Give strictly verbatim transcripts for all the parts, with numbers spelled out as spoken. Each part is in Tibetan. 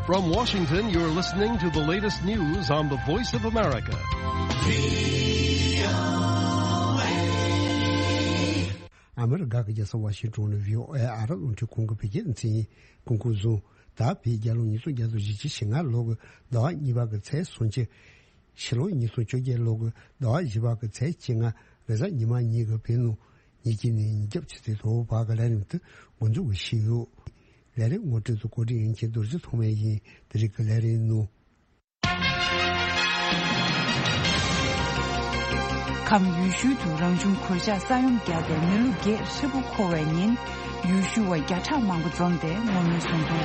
From Washington, you're listening to the latest news on the Voice of America. ཨ་མི་རི་ཀ་གི་རྒྱལ་ས་ཝ་ཤིང་ཏོན་ནས་བྷི་ཨོ་ཨེ་ཨ་རབ་རླུང་འཕྲིན་ཁང་གི་བོད་སྐད་སྡེ་ཚན་ཡིན། སྐུ་ཁམས་བཟང་། ད་བོད་རྒྱལ་ལོ་ཉིས་སྟོང་བརྒྱ་དང་བཞི་བཅུ་ཞེ་ལྔ་ལོ་གི་ཟླ་བ་གཉིས་པ་གི་ཚེས་སུམ་ཅུ། ཕྱི་ལོ་ཉིས་སྟོང་བཅོ་བརྒྱད་ལོ་གི་ཟླ་བ་བཞི་པ་གི་ཚེས་བཅོ་ལྔ། རེས་གཟའ་ཉི་མ་ཉིན་གྱི་བོད་ནང་ཉིན་གཅིག་ནས་ཉིན་རྒྱབ་ཆུ་ཚོད་དྲུག་བར་གྱི་ལས་རིམ་དེ་འགོ་འཛུགས་ཞུས་ཡོད། ལས་རིམ་ངོ་སྤྲོད་དང་གོ་སྒྲིག་ཡིན་མཁན་རྡོ་རྗེ་ཐོགས་མེད་ཡིན། དེ་རིང་གི་ལས་རིམ་ནང་། ཁམས་ཡུལ་ཤུལ་དུ་རང་བྱུང་གོད་ཆག་ས་ཡོམ་བརྒྱབ་སྟེ་མི་ལོ་བརྒྱད་ཧྲིལ་པོ་འཁོར་བའི་ཉིན། ཡུལ་ཤུལ་བ་བརྒྱ་ཕྲག་མང་པོ་འཛོམས་ཏེ་ངོ་སྤྲོད་གནང་འདུག།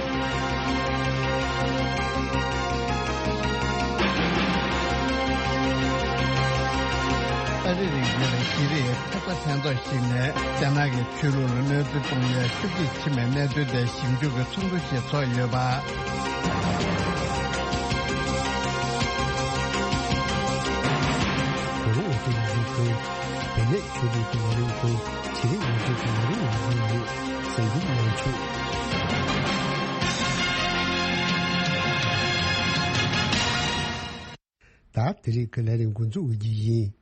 ཨ་རིའི་རྒྱལ་ས་ཤི་རིའི་ཐེབས་རྩ་ཕན་ཐོགས་ཤིག་ནས་རྒྱ་ནག་གི་ཆོས་ལུགས་ལ་གནོད་འཚེ་གཏོང་ཡའི་ཤུགས་ཆེ་ཕྱིན་པའི་གནད་དོན་དེ་ཞིབ་འཇུག་གི་ཚོགས་འདུ་ཞིག་ཚོགས་ཡོད་པ། གོ་རིམ་འོག་ཏུ་ཡོད་པའི་བོད་གནས་ཆོས་ལུགས་ཀྱི་ལས་རིམ་དང་། བྱེད་རིང་ངོ་སྤྲོད་ཀྱི་ལས་རིམ་ཡོད་པ་ཡིན། གསན་རྒྱུ་མང་ཆེ། ད་དེ་རིང་གི་ལས་རིམ་འགོ་འཛུགས་འོས་རྒྱུ་ཡིན།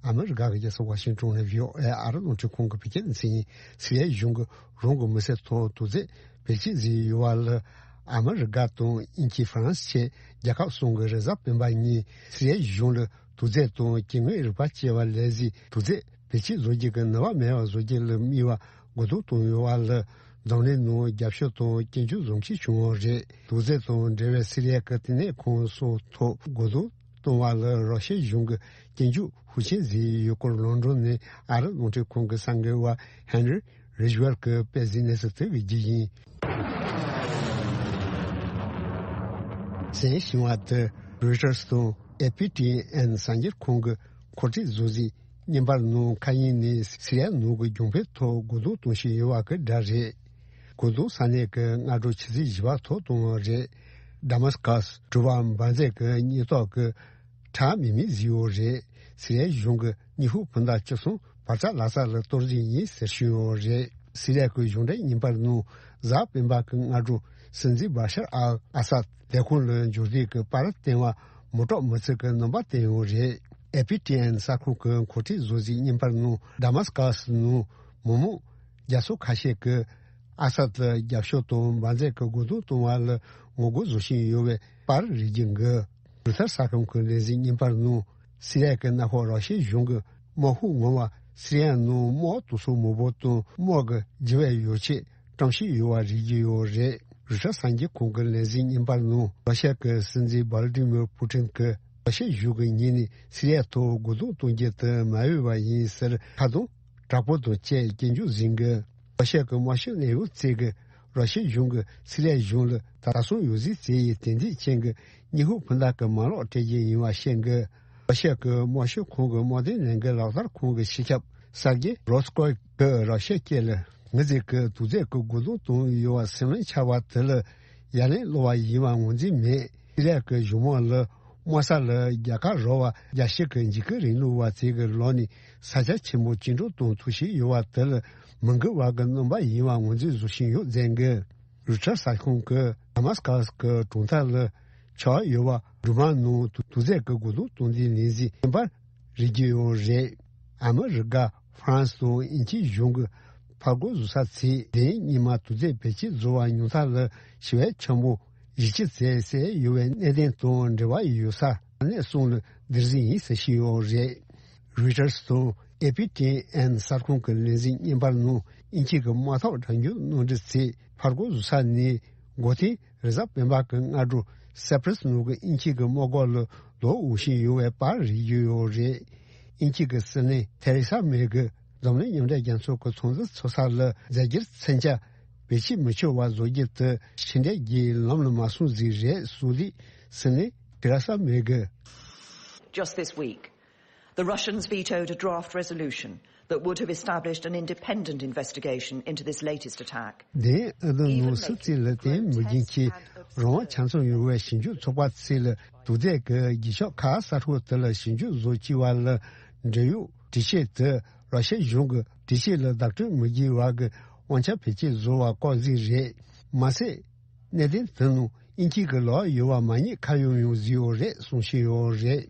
ཨ་མི་རི་ཀ་གི་རྒྱལ་ས་ཝ་ཤིང་ཏོན་ནས་བྷི་ཨོ་ཨེ་ཨ་རབ་རླུང་འཕྲིན་ཁང་གི་བོད་སྐད་སྡེ་ཚན་ཡིན། སི་རི་ཡའི་གཞུང་གིས་རང་གི་མི་སེར་ཐོག་དུག་རྫས་བེད་སྤྱོད་བཟོས་ཡོད་པ་ལ། ཨ་མི་རི་ཀ་དང་དབྱིན་ཇི། ཧྥ་རན་སི་བཅས་རྒྱལ་ཁབ་གསུམ་གྱིས་རེས་གཟའ་སྤེན་པ་ཉིན་སི་རི་ཡའི་གཞུང་ལ་དུག་རྫས་དང་སྐྱེ་དངོས་རིག་པ་བཅས་པ་ལས་གཞིའི་དུག་རྫས་བེད་སྤྱོད་བཟོ་རྒྱུ་གི་ནུས་པ་མེད་པ་བཟོ་རྒྱུ་ལ་དམིགས་པ་གོ་བསྡུར་བཏང་ཡོད་པ་ལ། འཛམ་གླིང་ནང་རྒྱབ་སྐྱོར་དང་སྐྱོན་བརྗོད་བཟོ་མཁན་བྱུང་བ་རེད། དུག་རྫས་དང་འབྲེལ་བའི་སི་རི་ཡ་གི་བསྟི་གནས་ཁང་སོགས་ཐོག་གོ་བསྡུར་བཏང་བ་ལ། ར་ཤི་ཡའི་གཞུང་གིས་སྐྱོན་བརྗོད་ཤུགས་ཆེན་བཟོས་ཡོད་སྐོར། ལོན་ཌོན་ནས་ཨ་རི་རླུང་འཕྲིན་ཁང་གི་གསར་འགོད་པ་ཧེན་རི་རིཇ་ཝེལ་གྱིས་སྤེལ་གཟིགས་གནས་ཚུལ་དེ་གི་རྒྱུ་ཡིན། གསན་བཞིན་པ་དེ་རོའི་ཊར་དང་ཨེ་པི་ཊི་ཨེན་གསར་འགྱུར་ཁང་གི་མཁོ་སྤྲོད་བཟོ་གཟིགས་བརྙན་པར་ནང་མཁའ་དབྱིངས་ནས་སི་རི་ཡ་ནང་གི་གྱོང་འཕེལ་ཐོག་གོ་བསྡུར་གཏོང་བཞིན་ཡོད་པ་གི་སྒྲ་རེད། གོ་བསྡུར་ས་གནས་ཀྱི་སྔ་དྲོ་ཆུ་ཚོད་བཞི་པ་ཐོག་བཏང་བ་རེད། ཌ་མ་སི་ཀ་སི་གྲུ་པ་འབར་རྫས་ཀྱི་ཉེན་རྟོག་གི་ཁྲལ་མེད་མི་བཟོས་ཡོད་རེད། སི་རི་ཡའི་གཞུང་གིས་ཉི་ཧོང་སྤུན་ཟླ་བཅུ་གསུམ་བར་ཐག་ལྷ་ས་ལ་གཏོར་རྒྱུ་ཡིན་ཟེར་ཞུས་ཡོད་རེད། སི་རི་ཡ་གི་གཞུང་འབྲེལ་བརྙན་པར་ནང་གཟའ་སྤེན་པ་གི་སྔ་དྲོ་སྲིད་འཛིན་བྷ་ཤར་ཨལ་ཨ་སཱད་ལས་ཁུངས་ལ་འབྱོར་དུས་ཀྱི་པར་བསྟན་པ་མི་སྐྲག་མི་ཚིག་གི་རྣམ་པ་བསྟན་ཡོད་རེད། ཨེ་པི་ཊི་ཨེན་གསར་ཁང་གི་མཁོ་སྤྲོད་བཟོ་གཟིགས་བརྙན་པར་ནང་ཌ་མ་སི་ཀ་སི་ནང་མི་མང་རྒྱ་མཚོ་ཁ་ཤས་ཀྱིས་ཨ་སཱད་ལ་རྒྱབ་སྐྱོར་དང་འབར་རྫས་ཀྱི་རྒོལ་རྡུང་གཏོང་བ་ལ་ངོ་རྒོལ་བཟོ་བཞིན་ཡོད་པའི་པར་རིག་རྒྱུ་འགའ། རུ་ཐར་གསར་ཁང་གི་ལས་གཟིགས་བརྙན་པར་ནང་སི་རི་ཡ་གི་མནའ་འཁོར་ར་ཤི་ཡའི་གཞུང་གིས་དམག་ཤུགས་ངོ་མ་སི་རི་ཡ་ནང་དམག་དུག་སོགས་མི་འབོར་དང་དམག་གི་རྒྱུ་བའི་ཡོ་ཆས་བཀྲམ་བཞིན་ཡོད་པ་རིག་རྒྱུ་ཡོད་རེད། རུ་ཐར་གསར་འགྱུར་ཁང་གི་ལས་གཟིགས་བརྙན་པར་ནང་ར་ཤ་གི་སྲིད་འཛིན་ཝ་ལ་ཏི་མིར་པུ་ཏིན་གྱིས་ར་ཤ་གཞུང་གི་ངོས་ནས་སི་རི་ཡ་ཐོག་རྒོལ་རྡུང་གཏོང་རྒྱུ་དེ་མ་འོས་པ་ཡིན་ཟེར་ཁ་རྡུང་དྲག་པོ་དང་བཅས་སྐྱོན་བརྗོད་བཟོས་འགའ། ར་ཤ་གི་དམར་ཤོག་གནས་བབ་ཅིག་གིས་ར་ཤ་གཞུང་གིས་སི་རི་ཡ་གཞུང་ལ་ད་སོང་ཡོད་ཟིག་ཟེར་ཡི་དེ་འདྲས་ཅན་གྱི་ཉི་ཧོང་སྤུན་ཟླ་གི་མ་ལག་སྤྲད་རྒྱུ་ཡིན་པ་བཤད་འགའ། ར་ཤ་གི་དམར་ཤོག་ཁོང་གི་དམག་དོན་ལས་འགུལ་ལག་བསྟར་ཁང་གི་སྤྱི་ཁྱབ་གསར་བརྗེ་རོ་སི་ཀོ་གིས་ར་ཤ་སྐད་ལ་ངེད་ཅག་གིས་དུག་རྫས་ཀྱི་རྒོལ་རྡུང་བཏང་ཡོད་པ་སེམས་ལན་ཆགས་པ་དེ་ལ་ཡ་ལན་སློག་པ་ཡིན་པ་ངོས་འཛིན་མེད། སི་རི་ཡ་གི་གཞུང་དམག་ལ་དམག་ས་ལ་རྒྱལ་ཁ་རོལ་བ་རྒྱལ་སྤྱི་གི་འཇིགས་སྐུལ་རིང་ལུགས་པ་ཅིག་གི་ལོག་ནས་ས་ཆ་ཆེན་པོ་བཅིངས་འགྲོལ་གཏོང་ཐུབ་བཞིན་ཡོད་པ་དེ་ལ་མི་འགུལ་བ་གི་རྣམ་པ་ཡིན་པ་ངོས་འཛིན་བཟོ་བཞིན་ཡོད་ཟེར་འགའ། རུ་ཐར་གསར་ཁང་གིས་ཌ་མ་སི་ཀ་སི་གི་གྲོང་རྡལ་ལ་ཆགས་ཡོད་པ་སྦྲུམ་མ་ནང་དུག་རྫས་ཀྱི་རྒོལ་རྡུང་གཏོང་དུས་ལན་གཟིགས་བརྙན་པར་རིག་རྒྱུ་ཡོད་རེད། ཨ་མི་རི་ཀ། ཧྥ་རན་སི་དང་དབྱིན་ཇིའི་གཞུང་གིས་ཕར་རྒོལ་བཟོ་ས་ཚོས་དེ་རིང་ཉི་མ་དུག་རྫས་བེད་སྤྱོད་བཟོ་བ་ཉུང་མཐའ་ལ་ཞི་བའི་འཆར་འབུལ་བཞི་བཅུ་ཙམ་བསད་ཡོད་པའི་གནད་དོན་དང་འབྲེལ་བ་ཡོད་ས་ས་གནས་གསུམ་ལ་བསྡུར་གཟིགས་ཡིན་ཟེར་བཤད་ཡོད་རེད། རོའི་ཊར་སི་དང་ཨེ་པི་ཊི་ཨེན་གསར་ཁང་གི་ལས་གཟིགས་བརྙན་པར་ནང་དབྱིན་ཇི་གི་དམག་འཐབ་དྲ་རྒྱའི་ནོར་འཁྲུལ་ཚོས་ཕར་རྒོལ་བཟོ་ས་ནས་འགོ་ཐེངས་རེས་གཟའ་སྤེན་པ་གི་སྔ་དྲོ་སེ་པྲེ་སི་ནང་གི་དབྱིན་ཇི་གི་དམག་སྒར་ལ་ལོག་འོང་བཞིན་ཡོད་པའི་པར་རིག་རྒྱུ་ཡོད་རེད། དབྱིན་ཇི་གི་སྲིད་བློན་ཐེ་རེ་ས་མེ་གིས་འཛམ་གླིང་མཉམ་འབྲེལ་རྒྱལ་ཚོགས་ཀྱི་ཚོགས་འདུ་ཚོགས་ས་ལ་རྫས་འགྱུར་མཚོན་ཆ་བེད་སྤྱོད་མི་ཆོག་པ་བཟོ་རྒྱུ་དེ་ཕྱི་འབྲེལ་གྱིས་ལམ་ལ་མ་སོང་ཟིག་རེད་གསུངས་དུས་སྲིད་བློན་ཐེ་རེ་ས་མེ་གིས། Just this week, the Russians vetoed a draft resolution that would have established an independent investigation into this latest attack. དེ་ཨ་ནི་ནང་སྲིད་བློན་ལ་བརྟེན་མི་རྒྱུན་གྱི་རང་དབང་ཆ་ཚང་ཡོད་པའི་ཞིབ་འཇུག་ཚོགས་པ་ཚོས་ལ་དུག་རྫས་ཀྱི་རྒྱུ་ཆ་ཁག་གསར་ཤོས་དེ་ལ་ཞིབ་འཇུག་བཟོ་བཅུག་པ་ལ་འབྲེལ་ཡོད་འགྲེལ་བཤད་དེ་ར་ཤ་གཞུང་གི་འགྲེལ་བཤད་ལ་བདག་སྤྲོད་མི་བྱེད་པ་གི་ དབང་ཆ་བེད་སྤྱོད་བཟོ་བ་ལྐོག་ཟིག་རེད། མ་ཟད། གནད་དོན་དེ་ནང་དབྱིན་ཇི་གི་ལག་ཡོད་པ་མ་ཉེས་ཁ་གཡོག་ཡང་བཟོས་ཡོད་རེད་གསུང་བཞིན་ཡོད་རེད།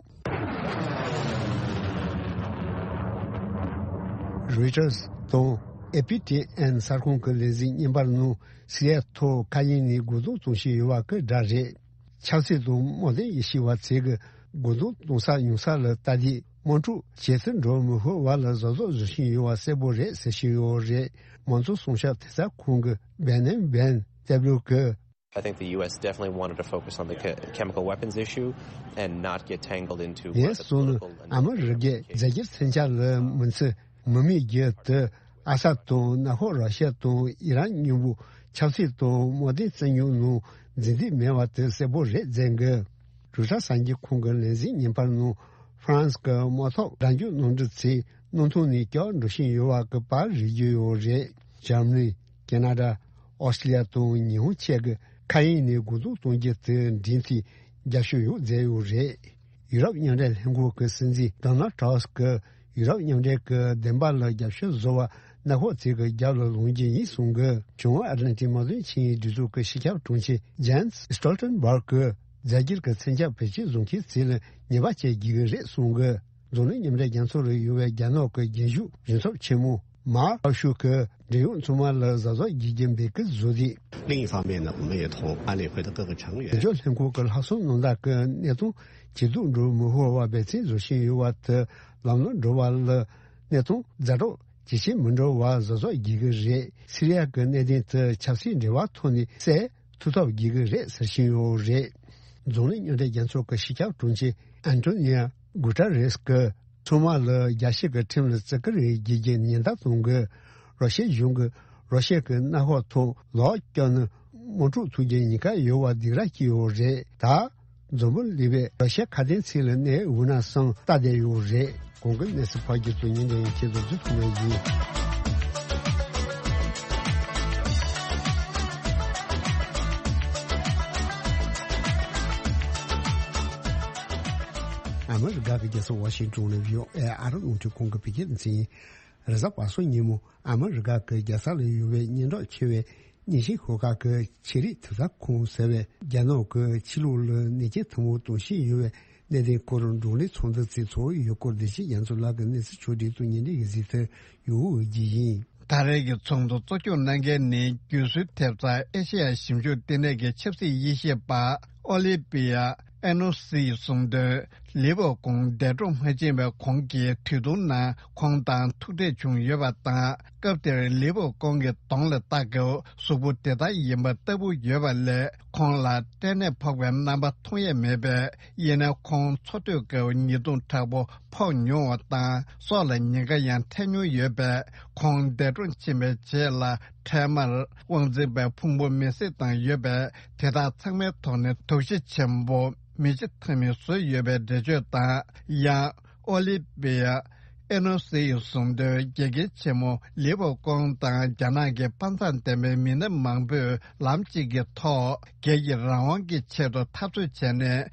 Reuters་དང་ཨེ་པི་ཊི་ཨེན་གསར་ཁང་གི་ལས་འཛིན་བརྙན་པར་ནང་སི་རི་ཡ་ཐོག་མཁའ་དབྱིངས་ནས་རྒོལ་རྡུང་གཏོང་བཞིན་ཡོད་པ་གི་སྒྲ་རེད། ཆབ་སྲིད་དང་དམག་དོན་ཡེ་ཤེས་པ་ཚོས་ཀྱི་རྒོལ་རྡུང་གཏོང་ས་ཡོང་ས་ལ་ལྟ་དུས་དམག་འཁྲུག་ཇེ་ཆེར་འགྲོ་མི་ཕོད་པ་ལ་གཟབ་གཟབ་བཟོ་བཞིན་ཡོད་པ་གསལ་པོ་རེད་ཟེར་བཞིན་ཡོད་རེད། མང་གཙོ་སྲུང་སྐྱོབ་ཐེབས་རྩ་ཁང་གི་བེ་ནན་བེན་ཏེབ་ལོ་གིས། I think the U S definitely wanted to focus on the che- chemical weapons issue and not get tangled into what ངས་the གསུངས་ནི། political and ཨ་མི་རི་ཀས་རྫས་འགྱུར་མཚོན་ཆ་ལ་མི་འཚེ། མི་མེད་རྒྱུ་དེ་ཨ་སད་དང་ནག་ཁོག་ར་ཤ་དང་ཨི་རན་མཉམ་པོ་ཆབ་སྲིད་དང་དམག་དོན་རྩོད་རྙོག་ནང་འཛུལ་འདོད་མེད་པ་དེ་གསལ་པོ་རེད་ཟེར་གི། རུ་ཊར་གསར་འགྱུར་ཁང་གི་ལས་འཛིན་བརྙན་པར་ནང་ཧྥ་རན་སི་གི་དམག་ཐོག་དགྲ་འཇོམས་གནམ་གྲུ་ཚོས་སྣུམ་འཐུང་ནས་བསྐྱར་འགྲོ་བཞིན་ཡོད་པ་གི་པར་རིག་རྒྱུ་ཡོད་རེད། འཇར་མ་ནི། ཁེ་ན་ཌ། ཨོ་སི་ཀྲི་ལི་ཡ་དང་ཉི་ཧོང་བཅས་ཀྱི་མཁའ་དབྱིངས་ནས་རྒོལ་རྡུང་གཏོང་རྒྱུ་དེ་འབྲེལ་མཐུད་རྒྱབ་སྐྱོར་ཡོད་མཛད་ཡོད་རེད། ཡུ་རོབ་མཉམ་འབྲེལ་ལྷན་ཁང་གི་སྲིད་འཛིན་ཌོ་ནལ་ཊྲམ་སི་གིས་ཡུ་རོབ་མཉམ་འབྲེལ་གྱིས་བདེན་པ་ལ་རྒྱབ་སྐྱོར་བཟོ་བ་ནག་ཁོག་ཚོས་ཀྱི་རྒྱབ་ལ་ལངས་རྒྱུ་ཡིན་གསུངས་གི། བྱང་ཨེཊ་ལན་ཊིག་དམག་དོན་ཆིངས་ཡིག་སྒྲིག་འཛུགས་ཀྱི་སྤྱི་ཁྱབ་དྲུང་ཆེ་ཇན་སི་སི་ཊོལ་ཊན་བྷག་གིས་རྫས་འགྱུར་གྱི་མཚོན་ཆ་བེད་སྤྱོད་བཟོ་མཁན་ཚོ་ལ་ཉེས་པ་བཅད་དགོས་ཀྱི་རེད་གསུངས་གི། འཛམ་གླིང་མཉམ་འབྲེལ་རྒྱལ་ཚོགས་ལ་ཡོད་པའི་རྒྱ་ནག་གི་རྒྱུན་ཞུགས་གཞུང་ཚབ་ཆེན་མོ་མཱ་ཁའོ་ཤུ་གིས་འབྲེལ་ཡོད་ཚང་མ་ལ་གཟབ་གཟབ་བྱེད་རྒྱུ་འབོད་སྐུལ་བཟོས་ཏེ། 另一方面呢，我们也同安理会的各个成员 དེ་ཕྱོགས་ལྷན་ཁང་གི་ལྷག་བསམ་རྣམ་དག་གི་གནས་སྟངས་ཇེ་སྡུག་འགྲོ་མི་ཕོད་པ་འབད་བརྩོན་བཟོ་བཞིན་ཡོད་པ་དེ་ལམ་ལྷོང་འགྲོ་བ་ལ་གནས་སྟངས་ཛ་དྲག་ཇེ་ཆེར་མི་འགྲོ་བར་གཟབ་གཟབ་བྱེད་དགོས་རེད། སི་རི་ཡ་གི་གནད་དོན་དེ་ཆབ་སྲིད་འབྲེལ་བ་ཐོག་ནས་སེལ་ཐུབ་ཐབས་བྱེད་དགོས་རེད་ཟེར་བཞིན་ཡོད་རེད། འཛམ་གླིང་མཉམ་འབྲེལ་རྒྱལ་ཚོགས་ཀྱི་སྤྱི་ཁྱབ་དྲུང་ཆེ་ཨན་ཏོ་ནི་ཡ་གུ་ཏ་རེས་ཀྱིས་ཚང་མ་ལ་རྒྱལ་སྤྱི་གི་ཁྲིམས་ལ་བརྩི་བཀུར་ཡོད་རྒྱུ་གྱི་ཉེན་བརྡ་གཏོང་གི། ར་ཤི་ཡའི་གཞུང་གིས་ར་ཤི་ཡ་གི་མནའ་ཁོག་ཐོག་ལག་བཀྱགས་ན་དམག་འཁྲུག་ཐུག་རྒྱུའི་ཉེན་ཁ་ཡོད་པ་སྡིགས་ར་བསྐུལ་ཡོད་རེད། ད་འཛམ་བུ་གླིང་པས་ར་ཤི་ཡ་ཁ་གཏད་ཚིག་ལ་གནས་འོ་ན་བསམ་ལྟ་བསྡད་ཡོད་རེད། གོང་གི་གནས་ཚུལ་ཕར་རྒྱུད་དུ་ཉན་པའི་ཡིན་ཁྱེད་ཚོ་ཚོ་ཐུག་ནས་ཡིན། ཨ་མི་རི་ཀ་གི་རྒྱལ་ས་ཝ་ཤིང་ཏོན་ནས་བྷི་ཨོ་ཨེ་ཨ་རི་རླུང་འཕྲིན་ཁང་གི་བོད་སྐད་སྡེ་ཚན་ཡིན། རེས་གཟའ་པ་སངས་ཉིན་མོ་ཨ་མི་རི་ཀ་གི་རྒྱལ་ས་ལ་ཡོད་པའི་སྙན་གྲགས་ཆེ་བའི་གཉན་ཤིང་ཤོག་ཁག་གི་ཆེད་རིགས་དེབ་གསར་ཁང་ཟེར་བས་རྒྱ་ནག་གི་ཕྱི་ལོགས་ལ་ནད་ཀྱིས་ཐལ་མོ་གཏོང་བཞིན་ཡོད་པའི་གནད་དོན་སྐོར་བགྲོ་གླེང་ཚོགས་འདུ་བཙུགས་ཚོགས་ཡོད་སྐོར་བདེ་སྐྱིད་རྒྱ་མཚོ་ལགས་ཀྱིས་གནས་ཚུལ་ཕྱོགས་བསྒྲིགས་དང་སྙན་སྒྲོན་ཡིག་གཟིགས་དེར་ཡོང་འོས་ཀྱི་ཡིན། ད་རེས་ཀྱི་ཚོགས་འདུ་གཙོ་སྐྱོང་གནང་མཁན་ནི་རྒྱུན་སྲོལ་ཐེབས་རྩ་ཨེ་ཤེ་ཡ་ཞིབ་འཇུག་ལྟེ་གནས་ཀྱི་ཆབ་སྲིད་དབྱེ་ཞིབ་པ་ཨོ་ལི་བི་ཡ་ཨེ་ནོ་སི་ཡིས་གསུངས་དོན། ལི་པོ་ཀོང་འདས་གྲོངས་མ་ཕྱིན་པའི་གོང་གི་དུས་ཐུང་ནང་ཁོང་དང་ཐུག་འཕྲད་བྱུང་ཡོད་པ་དང་། སྐབས་དེར་ལི་པོ་ཀོང་གི་གདོང་ལ་ལྟ་སྐབས་གཟུགས་པོ་དེ་ལྟར་ཡིན་པ་ལྟ་བུ་ཡོད་པ་ལས་ཁོང་ལ་སྐྲན་ནད་ཕོག་པའི་རྣམ་པ་མཐོང་ཡས་མེད་པས། ཡིན་ནའི་ཁོང་འཚོ་སྡོད་སྐབས་ཉེས་རྡུང་དྲག་པོ་ཕོག་མྱོང་བ་དང་། སྲོག་ལ་ཉེན་ཁ་ཡང་འཕྲད་མྱོང་ཡོད་པས། ཁོང་འདས་གྲོངས་ཕྱིན་པའི་རྗེས་ལ་འཕྲལ་མར་དབང་འཛིན་པའི་ཕུང་པོ་མེ་བསྲེགས་བཏང་ཡོད་པས། དེ་དག་ཚང་མའི་ཐོག་ནས་དོགས་གཞི་ཆེན་པོ་མི་བྱེ་ཐབས་མེད་བཟོས་ཡོད་པའི་འགྲེལ་བརྗོད་དང་། ཡང་ཨོ་ལི་བི་ཡ་ཨེ་ནོ་སི་ཡིས་གསུངས་དོན། དགེ་རྒན་ཆེན་མོ་ལི་པོ་ཀོང་དང་རྒྱ་ནག་གི་དཔའ་མཛངས་ལྡན་པའི་མི་སྣ་མང་པོས་ལམ་གཅིག་གི་ཐོག་སྒེར་གྱི་རང་དབང་གི་ཆེད་དུ་འཐབ་རྩོད་བྱས་ནས།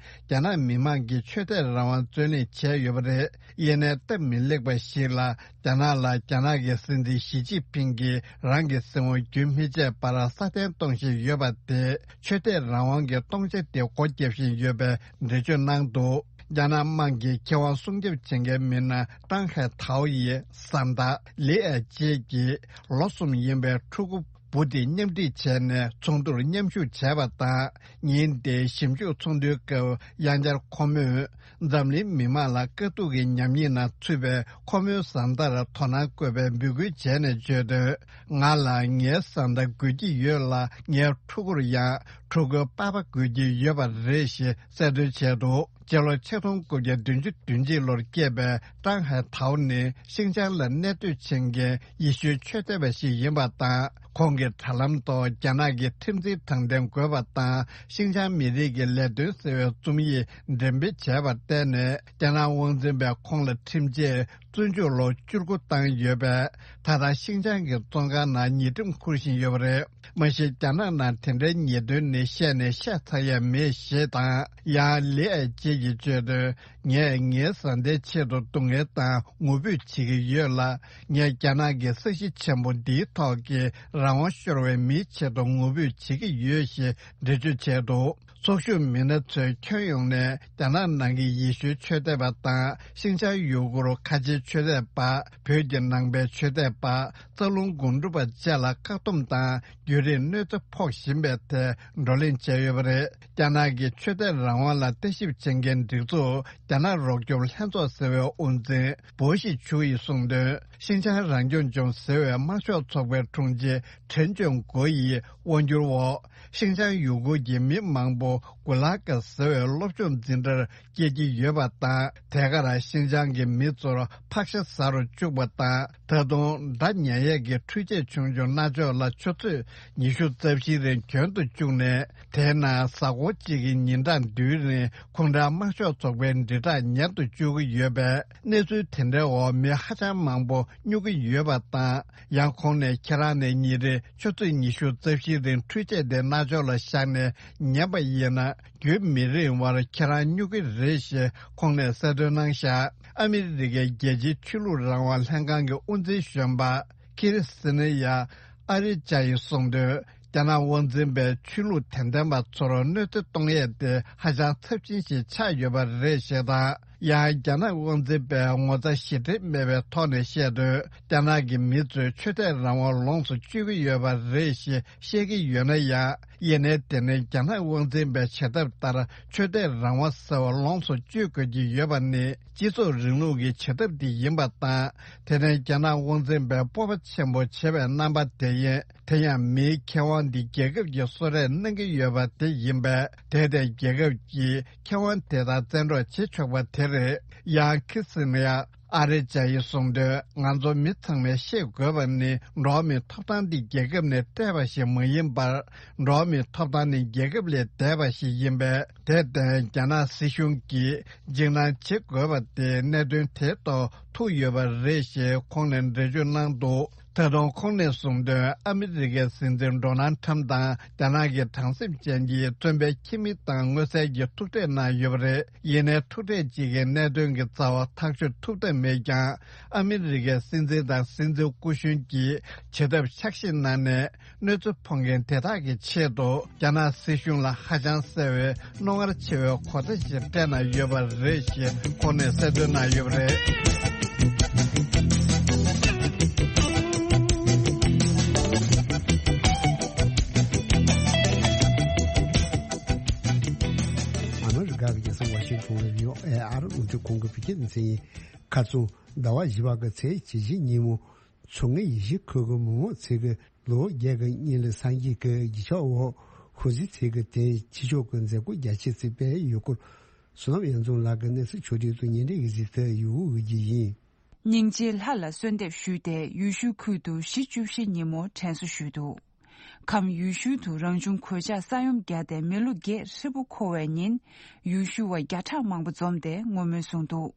རྒྱ་ནག་མི་དམངས་ཀྱི་ཆོས་དད་རང་དབང་རྩོད་ལེན་བྱས་ཡོད་པ་རེད། ཡིན་ནའི་སྟབས་མི་ལེགས་པ་ཞིག་ལ། རྒྱ་ནག་ལ་རྒྱ་ནག་གི་སྲིད་འཛིན་ཞི་ཅིན་ཕིང་གིས་རང་གི་སྲིད་དབང་རྒྱུན་མི་ཆད་པར་སྲ་བརྟན་གཏོང་བཞིན་ཡོད་པ་དེས། ཆོས་དད་རང་དབང་གི་སྟོང་ཆ་དེ་སྒོ་བརྒྱབ་བཞིན་ཡོད་པའི་འགྲེལ་བརྗོད་གནང་འདུག་རྒྱ་ནག་དམངས་ཀྱི་ཁེ་དབང་སྲུང་སྐྱོབ་བྱེད་མཁན་མི་སྣ་ཀྲང་ཧའེ་ཐའོ་ཡི་བཟའ་ཟླ་ལི་ཨེ་ཅེ་གིས་ལོ་གསུམ་ཡིན་པའི་ཕྲུ་གུ་བུ་དེ་མཉམ་འཁྲིད་བྱས་ནས་ཚོགས་འདུར་མཉམ་ཞུགས་བྱས་པ་དང་། ཉིན་དེའི་ཞིབ་འཇུག་ཚོགས་འདུའི་སྐབས་ཡང་བསྐྱར་ཁོ་མོས་འཛམ་གླིང་མི་མང་ལ་དཀའ་སྡུག་གི་ཉམས་ཉེས་ནང་ཚུད་པའི་ཁོ་མོའི་བཟའ་ཟླར་དོ་སྣང་དགོས་པའི་འབོད་སྐུལ་བྱས་ནས་བརྗོད་དོན། ང་ལ་ངའི་བཟའ་ཟླ་དགོས་ཀྱི་ཡོད་ལ། ངའི་ཕྲུ་གུར་ཡང་ཕྲུ་གུའི་པ་ཕ་དགོས་ཀྱི་ཡོད་པ་རེད་ཞེས་གསལ་སྟོན་བྱས་འདུག་སྤྱི་ལོ་ཆིག་སྟོང་དགུ་བརྒྱ་བདུན་ཅུ་དོན་གཅིག་ལོར་སྐྱེས་པའི་ཀྲང་ཧའེ་ཐའོ་ནི་ཤིན་ཅང་ལ་གནས་སྡོད་བྱེད་མཁན་ཡེ་ཤུའི་ཆོས་དད་པ་ཞིག་ཡིན་པ་དང་། ཁོང་གིས་དྲ་ལམ་ཐོག་རྒྱ་ནག་གི་ཁྲིམས་འཛིན་དྲང་བདེན་དགོས་པ་དང་། ཤིན་ཅང་མི་རིགས་ཀྱི་ལས་དོན་ཟེར་བའི་རྩོམ་ཡིག་འགྲེམས་སྤེལ་བྱས་པར་བརྟེན་ནས། རྒྱ་ནག་དབང་འཛིན་པས་ཁོང་ལ་ཁྲིམས་ཆད་ བཙོན་འཇུག་ལོ་བཅུ་དགུ་བཏང་ཡོད་པས། ད་ལྟ་ཤིན་ཅང་གི་བཙོན་ཁང་ནང་ཉེས་ཁྲིམས་འཁུར་བཞིན་ཡོད་པ་རེད། མ་གཞི་རྒྱ་ནག་ནང་དེ་འདྲའི་ཉེས་དོན་ནི་བཤད་ནས་བཤད་ཚར་ཡ་མེད་ཞེས་དང་། ཡང་ལི་ཨའེ་ཅེ་ཡིས་བརྗོད་དོན། ངས་ངའི་བཟའ་ཟླའི་ཆེད་དུ་སྡུག་བསྔལ་དང་ངུ་འབོད་བྱེད་ཀྱི་ཡོད་ལ། ངས་རྒྱ་ནག་གི་ས་གཞི་ཆེན་པོ་འདིའི་ཐོག་གི་རང་དབང་ཤོར་བའི་མིའི་ཆེད་དུ་ངུ་འབོད་བྱེད་ཀྱི་ཡོད་ཞེས་འགྲེལ་བརྗོད་བྱས་འདུག། ཚོགས་ཞུགས་མི་སྣ་ཚོས་ཁྱོན་ཡོངས་ནས་རྒྱ་ནག་ནང་གི་ཡེ་ཤུའི་ཆོས་དད་པ་དང་ཤིན་ཅང་ཡུ་གུར་ཁ་ཆེའི་ཆོས་དད་པ། བོད་ཀྱི་ནང་པའི་ཆོས་དད་པ། རྩ་རླུང་སྒོམ་སྒྲུབ་པ་བཅས་ལ་བཀག་སྡོམ་དང་བརྒྱུད་རིམ་གནོད་འཚེ་ཕོག་བཞིན་པའི་ཐད་བགྲོ་གླེང་བྱས་ཡོད་པ་རེད། རྒྱ་ནག་གི་ཆོས་དད་རང་དབང་ལ་ལྟ་ཞིབ་བྱེད་མཁན་སྒྲིག་འཛུགས་རྒྱ་ནག་རོགས་སྐྱོབ་ལྷན་ཚོགས་ཟེར་བའི་དབུ་འཛིན་པོ་ཞི་ཆུའུ་ཡིས་གསུངས་དོན། ཤིན་ཅང་རང་སྐྱོང་ལྗོངས་ཟེར་བའི་དམར་ཤོག་ཚོགས་པའི་དྲུང་ཆེ་ཁྲེན་ཅུན་གོ་ཡིས་དབང་སྒྱུར་འོག་ཤིན་ཅང་ཡུ་གུར་གྱི་མི་མང་པོ་གུ་ལག་ཟེར་བའི་སློབ་སྦྱོང་འཛིན་གྲྭར་སྐྱེལ་གྱི་ཡོད་པ་དང་། དེ་གར་ཤིན་ཅང་གི་མི་ཚོར་ཕག་ཤ་ཟ་རུ་བཅུག་པ་དང་། ད་དུང་འདྲ་མཉམ་ཡས་ཀྱི་འཕྲུལ་ཆས་ཆུང་ཆུང་མནའ་མཆོག་ལ་ཆུ་ཚོད་ཉི་ཤུ་རྩ་བཞིའི་རིང་གྱོན་དུ་བཅུག་ནས། དེའི་ནང་གཟའ་འཁོར་གཅིག་གི་ཉིན་གྲངས་བདུན་རིང་ཁོང་ཁྲོའི་དམར་ཤོག་ཚོགས་པའི་དྲིལ་བསྒྲགས་ཉར་དུ་བཅུག་གི་ཡོད་པས། གནས་ཚུལ་དེ་འདྲའི་འོག་མི་ཧ་ཅང་མང་པོ་སྨྱུག་གི་ཡོད་པ་དང་། ཡང་ཁོང་ནས་ཁྱེད་རང་ནས་ཉིན་རེ་ཆུ་ཚོད་ཉི་ཤུ་རྩ་བཞིའི་རིང་འཕྲུལ་ཆས་དེ་མནའ་མཆོག་ལ་བཞག་ནས་ཉན་པ་ཡིན་ན། རྒྱུན་མི་རིང་བར་ཁྱེད་རང་སྨྱུག་གི་རེད་ཞེས་ཁོང་ནས་གསལ་སྟོན་གནང་བཞག། ཨ་མི་རི་ཀའི་རྒྱལ་སྤྱིའི་ཆོས་ལུགས་རང་དབང་ལྷན་ཁང་གི་དབུ་འཛིན་གཞོན་པ་ཁི་རི་སི་ནི་ཡ་ཨ་རི་ཅཱ་ཡིས་གསུངས་དོན། རྒྱ་ནག་དབང་འཛིན་པས་ཆོས་ལུགས་དད་ལྡན་པ་ཚོར་གནོད་འཚེ་གཏོང་ཡས་དེ་ཧ་ཅང་ཚབས་ཆེན་ཞིག་ཆགས་ཡོད་པ་རེད་ཞེས་དང་། ཡང་རྒྱ་ནག་དབང་འཛིན་པས་ངོ་ཚ་ཞེ་འགྲིག་མེད་པའི་ཐོག་ནས་བཤད་དོན། རྒྱ་ནག་གི་མི་ཚོས་ཆོས་དད་རང་དབང་ལོངས་སུ་སྤྱོད་ཀྱི་ཡོད་པ་རེད་ཞེས་བཤད་ཀྱི་ཡོད་ན་ཡང་། ཡིན་ནའི་དེ་ནི་རྒྱ་ནག་དབང་འཛིན་པའི་བྱེད་ཐབས་ལྟར་ཆོས་དད་རང་དབང་ཟེར་བ་ལོངས་སུ་སྤྱོད་དགོས་ཀྱི་ཡོད་པ་ནི་སྤྱི་ཚོགས་རིང་ལུགས་ཀྱི་བྱེད་ཐབས་དེ་ཡིན་པ་དང་། དེ་ནི་རྒྱ་ནག་དབང་འཛིན་པས་སྤོབས་པ་ཆེན་པོ་བྱེད་པའི་རྣམ་པ་དེ་ཡིན། དེ་ཡང་མིའི་ཁེ་དབང་འདི་རྒྱལ་ཁབ་ཀྱི་གསོལ་རས་གནང་གི་ཡོད་པ་དེ་ཡིན་པས། དེ་དེ་རྒྱལ་ཁབ་ཀྱི་ཁེ་དབང་དེ་དག་བཙན་འཕྲོག་བྱེད་ཆོག་པ་དེ་རེད། ཡང་ཁི་སི་ནི་ཡ་ཨ་རི་ཅཱ་ཡིས་གསུངས་དོན། ང་ཚོ་མི་ཚང་མས་ཤེས་དགོས་པ་ནི། འགྲོ་བ་མིའི་ཐོབ་ཐང་འདི་རྒྱལ་ཁབ་ནས་སྤྲད་པ་ཞིག་མ་ཡིན་པར། འགྲོ་བ་མིའི་ཐོབ་ཐང་ནི་རྒྱལ་ཁབ་ལས་འདས་པ་ཞིག་ཡིན་པས། དེར་བརྟེན་རྒྱ་ནག་སྲིད་གཞུང་གིས་འཇིགས་སྣང་བྱེད་དགོས་པ་དེ་གནད་དོན་དེའི་ཐོག་ཐུག་ཡོད་པ་རེད་ཞེས་ཁོང་ནས་འགྲེལ་བརྗོད་གནང་འདུག། ད་དུང་ཁོང་ནས་གསུངས་དོན། ཨ་མི་རི་ཀའི་སྲིད་འཛིན་ཌོ་ནལ་ཁྲམ་དང་རྒྱ་ནག་གི་དྲང་སེམས་ཅན་གྱི་བཙོན་པའི་ཁྱིམ་མི་དང་མངོན་གསལ་གྱི་ཐུག་འཕྲད་གནང་ཡོད་པ་རེད། ཡིན་ནའི་ཐུག་འཕྲད་གཅིག་གི་གནད་དོན་གྱི་རྩ་བ་ཐག་གཅོད་ཐུབ་ཐབས་མེད་ཀྱང་། ཨ་མི་རི་ཀའི་སྲིད་འཛིན་དང་སྲིད་འཛིན་སྐུ་གཞོན་གྱིས་བྱེད་ཐབས་ཆགས་ཤིག་གནང་ནས། གནོད་འཚེ་ཕོག་མཁན་དེ་དག་གི་ཆེད་དུ་རྒྱ་ནག་སྲིད་གཞུང་ལ་ཧ་ཅང་གསལ་བའི་རྣོ་ངར་ཆེ་བའི་གོ་བརྡ་ཞིག་སྤྲད་གནང་ཡོད་པ་རེད་ཞེས་ཁོང་ནས་གསལ་སྟོན་གནང་ཡོད་པ་རེད། ཨ་མི་རི་ཀ་གི་རྒྱལ་ས་ཝ་ཤིང་ཊོན་ལ་ཡོད་ཨེ་ཨར་རླུང་འཕྲིན་ཁང་གི་བོད་སྐད་སྡེ་ཚན་ཡིན། ཁ་རྩང་ཟླ་བ་བཞི་པ་གི་ཚེས་བཅུ་བཞི་ཉིན་མོ། མཚོ་སྔོན་ཡེ་ཤུ་ཁུལ་གྱི་མི་མང་ཚོས་ཀྱི་ལོ་བརྒྱད་ཀྱི་གཉིད་ལས་སངས་རྒྱས་ཀྱི་རྗེས་ཆོག་འོག་ཧུ་ཟི་ཚོས་ཀྱི་དེ་ཕྱི་ཕྱོགས་ཀྱི་མཛད་སྒོ་རྒྱ་ཆེ་ཚིག་སྤེལ་ཡོད་སྐོར། བསོད་ནམས་དབྱངས་འཛོམས་ལགས་ཀྱི་གནས་ཚུལ་ཕྱོགས་སྒྲིག་ཏུ་ཉིན་རེ་གཟིགས་ཏེ་ཡོད་འོས་ཀྱི་ཡིན། སྙིང་རྗེའི་ལྷ་ལ་གསོལ་འདེབས་ཞུས་ཏེ་ཡེ་ཤུ་ཁུལ་དུ་བཞི་བཅུ་བཞི་ཉིན་མོ་དྲན་གསོ་ཞུས་འདུག། ཁམས་ཡུལ་ཤུལ་དུ་རང་བྱུང་གོད་ཆག་ས་ཡོམ་བརྒྱབ་སྟེ་མི་ལོ་བརྒྱད་ཧྲིལ་པོ་འཁོར་བའི་ཉིན། ཡུལ་ཤུལ་བ་བརྒྱ་ཕྲག་མང་པོ་འཛོམས་ཏེ་བསྔོ་སྨོན་གསུངས་འདུག།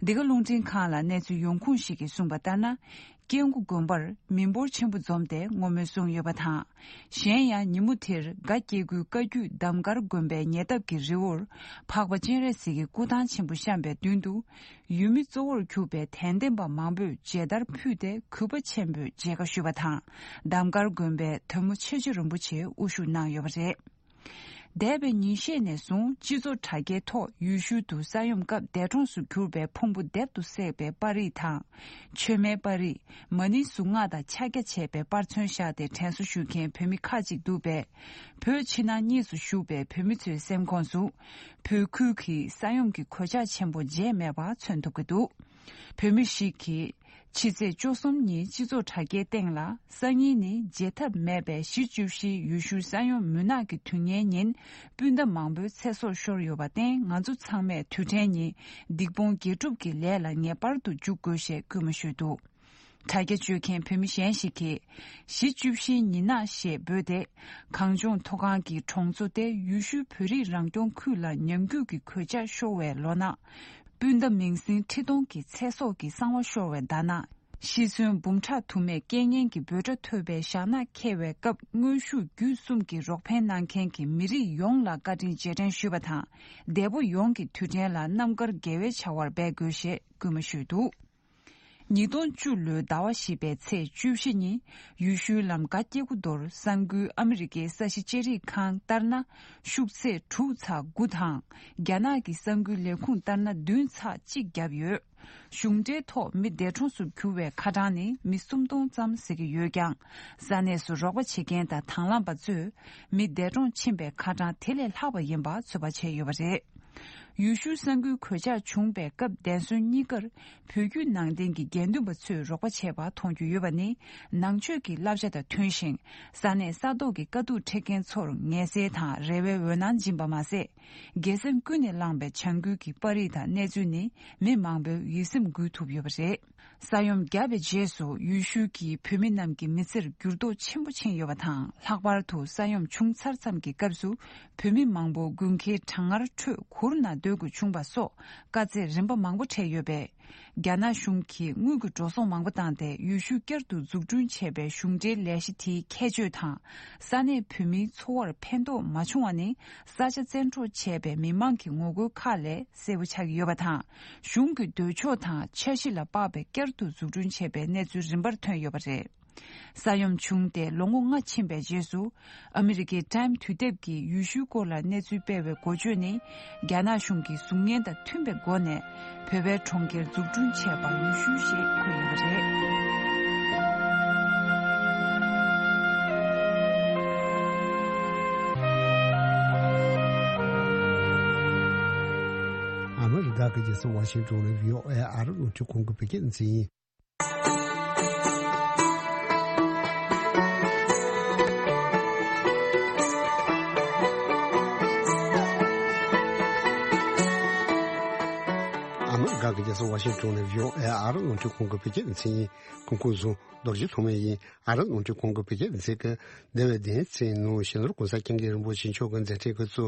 འདི་ག་རླུང་འཕྲིན་ཁང་ལ་གནས་ཚུལ་ཡོང་ཁུངས་ཤིག་གིས་གསུངས་པ་ལྟར་ན། སྐྱེ་རྒུ་དགོན་པར་མི་འབོར་ཆེན་པོ་འཛོམས་ཏེ་བསྔོ་སྨོན་གསུངས་ཡོད་པ་དང་། གཞན་ཡང་ཉིན་མོ་དེར་སྒ་སྐྱེ་རྒུའི་བཀའ་བརྒྱུད་འདམ་དཀར་དགོན་པའི་ཉེ་འདབས་ཀྱི་རི་བོར་འཕགས་པ་སྤྱན་རས་གཟིགས་ཀྱི་སྐུ་ཐང་ཆེན་པོ་བཤམས་པའི་མདུན་དུ། ཡུལ་མི་གཙོ་བོར་གྱུར་པའི་དད་ལྡན་པ་མང་པོས་མཇལ་དར་ཕུལ་ཏེ་གུས་པ་ཆེན་པོས་མཇལ་ཁ་ཞུས་པ་དང་། འདམ་དཀར་དགོན་པའི་དོན་མོ་ཆོས་རྗེ་རིན་པོ་ཆེ་དབུ་བཞུགས་གནང་ཡོད་པ་རེད། འདས་པའི་ཉིན་ཤས་ནས་བཟུང་སྤྱི་ཚོགས་དྲ་རྒྱའི་ཐོག་ཡུལ་ཤུལ་དུ་ས་ཡོམ་སྐབས་འདས་གྲོངས་སུ་གྱུར་པའི་ཕུང་པོ་རྡེབ་ཏུ་བསྲེགས་པའི་པར་རིས་དང་། མཆོད་མེའི་པར་རིས། མ་ཎི་གཟུངས་སྔགས་དང་ཕྱག་རྒྱ་བྱས་པའི་པར་མཚོན་བཞག་སྟེ་དྲན་གསོ་ཞུ་མཁན་བོད་མི་ཁག་ཅིག་འདུག་པས། བོད་ཕྱི་ནང་གཉིས་སུ་བཞུགས་པའི་བོད་མི་ཚོའི་སེམས་ཁོངས་སུ། བོད་ཁུལ་གྱི་ས་ཡོམ་གྱི་གོད་ཆག་ཆེན་པོ་མཇལ་མེད་པ་མཚོན་ཐུབ་ཀྱི་འདུག། བོད་མི་ཞིག་གིས་ཕྱི་ཚེས་བཅུ་གསུམ་ཉིན་སྤྱི་ཚོགས་དྲ་རྒྱའི་སྟེང་ལ། སང་ཉིན་ནི་བརྗེད་ཐབས་མེད་པའི་བཞི་བཅུ་བཞིའི་ཡུལ་ཤུལ་ས་ཡོམ་མུན་ནག་གི་དུས་ངན་ཉིན། སྤུན་ཟླ་མང་པོའི་ཚེ་སྲོག་ཤོར་ཡོད་པར་བརྟེན། ང་ཚོ་ཚང་མས་དུས་དྲན་ཉིན་སྡིག་སྤོང་དགེ་སྒྲུབ་ཀྱི་ལས་ལ་ངེས་པར་དུ་འཇུག་དགོས་ཞེས་སྐུལ་མ་ཞུས་འདུག། དྲ་རྒྱ་སྤྱོད་མཁན་བོད་མི་གཞན་ཞིག་གིས། བཞི་བཅུ་བཞིའི་ཉིན་ནག་ཞེས་འབོད་དེ། གངས་ལྗོངས་མཐོ་སྒང་གི་གྲོང་ཚོ་སྟེ་ཡུལ་ཤུལ་བོད་རིགས་རང་སྐྱོང་ཁུལ་ལ་ཉམས་རྒུད་ཀྱི་གོད་ཆག་ཤོར་བའི་ལོ་ན། སྤུན་ཟླ་མིང་སྲིང་ཁྲི་སྟོང་གི་ཚེ་སྲོག་གི་གསང་བ་ཤོར་བའི་ཟླ་ན། ཤི་གསོན་འབུམ་ཕྲག་དུ་མས་རྐྱེན་ངན་གྱི་འབོད་སྒྲ་ཐོས་པའི་ཞག་ན་འཁེལ་བའི་སྐབས། དངོས་ཤུགས་བརྒྱུད་གསུམ་གྱིས་རོགས་ཕན་གནང་མཁན་གྱི་མི་རིགས་ཡོངས་ལ་བཀའ་དྲིན་རྗེས་དྲན་ཞུས་པ་དང་། འདས་པོ་ཡོངས་ཀྱི་དུས་དྲན་ལ་རྣམ་དཀར་དགེ་བའི་བྱ་བར་འབད་དགོས་ཞེས་སྐུལ་མ་ཞུས་འདུག། ཉིས་སྟོང་བཅུ་ལོའི་ཟླ་བ་བཞི་པའི་ཚེས་བཅུ་བཞི་ཉིན། ཡུལ་ཤུལ་ལམ་ཀ་སྐྱེ་རྒུ་མདོར་གསར་འགོད་ཨ་མི་རི་ཀའི་ས་གཞི་ལྕགས་རིགས་ཁང་ལྟར་ན་ཤུགས་ཚད་དྲུག་ཚེག་དགུ་དང་། རྒྱ་ནག་གི་གསར་འགོད་ལས་ཁུངས་ལྟར་ན་བདུན་ཚེག་གཅིག་བརྒྱབ་ཡོད། གཞུང་འབྲེལ་ཐོག་མི་འདས་གྲོངས་སུ་གྱུར་བའི་ཁ་གྲངས་ནི་མི་སུམ་སྟོང་ཙམ་ཟེར་གྱི་ཡོད་ཀྱང་། ས་གནས་སུ་རོགས་པ་བྱེད་མཁན་དང་དང་བླངས་པ་ཚོས་མི་འདས་གྲོངས་ཕྱིན་པའི་ཁ་གྲངས་དེ་ལས་ལྷག་པ་ཡིན་པ་ཚོད་དཔག་བྱས་ཡོད་པ་རེད། ཡུལ་ཤུལ་གསར་འགོད་གོད་ཆག་བྱུང་བའི་སྐབས། འདས་གསོན་གཉིས་ཀར་བོད་བརྒྱུད་ནང་བསྟན་གྱི་དགེ་འདུན་པ་ཚོས་རོགས་པ་བྱས་པ་མཐོང་རྒྱུ་ཡོད་པ་ནི། ནང་ཆོས་ཀྱི་བསླབ་བྱ་དང་མཐུན་ཞིང་། ས་གནས་ས་ཐོག་གི་དཀའ་སྡུག་འཕྲད་མཁན་ཚོར་ངལ་སེལ་དང་རེ་བའི་འོད་སྣང་སྦྱིན་པ་མ་ཟད། དགེ་སེམས་ཀུན་ནས་བསླངས་པའི་བྱ་འགུལ་གྱི་པར་རིས་དང་གནས་ཚུལ་ནི། མི་མང་པོའི་ཡིད་སེམས་འགུལ་ཐུབ་ཡོད་པ་རེད། ས་ཡོམ་བརྒྱབ་པའི་རྗེས་སུ་ཡུལ་ཤུལ་གྱི་བོད་མི་རྣམས་ཀྱི་མི་ཚེར་འགྱུར་ལྡོག་ཆེན་པོ་ཕྱིན་ཡོད་པ་དང་། ལྷག་པར་དུ་ས་ཡོམ་བྱུང་ཚར་ཙམ་གྱི་སྐབས་སུ་བོད་མི་མང་པོ་དགུན་ཁའི་གྲང་ངར་ཁྲོད་གུར་ནང་སྡོད་དགོས་བྱུང་བ་སོགས་དཀའ་ཚེགས་རིམ་པ་མང་པོ་འཕྲད་ཡོད་པས། རྒྱ་ནག་གཞུང་གིས་དངུལ་གྱི་འགྲོ་སོང་མང་པོ་བཏང་སྟེ་ཡུལ་ཤུལ་བསྐྱར་དུ་འཛུགས་སྐྲུན་བྱས་པའི་གཞུང་འབྲེལ་ལས་གཞི་དེའི་ཁྱད་ཆོས་དང་། ས་གནས་བོད་མིའི་འཚོ་བར་ཕན་ཐོགས་མ་བྱུང་བ་ནི། ས་ཆ་བཙན་འཕྲོག་བྱས་པའི་མི་མང་གི་ངོ་རྒོལ་ཁག་ལས་གསལ་པོ་ཆགས་ཀྱི་ཡོད་པ་དང་། གཞུང་གི་འདོད་ཕྱོགས་དང་འཆར་གཞི་ལ་དཔག་པའི་བསྐྱར་དུ་འཛུགས་སྐྲུན་བྱས་པའི་གནས་ཚུལ་རིམ་པར་ཐོན་ཡོད་པ་རེད། ས་ཡོམ་བྱུང་སྟེ་ལོ་ངོ་ལྔ་ཕྱིན་པའི་རྗེས་སུ། ཨ་མི་རི་ཀའི་ཊའིམ་དུས་དེབ་ཀྱིས་ཡུལ་ཤུལ་སྐོར་ལ་གནས་ཚུལ་སྤེལ་བའི་འགོ་བརྗོད་ནི། རྒྱ་ནག་གཞུང་གི་གཟུགས་བརྙན་དང་མཐུན་པའི་སྒོ་ནས། བོད་པའི་གྲོང་ཁྱེར་འཛུགས་སྐྲུན་བྱས་པ་ཡུལ་ཤུལ་ཞེས་འཁོད་ཡོད་པ་རེད། ཨ་མི་རི་ཀ་གི་རྒྱལ་ས་ཝ་ཤིང་ཏོན་ནས་བྷི་ཨོ་ཨེ་ཨ་རི་རླུང་འཕྲིན་ཁང་གི་བོད་སྐད་སྡེ་ཚན་ཡིན། ཨ་མི་རི་ཀ་གི་རྒྱལ་ས་ཝ་ཤིང་ཏོན་ནས་བྷི་ཨོ་ཨེ་ཨ་རི་རླུང་འཕྲིན་ཁང་གི་བོད་སྐད་སྡེ་ཚན་ཡིན། གོང་གསུངས་རྡོ་རྗེ་ཐོགས་མེད་ཡིན། ཨ་རི་རླུང་འཕྲིན་ཁང་གི་བོད་སྐད་སྡེ་ཚན་གྱིས་འདས་པའི་བདུན་ཕྲག་ནང་སྤྱི་ནོར་གོང་ས་སྐྱབས་མགོན་རིན་པོ་ཆེ་མཆོག་གི་མཛད་འཕྲིན་གྱི་གཙོ།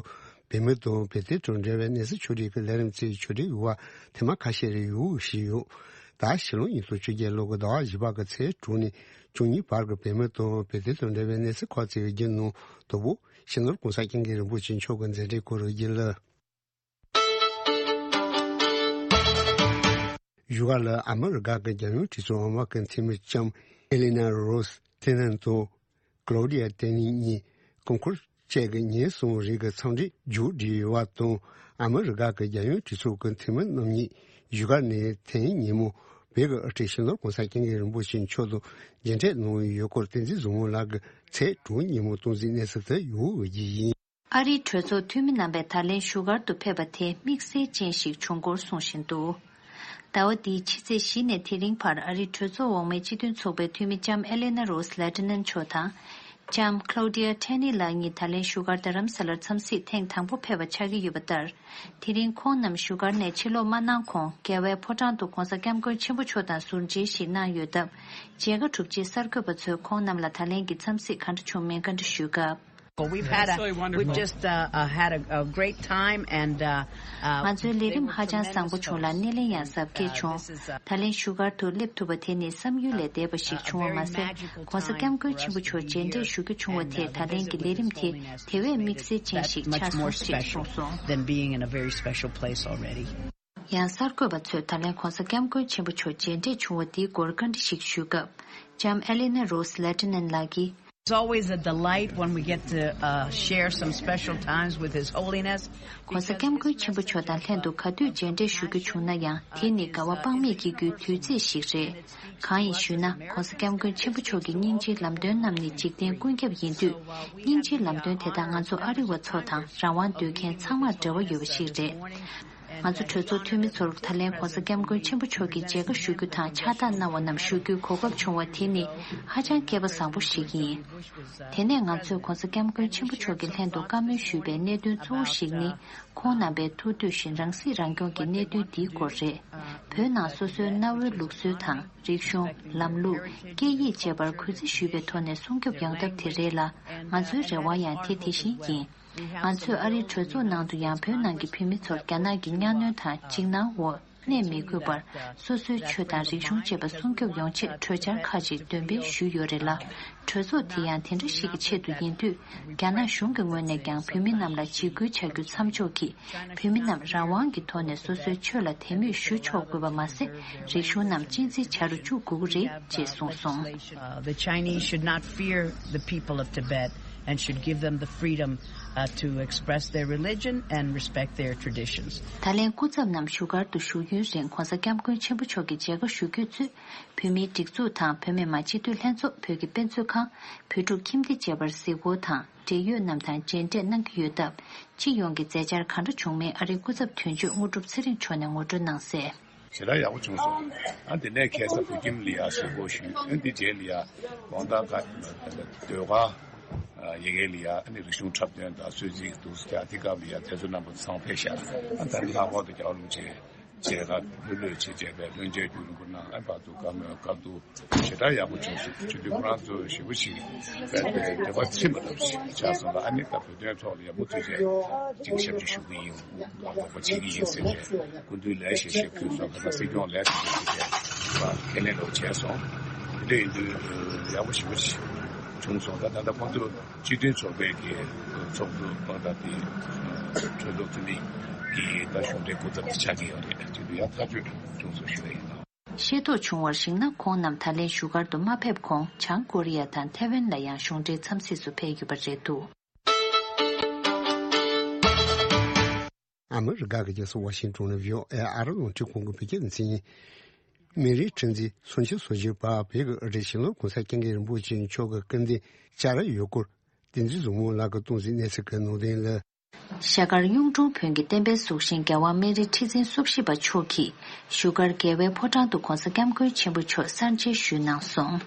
བོད་མི་དང་བོད་དོན་དང་འབྲེལ་བའི་གནས་ཚུལ་ཕྱོགས་སྒྲིག་གི་ལས་རིམ་གཅིག་ཕྱོགས་སྒྲིག་ཡོད་པ་ཐེངས་མ་ཁ་ཤས་རེ་ཡོད་ཞུས་ཡོད། ད་ཕྱི་ལོ་ཉིས་སྟོང་བཅོ་བརྒྱད་ལོ་གི་ཟླ་བ་བཞི་པ་གི་ཚེས་དྲུག་ནས་བཅུ་གཉིས་བར་གྱི་བོད་མི་དང་བོད་དོན་དང་འབྲེལ་བའི་གནས་ཚུལ་ཁག་བརྩིས་པའི་རྒྱུན་ནང་དང་པོ་སྤྱི་ནོར་གོང་ས་སྐྱབས་མགོན་རིན་པོ་ཆེ་མཆོག་གི་མཛད་འཕྲིན་སྐོར་རེ་རྒྱུན་ལ། བཞུགས་སྒར་ལ་ཨ་མི་རི་ཀ་གི་རྒྱལ་ཡོངས་གྲོས་ཚོགས་འོག་མ་གི་འཐུས་མི་ལྕམ་ཨེ་ལི་ན་རོས་ཐེ་ནན་དང་ཀློ་ཌི་ཡ་ཏེ་ནི་གཉིས་སྐུ་འཁོར་བཅས་ཀྱི་ཉིན་གསུམ་རིང་གི་འཚམས་འདྲིར་མཇུག་བསྒྲིལ་ཡོད་པ་དང་། ཨ་མི་རི་ཀ་གི་རྒྱལ་ཡོངས་གྲོས་ཚོགས་ཀྱི་འཐུས་མི་རྣམ་གཉིས་བཞུགས་སྒར་ནས་དེ་རིང་ཉིན་མོ་བོད་ཀྱི་དབུ་ཁྲིད་སྤྱི་ནོར་གོང་ས་སྐྱབས་མགོན་རིན་པོ་ཆེ་མཆོག་དང་མཇལ་འཕྲད་གནང་ཡོད་སྐོར་བསྟན་འཛིན་བཟང་མོ་ལགས་ཀྱིས་ཚེས་དྲུག་ཉིན་མོ་སྟོང་འཛིན་གནས་ཚུལ་དུ་ཡོང་ཡོད་ཀྱི་ཡིན། ཨ་རིའི་གྲོས་ཚོགས་འཐུས་མི་རྣམ་པས་ད་ལན་བཞུགས་སྒར་དུ་ཕེབས་པ་དེ་དམིགས་བསལ་ཅན་ཞིག་བྱུང་སྐོར་གསུང་བཞིན་འདུག། ཟླ་བ་འདིའི་ཕྱི་ཚེས་བཞི་ནས་དེ་རིང་བར་ཨ་རིའི་གྲོས་ཚོགས་འོག་མའི་སྤྱི་མཐུན་ཚོགས་པའི་འཐུས་མི་ལྕམ་ཨེ་ལེ་ན་རོས་ལེ་ཏི་ནན་མཆོག་དང་། ལྕམ་ཀློ་ཌི་ཡ་ཊེ་ནི་ལགས་གཉིས་ད་ལན་བཞུགས་སྒར་རྡ་རམ་ས་ལར་འཚམས་གཟིགས་ཐེངས་དང་པོ་ཕེབས་པ་ཆགས་ཀྱི་ཡོད་པ་ལྟར། དེ་རིང་ཁོང་རྣམས་བཞུགས་སྒར་ནས་ཕྱིར་ལོག་མ་གནང་གོང་རྒྱལ་བའི་ཕོ་བྲང་དུ་གོང་ས་སྐྱབས་མགོན་ཆེན་པོ་མཆོག་དང་ཟུར་མཇལ་ཞིག་གནང་ཡོད་སྟབས། མཇལ་ཁ་གྲུབ་རྗེས་གསར་འགོད་པ་ཚོས་ཁོང་རྣམས་ལ་ད་ལན་གྱི་འཚམས་གཟིགས་ག་འདྲ་བྱུང་མིན་བཀའ་འདྲི་ཞུས་སྐབས། Well, we've had a, we've just uh, uh, had a, a great time and uh, uh, ང་ཚོའི་ལས་རིམ་ཧ་ཅང་བཟང་པོ་བྱུང་ལ་སྣེ་ལེན་ཡང་གཟབ་རྒྱས་བྱུང་། ད་ལན་བཞུགས་སྒར་དུ་སླེབས་ཐུབ་པ་དེ་ནི་བསམ་ཡུལ་ལས་འདས་པ་ཞིག་བྱུང་བ་མ་ཟད། གོང་ས་སྐྱབས་མགོན་ཆེན་པོ་མཆོག་མཇལ་འཕྲད་ཞུ་རྒྱུ་བྱུང་བ་དེས་ད་ལན་གྱི་ལས་རིམ་དེ་དེ་བས་དམིགས་བསལ་ཅན་ཞིག་ཆགས་སོང་ཞེས་གསུངས་སོང་། Than being in a very special place already. ཡང་གསར་འགོད་པ་ཚོས་ད་ལན་གོང་ས་སྐྱབས་མགོན་ཆེན་པོ་མཆོག་མཇལ་འཕྲད་བྱུང་བ་འདིའི་སྐོར་བཀའ་འདྲི་ཞིག་ཞུས་སྐབས། ལྕམ་ཨེ་ལི་ན་རོས་ལེ་ཏི་ནན་ལགས་ཀྱིས། It's always a delight when we get to uh, share some special times with His Holiness. གོང་ས་སྐྱབས་མགོན་ཆེན་པོ་མཆོག་དང་ལྷན་དུ་ག་དུས་མཇལ་འཕྲད་ཞུ་རྒྱུ་བྱུང་ན་ཡང་དེ་ནི་དགའ་བ་དཔག་མེད་སྐྱེ་རྒྱུའི་དུས་ཚིགས་ཤིག་རེད། གང་ཡིན་ཞུས་ན་གོང་ས་སྐྱབས་མགོན་ཆེན་པོ་མཆོག་གི་སྙིང་རྗེའི་ལམ་སྟོན་རྣམས་ནི་འཇིག་རྟེན་ཀུན་ཁྱབ་ཡིན་དུས། སྙིང་རྗེའི་ལམ་སྟོན་དེ་དག་ང་ཚོ་ཨ་རི་བ་ཚོ་དང་རང་དབང་འདོད་མཁན་ཚང་མར་འབྲེལ་བ་ཡོད་པ་ཞིག་རེད། ང་ཚོ་གྲོས་ཚོགས་འཐུས་མི་ཚོར་ད་ལན་གོང་ས་སྐྱབས་མགོན་ཆེན་པོ་མཆོག་གི་མཇལ་ཁ་ཞུ་རྒྱུ་དང་ཕྱག་རྟགས་གནང་བ་རྣམས་ཞུ་རྒྱུའི་གོ་སྐབས་བྱུང་བ་དེ་ནི་ཧ་ཅང་སྐལ་པ་བཟང་པོ་ཞིག་ཡིན། དེ་ནས་ང་ཚོས་གོང་ས་སྐྱབས་མགོན་ཆེན་པོ་མཆོག་གི་ལྷན་དུ་བཀའ་མོལ་ཞུས་པའི་གནད་དོན་གཙོ་བོ་ཞིག་ནི། ཁོང་རྣམ་པའི་ཐུགས་འདོད་བཞིན་རང་སྲིད་རང་སྐྱོང་གི་གནད་དོན་འདིའི་སྐོར་རེད། བོད་ནང་སོ་སོའི་གནའ་བོའི་ལུགས་སྲོལ་དང་ རིག་གཞུང་། ལམ་ལུགས། སྐད་ཡིག་བཅས་པར་གུས་བརྩི་ཞུས་པའི་ཐོག་ནས་སྲུང་སྐྱོབ་ཡོང་ཐབས་དེ་རེད་ལ། ང་ཚོའི་རེ་བ་ཡང་དེ་དེ་བཞིན་ཡིན། ང་ཚོས་ཨ་རིའི་གྲོས་ཚོགས་ནང་དུ་ཡང་བོད་ནང་གི་བོད་མི་ཚོར་རྒྱ་ནག་གི་གཉའ་གནོན་དང་འཇིགས་སྣང་འོག་གནས་མི་དགོས་པར། སོ་སོའི་ཆོས་དང་རིག་གཞུང་བཅས་པ་སྲུང་སྐྱོབ་ཡོང་ཆེད་གྲོས་འཆར་ཁག་ཅིག་འདོན་སྤེལ་ཞུས་ཡོད་རེད་ལ། གྲོས་ཚོགས་དེ་ཡང་དེ་འདྲ་ཞིག་གི་ཆེད་དུ་ཡིན་དུས། རྒྱ་ནག་གཞུང་གི་ངོས་ནས་ཀྱང་བོད་མི་རྣམས་ལ་འཇིགས་སྐུལ་བྱ་རྒྱུ་མཚམས་འཇོག་གིས། བོད་མི་རྣམས་རང་དབང་གི་ཐོག་ནས་སོ་སོའི་ཆོས་ལ་དད་མོས་ཞུ་ཆོག་དགོས་པ་མ་ཟད། རིག་གཞུང་རྣམས་གཅེས་འཛིན་བྱ་རུ་བཅུག་དགོས་ཀྱི་རེད་ཅེས་གསུངས་སོང་། Uh, the Chinese should not fear the people of Tibet and should give them the freedom, uh, to express their religion and respect their traditions. ད་ལན་སྐུ་ཚབ་རྣམས་བཞུགས་སྒར་དུ་བཞུགས་ཡུན་རིང་༧གོང་ས་༧སྐྱབས་མགོན་ཆེན་པོ་མཆོག་གི་མཇལ་ཁ་ཞུ་རྒྱུ་ཚོས། བོད་མིའི་སྒྲིག་འཛུགས་དང་བོད་མི་མང་སྤྱི་འཐུས་ལྷན་ཚོགས། བོད་ཀྱི་དཔེ་མཛོད་ཁང་། བོད་ཕྲུག་ཁྱིམ་སྡེ་བཅས་པར་གཟིགས་སྐོར་དང་། འབྲེལ་ཡོད་རྣམས་དང་མཇལ་འཕྲད་གནང་གི་ཡོད་སྟབས། སྤྱི་ཡོངས་ཀྱི་མཛད་འཆར་གང་འདྲ་བྱུང་མིན་ཨ་རིའི་སྐུ་ཚབ་དོན་གཅོད་དངོས་གྲུབ་ཚེ་རིང་མཆོག་ནས་ངོ་སྤྲོད་གནང་གསལ། ཞེ་དྲག་ཡག་པོ་བྱུང་སོང་། ཨ་འདི་ནས་ཁ་སང་བོད་ཁྱིམ་ལ་ཡ་གཟིགས་སྐོར་ཞུས། ཨ་འདི་རྗེས་ལ་ཡ་དགོང་དག་ཁ་ཟློས་གར་ཡི་གེ་ལ་ཡ་ཨ་ནི་རིག་གཞུང་འཁྲབ་སྟོན་དང་གསོལ་ཚིགས་འདུག་ཀྱང་དེ་སྐབས་ལ་ཡ་དེ་ཚོ་རྣམ་པ་ཚང་ཕེབས་ཤག་ཨ་ད་ནི་ལྷག་པར་དུ་རྒྱལ་བ་རིན་པོ་ཆེ་མཇལ་ཁ་ལྷོད་ལྷོད་བྱས་བྱས་པའི་བློན་ཆེན་བརྒྱུད་རིམ་སྐུ་ན་ཨ་བར་དུ་བཀའ་མོལ་བཀའ་བསྡུར་ཞེ་དྲག་ཡག་པོ་བྱུང་སོང་། སྤྱི་འཐུས་ཁོ་རང་ཚོ་ཞེ་པོ་ཞིག་དཔེ་དེ་དེ་བ་ཚིམ་པ་ལྟ་བུ་ཞིག་ཆགས་སོང་ལ། ཨ་ནི་ད་བོད་དོན་ཐོག་ལ་ཡག་པོ་ཐུགས་རྗེ་ཅིག་ཞབས་ཕྱི་ཞུ་གི་ཡིན། དགོངས་པ་བཞེས་ཀྱི་ཡིན་ཟེར་ནས་སྐུ་མདུན་ལས་ཞེ་ཞེ་ཕུལ་སོང་། ད་ལྟ་སྲིད་སྐྱོང་ལས་ཞེ་ཞེ་ཕུལ་བ་ཁས་ལེན་ལོག་བྱས་སོང་། དེ་འདྲ་ཡིན་དུས་ཡག་པོ་ཞེ་པོ་ཞིག་བྱུང་སོང་། ད་ད་ལྟ་ཁོང་ཚོ་སྤྱི་མཐུན་ཚོགས་པའི་གི་ཚོགས་གཙོ་དང་ད་ལྟ་དེ་གྲོས་ཚོགས་འཐུས་མི་གི་ད་གཞུང་འབྲེལ་སྐུ་ཚབ་དེ་ཆགས་ཀྱི་ཡོད་རེད། དེ་དུས་ཡང་ཐག་གཅོད་བྱུང་སོང་ཞུ་བ་ཡིན། ཤེས་རྟོགས་བྱུང་བར་གཞིགས་ན། ཁོང་རྣམས་ད་ལན་བཞུགས་སྒར་དུ་མ་ཕེབས་གོང་། བྱང་ཀོ་རི་ཡ་དང་ཐའེ་ཝན་ལ་ཡང་གཞུང་འབྲེལ་འཚམས་གཟིགས་སུ་ཕེབས་ཡོད་པ་རེད་འདུག། ཨ་མི་རི་ཀ་གི་རྒྱལ་ས་ཝ་ཤིང་ཏོན་ནས་བྷི་ཨོ་ཨེ་ཨ་རི་རླུང་འཕྲིན་ཁང་གི་བོད་སྐད་སྡེ་ཚན་ཡིན། མི་རིགས་མཁྲེགས་འཛིན་སུམ་ཅུ་སོ་བཞི་པ་བོད་ཀྱི་ཨ་རིའི་གཞིས་ལུས་གོང་ས་སྐྱབས་མགོན་རིན་པོ་ཆེ་མཆོག་གི་སྐུ་མདུན་བཅར་ཡོད་སྐོར། བསྟན་འཛིན་བཟང་མོ་ལགས་ཀྱིས་གཏོང་གཟིགས་གནས་ཚུལ་གྱི་ནང་དོན་ལ། ཤར་དཀར་གཡུང་དྲུང་བོན་གྱི་བསྟན་པའི་གཟུགས་ཅན་རྒྱལ་དབང་སྨན་རི་ཁྲི་འཛིན་བཅུ་བཞི་པ་མཆོག་གིས་བཞུགས་སྒར་རྒྱལ་བའི་ཕོ་བྲང་དུ་གོང་ས་སྐྱབས་མགོན་ཆེན་པོ་མཆོག་གསར་མཇལ་ཞུས་གནང་སོང་།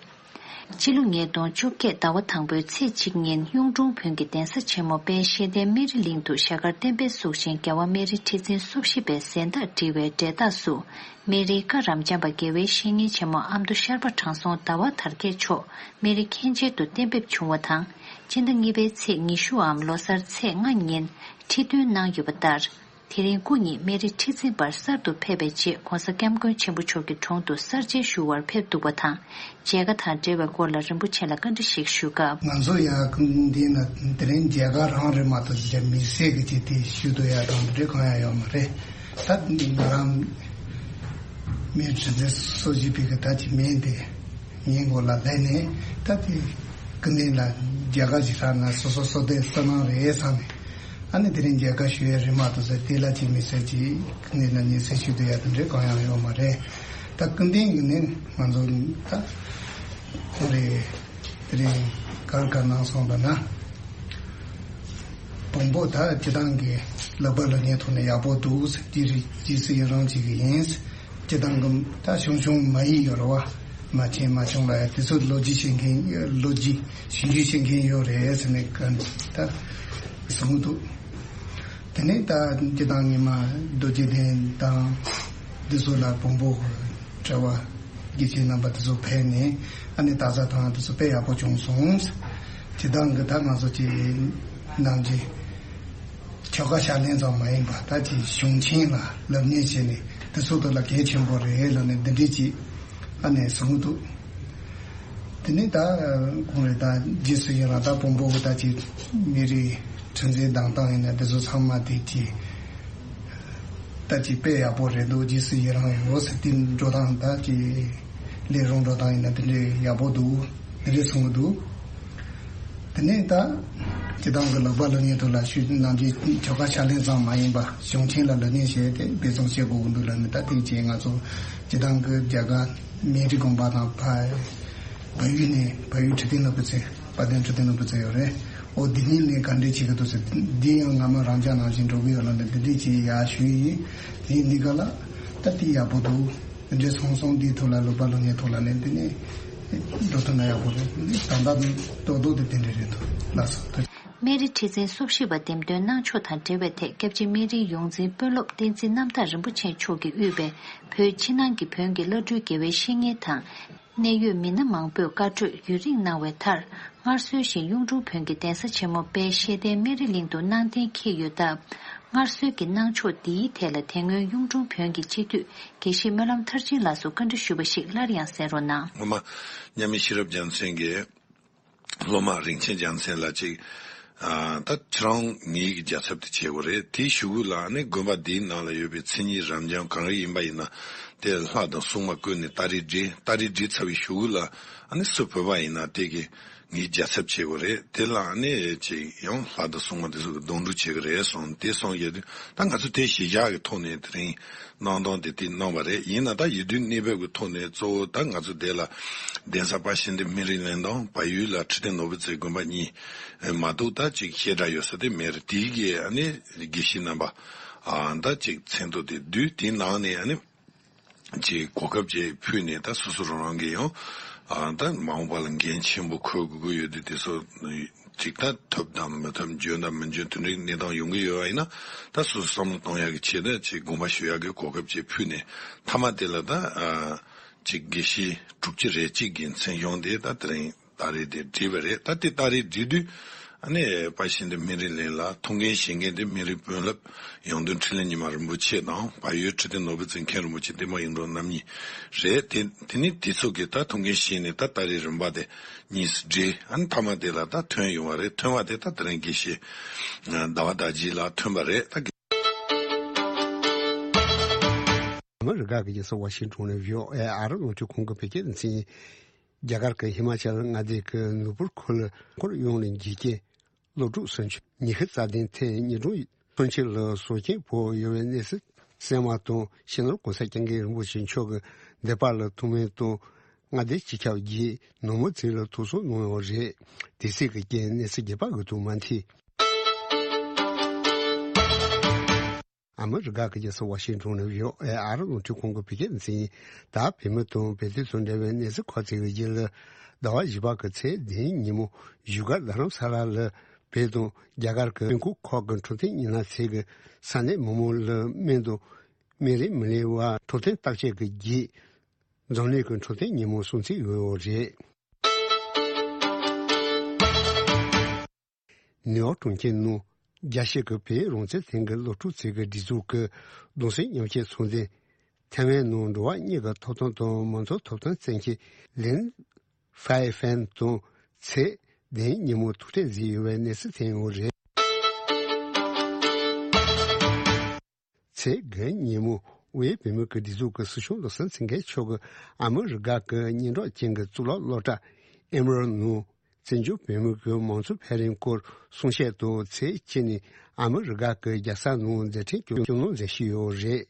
སྤྱི་ལོ་ཉིས་སྟོང་བཅོ་བརྒྱད་ཟླ་བ་དང་པོའི་ཚེས་གཅིག་ཉིན་གཡུང་དྲུང་བོན་གྱི་གདན་ས་ཆེན་མོ་དཔལ་ཤེས་ལྡན་སྨན་རི་གླིང་དུ་ཤར་དཀར་བསྟན་པའི་གཟུགས་ཅན་རྒྱལ་དབང་སྨན་རི་ཁྲི་འཛིན་བཅུ་བཞི་པའི་གཟེངས་རྟགས་བྲིས་པའི་འབྲས་རྟགས་སུ། སྨན་རིའི་བཀའ་རབ་འབྱམས་པ་དགེ་བའི་བཤེས་གཉེན་ཆེན་མོ་ཨ་མདོ་ཤར་པ་དྲང་སྲོང་ཟླ་བ་དར་རྒྱས་མཆོག་སྨན་རི་མཁན་ཆེན་དུ་གཏན་འབེབས་བྱུང་བ་དང་། སྤྱི་ཟླ་གཉིས་པའི་ཚེས་ཉི་ཤུའམ་ལོ་གསར་ཚེས་ལྔ་ཉིན་ཁྲི་འདོན་གནང་ཡོད་པ་ལྟར། དེ་རིང་སྐུ་ཉིད་སྨན་རི་ཁྲི་འཛིན་པར་གསར་དུ་ཕེབས་པའི་རྗེས་གོང་ས་སྐྱབས་མགོན་ཆེན་པོ་མཆོག་གི་དྲུང་དུ་གསར་མཇལ་ཞུ་བར་ཕེབས་འདུག་པ་དང་། མཇལ་ཁ་དང་འབྲེལ་བའི་སྐོར་ལ་རིན་པོ་ཆེ་ལ་བཀའ་འདྲི་ཞིག་ཞུ་སྐབས། ང་ཚོ་ཡ་འདི་ན་དེ་རིང་མཇལ་ཁ་རང་རེད་མ་གཏོགས་ཅིག་མི་སེར་གྱི་ཅིག་དེ་ཞུ་འདོད་ཡ་དང་འདི་འདྲའི་གང་ཡང་ཡོད་མ་རེད། ད་ང་རང་མི་ཁྲི་འཛིན་སོ་བཞི་པའི་གི་ད་ཅིག་མིན་ཏེ་ངའི་མགོ་ལ་ལྷན་ནས་ད་དེ་སྐུ་མདུན་ལ་མཇལ་ཁ་ཞིག་རག་ན་སོ་སོ་སོ་དེ་སོ་ནང་རེད་བསམ་ནས། ཨ་ནི་དེ་རིང་མཇལ་ཁ་ཞུ་ཡ་རེད་མ་གཏོགས་ཟེར་དེ་ལ་ཅིག་མི་སེར་ཅིག་སྐུ་མདུན་ལ་ཉེ་སྲིང་ཞུ་འདོད་ཡ་དེ་འདྲའི་གང་ཡང་ཡོད་མ་རེད། ད་སྐུ་མདུན་གྱི་ནི་ང་ཚོ་ད་ཁོང་རེད། དེ་རིང་གར་ག་གནང་སོང་བ་ན། བོན་པོ་ད་སྤྱི་བཏང་གི་ལག་པ་ལག་ཉན་ཐོག་ནས་ཡག་པོ་འདུག་ཟེར། རྗེས་རིགས་རྗེས་སུ་ཡི་རང་བྱེད་ཀྱི་ཡིན་ཟེར། སྤྱི་བཏང་གི་ད་ཆུང་ཆུང་མ་ཡིན་ཡོད་རེད་བ། མ་ཆེན་མ་ཆུང་ལ་ཡ་དེ་ཚོ་ལོ་རྒྱུས་ཤེས་མཁན་ལོ་རྒྱུས་ཞིབ་འཇུག་བྱེད་མཁན་ཡོད་རེད་ཟེར་ནས་ག་ད་གསུང་གི་འདུག། དེ་ནས་ད་སྤྱི་བཏང་ཉི་མ་རྡོ་རྗེ་གདན་དང་འདི་ཚོ་ལ་བོན་པོ་གྲྭ་བ་དགེ་བཤེས་རྣམ་པ་དེ་ཚོ་ཕེབས་ནས་ཨ་ནི་ད་ས་དང་དེ་ཚོ་དཔེ་ཡག་པོ་བྱུང་སོང་། སྤྱི་བཏང་གི་ད་ང་ཚོ་ཀྱི་ནང་གི་ཆོལ་ཁ་ཕྱག་ལེན་ཙམ་མ་ཡིན་པ་ད་ཀྱི་གཞུང་ཆེན་ལ་ལབ་གཉེར་བྱས་ནས་དེ་ཚོ་དེ་ལ་གལ་ཆེན་པོ་རེད་ལབ་ནས་འདི་འདྲས་ཀྱི་ཨ་ནས་གསུང་གི་འདུག། དེ་ནས་ད་ཁོང་རེ་ད་རྗེས་སུ་ཡི་རང་ད་བོན་པོ་གི་ད་ཀྱི་མི་རིགས་ཁྲི་འཛིན་གདན་སྟངས་ཡིན་ན་དེ་ཚོ་ཚང་མ་དེ་ཀྱི་ད་ཀྱི་དཔེ་ཡག་པོ་རེད་འདུག། རྗེས་སུ་ཡི་རང་ཡོད་ཟེར། དེ་འགྲོ་སྟངས་ད་ཀྱི་ལས་རུང་འགྲོ་སྟངས་ཡིན་ན་དེ་འདྲའི་ཡག་པོ་འདུག། དེ་འདྲའི་གསུང་གི་འདུག། དེ་ནས་ད་སྤྱི་བཏང་གི་ལག་པ་ལག་ཉན་ཐོག་ལ་ཞུས་ནང་གི་ཆོལ་ཁ་ཕྱག་ལེན་ཙམ་མ་ཡིན་པ་གཞུང་ཆེན་ལ་ལག་ལེན་བྱས་ཏེ་འབད་བརྩོན་བྱེད་དགོས་ཀྱི་འདུག་ལབ་ནས། ད་དེ་བྱས་ང་ཚོ་སྤྱི་བཏང་གི་རྒྱ་གར་སྨན་རི་དགོན་པ་དང་ཕ་བལ་ཡུལ་ནས་བལ་ཡུལ་ཁྲི་བརྟན་ནོར་བུ་ཚེ་དཔལ་ལྡན་ཁྲི་བརྟན་ནོར་བུ་ཚེ་ཡོད་རེད། ཨོ་འདི་གཉིས་ནས་ག་འདྲས་བྱེད་ཀྱི་འདུག་ཟེར། འདི་ཡང་སྔ་མ་རང་ཅག་ནང་བཞིན་འགྲོ་གི་ཡོད་ལབ་ནས་འདི་འདྲས་བྱས་ཡ་ཞུས་ཡིན། དེ་འདི་ག་ལ་ད་དེ་ཡག་པོ་འདུག། དེ་འདྲའི་སོང་སོང་འདིའི་ཐོག་ལ་ལོ་པ་ལོ་ཉའི་ཐོག་ལ་ནས་འདི་ནས་འགྲོ་ཐུབ་ན་ཡག་པོ་རེད། ད་ལྟ་ཏོག་ཏོག་དེ་དེ་འདྲ་རེད་འདུག། ལགས་སོ། སྨན་རི་ཁྲི་འཛིན་སོ་བཞི་པ་འདེམས་ཐོན་གནང་ཕྱོགས་དང་འབྲེལ་བའི་ཐད། སྐྱབས་རྗེ་སྨན་རིའི་ཡོངས་འཛིན་དཔོན་སློབ་བསྟན་འཛིན་རྣམ་དག་རིན་པོ་ཆེ་མཆོག་གིས་དབུས་པའི་བོད་ཕྱི་ནང་གི་བོན་གྱི་བླ་སྤྲུལ་དགེ་བའི་བཤེས་གཉེན་དང་། གནད་ཡོད་མི་སྣ་མང་པོས་བཀའ་གྲོས་ཡུན་རིང་གནང་བའི་མཐར། སྔར་སྲོལ་བཞིན་གཡུང་དྲུང་བོན་གྱི་གདན་ས་ཆེན་མོ་དཔལ་ཤེས་ལྡན་སྨན་རི་གླིང་དུ་གནང་གཏན་འཁེལ་ཡོད་སྟབས། སྔར་སྲོལ་གྱི་གནང་ཕྱོགས་འདིའི་ཐད་ལ་དེ་སྔོན་གཡུང་དྲུང་བོན་གྱི་སྤྱི་འཐུས་དགེ་བཤེས་སྨོན་ལམ་མཐར་ཕྱིན་ལགས་སུ་བཀའ་འདྲི་ཞུས་པ་ཞིག་སླར་ཡང་གསན་རོགས་གནང་། སྔོན་མ་མཉམ་མེད་ཤེས་རབ་རྒྱལ་མཚན་གྱིས། སློབ་མ་རིན་ཆེན་རྒྱལ་མཚན་ལ་ཅིག་ཨ། ད་ཁྱེད་རང་ངེད་ཀྱི་རྒྱལ་ཚབ་དེ་བྱེད་དགོས་རེད། དེའི་གཞུག་གུ་ལ་ཨ་ནི་དགོན་པ་འདིའི་ནང་ལ་ཡོད་པའི་མཚན་ཉིད་རབ་འབྱམས་གང་རེ་ཡིན་པ་ཡིན་ན། དེ་ལྷ་དང་སྲུང་མ་བསྐོས་ནས་སྟ་རེ་སྒྲིལ། སྟ་རེ་སྒྲིལ་ཚར་བའི་གཞུག་གུ་ལ་ཨ་ནི་སུ་བོས་པ་ཡིན་ན་དེ་གི་ངེད་རྒྱལ་ཚབ་བྱེད་དགོས་རེད། དེ་ལ་ཨ་ནི་ཅིག་ཡང་ལྷ་དང་སྲུང་མ་དེ་ཚོ་གི་སྡོང་ཕྲུག་བྱེད་ཀྱི་རེད་གསུངས། དེ་གསུངས་ཡོད་དུས་ད་ང་ཚོ་དེ་གཞིས་ཆགས་ཀྱི་ཐོག་ནས་དེ་རིང་གནང་སྟངས་དེ་དེ་གནང་བ་རེད། ཡིན་ན་ད་ཡུལ་དུས་གནས་བབ་ཀྱི་ཐོག་ནས་གཙོ་བོ་ད་ང་ཚོ་དེ་ལ་གདན་ས་དཔལ་ཤེས་ལྡན་སྨན་རི་གླིང་དང་བལ་ཡུལ་ལ་ཁྲི་བརྟན་ནོར་བུ་རྩེ་དགོན་པ་གཉིས་མ་གཏོགས་ད་ཅིག་བཤད་གྲྭ་ཡོད་ས་དེ་མེད་རེད། དེའི་གི་ཨ་ནི་དགེ་བཤེས་རྣམ་པ་ཨ་ད་ཅིག་མཚན་ཐོ་དེ་བསྡུས། དེའི་ནང་ནས་ཨ་ནི་ཅིག་གོ་སྐབས་ཅིག་ཕུལ་ནས་ད་སོ་སོ་རང་རང་གི་ཡང་ཨ་ད་མ་འོངས་པ་ལ་འགན་ཆེན་པོ་འཁུར་དགོས་ཀྱི་ཡོད་དུས་དེ་ཚོ་ཅིག་ད་ཐོབ་དང་མི་ཐོབ་འཇོན་དང་མི་འཇོན་དེ་འདྲའི་གནས་སྟངས་ཡོང་གི་ཡོད་པ་ཡིན་ན། ད་སོ་སོ་བསམ་བློ་གཏོང་ཡག་གི་ཆེད་དུ་ཅིག་དགོངས་པ་ཞུ་ཡག་གི་གོ་སྐབས་ཅིག་ཕུལ་ནས། མཐའ་མ་དེ་ལ་ད་ཨ་ཅིག་དགེ་བཤེས་དྲུག་ཅུ་རེ་གཅིག་གི་མཚན་གཞུང་དེ་ད་དེ་རིང་ད་རེས་དེ་བསྒྲིགས་པ་རེད། ད་དེ་ད་རེས་བསྒྲིགས་དུས་ཨ་ནི་དཔལ་ཤེས་ལྡན་སྨན་རི་གླིང་ལ་ཐུགས་འགན་བཞེས་མཁན་དེ་སྨན་རིའི་དཔོན་སློབ་ཡང་སྟོན་འཕྲིན་ལས་ཉི་མ་རིན་པོ་ཆེ་དང་། བལ་ཡུལ་ཁྲི་བརྟན་ནོར་བུ་རྩེ་མཁན་རིན་པོ་ཆེ་བསྟན་པ་ཡིད་འཕྲོག་རྣམ་གཉིས་རེད། དེ་དེ་ནི་དེ་ཚོ་གི་ད་ཐུགས་འགན་བཞེས་ནས་ད་ད་རེས་རིམ་པ་དེ་གཉིས་སུ་བསྒྲིལ། ཨ་ནི་མཐའ་མ་དེ་ལ་ད་ཐོན་ཡོང་བ་རེད། ཐོན་པ་དེ་ད་དེ་རིང་དགེ་བཤེས་ཟླ་བ་དར་རྒྱས་ལགས་ཐོན་པ་རེད། ད་ཨ་མི་རི་ཀ་གི་རྒྱལ་ས་ཝ་ཤིང་ཊོན་ནས་བྷི་ཨོ་ཨེ་ཨ་རི་རླུང་འཕྲིན་ཁང་གི་བོད་སྐད་སྡེ་ཚན། རྒྱ་གར་གྱི་ཧི་མ་ཅལ་མངའ་སྡེ་གི་ནུར་པུར་ཁུལ་ལ་སྐོར་ཡོང་ནས་འཇིག་རྟེན་སློབ་ཕྲུག་སུན་ཆོད་ཉི་ཤུ་རྩ་བདུན་ཐེངས་ཉིན་དྲུག་སུན་ཆོད་ལ་སྲོག་སྐྱོན་ཕོག་ཡོད་པའི་གནས་ཚུལ་གསན་པ་དང་། སྤྱི་ནོར་གོང་ས་སྐྱབས་མགོན་རིན་པོ་ཆེ་མཆོག་གིས་འདས་པ་ལ་ཐུགས་སྨོན་དང་མངའ་སྡེ་སྤྱི་ཁྱབ་ཀྱིས་ནང་མི་ཚོ་ལ་ཐུགས་གསོ་གནང་ཡོད་རེད། དེ་སྲིད་ཀྱི་རྐྱེན་གནས་ཚུལ་རྒྱས་པ་འགོད་དུ་མ་འཐུས། ཨ་མི་རི་ཀ་གི་རྒྱལ་ས་ཝ་ཤིང་ཊོན་ནས་བྷི་ཨོ་ཨེ་ཨ་རི་རླུང་འཕྲིན་ཁང་གི་བོད་སྐད་སྡེ་ཚན། ད་བོད་མི་དང་བོད་དོན་དང་འབྲེལ་བའི་གནས་ཚུལ་ཁག་ཅིག་གི་རྗེས་ལ། ཟླ་བ་བཞི་པ་གི་ཚེས་བདུན་ཉིན་མོ་བཞུགས་སྒར་རྡ་རམ་ས་ལ་ལ་བོད་དང་རྒྱ་གར་གྱི་དཔོན་ཁག་ཁག་གི་འཕྲོད་བསྟེན་ཉིན་ལ་ཚད་ཀྱི་ས་གནས་མི་མང་ལ་སྨན་དང་སྨན་རིན་མི་ལེན་པར་འཕྲོད་བསྟེན་བརྟག་དཔྱད་ཀྱི་རྗེས། འཛམ་གླིང་གི་འཕྲོད་བསྟེན་ཉིན་མོ་སྲུང་བརྩི་ཡོད་རེད། ནིའུ་ཡོག་གྲོང་ཁྱེར་ནང་རྒྱལ་སྤྱི་གི་བོད་རང་བཙན་ཐད་ཀྱི་སློབ་ཕྲུག་ཚོའི་གི་སྒྲིག་འཛུགས་ཀྱི་གདུང་སེམས་མཉམ་སྐྱེད་ཚོགས་འདུས་ཐའེ་ཝན་ནང་འགྲོ་བ་མིའི་གི་ཐོབ་ཐང་དང་མང་གཙོ་ཐོབ་ཐང་བཙན་ཁྱབ་ལིན་ཧྥའེ་ཧྥན་དང་ཚེས་བདུན་ཉིན་མོ་ཐུག་འཕྲད་མཛད་ཡོད་པའི་གནས་ཚུལ་ཐོན་ཡོད་རེད། ཚེས་བརྒྱད་ཉིན་མོ་དབུས་བོད་མིའི་སྒྲིག་འཛུགས་ཀྱི་སྲིད་སྐྱོང་བློ་བཟང་སེང་གེ་མཆོག་གིས་ཨ་མི་རི་ཀ་གི་སྙན་གྲགས་ཅན་གྱི་གཙུག་ལག་སློབ་གྲྭ་ཨེ་མོ་རལ་ནང་བཙན་བྱོལ་བོད་མིའི་མང་གཙོ་འཕེལ་རིམ་སྐོར་གསུང་བཤད་དང་། ཚེས་གཅིག་ནས་ཨ་མི་རི་ཀ་གི་རྒྱལ་ས་ནང་མཛད་འཕྲིན་སྐྱོང་གནང་མཛད་བཞིན་ཡོད་རེད།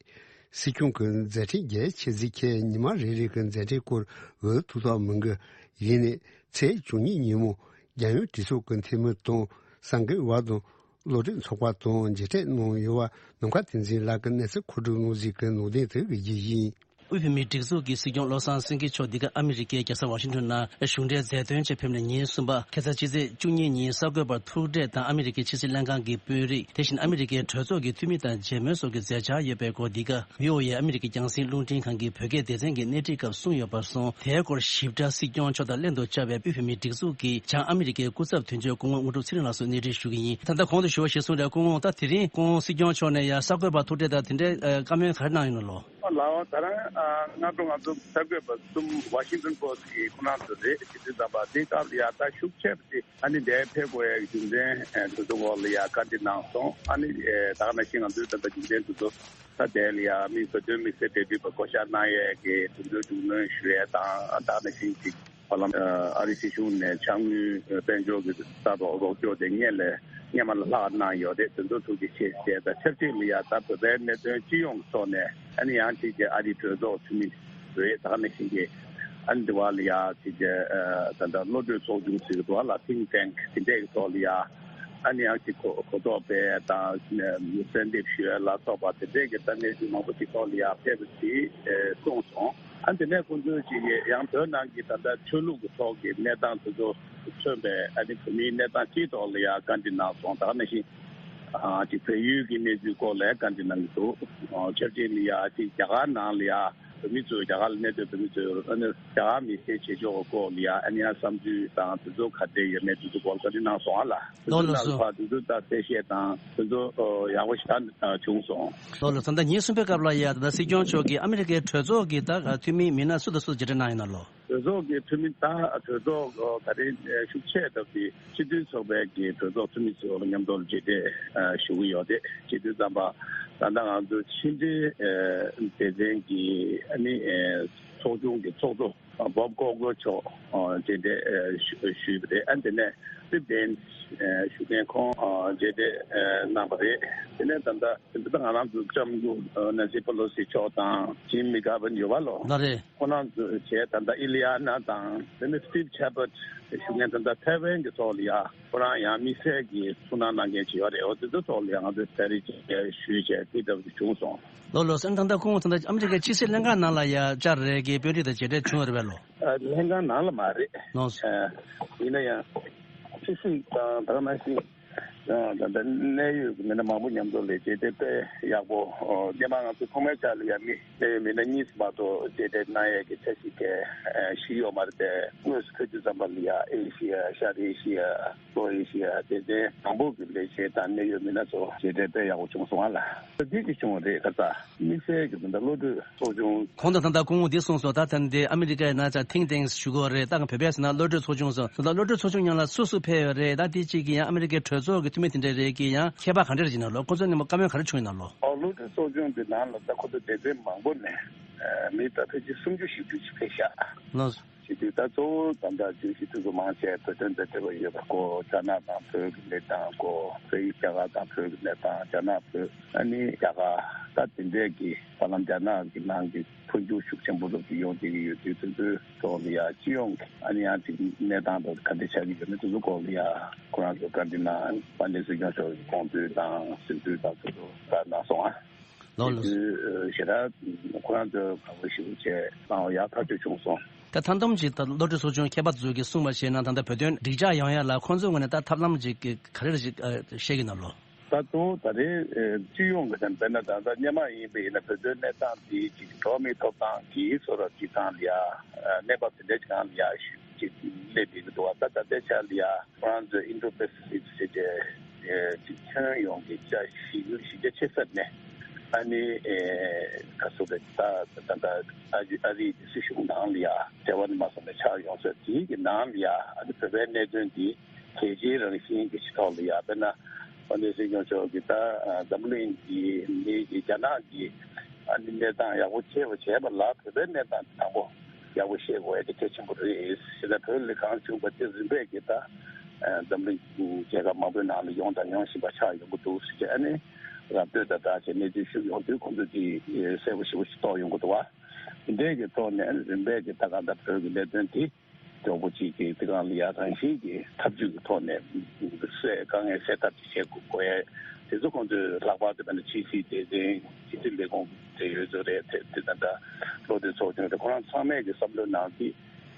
སྲིད་སྐྱོང་གི་མཛད་འཕྲིན་རྒྱ་ཆེ་གཟིགས་ཆེད་ཉི་མ་རེ་རེ་གི་མཛད་འཕྲིན་སྐོར་འོས་ཐུགས་ཐག་མི་འགུལ། ཡིན་ནའི་ཚེས་བཅུ་གཉིས་ཉིན་མོ་རྒྱལ་ཡོངས་གྲོས་ཚོགས་ཀྱི་འཐུས་མི་དང་གསར་འགོད་པ་དང་། སློབ་གྲྭའི་ཚོགས་པ་དང་མཇལ་འཕྲད་གནང་ཡོད་པ་ནམ་མཁའ་བསྟན་འཛིན་ལགས་ཀྱིས་གནས་ཚུལ་མཁོ་སྒྲུབ་གནང་གཟིགས་ཀྱི་ནང་དོན་དེ་གི་རྒྱས་ཡིན། དབུས་བོད་མིའི་སྒྲིག་འཛུགས་ཀྱི་སྲིད་སྐྱོང་བློ་བཟང་སེང་གེ་མཆོག་འདི་ག་ཨ་མི་རི་ཀའི་རྒྱལ་ས་ཝ་ཤིང་ཊོན་ནང་གཞུང་འབྲེལ་མཛད་དོན་ཆེད་ཕེབས་ནས་ཉིན་གསུམ་པ་ཁ་སང་ཕྱི་ཚེས་བཅུ་གཉིས་ཉིན་གསར་འགོད་པར་ཐུག་འཕྲད་དང་། ཨ་མི་རི་ཀའི་ཕྱི་སྲིད་ལྷན་ཁང་གི་དཔོན་རིགས། དེ་བཞིན་ཨ་མི་རི་ཀའི་གྲོས་ཚོགས་ཀྱི་འཐུས་མི་དང་མཇལ་མོལ་སོགས་ཀྱི་མཛད་འཆར་ཡོད་པའི་སྐོར་འདི་ག་བྷི་ཨོ་ཨེ་ཨ་མི་རི་ཀའི་རྒྱང་སྲིང་རླུང་འཕྲིན་ཁང་གི་བོད་སྐད་སྡེ་ཚན་གྱིས་གནས་འདྲི་སྐབས་གསུངས་ཡོད་པར་སོང་། དེའི་སྐོར་ཞིབ་ཕྲ་སྲིད་སྐྱོང་མཆོག་དང་ལྷན་དུ་བཅར་བའི་དབུས་བོད་མིའི་སྒྲིག་འཛུགས་ཀྱི་བྱང་ཨ་མི་རི་ཀའི་སྐུ་ཚབ་དོན་གཅོད་སྐུ་ངོ་དངོས་གྲུབ་ཚེ་རིང་ལགས་སུ་གནས་འདྲི་ཞུ་གི་ཡིན། ད་ལྟ་གོང་དུ་ཞུ་བ་ཞིག་གསུངས་རེད། སྐུ་ངོ། ད་དེ་རིང་སྐུ་ངོ་སྲིད་སྐྱོང་མཆོག་ནས་ཡང་གསར་འགོད་པར་ཐུག་འཕྲད་དང་དེ་འདྲའི་ཨ་བཀའ་མོལ་ག་རེ་གནང་ཡོད་ན་ལོ། ལགས་སོ། ད་རང་ཨ་སྔ་དྲོ་ང་ཚོ་གསར་འགོད་པ་གསུམ་ཝ་ཤིང་ཊོན་པོ་སི་ཊི་གི་ཁོ་རང་ཚོ་རེད། སྤྱི་འཐུས་རྣམ་པ་དེ་སྐབས་ལ་ཡ་ད་ཤུགས་ཆེ་བ་དེ་ཨ་ནི་འདིར་ཕེབས་དགོས་ཡ་གི་རྒྱུ་མཚན་དེ་ཚོ་སྐོར་ལ་ཡ་བཀའ་འདྲི་གནང་སོང་། ཨ་ནི་ད་ག་ནང་བཞིན་ང་ཚོའི་ད་ལྟ་རྒྱུ་མཚན་དེ་ཚོ་ད་དེ་ལ་ཡ་དམིགས་བསལ་དོན་དམིགས་བསལ་འབྲེལ་མཐུད་པ་བསྐོ་བཞག་གནང་ཡས་ཀྱི་དོན་ཚན་སྒྲིག་སྣོན་ཞུ་ཡས་དང་། ད་ག་ནང་བཞིན་ཅིག་བར་ལམ་ཨ་རི་སྲིད་གཞུང་ནས་ཕྱག་དངུལ་དཔལ་འབྱོར་གྱི་ད་རོགས་རོགས་སྐྱོར་དེ་སྔོན་ལས་སྔོན་མ་ལ་ལྷག་གནང་ཡོད་རེད། དེ་ཚོ་ཐུགས་རྗེ་ཆེ་ཞུ་ཡས་དང་། ཆབས་ཅིག་ལ་ཡ་ད་བོད་པའི་གནད་དོན་སྤྱི་ཡོངས་ཀྱི་ཐོག་ནས་ཨ་ནི་ཡང་ཅིག་གི་ཨ་རིའི་གྲོས་ཚོགས་འཐུས་མི་རེད། ད་ག་ནང་བཞིན་གྱི་ཨ་ནི་འདི་བ་ལ་ཡ་ཅིག་གི་ཨ་ད་ལྟ་བློ་གྲོས་ཚོགས་ཆུང་ཟེར་གྱི་འདུག་བ་ལ། ཐིང་ཊེང་དེ་འདྲས་ཀྱི་ཐོག་ལ་ཡ་ཨ་ནི་ཡང་ཅིག་གོ་གོ་རྟོགས་སྤེལ་དང་གསལ་འདེབས་ཞུ་ཡ་ལ་སོགས་པ་དེ་འདྲས་ཀྱི་ད་གནས་ཚུལ་མང་པོ་ཅིག་ཐོག་ལ་ཡ་ཕེབས་པ་ཅིག་གསུངས་སོང་། ཨ་དེ་ནས་ཁོང་ཚོས་ཅིག་ཡང་བོད་ནང་གི་ད་ལྟ་ཆོས་ལུགས་ཀྱི་ཐོག་གི་གནས་སྟངས་དེ་ཚོ་མཚོན་པའི་ཨ་ནི་བོད་མིའི་གནས་སྟངས་སྤྱིའི་ཐོག་ལ་ཡང་བཀའ་འདྲི་གནང་སོང་། ད་ག་ནང་བཞིན་ཨ་ཅིག་བལ་ཡུལ་གྱི་གནས་ཚུལ་སྐོར་ལ་ཡང་བཀའ་འདྲི་གནང་གི་འདུག་ཨ་ཆབས་ཅིག་ལ་ཡང་ཅིག་རྒྱ་གར་ནང་ལ་ཡང་བོད་མི་ཚོས་རྒྱ་གར་ལ་གནས་སྡོད་བོད་མི་ཚོས་ཨ་ནི་རྒྱ་གར་མི་སེར་བྱེད་ཕྱོགས་སྐོར་ལ་ཡང་ཨ་ནི་ཡང་བསམ་ཚུལ་དང་དེ་ཚོ་ག་འདྲ་ཡོད་མེད་དེ་ཚོ་སྐོར་ལ་བཀའ་འདྲི་གནང་སོང་ཨ་ལ། དེ་ལོ་ཚོ་ལ་ནང་སོ། ལ་དེ་ཚོ་ད་གསལ་བཤད་དང་དེ་ཚོ་ཨོ་ཡག་པོ་ཞིག་ད་བྱུང་སོང་། ལོ་ལ་ད་ལྟ་ཉིན་གསུམ་པའི་སྐབས་ལ་ཡ་ད་ལྟ་སྲིད་སྐྱོང་མཆོག་གིས་ཨ་མི་རི་ཀའི་གྲོས་ཚོགས་ཀྱི་ད་འཐུས་མི་མི་སྣ་སུ་དང་སུ་མཇལ་འཕྲད་གནང་ཡོད་ན་ལོ། གྲོས་ཚོགས་ཀྱི་འཐུས་མི་ད་གྲོས་ཚོགས་ད་རེས་ཤུགས་ཆེ་ཐོབ་པའི་སྤྱི་མཐུན་ཚོགས་པའི་གི་གྲོས་ཚོགས་འཐུས་མི་ཚོ་མཉམ་དུ་མཇལ་འཕྲད་ཞུ་གི་ཡོད་དེ། སྤྱི་མཐུན་ཚོགས་པ་ད་ལྟ་ང་ཚོ་ཕྱི་འབྲེལ་སྡེ་ཚན་གྱི་ཨ་ནི་ཚོགས་ཆུང་གི་ཚོགས་གཙོ་བོབ་ཀོག་གོ་མཆོག་མཇལ་འཕྲད་ཞུས་པ་རེད། ཨ་དེ་ནས་སི་པེན་ཞུ་མཁན་ཁོང་མཇལ་འཕྲད་གནང་པ་རེད། དེ་ནས་ད་ལྟ་དེ་ལྟ་ང་རང་ཚོ་ལྕམ་སྐུ་ནན་སི་པེ་ལོ་སི་མཆོག་དང་ཇིམ་མི་གྷ་ཝིན་ཡོད་པ་ལོ། ལགས་རེད། ཁོ་རང་ཚོ་བྱས་ད་ལྟ་ཨི་ལི་ཡ་ན་དང་དེ་ནས་སི་ཊིབ་ཆེ་པར་ཞུ་མཁན་ད་ལྟ་ཐའེ་ཝན་གྱི་ཐོག་ལ་ཡ་ཁོ་རང་ཡང་དམིགས་བསལ་གྱི་ཐུགས་སྣང་གནང་མཁན་ཅིག་ཡོད་རེད། འོ་དེ་ཚོ་ཐོག་ལ་ཡ་ང་ཚོས་ཕྱག་བྲིས་ཅིག་ཞུས་བྱས་དེ་ལྟ་བུ་བྱུང་སོང་། ལོ་ལོ་སེམས་ད་ལྟ་ཁོང་ད་ལྟ་ཨ་མི་རི་ཀའི་ཕྱི་སྲིད་ལྷན་ཁང་ནང་ལ་ཡ་བཅར་རེད་གི་དཔོན་རིགས་དང་མཇལ་འཕྲད་བྱུང་ཡོད་རེད་པས་ལོ། ཨ་ལྷན་ཁང་ནང་ལ་མ་རེད། ལོ། ཨ་ཡིན་ན་ཡང་ཕྱི་སྲིད་དང་ད་ག་ནང་བཞིན་ད་ལྟ་གནད་ཡོད་ཀྱི་མི་སྣ་མང་པོ་མཉམ་དུ་ལས་བྱེད་དེ་དཔེ་ཡག་པོ། སྔོན་མ་ང་ཚོ་ཐོག་མའི་ཆར་ལ་ཡང་མི་གནད་ཡོད་མི་སྣ་གཉིས་མ་གཏོགས་མཇལ་འཕྲད་གནང་ཡས་ཀྱི་འཆར་གཞི་དེ་ཞིག་ཡོད་མ་རེད་དེ། དངོས་སུ་ཕེབས་དུས་ཙམ་པ་ལ་ཡ་ཨེ་ཤི་ཡ་ཤར་ཨེ་ཤི་ཡ་ལྷོ་ཨེ་ཤི་ཡ་སྡེ་ཚན་དང་པོ་གི་ལས་བྱེད་དང་གནད་ཡོད་མི་སྣ་ཚོ་མཇལ་འཕྲད་དཔེ་ཡག་པོ་བྱུང་སོང་ང་ལ། འདི་གི་བྱུང་བ་རེད་ཁ་ས། དམིགས་བསལ་གྱི་ད་ལྟ་བློ་གྲོས་ཚོགས་ཆུང་། ཁོང་དང་ད་ལྟ་སྐུ་ངོ་འདི་གསུངས་སོང་། ད་ད་འདི་ཨ་མི་རི་ཀའི་ནང་ཚ་ཐིང་ཐེངས་ཞུ་གི་རེད། ད་ག་བོད་པའི་ཟེར་ན་བློ་གྲོས་ཚོགས་ཆུང་སོང་། ད་ལྟ་བློ་གྲོས་ཚོགས་ཆུང་ནང་ལ་སུ་སུ་ཕེབས་ཡོད་རེད། ད་དེ་གཅིག་གི་ཡང་ཨ་མི་རི་ཀའི་གྲོས་ཚོགས་ཀྱི་འཐུས་མི་དེ་འདྲ་རེད་ཀྱི་ཡང་ཁྱད་པར་ག་འདྲ་རེད་ཅེ་ན་ལོ། ཁོ་ཚོ་ནས་མོ་བཀའ་མོལ་ག་རེ་བྱུང་ཡོད་ན་ལོ། ཨོ་བློ་གྲོས་ཚོགས་ཆུང་གི་ནང་ལ་ད་ཁོ་ཚོ་སྡེ་ཚན་མང་པོ་ནས་མི་ད་ཕལ་ཆེར་སུམ་ཅུ་ཞིག་ཏུ་ཕེབས་ཤག་ལགས་སོ། བྱེད་དུས་ད་གཙོ་བོ་ད་ལྟ་བརྗོད་གཞི་དེ་ཚོ་མང་ཆེ་བོད་དོན་དང་འབྲེལ་བ་ཡོད་པ་སྐོར། རྒྱ་ནག་དང་བོད་ཀྱི་གནས་སྟངས་སྐོར། བོད་ཡིག་རྒྱ་གར་དང་བོད་ཀྱི་གནས་སྟངས། རྒྱ་ནག་བོད་ཨ་ནི་རྒྱ་གར་ད་དེ་འདྲས་ཀྱི་ཧ་ལམ་རྒྱ་ནག་གི་ནང་གི་འཕོ་འགྱུར་ཤུགས་ཆེན་པོ་རབ་ཏུ་ཡོང་བསྡད་ཀྱི་ཡོད་དུས་དེ་ཚོའི་ཐོག་ལ་ཡ་སྤྱི་ཡོངས་ཀྱི་ཨ་ནི་ཡང་ཅིག་གནས་སྟངས་དང་ག་འདྲ་ཆགས་ཀྱི་ཡོད་མེད་དེ་ཚོ་སྐོར་ལ་ཡ་ཁོ་རང་ཚོ་བཀའ་འདྲི་གནང་། དཔལ་ལྡན་སྲིད་སྐྱོང་མཆོག་གི་དགོངས་ཚུལ་དང་ཟིན་ཚུལ་དང་དེ་ཚོ་ད་གནང་སོང་ཨ། ལགས་ལགས། དེ་དུས་ཞེ་དྲག་ཁོ་རང་ཚོས་དགའ་པོ་ཞེ་པོ་བྱས་གནང་བ་ཡག་ཐག་ཆོད་བྱུང་སོང་། ད་མཐའ་བསྡོམས་ཅིག་ད་བློ་གྲོས་ཚོགས་ཆུང་ཁྱད་པར་ཚོས་ཀྱིས་གསུངས་པ་བྱས་ན་ད་ལྟ་བོད་དོན་འགྲིག་འཇགས་ཡོང་ཡ་ལ་ཁོང་ཚོའི་ངོས་ནས་ད་ཐབས་ལམ་ཅིག་ག་རེ་ཞིག་བཤད་ཀྱི་ན་ལོ། ད་གཙོ་བོ་ད་རེས་སྤྱི་ཡོངས་ཀྱི་དེ་དཔེར་ན་ད་ལྟ་སྔོན་མ་ཡིན་པ་ཡིན་ན་བོད་དོན་གནས་སྟངས་འདི་ཅིག་འགྲོ་བ་མིའི་ཐོབ་ཐང་གི་སོ་རབ་ཀྱི་སྒང་ལ་ཡ་གནས་བབ་དེ་འདྲ་ཅིག་སྒང་ལ་ཡ་ཞུ་ཅིག་སླེབས་ཡོད་ཀྱི་འདུག་བ། ད་ད་ལྟའི་ཆར་ལ་ཡ། ཁོ་རང་ཚོས་ཨིན་ཌོ་པེ་སི་ཕིག་ཟེར་བྱས་ཅིག་ཁྱོན་ཡོངས་ཀྱི་ཆ་གཞི་གཞི་རྒྱ་ཆེ་ས་ནས་ཨ་ནི་ཨེ་ག་ཚོད་རེད། ད་ད་ད་ཨ་རི་ཨ་རིའི་སྲིད་གཞུང་ནང་ལ་ཡ་འབྲེལ་བ་ནི་མ་སོང་ནས་ཆགས་ཡོང་ས་དེའི་གི་ནང་ལ་ཡ་ཨ་ནི་བོད་པའི་གནད་དོན་འདི་གལ་ཆེའི་རང་བཞིན་གྱི་ཆེད་ཐོག་ལ་ཡ་དཔེར་ན་དཔལ་ལྡན་སྲིད་སྐྱོང་མཆོག་གིས་ད་འཛམ་གླིང་གི་མི་གི་རྒྱ་ནག་གི་ཨ་ནི་གནས་སྟངས་ཡག་པོ་ཤེས་པ་བྱས་པ་ལ་བོད་པའི་གནས་སྟངས་དང་པོ། ཡག་པོ་ཤེས་དགོས་ཡ་དེ་གལ་ཆེན་པོ་རེད། ཞེ་ན་བོད་ལ་གང་བྱུང་བ་དེ་རིམ་པས་ཀྱི་ད་འཛམ་གླིང་རྒྱལ་ཁབ་མང་པོའི་ནང་ལ་ཡོང་དང་ཡོང་བཞིན་པ་ཆགས་ཡོང་གི་འདུག་ཟེར་གྱི་ཨ་ནི་ར་སྤྲོད་དང་སྦྲགས་བྱས་གནས་ཚུལ་ཞུ་ཡོང་དུས་ཁོང་ཚོས་དེ་གསལ་པོ་ཞེ་པོ་ཞིག་རྟོགས་ཡོང་གི་འདུག་བ། དེ་འདྲའི་གི་ཐོག་ནས་ཨ་ནི་རིམ་པས་ཀྱི་ད་གང་ལྟར་བོད་ཀྱི་གནད་དོན་དེ་མགྱོགས་པོ་ཅིག་གི་དེ་གང་ལ་ཡ་རང་བཞིན་གྱི་ཐབས་ཇུས་ཀྱི་ཐོག་ནས་སེལ་དཀའ་ངལ་སེལ་ཐབས་ཅིག་བྱེད་དགོས་ཡ་དེ་ཚོ་ཁོང་ཚོས་ལྷག་པར་དུ་དཔེར་ན་ཕྱི་སྲིད་སྡེ་ཚན་ཕྱི་སྲིད་ལས་ཁུངས་དེ་ཡོད་ཚོད་རེད། དེ་དེ་ད་ལྟ་བློ་གྲོས་ཚོགས་ཆུང་རེད། ཁོ་རང་ཚང་མས་ཀྱི་བསམ་བློའི་ནང་གི་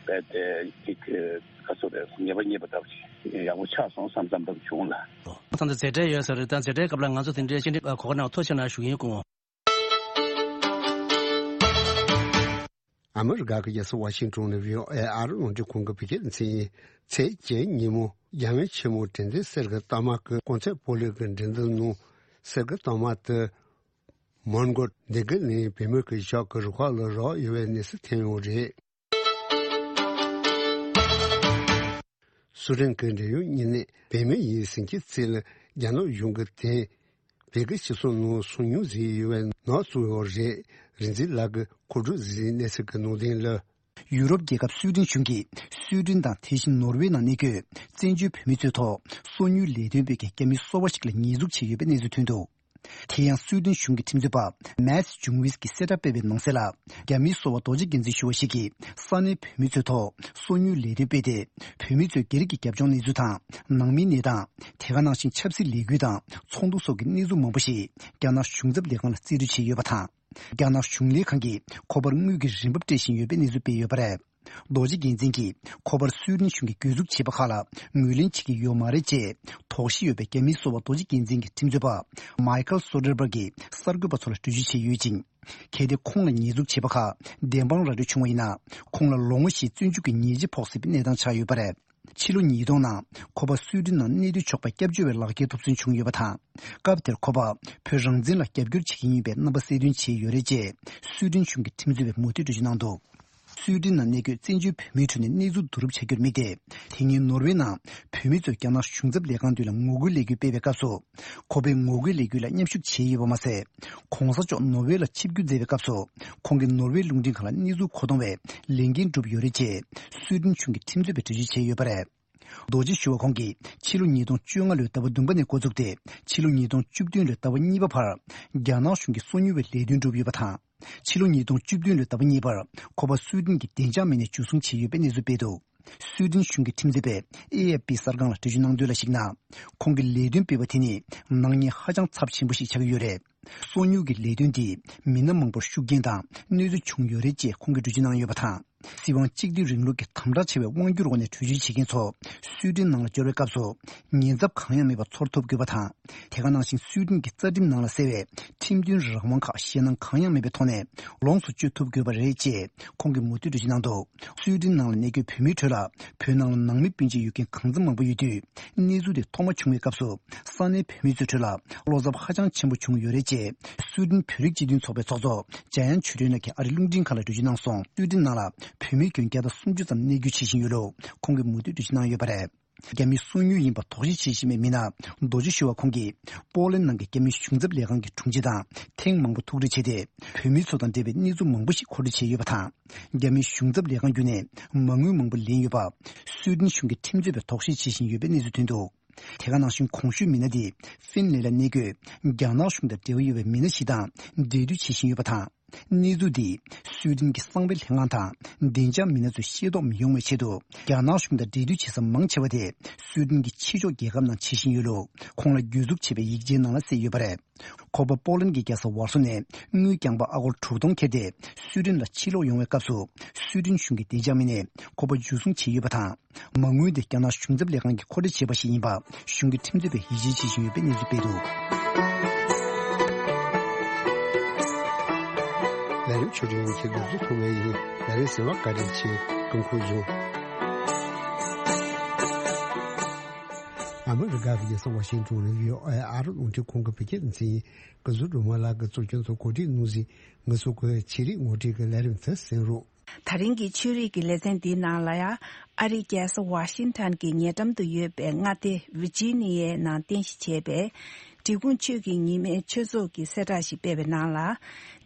རྦད་དེ་ཅིག་ག་ཚོད་རེད་ངེས་པ་རྙེད་པ་འདྲ་བོ་ཞིག་ཡག་པོ་ཆགས་སོང་བསམ་བསམ་འདྲ་བོ་བྱུང་ལ། ད་ལྟ་མཛད་བྲེལ་ཡོད་ས་རེད། ད་མཛད་བྲེལ་སྐབས་ལ་ང་ཚོ་དེ་འདྲའི་ཤེས་འདྲི་གོ་སྐབས་གནང་བ་ཐུགས་རྗེ་ཆེ་གནང་ཞུ་གི་ཡིན། སྐུ་ངོ། ཨ་མི་རི་ཀ་གི་རྒྱལ་ས་ཝ་ཤིང་ཊོན་ནས་བྷི་ཨོ་ཨེ་ཨ་རི་རླུང་འཕྲིན་ཁང་གི་བོད་སྐད་སྡེ་ཚན་ཡིན། ཚེས་བརྒྱད་ཉིན་མོ་རྒྱལ་བའི་ཆེན་མོ་དྲན་རྟེན་གསེར་གྱི་རྟགས་མ་གི་གོང་ཚད་སྤོ་ལོའི་གི་འགྲན་བསྡུར་ནང་གསེར་གྱི་རྟགས་མ་དེ་མོན་གྷོ་སྡེ་དགེ་གླིང་བལ་མོ་གི་ཞོགས་ཀྱི་རུ་ཁག་ལ་རག་ཡོད་པའི་གནས་ཚུལ་ཐོན་ཡོད་རེད། སུ་ཌེན་གྱི་འབྲེལ་ཡོད་བརྙན་གནས་བལ་མོ་ཡིས་ཟིན་གྱི་རྩིས་ལ་རྒྱ་ནག་གཞུང་གི་དེ་བོད་ཀྱི་སྤྱི་ཚོགས་ནང་སོ་ཉུལ་བཟོས་ཡོད་པའི་ནག་བཙུགས་ཡོད་རེད། རིག་འཛིན་ལགས་ཀྱིས་མཁོ་སྒྲུབ་བཟོས་གནས་ཚུལ་གྱི་ནང་དོན་ལ། ཡུ་རོབ་རྒྱལ་ཁབ་སུའི་ཌེན་གཞུང་གིས་སུའི་ཌེན་དང་དེ་བཞིན་ནོར་ཝེ་ནང་གནས་འཁོད་བཙན་བྱོལ་བོད་མི་ཚོའི་ཐོག་སོ་ཉུལ་ལས་དོན་སྤེལ་མཁན་རྒྱ་མི་སོ་པ་ཞིག་ལ་ཉེས་འཛུགས་བྱས་ཡོད་པའི་གནས་ཚུལ་ཐོན་འདུག་དེ་ཡང་སུའི་ཌེན་གཞུང་གི་ཁྲིམས་རྩོད་པ་མཱ་ཏི་ཇུང་ཝིས་ཀྱིས་གསལ་བསྒྲགས་སྤེལ་བའི་ནང་གསལ་ལ། རྒྱ་མིའི་སོ་པ་རྡོ་རྗེ་རྒྱལ་མཚན་ཞུ་བ་ཞིག་གིས་ས་གནས་བོད་མི་ཚོའི་ཐོག་སོ་ཉུལ་ལས་དོན་སྤེལ་ཏེ། བོད་མི་ཚོས་སྒེར་གྱི་རྒྱབ་ལྗོངས་གནས་ཚུལ་དང་། ནང་མིའི་གནས་སྟངས། དེ་ག་ནང་བཞིན་ཆབ་སྲིད་ལས་འགུལ་དང་ཚོགས་འདུ་སོགས་ཀྱི་གནས་ཚུལ་མང་པོ་ཞིག་རྒྱ་ནག་གཞུང་ཚབ་ལས་ཁང་ལ་རྩིས་སྤྲོད་བྱས་ཡོད་པ་དང་། རྒྱ་ནག་གཞུང་ལས་ཁང་གིས་ཁོ་པར་དངུལ་གྱི་རིན་འབབ་སྤྲད་བཞིན་ཡོད་པའི་གནས་ཚུལ་སྤེལ་ཡོད་པ་རེད། རྡོ་རྗེ་རྒྱལ་མཚན་གྱིས་ཁོ་པར་སུའེ་ཏེན་གཞུང་གིས་གྱོད་འཛུགས་བྱས་པ་ཁག་ལ་ངོས་ལེན་བྱེད་ཀྱི་ཡོད་མ་རེད་ཅེས་དོགས་གཞི་ཡོད་པའི་རྒྱ་མིའི་སོ་པ་རྡོ་རྗེ་རྒྱལ་མཚན་གྱི་ཁྲིམས་རྩོད་པ་མའི་ཁལ་སོ་ཌར་བྷག་གིས་གསར་འགོད་པ་ཚོ་ལ་འགྲེལ་བརྗོད་བྱས་ཡོད་ཅིང་། གལ་ཏེ་ཁོང་ལ་ཉེས་འཛུགས་བྱས་པ་ཁག་བདེན་དཔང་ར་སྤྲོད་བྱུང་བ་ཡིན་ན། ཁོང་ལ་ལོ་ངོ་བཞིའི་བཙོན་འཇུག་གི་ཉེས་ཆད་ཕོག་སྲིད་པའི་གནས་སྟངས་ཆགས་ཡོད་པ་རེད། ཕྱི་ལོ་ཉིས་སྟོང་ནང་ཁོ་པ་སུའེ་ཏེན་ནང་གནས་སྡོད་ཆོག་པའི་སྐྱབས་བཅོལ་བའི་ལག་འཁྱེར་ཐོབ་ཚུལ་བྱུང་ཡོད་པ་དང་། སྐབས་དེར་ཁོ་པ་བོད་རང་བཙན་ལ་རྒྱབ་སྐྱོར་བྱེད་ཀྱི་ཡིན་པའི་རྣམ་པ་གསལ་སྟོན་བྱས་ཡོད་རེད་ཅེས་སུའེ་ཏེན་གཞུང་གི་ཁྲིམས་རྩོད་པས་མུ་མཐུད་འགྲེལ་བརྗོད་གནང་འདུག་སུའེ་ཏེན་ནང་གནས་འཁོད་བཙན་བྱོལ་བོད་མིའི་ཁྲོད་ནས་གནས་ཚུལ་བསྡུ་རུབ་བྱ་རྒྱུར་དམིགས་ཏེ། དེ་སྔོན་ནོར་ཝེ་ནང་བོད་མི་ཚོས་རྒྱ་ནག་གཞུང་ཚབ་ལས་ཁང་མདུན་ལ་ངོ་རྒོལ་ལས་འགུལ་སྤེལ་བའི་སྐབས་སུ། ཁོ་པའི་ངོ་རྒོལ་ལས་འགུལ་ལ་མཉམ་ཞུགས་བྱས་ཡོད་པ་མ་ཟད། ༸གོང་ས་མཆོག་ནོར་ཝེ་ལ་ཆིབས་བསྒྱུར་མཛད་པའི་སྐབས་སུ། ཁོང་གིས་ནོར་ཝེ་རླུང་འཕྲིན་ཁང་ལ་གནས་ཚུལ་མཁོ་གཏོང་བའི་ལས་འགན་བསྒྲུབས་ཡོད་རེད་ཅེས་སུའེ་ཏེན་གཞུང་གི་ཁྲིམས་རྩོད་པས་འགྲེལ་བརྗོད་བྱས་ཡོད་པ་རེད། རྡོ་རྗེ་ཞུ་བ་ཁོང་གིས་ཕྱི་ལོ་ཉིས་སྟོང་བཅོ་ལྔ་ལོའི་ཟླ་བ་བདུན་པ་ནས་འགོ་བཙུགས་ཏེ་ཕྱི་ལོ་ཉིས་སྟོང་བཅུ་བདུན་ལོའི་ཟླ་བ་གཉིས་པ་བར་རྒྱ་ནག་གཞུང་གིས་སོ་ཉུལ་བའི་ལས་དོན་བསྒྲུབས་ཡོད་པ་དང་། ཕྱི་ལོ་ཉིས་སྟོང་བཅུ་བདུན་ལོའི་ཟླ་བ་གཉིས་པར་ཁོ་པ་སུའེ་ཏེན་གྱི་བདེ་འཇགས་མི་སྣས་འཇུ་བཟུང་བྱས་ཡོད་པའི་གནས་ཚུལ་སྤེལ་འདུག་སུའེ་ཏེན་གཞུང་གི་ཁྲིམས་རྩོད་པས་ཨེ་ཨེཕ་པི་གསར་ཁང་ལ་འགྲེལ་བརྗོད་གནང་དོན་ལ་གཞིགས་ན། ཁོང་གིས་ལས་དོན་སྤེལ་བ་དེ་ནི་ནག་ཉེས་ཧ་ཅང་ཚབས་ཆེན་པོ་ཞིག་ཆགས་ཀྱི་ཡོད་རེད། སོ་ཉུལ་གྱི་ལས་དོན་འདིས་མི་སྣ་མང་པོར་ཤུགས་རྐྱེན་དང་གནོད་འཚེ་བྱུང་ཡོད་རེད་ཅེས་ཁོང་གིས་འགྲེལ་བརྗོད་གནང་ཡོད་པ་དང་། སྲིད་དབང་གཅིག་སྡུད་རིང་ལུགས་ཀྱི་དམ་དྲག་ཆེ་བའི་དབང་སྒྱུར་འོག་ནས་བྲོས་བྱོལ་བྱེད་མཁན་ཚོ་སུའེ་ཏེན་ནང་ལ་འབྱོར་བའི་སྐབས་སུ་ཉེན་ཚབས་གང་ཡང་མེད་པར་ཚོར་ཐུབ་དགོས་པ་དང་། དེ་ག་ནང་བཞིན་སུའེ་ཏེན་གྱི་རྩ་ཁྲིམས་ནང་ལ་གསལ་བའི་ཁྲིམས་མཐུན་རང་དབང་ཁག་གཞན་དང་གང་ཡང་མེད་པའི་ཐོག་ནས་ལོངས་སུ་སྤྱོད་ཐུབ་དགོས་པ་རེད་ཅེས་ཁོང་གིས་མུ་མཐུད་འགྲེལ་བརྗོད་གནང་འདུག་སུའེ་ཏེན་ནང་ལ་གནས་འཁོད་བོད་མིའི་ཁྲོད་ལ་བོད་ནང་ལ་ནང་མི་སྤུན་མཆེད་ཡོད་མཁན་གང་འཚམ་མང་པོ་ཡོད་དུས། གནས་ཚུལ་དེ་ཐོག་མ་བྱུང་བའི་སྐབས་སུ་ས་གནས་བོད་མི་ཚོའི་ཁྲོད་ལ་བློ་འཚབ་ཧ་ཅང་ཆེན་པོ་བྱུང་ཡོད་རེད་ཅེས་སུའེ་ཏེན་བོད་རིགས་སྤྱི་མཐུན་ཚོགས་པའི་ཚོགས་གཙོ་འཇམ་དབྱངས་ཆོས་སྒྲོན་ལགས་ཀྱིས་ཨ་རིའི་རླུང་འཕྲིན་ཁང་ལ་འགྲེལ་བརྗོད་གནང་སོང་། སུའེ་ཏེན་ནང་ལ་བོད་མི་དགོན་བརྒྱ་དང་སུམ་ཅུ་ཙམ་གནས་སྡོད་བྱེད་བཞིན་ཡོད་ལུགས་ཁོང་གིས་མུ་མཐུད་འགྲེལ་བརྗོད་གནང་ཡོད་པ་རེད། རྒྱ་མིའི་སོ་ཉུལ་ཡིན་པ་དོགས་གཞི་བྱེད་བཞིན་པའི་མི་སྣ་རྡོ་རྗེ་ཞུ་བ་ཁོང་གིས་པོ་ལན་ནང་གི་རྒྱ་མིའི་གཞུང་ཚབ་ལས་ཁང་གི་དྲུང་ཆེ་དང་ཐེངས་མང་པོ་ཐུག་འཕྲད་བྱས་ཏེ། བོད་མི་ཚོ་དང་འབྲེལ་བའི་གནས་ཚུལ་མང་པོ་ཞིག་མཁོ་སྤྲོད་བྱས་ཡོད་པ་དང་། རྒྱ་མིའི་གཞུང་ཚབ་ལས་ཁང་བརྒྱུད་ནས་མ་དངུལ་མང་པོ་ལེན་ཡོད་པ་སུའེ་ཏེན་གཞུང་གི་ཁྲིམས་རྩོད་པས་དོགས་གཞི་བྱེད་བཞིན་ཡོད་པའི་གནས་ཚུལ་ཐོན་འདུག་དེ་ག་ནང་བཞིན་གོང་ཞུས་མི་སྣ་དེ་ཧྥིན་ལན་ལ་གནས་འཁོད་རྒྱ་ནག་གཞུང་དང་འབྲེལ་བ་ཡོད་པའི་མི་སྣ་ཞིག་དང་འབྲེལ་མཐུད་བྱེད་བཞིན་ཡོད་པ་དང་། གནས་ཚུལ་འདིས་སུའེ་ཏེན་གྱི་གསང་བའི་ལྷན་ཁང་དང་བདེ་འཇགས་མི་སྣ་ཚོས་ཤེས་རྟོགས་མི་ཡོང་བའི་ཆེད་དུ་རྒྱ་ནག་གཞུང་དང་འབྲེལ་མཐུད་བྱེད་ས་མང་ཆེ་བ་དེ་སུའེ་ཏེན་གྱི་ཕྱི་ཕྱོགས་རྒྱལ་ཁབ་ནང་བྱེད་བཞིན་ཡོད་ལུགས་ཁོང་ལ་གྱོད་འཛུགས་བྱས་པའི་ཡིག་ཆའི་ནང་ལ་གསལ་ཡོད་པ་རེད། ཁོ་པ་པོ་ལན་གྱི་རྒྱལ་ས་ཝར་སོ་ནས་དངུལ་རྐྱང་པ་ཨ་སྒོར་དྲུག་སྟོང་ཁྱེར་ཏེ་སུའེ་ཏེན་ལ་ཕྱིར་ལོག་ཡོང་བའི་སྐབས་སུ་སུའེ་ཏེན་གཞུང་གི་བདེ་འཇགས་མི་སྣས་ཁོ་པ་འཇུ་བཟུང་བྱས་ཡོད་པ་དང་། མ་དངུལ་དེ་རྒྱ་ནག་གཞུང་ཚབ་ལས་ཁང་གིས་མཁོ་སྤྲོད་བྱས་པ་ཞིག་ཡིན་པ་གཞུང་གི་ཁྲིམས་རྩོད་པས་ཡིད་ཆེས་བྱེད་བཞིན་ཡོད་པའི་གནས་ཚུལ་སྤེལ་འདུག་ལས་རིམ་ཆོས་སྒྲོན་ཡན་ཆད་འདུག་ཚོ་ཐུག་པའི་ཡིན། ལས་རིམ་གསན་པར་བཀའ་དྲིན་ཆེ། སྐུ་འཁོར་བཟུང་། ཨ་མི་རི་ཀ་གི་རྒྱལ་ས་ཝ་ཤིང་ཏོན་ནས་བྷི་ཨོ་ཨེ་ཨ་རི་རླུང་འཕྲིན་ཁང་གི་བོད་སྐད་སྡེ་ཚན་ཡིན། སྐུ་གཟུགས་སྒྲོལ་མ་ལགས་ཀྱིས་གཙོ་སྐྱོང་དུ་གོ་སྒྲིག་གནང་ཟིན། ང་ཚོ་གི་ཆེད་རིགས་ངོ་སྤྲོད་ཀྱི་ལས་རིམ་དེ་གསན་རོགས། ད་རིང་གི་ཆོས་རིག་གི་ལེ་ཚན་འདིའི་ནང་ལ་ཡང་ཨ་རིའི་རྒྱལ་ས་ཝ་ཤིང་ཊོན་གྱི་ཉེ་འགྲམ་དུ་ཡོད་པའི་མངའ་སྡེ་ཝི་ཇི་ནི་ཡའི་ནང་རྟེན་གཞི་བྱས་པའི་འབྲི་གུང་ཆོས་ཀྱི་ཉི་མའི་ཆོས་ཚོགས་ཀྱི་གསལ་བསྒྲགས་ཤིག་སྤེལ་བའི་ནང་ལ།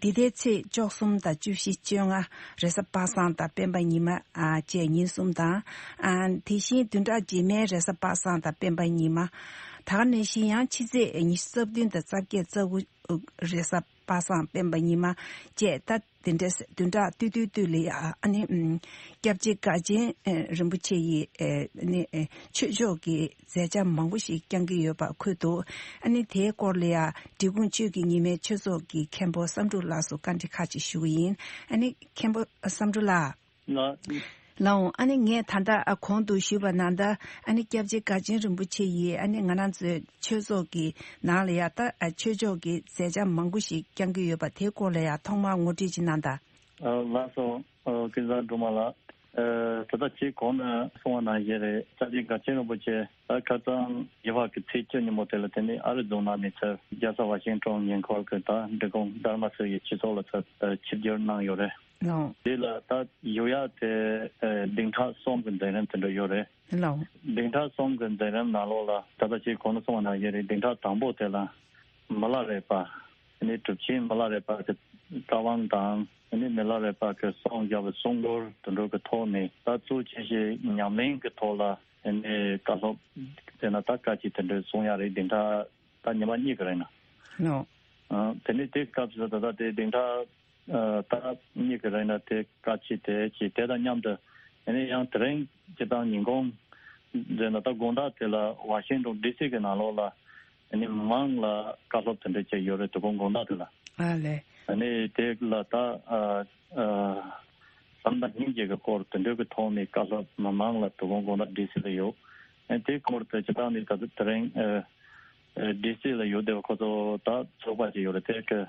འདི་ཟླའི་ཚེས་བཅུ་གསུམ་དང་བཅུ་བཞི་བཅོ་ལྔ་རེས་གཟའ་པ་སངས་དང་སྤེན་པ་ཉི་མ་ཨ་བཅས་ཉིན་གསུམ་དང་། ཨ་དེ་བཞིན་བདུན་ཕྲག་རྗེས་མའི་རེས་གཟའ་པ་སངས་དང་སྤེན་པ་ཉི་མ། ད་ག་ནང་བཞིན་ཡང་ཕྱི་ཚེས་ཉི་ཤུ་རྩ་བདུན་དང་རྩ་བརྒྱད་རྩ་དགུ་རེས་གཟའ་པ་སངས་སྤེན་པ་ཉི་མ་བཅས་ད། དེ་འདྲའི་བདུན་ཕྲག་ཏུས་ཏུས་ཏུས་ལ་ཡ་ཨ་ནི་སྐྱབས་རྗེ་དགའ་ཆེན་རིན་པོ་ཆེ་ཡི་ཨ་ནི་ཆོས་ཕྱོགས་ཀྱི་མཛད་འཆར་མང་པོ་ཞིག་བསྐྱང་གི་ཡོད་པ་འཁོད་འདུག་ཨ་ནི་དེའི་སྐོར་ལ་ཡ་འབྲི་གུང་ཆོས་ཀྱི་ཉི་མའི་ཆོས་ཚོགས་ཀྱི་མཁན་པོ་བསམ་གྲུབ་ལགས་སུ་བཀའ་འདྲི་ཁག་ཅིག་ཞུ་གི་ཡིན། ཨ་ནི་མཁན་པོ་བསམ་གྲུབ་ལགས། ལགས། ལའོ། ཨ་ནི་ངས་ད་ལྟ་ཨ་གོང་དུ་ཞུས་པ་ནང་ལྟར་ཨ་ནི་སྐྱབས་རྗེ་དགའ་ཆེན་རིན་པོ་ཆེ་ཡིས་ཨ་ནི་ང་རང་ཚོའི་ཆོས་ཚོགས་ཀྱི་ནང་ལ་ཡ་ད་ཨ་ཆོས་ཕྱོགས་ཀྱི་མཛད་འཆར་མང་པོ་ཞིག་བསྐྱང་གི་ཡོད་པ་དེའི་སྐོར་ལ་ཡ་ཐོག་མར་ངོ་སྤྲོད་ཅིག་གནང་དང་། ཨ་ལགས་སོ། ཨ་སྐལ་བཟང་སྒྲོལ་མ་ལགས། ཨ་ད་ལྟ་ཁྱེད་གོང་ནས་གསུངས་པ་ནང་བཞིན་རེད། སྐྱབས་རྗེ་དགའ་ཆེན་རིན་པོ་ཆེ་ད་ཁ་སང་རྒྱལ་བ་གི་ཚེས་བཅུ་ཉིན་མོ་དེ་ལ་དེ་ནི་ཨ་རི་རྫོང་ནང་ནས་ཚུར་རྒྱལ་ས་ཝ་ཤིང་ཊོན་ཉེ་འཁོར་གྱི་ད་འབྲི་གུང་དྷརྨ་སི་ཡི་སྤྱི་ཚོགས་ལ་ཚུར་ཆིབས་བསྒྱུར་གནང་ཡོད་རེད། ལགས། དེ་ལ་ད་ཡོང་ཡ་དེ་ཨ་བདུན་ཕྲག་གསུམ་གྱི་མཛད་རིམ་དེ་འདྲ་ཡོད་རེད། ལགས། བདུན་ཕྲག་གསུམ་གྱི་མཛད་རིམ་ནང་ལོགས་ལ་ད་ལྟ་ཁྱེད་གོང་ནས་གསུངས་པ་ནང་བཞིན་རེད། བདུན་ཕྲག་དང་པོ་དེ་ལ་མི་ལ་རས་པ། ཨ་ནི་གྲུབ་ཆེན་མི་ལ་རས་པ་གི་བཀའ་དབང་དང་། ཨ་ནི་མི་ལ་རས་པ་གི་གསུང་བཞག་པའི་གསུང་མགུར་དེ་འདྲ་གི་ཐོག་ནས་ད་གཙོ་ཆེ་ཤོས་ཉམས་ལེན་གྱི་ཐོག་ལ་ཨ་ནི་བཀའ་སློབ་དེ་ན་ད་བཀའ་ཆོས་དེ་འདྲ་གསུང་ཡ་རེད། བདུན་ཕྲག་ད་ཉི་མ་གཉིས་ཀྱི་རིང་ལ། ལགས། ཨ་དེ་ནས་དེ་སྐབས་སུ་ད་ལྟ་དེ་བདུན་ཕྲག་ཨ་ད་གཉིས་ཀྱི་རིང་ལ་དེ་བཀའ་ཆོས་དེ་ཅིག་དེ་དང་མཉམ་དུ་ཨ་ནི་ཡང་དེ་རིང་སྤྱིར་བཏང་ཉིན་གུང་མཛད་ན་ད་དགོང་དག་དེ་ལ་ཝ་ཤིང་ཊོན་ཌི་སི་གི་ནང་ལོགས་ལ་ཨ་ནི་མི་མང་ལ་བཀའ་སློབ་དེ་འདྲ་བྱས་ཡོད་རེད། དོ་དགོང་དགོང་དག་དེ་ལ། ཨ་ལས། ཨ་ནི་དེ་ལ་ད་ཨ་ཨ་བསམ་དང་སྙིང་རྗེ་གི་སྐོར་དེ་འདྲ་གི་ཐོག་ནས་བཀའ་སློབ་མི་མང་ལ་དོ་དགོང་དགོང་དག་ཌི་སི་ལ་ཡོད། ཨ་དེའི་སྐོར་དུ་སྤྱིར་བཏང་ནས་ད་ལྟ་དེ་རིང་ཨ་ཨ་ཌི་སི་ལ་ཡོད་བསྡད་པ་ཁོ་ཚོ་ད་ཚོགས་པ་ཅིག་ཡོད་རེད། དེ་གི་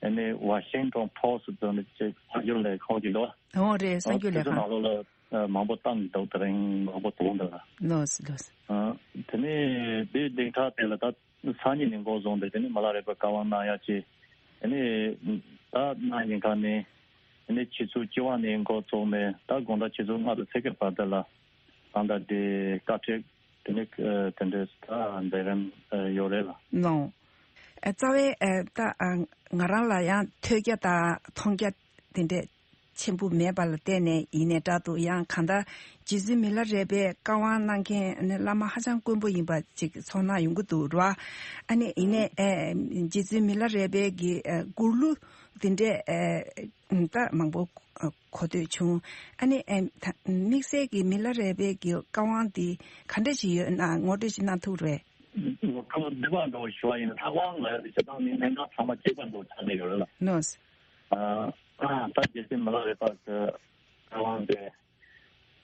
ཨ་ནི་Washington Post་ཟེར་ནས་ཅིག་གསར་འགྱུར་ལས་ཁང་ཅིག་འདུག། ཨོ་རེད། གསར་འགྱུར་ལས་ཁང་། དེ་ཚོ་ནང་ལོགས་ལ་ཨ་མང་པོ་བཏང་གི་འདུག། དེ་རིང་མང་པོ་བཏང་འདུག་ལ། ལོས་ལོས། ཨ་དེ་ནས་དེའི་སྡིངས་ཆ་དེ་ལ་ད་སང་ཉིན་ནས་འགོ་བཟུང་སྟེ་དེ་ནས་མི་ལ་རས་པ་བཀའ་དབང་གནང་ཡ་ཅིག། དེ་ནས་ད་གནང་ཡིན་ཁ་ནས་དེ་ནས་ཆུ་ཚོད་བཅུ་པ་ནས་འགོ་བཙུགས་ནས་ད་དགོང་དག་ཆུ་ཚོད་ལྔ་དང་ཕྱེད་ཀའི་བར་དེ་ལ་གང་ལྟར་དེ་བཀའ་ཁྲིད་དེ་ནས་ཨ་དེ་འདྲས་ད་མཛད་རིམ་ཨ་ཡོད་རེད་ལ། ལོ། ཨ་རྩ་བའི་ཨ་ད་ཨ་ང་རང་ལ་ཡང་ཐོས་རྒྱ་དང་མཐོང་རྒྱ་དེ་འདྲས་ཆེན་པོ་མེད་པ་ལ་བརྟེན་ནས་ཡིན་ནའི་འདྲ་འདུག། ཡང་གང་ལྟར་རྗེ་བཙུན་མི་ལ་རས་པའི་བཀའ་དབང་གནང་མཁན་ཨ་ནི་བླ་མ་ཧ་ཅང་དཀོན་པོ་ཡིན་པ་ཅིག་ཚོར་སྣང་ཡོང་གི་འདུག་ར། ཨ་ནི་ཡིན་ནའི་ཨ་རྗེ་བཙུན་མི་ལ་རས་པའི་གི་ཨ་མགུར་གླུ་དེ་འདྲས་ཨ་ད་མང་པོ་གོ་ཐོས་བྱུང་། ཨ་ནི་ཨ་ད་དམིགས་བསལ་གྱི་མི་ལ་རས་པའི་གི་བཀའ་དབང་འདི་ག་འདྲ་ཞིག་ཡོད་ན་ངོ་སྤྲོད་ཅིག་གནང་ཐུབ་རེད། ངོ་སྤྲོད་འདི་བ་འདྲ་བོ་ཞུ་བ་ཡིན་ན་ད་དབང་ལ་ཡ་དེ་སྤྱིར་བཏང་ནི་གནས་སྟངས་ཚང་མ་གཅིག་པ་འདྲ་བོ་ཆགས་ནས་ཡོད་རེད་ལ། ལོས། ཨ་ད་རྗེ་བཙུན་མི་ལ་རས་པ་གི་བཀའ་དབང་དེ་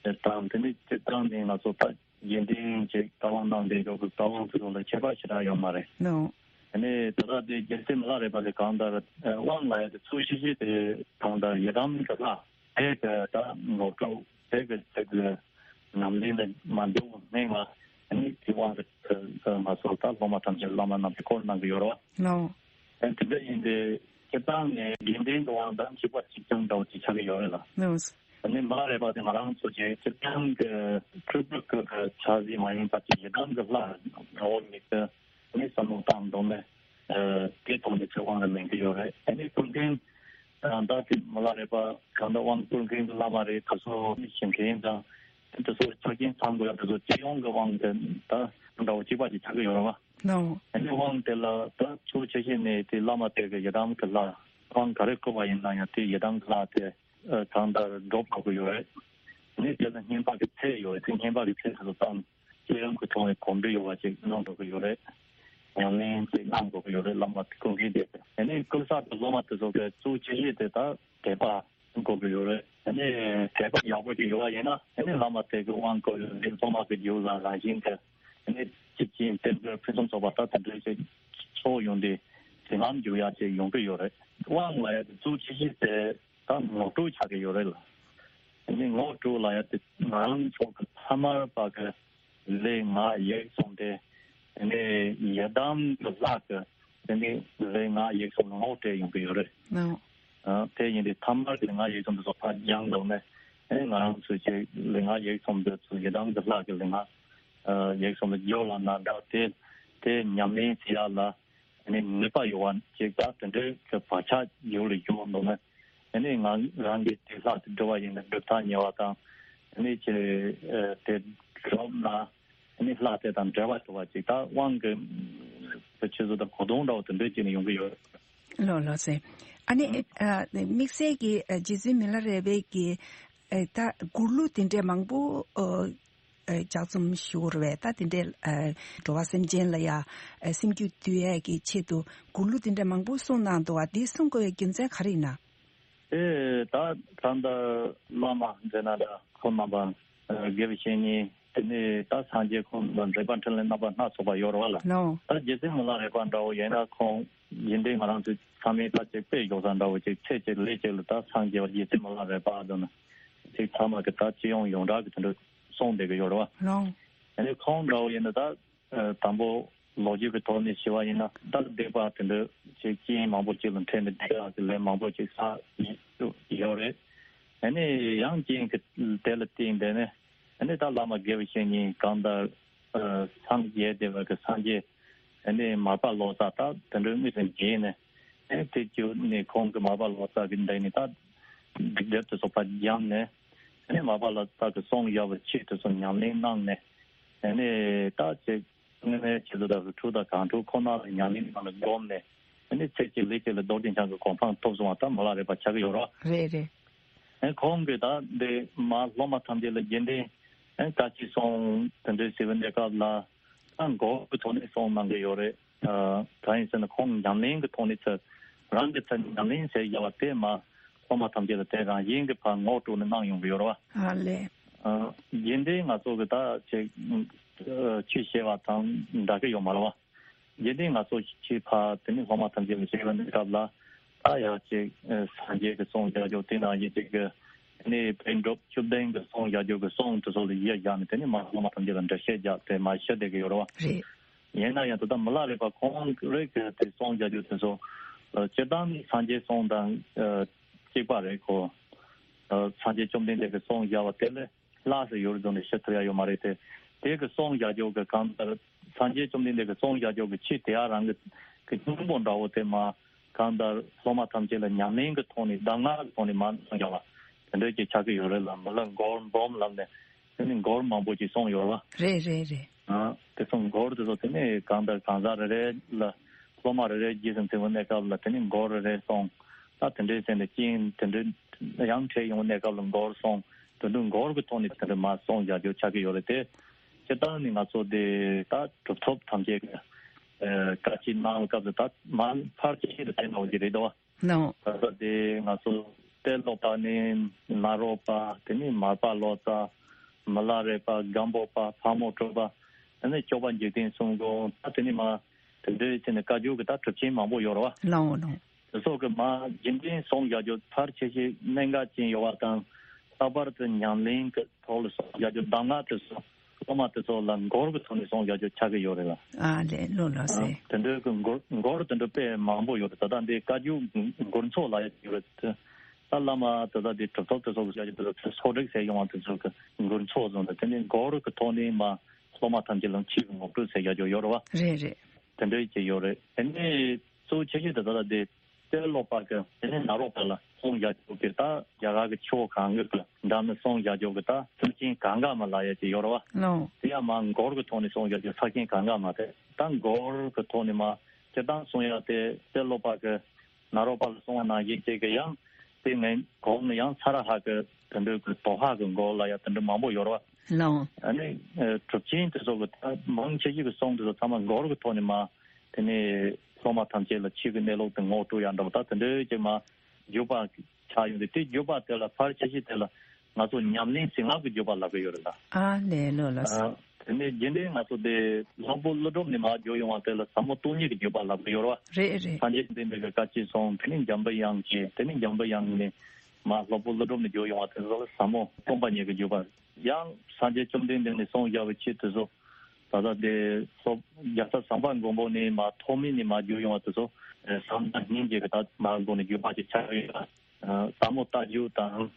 དེ་དང་དེ་ནི་སྤྱིར་བཏང་ནི་ང་ཚོ་ད་རྗེས་དྲན་གྱི་བཀའ་དབང་གནང་བསྡད་ཡོད་པའི་བཀའ་དབང་ཚོ་ལ་ཁྱད་པར་ཞེ་དྲག་ཡོད་མ་རེད། ལོ། ཨ་ནི་ད་ལྟ་དེ་རྗེ་བཙུན་མི་ལ་རས་པ་ལས་གང་ལྟར་དབང་ལ་ཡ་དེ་ཚུལ་ཤེས་བྱེད་དེ་གང་ལྟར་ཡི་དམ་གྱི་ལྷ་དེ་གི་ད་ངོ་སྤྲོད་དེ་གི་ཚིག་གི་ཉམས་ལེན་ལ་མ་འཇུག་སྔོན་ལ་ཨ་ནི་དེ་དབང་གི་ང་ཚོ་ད་སློབ་མ་ཐམས་ཅད་བླ་མ་རྣམས་ཀྱི་སྐོར་གནང་གི་ཡོད་རེད་བ། ལོ། ཨ་དེ་འདྲ་ཡིན་ཏེ་སྤྱིར་བཏང་ནས་རྗེས་དྲན་གྱི་དབང་དང་གཅིག་པ་གཅིག་རྐྱང་འདྲ་བོ་ཅིག་ཆགས་ཀྱི་ཡོད་རེད་ལ། ལོ། ཨ་ནི་མི་ལ་རས་པ་དེ་ང་རང་ཚོ་ཅིག་སྤྱིར་བཏང་གི་སྤྲུལ་སྐུ་གི་ཆ་གཟིགས་མ་ཡིན་པ་ཅིག་ཡི་དམ་གྱི་ལྷ་ངོ་བོ་ཉིད་དུ་ཨ་ནི་བསམ་བློ་བཏང་འདུག་ནས་ཨ་དེ་ཐོག་ནས་ཚེ་དབང་ལ་མེད་ཀྱི་ཡོད་རེད། ཨ་ནི་སྐུ་མཁྱེན་ཨ་ད་དེ་མི་ལ་རས་པ་གང་ལྟར་དབང་བསྐུར་མཁན་གྱི་བླ་མ་རེད། དེ་ཚོ་ཞིང་མཁན་དང་དེ་ཚོ་ཆ་རྐྱེན་ཚང་དགོས་ཡ་དེ་ཚོ་སྤྱི་ཡོངས་ཀྱི་དབང་དེ་ད་འདྲ་བོ་གཅིག་པ་ཅིག་ཆགས་ཀྱི་ཡོད་རེད་བ། ལོ། ཨ་ནི་དབང་དེ་ལ་ད་ཚུལ་ཆེ་ཤོས་ནས་དེ་བླ་མ་དེ་གི་ཡི་དམ་གྱི་ལྷ་དབང་ག་རེ་བསྐུར་བ་ཡིན་ན་ཡང་དེ་ཡི་དམ་གྱི་ལྷ་དེ་ཨ་གང་ལྟར་སྒྲུབ་དགོས་ཀྱི་ཡོད་རེད། ཨ་ནི་དེ་ལ་བསྙེན་པ་གི་ཚད་ཡོད་རེད། དེ་བསྙེན་པ་གི་ཚད་དེ་ཚོ་བཏང་སྤྱི་ཡོངས་ཀྱི་ཐོག་ནས་གོམས་འདྲིས་ཡོད་པ་ཅིག་གནང་དགོས་ཀྱི་ཡོད་རེད། ཉམས་ལེན་ཅིག་གནང་དགོས་ཀྱི་ཡོད་རེད། བླ་མ་སྐུ་མཁྱེན་དེ་ཨ་ནི་བསྐུལ་ས་གི་སློབ་མ་དེ་ཚོ་གི་གཙོ་ཆེ་ཤོས་དེ་ད་དད་པ་དགོས་ཀྱི་ཡོད་རེད། ཨ་ནི་དད་པ་ཡག་པོ་ཅིག་ཡོད་པ་ཡིན་ན་ཨ་ནི་བླ་མ་དེ་གི་དབང་བསྐུར་ཡོད་དེ་སློབ་མ་གི་རྒྱུད་ལ་རང་བཞིན་དེ་ཨ་ནི་གཅིག་ཅིག་བསྟན་འགྲོའི་ཕུན་སུམ་ཚོགས་པ་ད་དེ་འདྲའི་ཅིག་ཚོགས་ཡོང་དུས་ཟིན་ལམ་འཇུག་ཡག་ཅིག་ཡོང་གི་ཡོད་རེད། དབང་ལ་ཡ་དེ་གཙོ་ཆེ་ཤོས་དེ་ད་ངོ་སྤྲོད་ཆགས་ཀྱི་ཡོད་རེད་ལ། ཨ་ནི་ངོ་སྤྲོད་ལ་ཡ་དེ་ང་རང་ཚོ་གི་ཐ་མལ་པ་གི་ལུས་ངག་ཡིད་གསུམ་དེ་ཨ་ནི་ཡི་དམ་གྱི་ལྷ་གི་ཨ་ནི་ལུས་ངག་ཡིད་གསུམ་ངོ་སྤྲད་ཡོང་གི་ཡོད་རེད། ཨ་དེ་ཡིན་དུས་ཐ་མལ་གྱི་ལུས་ངག་ཡིད་གསུམ་དེ་ཚོ་ཕར་སྦྱངས་འདུག་ནས་ཨ་ནི་ང་རང་ཚོ་ཅིག་ལུས་ངག་ཡིད་གསུམ་དེ་ཚོ་ཡི་དམ་གྱི་ལྷ་གི་ལུས་ངག་ཡིད་གསུམ་ལ་སྦྱོར་ལ་ན་འདྲ་དེ་དེ་ཉམས་ལེན་བྱེད་ཡག་ལ་ཨ་ནི་ནུས་པ་ཡོད་པ་ཅིག་ད་དེ་འདྲའི་གི་བག་ཆགས་ཡོད་ལ་ཡོད་འདུག་ན། ཨ་ནི་ང་རང་གི་དེ་ལྷ་དེ་སྒྲུབ་པ་ཡིན་ན་སྒྲུབ་ཐག་ཉེ་བ་དང་། ཨ་ནི་ཅི་དེ་སྒྲུབ་ན་ཨ་ནི་ལྷ་དེ་དང་འབྲེལ་བ་ཐུབ་པ་ཅིག་ད་དབང་གི་ཆེད་དུ་ད་གོ་སྟོན་འདྲ་བོ་དེ་འདྲའི་ཅིག་ནས་ཡོང་གི་ཡོད། ལོ་ལོ་ཟེར། ཨ་ནི་ཨ་དམིགས་བསལ་གྱི་ཨ་རྗེ་བཙུན་མི་ལ་རས་པའི་གི་ཨ་ད་མགུར་གླུ་དེ་འདྲའི་མང་པོ་ཨ་ལྗགས་རྩོམ་ཞུ་བ་རེད་པས། ད་དེ་འདྲའི་ཨ་འགྲོ་བ་སེམས་ཅན་ལ་ཡ་ཨ་སེམས་རྒྱུད་བསྡུ་ཡས་ཀྱི་ཆེད་དུ་མགུར་གླུ་དེ་འདྲ་མང་པོ་གསུངས་གནང་འདུག་པ། འདི་གསུང་དགོས་པའི་རྒྱུ་མཚན་ག་རེ་ཡིན་ན། ཨེ་ད་ད་ལྟ་བླ་མ་མཛད་ན་འདྲ་ཁོང་རྣམ་པ་ཨ་དགེ་བའི་བཤེས་གཉེན་དེ་ནས་ད་སངས་རྒྱས་ཁོང་རྣམ་པ་མཛད་པ་འཕྲིན་ལས་རྣམ་པ་སྣ་ཚོགས་པ་ཡོད་རེད་པ་ལ། ལོ། ད་རྗེ་བཙུན་མི་ལ་རས་པ་འདྲ་བོ་ཡིན་ན་ཁོང་རྗེས་འདྲའི་ང་རང་ཚོའི་ཚང་མས་ད་ཅིག་དཔེ་འཇོག་ས་འདྲ་བོ་ཅིག་ཚེ་གཅིག་ལུས་གཅིག་ལ་ད་སངས་རྒྱས་པ་རྗེ་བཙུན་མི་ལ་རས་པ་དང་ཅིག་ཚང་མ་གི་ད་སྤྱི་ཡོངས་ཡོངས་གྲགས་ཀྱི་དེ་འདྲ་གསུངས་བསྡད་ཀྱི་ཡོད་རེད་པ། ལོ། ཨ་ནི་ཁོང་འདྲ་བོ་ཡིན་ན་ད་ཨ་དང་པོ་ལོ་རྒྱུས་ཀྱི་ཐོག་ནས་ཞུ་བ་ཡིན་ན་ད་སྡིག་པ་དེ་འདྲ་ཅིག་རྐྱེན་མང་པོ་ཅིག་ལ་འཕྲད་ནས་སྡིག་པ་གི་ལས་མང་པོ་ཅིག་བསགས་ཡོད་རེད། ཨ་ནི་ཡང་རྐྱེན་གྱི་དེ་ལ་བརྟེན་བསྡད་ནས་ཨ་ནི་ད་བླ་མ་དགེ་བའི་བཤེས་གཉེན་གང་ལྟར་ཨ་སངས་རྒྱས་བསྡད་པ་གི་སངས་རྒྱས་ཨ་ནི་མར་པ་ལོ་ཙཱ་ད་དེ་འདྲའི་དངོས་སུ་མཇལ་ནས་ཨ་ནི་དེ་བརྒྱུད་ནས་ཁོང་གི་མར་པ་ལོ་ཙཱ་གི་འདྲ་ནས་ད་སྡིག་སྒྲིབ་དེ་ཚོ་ཕར་སྦྱངས་ནས་ཨ་ནི་མར་པ་ལོ་ཙཱ་གི་གསུང་ཡག་པོ་ཆེད་དུ་སོང་ཉམས་ལེན་གནང་ནས་ཨ་ནི་ད་ཅིག་དངོས་གནས་ཆེད་དུ་ད་རུ་ཁྲུ་དང་གངས་ཁྲུ་ཁོ་ན་ལ་ཉམས་ལེན་ནང་ལ་བསྒོམས་ནས་ཨ་ནི་ཚེ་གཅིག་ལུས་གཅིག་ལ་རྡོ་རྗེ་འཆང་གི་གོ་འཕང་ཐོབ་སོང་བ་ད་མི་ལ་རས་པ་ཆགས་ཀྱི་ཡོད་རེད། རེད་རེད། ཨ་ཁོང་གིས་ད་འདི་མ་སློབ་མ་ཐམས་ཅད་ལ་རྗེས་དྲན་ཨ་བཀའ་ཆོས་གསུང་དེ་འདྲའི་ཟེར་བའི་གནས་སྐབས་ལ་ད་མགོ་གི་ཐོག་ནས་གསུང་གནང་གི་ཡོད་རེད། ཨ་གང་ཡིན་ཟེར་ན་ཁོང་ཉམས་ལེན་གྱི་ཐོག་ནས་ཚེ་ རང་གི་ཚེ་ཉམས་ལེན་བྱས་བཞག་པ་དེ་མ་སློབ་མ་ཐམས་ཅད་ལ་དེ་རང་བཞིན་གྱི་ཕར་ངོ་སྤྲོད་ནས་གནང་ཡོང་གི་ཡོད་རེད་བ། ཨ་ལས། ཨ། རྗེས་འདྲའི་ང་ཚོ་གི་ད་ཅིག་ཨ། ཆོས་བཤད་པ་དང་འདྲ་གི་ཡོད་མ་རེད་བ། རྗེས་འདྲའི་ང་ཚོ་ཆོས་ཕར་དེ་ནི་སློབ་མ་ཐམས་ཅད་ལ་བཤད་པའི་གནས་སྐབས་ལ་ད་ཡང་ཅིག་ཨ། སངས་རྒྱས་ཀྱི་གསུང་རྒྱག་རྒྱུ་དེ་ནང་བཞིན་ཅིག་གི་དེ་ནི་པཎ་གྲུབ་བཅུ་བདུན་གྱི་གསུང་རྒྱག་རྒྱུ་གི་གསུང་དེ་ཚོ་ལ་གཞི་བཞག་ནས་དེ་ནི་མ་སློབ་མ་ཐམས་ཅད་ལ་འགྲེལ་བཤད་རྒྱག་དེ་མ་བཤད་བསྡད་ཀྱི་ཡོད་རེད་བ། རེད། ཡིན་ན་ཡང་ད་ལྟ་མི་ལ་རས་པ་ཁོང་རང་གི་དེ་གསུང་རྒྱག་རྒྱུ་དེ་ཚོ་ཨ། སྤྱིར་བཏང་ནི་སངས་རྒྱས་གསུང་དང་ཨ། གཅིག་པ་རེད་ཁོ། ཨ། སངས་རྒྱས་བཅོམ་ལྡན་འདས་ཀྱི་གསུང་བཞག་པ་དེ་ལས་ལྷག་ཙམ་ཡོད་རེད་བཟོ་ནས་བཤད་ཐུབ་ཡ་ཡོད་མ་རེད་དེ། དེ་གི་གསུང་རྒྱག་རྒྱུ་གི་གང་ལྟར་སངས་རྒྱས་བཅོམ་ལྡན་འདས་ཀྱི་གསུང་རྒྱག་རྒྱུ་གི་ཆོས་དེ་ཡང་རང་གི་གི་སྙིང་པོ་འདྲ་བོ་དེ་མ་གང་ལྟར་སློབ་མ་ཐམས་ཅད་ལ་ཉམས་ལེན་གྱི་ཐོག་ནས་གདམས་ངག་གི་ཐོག་ནས་མ་གསུང་རྒྱག་པ་དེ་འདྲ་ཅིག་ཆགས་ཀྱི་ཡོད་རེད་ལ། མི་ལ་མགུར་འབུམ་ལབ་ནས་དེ་ནི་མགུར་མང་པོ་ཅིག་གསུངས་ཡོད་རེད་བ། རེད་རེད་རེད། ཨ། དེ་ཚོ་མགུར་དེ་ཚོ་དེ་ནི་གང་ལྟར་གང་ཟག་རེ་རེ་ལ་སློབ་མ་རེ་རེ་རྗེས་སུ་འཛིན་པའི་གནས་སྐབས་ལ་དེ་ནི་མགུར་རེ་རེ་གསུངས། ད་དེ་འདྲའི་ཚེ་འདི་རྐྱེན་དེ་འདྲའི་ཡང་འཕྲད་ཡོང་བའི་གནས་སྐབས་ལ་མགུར་གསུངས། དེ་འདྲ་མགུར་གྱི་ཐོག་ནས་དེ་འདྲ་མ་གསུང་བཞག་རྒྱུ་ཆགས་ཀྱི་ཡོད་རེད་དེ། སྤྱིར་བཏང་ནི་ང་ཚོ་འདི་ད་གྲུབ་ཐོབ་ཐམས་ཅད་ཀྱི་ཨ། བཀའ་ཆོས་གནང་བའི་སྐབས་སུ་ད་མ་ཕལ་ཆེར་དེ་ནང་བཞིན་རེད་དོ། ནོ། ད་ལྟ་དེ་ང་ཚོ་ཏེ་ལོ་པ་ནི་ནཱ་རོ་པ། དེ་ནི་མར་པ་ལོ་ཙཱ། མི་ལ་རས་པ། སྒམ་པོ་པ། ཕག་མོ་གྲུ་པ། དེ་ནི་སྐྱོབ་པ་འཇིག་རྟེན་གསུམ་མགོན། ད་དེ་ནི་མ་དེ་འདྲའི་དེ་ནི་བཀའ་བརྒྱུད་ཀྱི་ད་གྲུབ་ཆེན་མང་པོ་ཡོད་རེད་བ། ལའོ་ལའོ། དེ་ཚོ་གི་མ་རྒྱུན་ལྡན་གསུང་བཞག་རྒྱུ་ཕལ་ཆེ་ཤོས་གནད་འགག་ཅན་ཡོད་པ་དང་། ལྷག་པར་དུ་ཉམས་ལེན་གྱི་ཐོག་ལ་གསུང་བཞག་རྒྱུ་གདམས་ངག་དེ་ཚོ་སློབ་མ་དེ་ཚོ་ལ་མགུར་གྱི་ཐོག་ནས་གསུང་བཞག་རྒྱུ་ཆགས་ཀྱི་ཡོད་རེད་ལ། ཨ་ལས། ལོ་ལོ་ཨ། སེ། དེ་འདྲའི་གི་མགུར་མགུར་དེ་འདྲ་དཔེ་མང་པོ་ཡོད་རེད། ད་ལྟ་འདི་བཀའ་བརྒྱུད་མགུར་ཚོགས་ལབ་ཡ་ཡོད་རེད། ད་བླ་མ་ད་ལྟ་འདི་གྲུབ་ཐོབ་དེ་ཚོ་གི་བཞག་རྒྱུ་དེ་ཚོ་ཕྱོགས་སྒྲིག་ཟེར་ཡོང་བ་དེ་ཚོ་གི་མགུར་ཚོགས་བཟོ་འདྲ། དེ་ནི་མགུར་གི་ཐོག་ནས་མ་སློབ་མ་ཐམས་ཅད་ལ་ཆོས་ཀྱི་ངོ་སྤྲོད་ཟེར་ཡ་ཡོད་རེད་བ། རེད་རེད། དེ་འདྲའི་ཅིག་ཡོད་རེད། དེ་ནས་གཙོ་ཆེ་ཤོས་དེ་ད་ལྟ་དེ་ཏེ་ལོ་པ་གི་དེ་ནས་ནཱ་རོ་པ་ལ་གསུང་བཞག་རྒྱུ་གི་ད་རྒྱ་གར་གི་ཆོས་གང་གི་གི་འདྲ་མི་གསུང་བཞག་རྒྱུ་གི་ད་ས་ཆེན་གངྒཱ་མ་ལབ་ཡ་ཅིག་ཡོད་རེད་བ། ལོ། དེ་ཡང་མ་མགུར་གི་ཐོག་ནས་གསུང་བཞག་རྒྱུ་ས་ཆེན་གངྒཱ་མ་དེ་ད་མགུར་གི་ཐོག་ནས་མ་སྤྱིར་བཏང་གསུང་ཡ་དེ་ཏེ་ལོ་པ་གི་ནཱ་རོ་པ་ལ་གསུང་བ་ནང་བཞིན་ཅིག་གི་ཡང་དེ་ངས་གོང་ནས་ཡང་ས་ར་ཧ་གི་དེ་འདྲའི་གི་དོ་ཧ་གི་མགུར་ལབ་ཡ་དེ་འདྲ་མང་པོ་ཡོད་རེད་བ། ལའོ། ཨ་ནི་ཨ་གྲུབ་ཆེན་དེ་ཚོ་གི་ད་མང་ཆེ་ཤོས་ཀྱི་གསུང་དེ་ཚོ་ཚང་མ་མགུར་གྱི་ཐོག་ནས་མ་དེ་ནས་སློབ་མ་ཐམས་ཅད་ལ་ཆོས་ཀྱི་གནས་ལུགས་དེ་ངོ་སྤྲོད་ཡ་འདྲ་བོ་ད་དེ་འདྲའི་ཅིག་མ་བརྒྱུད་པ་ཆགས་ཡོང་དུས། དེ་བརྒྱུད་པ་དེ་ལ་ཕལ་ཆེ་ཤོས་དེ་ལ་ང་ཚོ་ཉམས་ལེན་བྱིན་རླབས་ཀྱི་བརྒྱུད་པ་ལབ་ཀྱི་ཡོད་རེད་ད། ཨ་ལས། ལོ་ལོ། ཨ་དེ་ནས་རྗེས་འདྲའི་ང་ཚོ་དེ་སློབ་དཔོན་ཀླུ་སྒྲུབ་ནས་མ་བརྒྱུད་ཡོང་བ་དེ་ལ་ཟབ་མོ་སྟོང་ཉིད་ཀྱི་བརྒྱུད་པ་ལབ་ཀྱི་ཡོད་རེད་བ། རེད་རེད། སངས་རྒྱས་བསྟན་པའི་གི་བཀའ་ཆོས་གསུམ། དེ་ནས་འཇམ་པའི་དབྱངས་ཀྱི། དེ་ནས་འཇམ་པའི་དབྱངས་ནས་མ་སློབ་དཔོན་ཀླུ་སྒྲུབ་ནས་བརྒྱུད་ཡོང་བ་དེ་ཚོ་ལ་ཟབ་མོ་སྟོང་པ་ཉིད་ཀྱི་བརྒྱུད་པ། ཡང་སངས་རྒྱས་བཅོམ་ལྡན་འདས་ནས་གསུངས་བཞག་པའི་ཆོས་དེ་ཚོ་ད་ལྟ་དེ་སློབ་རྒྱལ་ཚབ་ཟམ་པ་མགོན་པོ་ནས་མ་ཐོགས་མེད་ནས་མ་བརྒྱུད་ཡོང་བ་དེ་ཚོ་ཨེ་ཟབ་མོ་སྙིང་རྗེ་གི་ད་མ་སྒོ་ནས་བརྒྱུད་པ་ཅིག་ཆགས་ཡོད་ལ། ཟབ་མོ་རྟ་རྒྱུག་དང་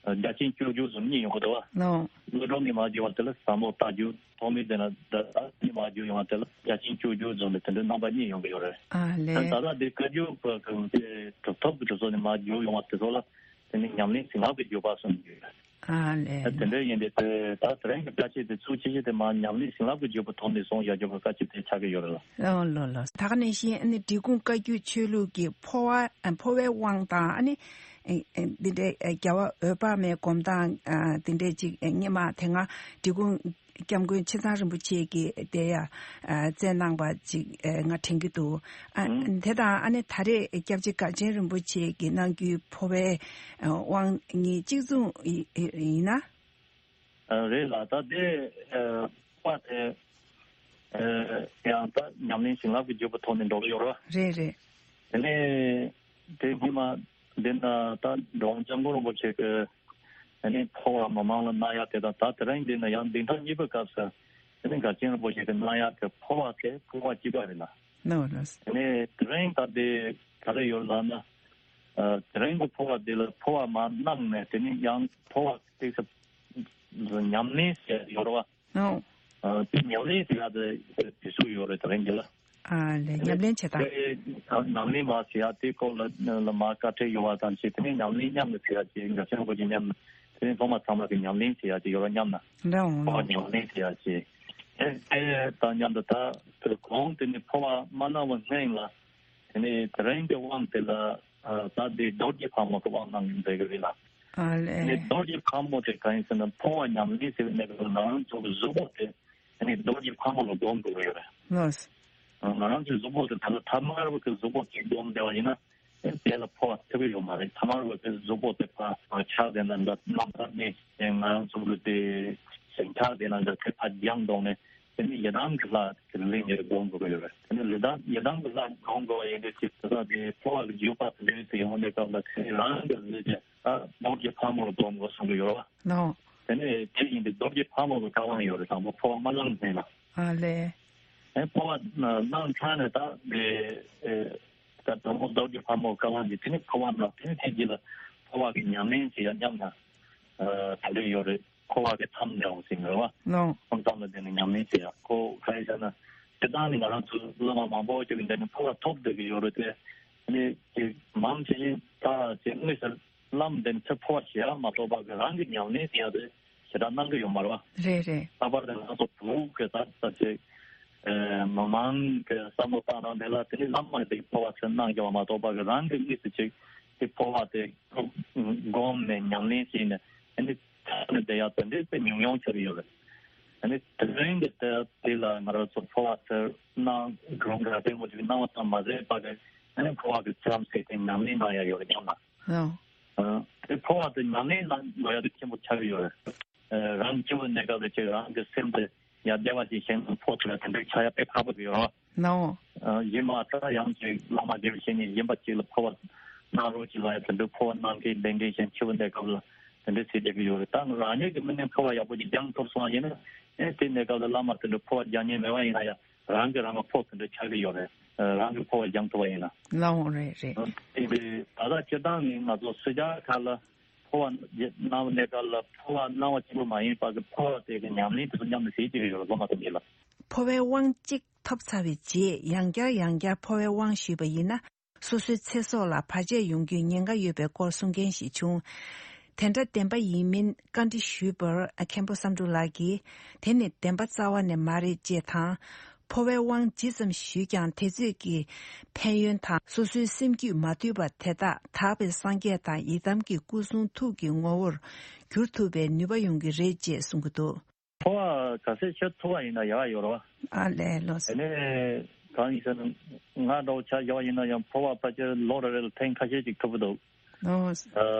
རྒྱ་ཆེན་སྐྱོར་རྒྱུག་གསུམ་གཉིས་ཡོང་གི་འདུག་བ། ལོ། ཀླུ་སྒྲུབ་ནས་མ་བརྒྱུད་པ་དེ་ལ་ཟབ་མོ་རྟ་རྒྱུག། ཐོགས་མེད་དེ་ན་ད་ནས་མ་བརྒྱུད་ཡོང་བ་དེ་ལ་རྒྱ་ཆེན་སྐྱོར་རྒྱུག་གསུམ་ནས་དེ་འདྲའི་རྣམ་པ་གཉིས་ཡོང་གི་ཡོད་རེད། ཨ་ལས། ད་ལྟ་དེ་བཀའ་བརྒྱུད་པ་གི་དེ་གྲུབ་ཐོབ་ཀྱི་གྲུབ་ཚོགས་ནས་མ་བརྒྱུད་ཡོང་བ་དེ་ཚོ་ལ་དེ་ནི་ཉམས་ལེན་བྱིན་རླབས་ཀྱི་བརྒྱུད་པ་གསུངས་ཡོད་རེད། ཨ་ལས། དེ་འདྲ་ཡིན་དུས་དེ་ད་དེ་རིང་གི་བཀའ་ཆོས་དེ་ཚུལ་ཆེ་ཆེ་དེ་མ་ཉམས་ལེན་བྱིན་རླབས་ཀྱི་བརྒྱུད་པ་ཐོག་ནས་གསུང་ཡ་བརྒྱུད་པ་བཀའ་ཆོས་དེ་ཆགས་ཀྱི་ཡོད་རེད་ལ། ལོ་ལོ་ལོ། ད་ག་ནང་བཞིན་ཨ་ནི་འབྲི་གུང་བཀའ་བརྒྱུད་ཆོས་ལུགས་ཀྱི་འཕོ་བ་འཕོ་བའི་དབང་དང་། ཨ་ནི་འདི་འདྲའི་རྒྱལ་བ་འོད་དཔག་མེད་སྒོམ་སྟངས་འདི་འདྲའི་ཅིག་སྔོན་མ་དེ་སྔ་འབྲི་གུང་སྐྱབས་མགོན་ཆེ་ཚང་རིན་པོ་ཆེ་གིས་དེ་ཡང་བསྩལ་གནང་པ་ཅིག་ང་དྲན་གྱི་འདུག། ཨ་ཨང་། དེ་དང་ཨ་ནི་ད་རེས་སྐྱབས་རྗེ་མགར་ཆེན་རིན་པོ་ཆེ་གིས་གནང་རྒྱུའི་འཕོ་བའི་དབང་གཉིས་གཅིག་མཚུངས་ཡིན་ན། རེད་ལ། ད་དེ་འཕོ་བ་དེ་ཡང་ད་ཉམས་ལེན་བྱིན་རླབས་ཀྱི་བརྒྱུད་པ་ཐོག་ནས་འགྲོ་གི་ཡོད་རེད་བ། རེད་རེད། དེ་ནས་དེ་སྔོན་མ་འདི་ན་ད་འབྲི་གུང་སྐྱབས་མགོན་རིན་པོ་ཆེ་གིས་ཨ་ནི་འཕོ་བ་མི་མང་ལ་གནང་ཡ་དེ་དང་། ད་དེ་རིང་འདི་ན་ཡང་འདི་ཐང་གཉིས་པའི་སྐབས་སུ་ཨ་ནི་མགར་ཆེན་རིན་པོ་ཆེ་གིས་གནང་ཡ་དེ་འཕོ་བ་དེ་འཕོ་བ་གཅིག་པ་རེད་ལ། ནོ་ནོ། ཨ་ནི་དེ་རིང་ད་དེ་ག་རེ་ཡོད་ལབ་ན། ཨ་དེ་རིང་གི་འཕོ་བ་དེ་ལ་འཕོ་བ་མ་གནང་ནས་དེ་ནི་ཡང་འཕོ་བ་ཏོག་ཙམ་ཉམས་ལེན་བྱས་ཡོད་རེད་བ། ཨོ། ཨ་དེ་ཉམས་ལེན་བྱེད་ཡ་དེ་དེ་སུ་ཡོད་རེད་དེ་རིང་འདི་ལ། ཨ་ལས། ཉམས་ལེན་བྱེད་སྟངས། དེ་ཉམས་ལེན་མ་བྱེད་ཡ་དེ་སྐོར་ལ་ལ་མ་བཀའ་ཁྲིད་ཡོད་བ་དང་བྱས། དེ་ནས་ཉམས་ལེན་མཉམ་དུ་བྱེད་ཡ་ཅིག་མགར་ཆེན་རིན་པོ་ཆེ་མཉམ་དེ་ནས་སློབ་མ་ཚང་མ་གི་ཉམས་ལེན་བྱེད་ཡ་ཅིག་ཡོད་ར་མཉམ་ན། འདྲ་འོང་ཨོ་ལོ། ཉམས་ལེན་བྱེད་ཡ་ཅིག་དེ་དེ་དང་མཉམ་དུ་ད་དེ་གོང་དེ་ནས་འཕོ་བ་མ་གནང་བ་སྔོན་ལ་དེ་ནས་དེ་རིང་གི་དབང་དེ་ལ་ཨ་ད་དེ་རྡོ་རྗེ་ཕག་མོ་གི་དབང་གནང་གི་འདུག་གི་རེད་ལ། ཨ་ལས། ནི་རྡོ་རྗེ་ཕག་མོ་དེ་གང་ཡིན་ཟེར་ན། འཕོ་བ་ཉམས་ལེན་ཟེར་བའི་གནས་སྐབས་ལ་ང་རང་ཚོ་གི་གཟུགས་པོ་དེ་ནི་རྡོ་རྗེ་ཕག་མོ་ལ་སྒོམ་དགོས་ཀྱི་ཡོད་རེད། ལགས། ང་རང་ཚོའི་གཟུགས་པོ་དེ་ད་ལྟ་ཐ་མལ་པ་གི་གཟུགས་པོ་གཅིག་སྒོམ་བསྡད་པ་ཡིན་ན། དེ་ལ་འཕོ་བ་ཐེབས་ཀྱི་ཡོད་མ་རེད། ཐ་མར་བ་དེ་གཟུགས་པོ་དེ་ཕར་ཆགས་དེ་ན་འདྲ་རྣམ་ཐར་ནས་ང་རང་ཚོ་གི་དེ་ཞིང་ཆགས་དེ་ན་འདྲ་དེ་ཕར་སྦྱངས་གཏོང་ནས། དེ་ནི་ཡི་དམ་གྱི་ལྷ་དེ་ལས་ངེར་སྒོམ་དགོས་ཀྱི་ཡོད་རེད། དེ་ནི་ཡི་དམ་ཡི་དམ་གྱི་ལྷ་སྒོམ་དགོས་པ་ཡིན་དུས་ཅིག་དེ་དག་དེ་འཕོ་བ་གི་འཇུག་པ་དེ་འདྲའི་དེ་ཡོང་དུས་སྐབས་ལ་དེ་ནི་རང་གི་གཟུགས་ཀྱི་ཨ་རྡོ་རྗེ་ཕག་མོ་སྒོམ་དགོས་གསུང་གི་ཡོད་རེད་བ། ནོ། དེ་ནི་དེ་ཡིན་དུས་རྡོ་རྗེ་ཕག་མོ་གི་བཀའ་དབང་ཡོད་རེད། དང་པོ་འཕོ་བ་མ་བླངས་ནས་ལ། ཨ་ལེ། ཨེ་འཕོ་བ་གནང་ཚར་ནས་ད་དེ་ཨེ་ད་དང་པོ་རྡོ་རྗེ་ཕག་མོ་བཀའ་དབང་གིས་དེ་ནི་འཕོ་བ་གནང་། དེ་ནི་དེ་རྗེས་ལ་འཕོ་བ་གི་ཉམས་ལེན་བྱེད་ཡ་སྙམ་ན་ཨ་དེ་འདྲ་ཡོད་རེད། འཁོར་བ་གི་མཚམས་འཇོག་ཟེར་གྱི་རེད་བ། ནོ། ཁོང་ཚང་ལ་དེ་ནི་ཉམས་ལེན་བྱེད་ཡག་ཁོ་ག་རེ་ཟེར་ན། སྤྱིར་བཏང་ནི་ང་རང་ཚོ་བླ་མ་མང་པོ་ཅིག་གི་འདི་ནི་འཕོ་བ་ཐོབ་བསྡད་ཀྱི་ཡོད་རེད་དེ། ནི་ཅིག་མང་ཆེ་ཡིན་ད་ཅིག་དངོས་སུ་བླ་མ་འདི་ནི་ཚེ་འཕོ་བ་ཞེས་ཡག་མ་གཏོགས་པ་གི་རང་གི་ཉམས་ལེན་ཟེར་ཡག་དེ་ཞེ་དྲག་གནང་གི་ཡོད་མ་རེད་བ། རེད་རེད། ལྷག་པར་དུ་ང་ཚོ་བོད་ཀྱི་ད་ད་ཅིག་ཨེ་མི་མང་གི་བསམ་བློ་བཏང་རང་དེ་ལ་དེ་ནི་བླ་མ་འདི་འཕོ་བ་ཚུར་གནང་རྒྱུ་བ་མ་གཏོགས་པ་གི་རང་གི་དངོས་སུ་ཅིག་དེ་འཕོ་བ་དེ་སྒོམ་ནས་ཉམས་ལེན་བྱས་ནས་ཨ་ནི། ཚང་ནས་བསྡད་ཡག་དེ་འདྲའི་དཔེ་ཉུང་ཉུང་ཆགས་ཀྱི་ཡོད་རེད། ཨ་ནི་དེ་རིང་གི་དེ་དེ་ལ་ང་རང་ཚོ་འཕོ་བ་ཟེར་གནང་སྒྲུང་འགའ་དེ་མོ་ཅིག་གནང་བ་ཙམ་མ་ཟད་པ་གི་ཨ་ནི་འཕོ་བ་གི་ཚེ་རམ་ཟེར་དེ་ཉམས་ལེན་གནང་ཡག་ཡོད་རེད་སྙམ་ན། ཨོ། ཨ་དེ་འཕོ་བ་དེ་ཉམས་ལེན་གནང་དགོས་ཡག་དེ་ཆེན་པོ་ཆགས་ཀྱི་ཡོད་རེད། ཨ་རང་སྐྱེ་བོའི་གནས་སྐབས་ལ་ཅིག་རང་གི་སེམས་དེ་ཡར་བདེ་བ་ཅིག་ཞིང་དུ་འཕོ་ཐུབ་ཡག་དེ་འདྲའི་ཆགས་ཡག་དཔེ་ཁག་པོ་ཡོད་རེད། ནའོ། ཨ་ཡིན་མ་ཚད་ཡང་ཅིག་བླ་མ་དགེ་བའི་བཤེས་གཉེན་གཞན་པ་ཅིག་ལ་འཕོ་བ་གནང་རོགས་གྱིས་ལབ་ཡ་དེ་འདྲའི་འཕོ་བ་གནང་མཁན་ལས་འགན་གཞན་ཆེ་བོ་གནས་སྐབས་ལ་དེ་འདྲའི་ཟེར་བསྡད་ཀྱི་ཡོད་རེད། ད་རང་ཉིད་ཀྱི་མི་ནས་འཕོ་བ་ཡག་པོ་ཅིག་སྦྱང་ཐུབ་སོང་བ་ཡིན་ན་ཨེ་དེ་གནས་སྐབས་ལ་བླ་མ་དེ་འདྲ་འཕོ་བ་རྒྱག་མཁན་མེད་པ་ཡིན་ན་ཡང་རང་གིས་རང་ལ་འཕོ་དེ་འདྲ་ཆགས་ཀྱི་ཡོད་རེད། རང་གིས་འཕོ་བ་སྦྱང་ཐུབ་པ་ཡིན་ན། ལའོ་རེད་རེད། དེ་འདྲའི་ད་ལྟ་སྤྱིར་བཏང་ནི་ང་ཚོ་སུ་ཇཱ་ཁ་ལ། འཕོ་བ་གནང་བའི་གནས་སྐབས་ལ་འཕོ་བ་གནང་བ་གཅིག་པུ་མ་ཡིན་པར་གྱི་འཕོ་བ་དེ་གི་ཉམས་ལེན་དེ་ཚོ་མཉམ་དུ་བྱེད་ཀྱི་ཡོད་རེད་སློབ་མ་ཐམས་ཅད་ལ། འཕོ་བའི་དབང་གཅིག་ཐོབ་ཚར་བའི་རྗེས་ཡང་བསྐྱར་ཡང་བསྐྱར་འཕོ་བའི་དབང་ཞུས་པ་ཡིན་ན་སོ་སོའི་ཚེ་སྲོག་ལ་བར་ཆད་ཡོང་རྒྱུའི་ཉེན་ཁ་ཡོད་པའི་སྐོར་གསུང་མཁན་ཞིག་བྱུང་། དེ་འདྲ་བདེན་པ་ཡིན་མིན་བཀའ་འདྲི་ཞུས་པར་མཁན་པོ་བསམ་འགྲུབ་ལགས་ཀྱིས་དེ་ནི་བདེན་པ་རྩ་བ་ནས་མ་རེད་ཅེས་དང་། འཕོ་བའི་དབང་ཇི་ཙམ་ཞུས་ཀྱང་དེ་ཚོས་ཀྱི་ཕན་ཡོན་དང་སོ་སོའི་སེམས་རྒྱུད་མ་བཏུལ་བ་དེ་དག་དག་པའི་སངས་རྒྱས་དང་ཡི་དམ་གྱི་སྐུ་གསུང་ཐུགས་ཀྱི་ངོ་བོར་གྱུར་ཐུབ་པའི་ནུས་པ་ཡོང་གི་རེད་ཅེས་གསུང་གི་འདུག། འཕོ་བ་ག་ཚད་ཤེས་ཐུབ་པ་ཡིན་ན་ཡག་ཡོད་རེད་བ། ཨ་ལས་ལོ། དེ་ནས་གང་ཡིན་ཟེར་ན་ང་འདྲ་བོ་ཆ་བཞག་པ་ཡིན་ན་ཡང་འཕོ་བ་ཕལ་ཆེར་ལོ་རེ་རེ་ལ་ཐེངས་ཁ་ཤས་ཅིག་ཐུབ་ཀྱི་འདུག། ཨོ།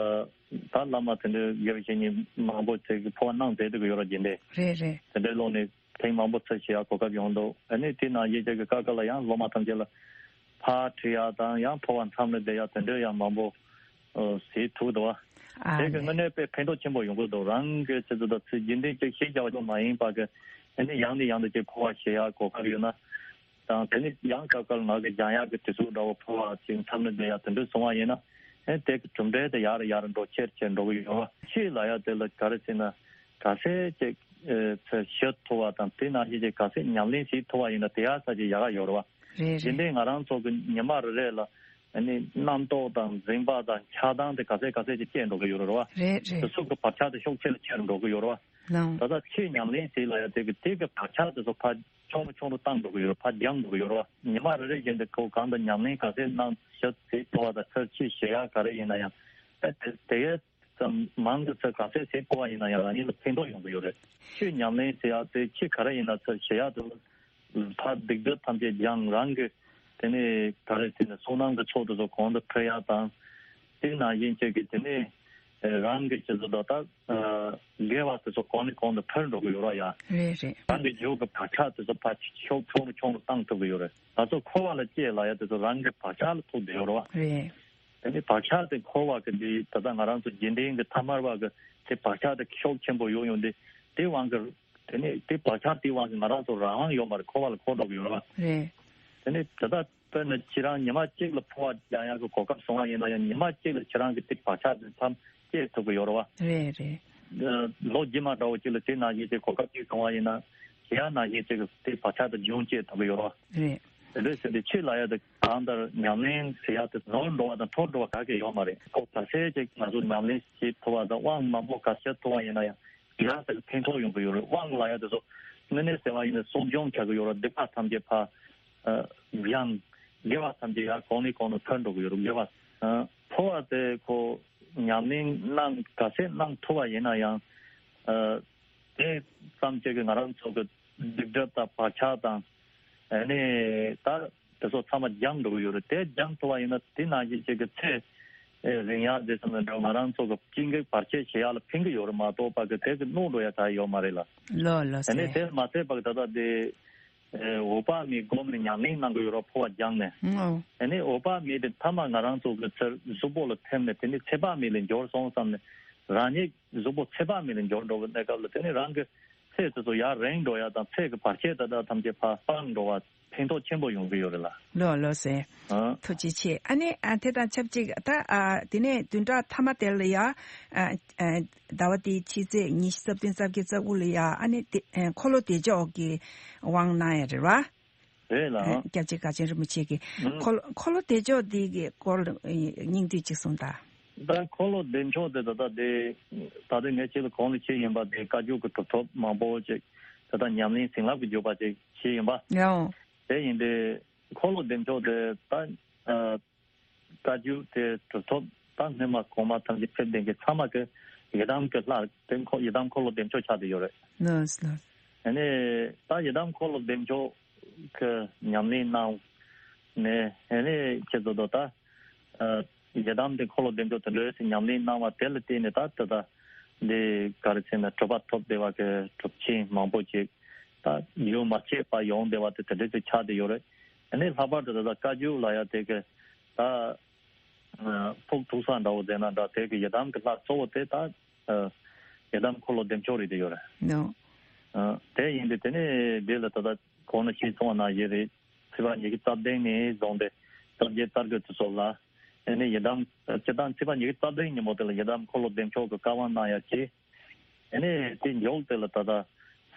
ད་བླ་མ་དེ་འདྲའི་དགེ་བའི་བཤེས་གཉེན་མང་པོ་ཅིག་གིས་འཕོ་བ་གནང་མཛད་བསྡད་ཀྱི་ཡོད་རེད་རྒྱུན་ལྡན། རེད་རེད། དེ་འདྲའི་ལོ་ནས་ཐེངས་མང་པོ་ཚུར་བྱེད་ཡག་གོ་སྐབས་ཡོང་འདུག། ཨ་ནི་དེ་ནང་བཞིན་ཅིག་གི་སྐབས་སྐབས་ལ་ཡང་སློབ་མ་ཐམས་ཅད་ལ་ཕར་ཁྲིད་ཡག་དང་ཡང་འཕོ་བ་མཚམས་ལ་བསྡད་ཡག་དེ་འདྲ་ཡང་མང་པོ་ཨ་བྱེད་ཐུབ་འདུག་བ། ཨ་དེ་གི་ནི། དངོས་གནས་དཔེ་ཕན་ཐོགས་ཆེན་པོ་ཡོང་གི་འདུག། རང་གི་ཆེད་དུ་དང་ཚུལ་རྒྱུན་ལྡན་ཅིག་ཤེས་བྱ་བ་ཅུང་མ་ཡིན་པ་གི་ཨ་ནི་ཡང་ནས་ཡང་དུ་ཅིག་འཕོ་བ་བྱེད་ཡག་གོ་སྐབས་ཡོད་ན། དང་དེ་ནི་ཡང་སྐབས་སྐབས་ལ་ང་གི་སྦྱང་ཡག་གི་དུས་ཚོད་འདྲ་བོ་འཕོ་བ་ཅིག་མཚམས་ལ་བསྡད་ཡག་དེ་འདྲ་བྱུང་བ་ཡིན་ན། ཨེ་དེ་གི་གྲུབ་འབྲས་དེ་ཡར་ཡར་འགྲོ་ཆེར་ཆེར་འགྲོ་གི་ཡོད་རེད། ཆོས་ལབ་ཡག་དེ་ལ་ག་རེ་ཟེར་ན་ག་ཚད་ཅིག་ཨེ་ཚུར་ཤེས་ཐུབ་པ་དང་དེ་ནང་བཞིན་ཅིག་ག་ཚད་ཉམས་ལེན་བྱེད་ཐུབ་པ་ཡིན་ན་དེ་ཡག་ས་ཅིག་ཡག་ག་ཡོད་རེད་བ། རེད་རེད། དེ་འདྲའི་ང་རང་ཚོ་གི་ཉི་མ་རེ་རེ་ལ་ཨ་ནི་རྣམ་རྟོག་དང་འཛིན་པ་དང་ཆགས་སྡང་དེ་ག་ཚད་ག་ཚད་ཅིག་སྐྱེ་འགྲོ་གི་ཡོད་རེད་བ། རེད་རེད། དེ་ཚོ་གི་བག་ཆགས་དེ་ཤུགས་ཆེ་རུ་ཆེ་རུ་འགྲོ་གི་ཡོད་རེད་བ། ལའོ། ད་ལྟ་ཆོས་ཉམས་ལེན་བྱེད་ལབ་ཡག་དེ་གི་དེ་གི་བག་ཆགས་དེ་ཚོ་ཕར་ཆུང་རུ་ཆུང་རུ་བཏང་འགྲོ་གི་ཡོད་རེད། ཕར་སྦྱང་འགྲོ་གི་ཡོད་རེད་བ། ཉི་མ་རེ་རེ་བཞིན་དུ་ཁོ་གང་དུ་ཉམས་ལེན་ག་ཚད་གནང་ཤེས་ཐུབ་པ་དང་ཚུར་ཆོས་བཤད་ཡག་ག་རེ་ཡིན་ན་ཡང་ཨ་དེ་དེ་གས་ཙམ་མང་དུ་ཚུར་ག་ཚད་བཤད་ཐུབ་པ་ཡིན་ན་ཡང་རང་ཉིད་ལ་ཕན་ཐོགས་ཡོང་གི་ཡོད་རེད། ཆོས་ཉམས་ལེན་བྱེད་ཡག་དེ་ཆོས་ག་རེ་ཡིན་ན་ཚུར་བཤད་ཡག་དེ་ལ་ཕར་སྡིག་སྒྲིབ་ཐམས་ཅད་སྦྱངས། རང་གི་དེ་ནས་ག་རེ་ཟེར་ན་བསོད་ནམས་ཀྱི་ཚོགས་དེ་ཚོ་གོང་དུ་འཕེལ་ཡག་དང་། དེ་ནང་བཞིན་བྱས་ཀྱི་དེ་ནས་རང་གི་ཆེད་དུ་ད་ལྟ་དགེ་བ་དེ་ཚོ་གོང་ནས་གོང་དུ་འཕེལ་འགྲོ་གི་ཡོད་རེད་ཡ། རེད་རེད། རང་གི་རྒྱུད་ཀྱི་བག་ཆགས་དེ་ཚོ་ཕར་ཆོག་ཆུང་རུ་ཆུང་རུ་བཏང་ཐུབ་ཀྱི་ཡོད་རེད། ང་ཚོ་འཁོར་བ་ལ་སྐྱེ་ལབ་ཡག་དེ་ཚོ་རང་གི་བག་ཆགས་ལ་ཐུག་བསྡད་ཡོད་རེད་བ། རེད། དེ་ནས་བག་ཆགས་དེ་འཁོར་བ་གི་འདི་ད་ལྟ་ང་རང་ཚོ་རྒྱུན་ལྡན་གྱི་ཐ་མལ་པ་གི་དེ་བག་ཆགས་དེ་ཤུགས་ཆེན་པོ་ཡོང་ཡོང་དེ་དེ་དབང་གིས་དེ་ནས་དེ་བག་ཆགས་དེའི་དབང་གིས་ང་རང་ཚོ་རང་དབང་ཡོད་མ་རེད། འཁོར་བ་ལ་འཁོར་འགྲོ་གི་ཡོད་རེད་བ། རེད། དེ་ནས་ད་ལྟ་དཔེར་ན་ཁྱེད་རང་ཉི་མ་གཅིག་ལ་འཕོ་བ་རྒྱག་ཡག་གི་གོ་སྐབས་བྱུང་བ་ཡིན་ན་ཡང་ཉི་མ་གཅིག་ལ་ཁྱེད་རང་གི་དེ་བག་ཆགས་དེ་མཚམས་སྐྱེ་ཐུབ་ཀྱི་ཡོད་རེད་བ། རེད་རེད། ལོ་རྗེས་མ་འདྲ་བོ་གཅིག་ལ་དེ་ནང་བཞིན་གྱི་གོ་སྐབས་གཅིག་བྱུང་བ་ཡིན་ན་དེ་ཡང་ནང་བཞིན་གཅིག་གི་དེ་བག་ཆགས་དེ་རྒྱུན་སྐྱེ་ཐུབ་ཀྱི་ཡོད་རེད་བ། རེད། དེ་འདྲ་ཟེར་ཏེ་ཆོས་ལབ་ཡག་དེ་གང་ལྟར་ཉམས་ལེན་ཟེར་ཡག་དེ་ནོར་འགྲོ་བ་དང་འཕྲོ་འགྲོ་བ་ག་གེ་ཡོད་མ་རེད། ཁོ་ག་ཚད་ཅིག་ང་ཚོ་ཉམས་ལེན་བྱེད་ཐུབ་པ་དང་དབང་མང་པོ་ག་བྱེད་ཐུབ་པ་ཡིན་ན་ཡང་དེ་ཡང་དེ་ཕན་ཐོགས་ཡོང་གི་ཡོད་རེད། དབང་ལབ་ཡག་དེ་ཚོ་དངོས་གནས་ཟེར་བ་ཡིན་ན་སྲུང་སྐྱོང་བྱ་གི་ཡོད་རེད། སྡིག་པ་ཐམས་ཅད་ཕར་ཨ་སྦྱངས། དགེ་བ་ཐམས་ཅད་ཡར་གོང་ནས་གོང་དུ་འཕེལ་འགྲོ་གི་ཡོད་རེད། དགེ་བ་ཨ་འཕོ་བ་དེ་ཁོ་ཉམས་ལེན་གནང་ག་ཚད་གནང་ཐུབ་པ་ཡིན་ན་ཡང་ཨ་དེ་ཙམ་ཅིག་གིས་ང་རང་ཚོ་གི་སྡིག་སྒྲིབ་དང་བག་ཆགས་དང་ཨ་ནི་ད་ དེ་ཚོ་ཚང་མ་སྦྱངས་འགྲོ་གི་ཡོད་རེད། དེ་སྦྱངས་ཐུབ་པ་ཡིན་ན་དེ་ནང་བཞིན་ཅིག་གི་ཚེ་ཨེ་རིང་ཡག་དེ་ཚོ་ནི་འགྲོ་ང་རང་ཚོ་གི་སྐྱིད་འགེག་བར་ཆད་བྱེད་ཡག་ལ་ཕན་གི་ཡོད་རེད་མ་གཏོགས་པ་གི་དེ་གི་རྣོ་འགྲོ་ཡ་ད་ཡོད་མ་རེད་ལ། ལོ་ལོ་དེ་ནས་ཟེར། དེ་མ་ཚད་པ་གི་ད་ལྟ་དེ་ཨེ་འོད་དཔག་མེད་སྒོམ་ནས་ཉམས་ལེན་གནང་གི་ཡོད་རེད། འཕོ་བ་སྦྱངས་ནས། ཨོ། དེ་ནས་འོད་དཔག་མེད་དེ་མཐའ་མ་ང་རང་ཚོ་གི་ཚུར་གཟུགས་པོ་ལ་ཐིམ་ནས་དེ་ནས་ཚེ་དཔག་མེད་ལ་འབྱོར་སོང་བསམ་ནས་རང་ཉིད་གཟུགས་པོ་ཚེ་དཔག་མེད་ལ་འབྱོར་འགྲོ་བའི་གནས་སྐབས་ལ་དེ་ནས་རང་གི་ཚེ་དེ་ཚོ་ཡར་རིང་འགྲོ་ཡ་དང་ཚེ་གི་བར་ཆད་དེ་དག་ཐམས་ཅད་ཕར་སྤངས་འགྲོ་བ་ཕན་ཐོགས་ཆེན་པོ་ཡོང་གི་ཡོད་རེད་ལ། ལོ་ལོ་ཟེར། ཨ། ཐུགས་རྗེ་ཆེ། ཨ་ནི་ཨ་དེ་དང་ཆབས་ཅིག་ད་ཨ་དེ་ནས་བདུན་ཕྲག་མཐའ་མ་དེ་ལ་ཡ་ཨ་ཨ་ཟླ་བ་དེའི་ཕྱི་ཚེས་ཉི་ཤུ་རྩ་བདུན་རྩ་བརྒྱད་རྩ་དགུ་ལ་ཡ་ཨ་ནི་དེ་ཨ་འཁོར་ལོ་བདེ་མཆོག་གི་དབང་གནང་ཡ་རེད་བ། རེད་ལ། ཨ། སྐྱབས་རྗེ་མགར་ཆེན་རིན་པོ་ཆེ་གིས། ཨང་། འཁོར་ལོ་འཁོར་ལོ་བདེ་མཆོག་འདི་གི་སྐོར་ལ་ཨ་སྙིང་བསྡུས་ཅིག་གསུངས་དང་། ད་འཁོར་ལོ་བདེ་མཆོག་དེ་ད་ལྟ་དེ་ད་ལྟ་ངས་ཁྱེད་ལ་གོང་ལ་བཤད་ཡིན་པ་དེ་བཀའ་བརྒྱུད་ཀྱི་གྲུབ་ཐོབ་མང་པོ་ཅིག་ད་ལྟ་ཉམས་ལེན་བྱིན་རླབས་ཀྱི་བརྒྱུད་པ་ཅིག་བྱས་ཡིན་པ། ཡང་། དེ་ཡིན་དུས་འཁོར་ལོ་བདེ་མཆོག་དེ་ད་ཨ། བཀའ་བརྒྱུད་དེ་གྲུབ་ཐོབ་ད་སྔོན་མ་གོང་མ་ཐམས་ཅད་ཕེབས་ལྡན་གྱི་ཚང་མ་གི་ཡི་དམ་གྱི་ལྷ་དེ་འཁོར་ཡི་དམ་འཁོར་ལོ་བདེ་མཆོག་ཆགས་བསྡད་ཡོད་རེད། ལགས་ལགས། ཨ་ནི་ད་ཡི་དམ་འཁོར་ལོ་བདེ་མཆོག་གི་ཉམས་ལེན་གནང་ནས་ཨ་ནི་ཁྱེད་ཚོ་ད་ཨ་ཡི་དམ་དེ་འཁོར་ལོ་བདེ་མཆོག་དེ་འདྲ་ཞིག་ཉམས་ལེན་གནང་བ་དེ་ལ་བརྟེན་ནས་ད་ད་ད་འདི་ག་རེ་ཟེར་ན་གྲུབ་པ་ཐོབ་བསྡད་པ་གི་གྲུབ་ཆེན་མང་པོ་ཅིག་ད་ཡུལ་མ་ཆད་པ་ཡོང་བསྡད་པ་དེ་དེ་འདྲ་ཅིག་ཆགས་བསྡད་ཡོད་རེད། ཨ་ནི་ལྷག་པར་དུ་ད་ལྟ་བཀའ་བརྒྱུད་ལ་ཡ་དེ་གི་ད་ཕུགས་ཐུག་ས་འདྲ་བོ་དེ་ན་འདྲ་དེ་གི་ཡི་དམ་གི་ལྷ་གཙོ་བོ་དེ་ད་ཡི་དམ་འཁོར་ལོ་བདེ་མཆོག་རེད་དེ་ཡོད་རེད། ནོ། དེ་ཡིན་དུས་དེ་ནས་འདི་ལ་ད་ལྟ་གོང་ན་ཞིག་གསུངས་པ་ནང་བཞིན་རེད། ཚེས་པ་ཉི་ཤུ་རྩ་བདུན་ནས་བཟུང་སྟེ་རྩ་བརྒྱད་རྩ་དགུ་དུ་སོགས་ལ་ཨ་ནི་ཡི་དམ་སྤྱིར་བཏང་ཚེས་པ་ཉི་ཤུ་རྩ་བདུན་ཉིན་མོ་དེ་ལ་ཡི་དམ་འཁོར་ལོ་བདེ་མཆོག་གི་བཀའ་དབང་གནང་ཡ་ཆེ། ཨ་ནི་དེ་མཇུག་དེ་ལ་ད་ལྟ་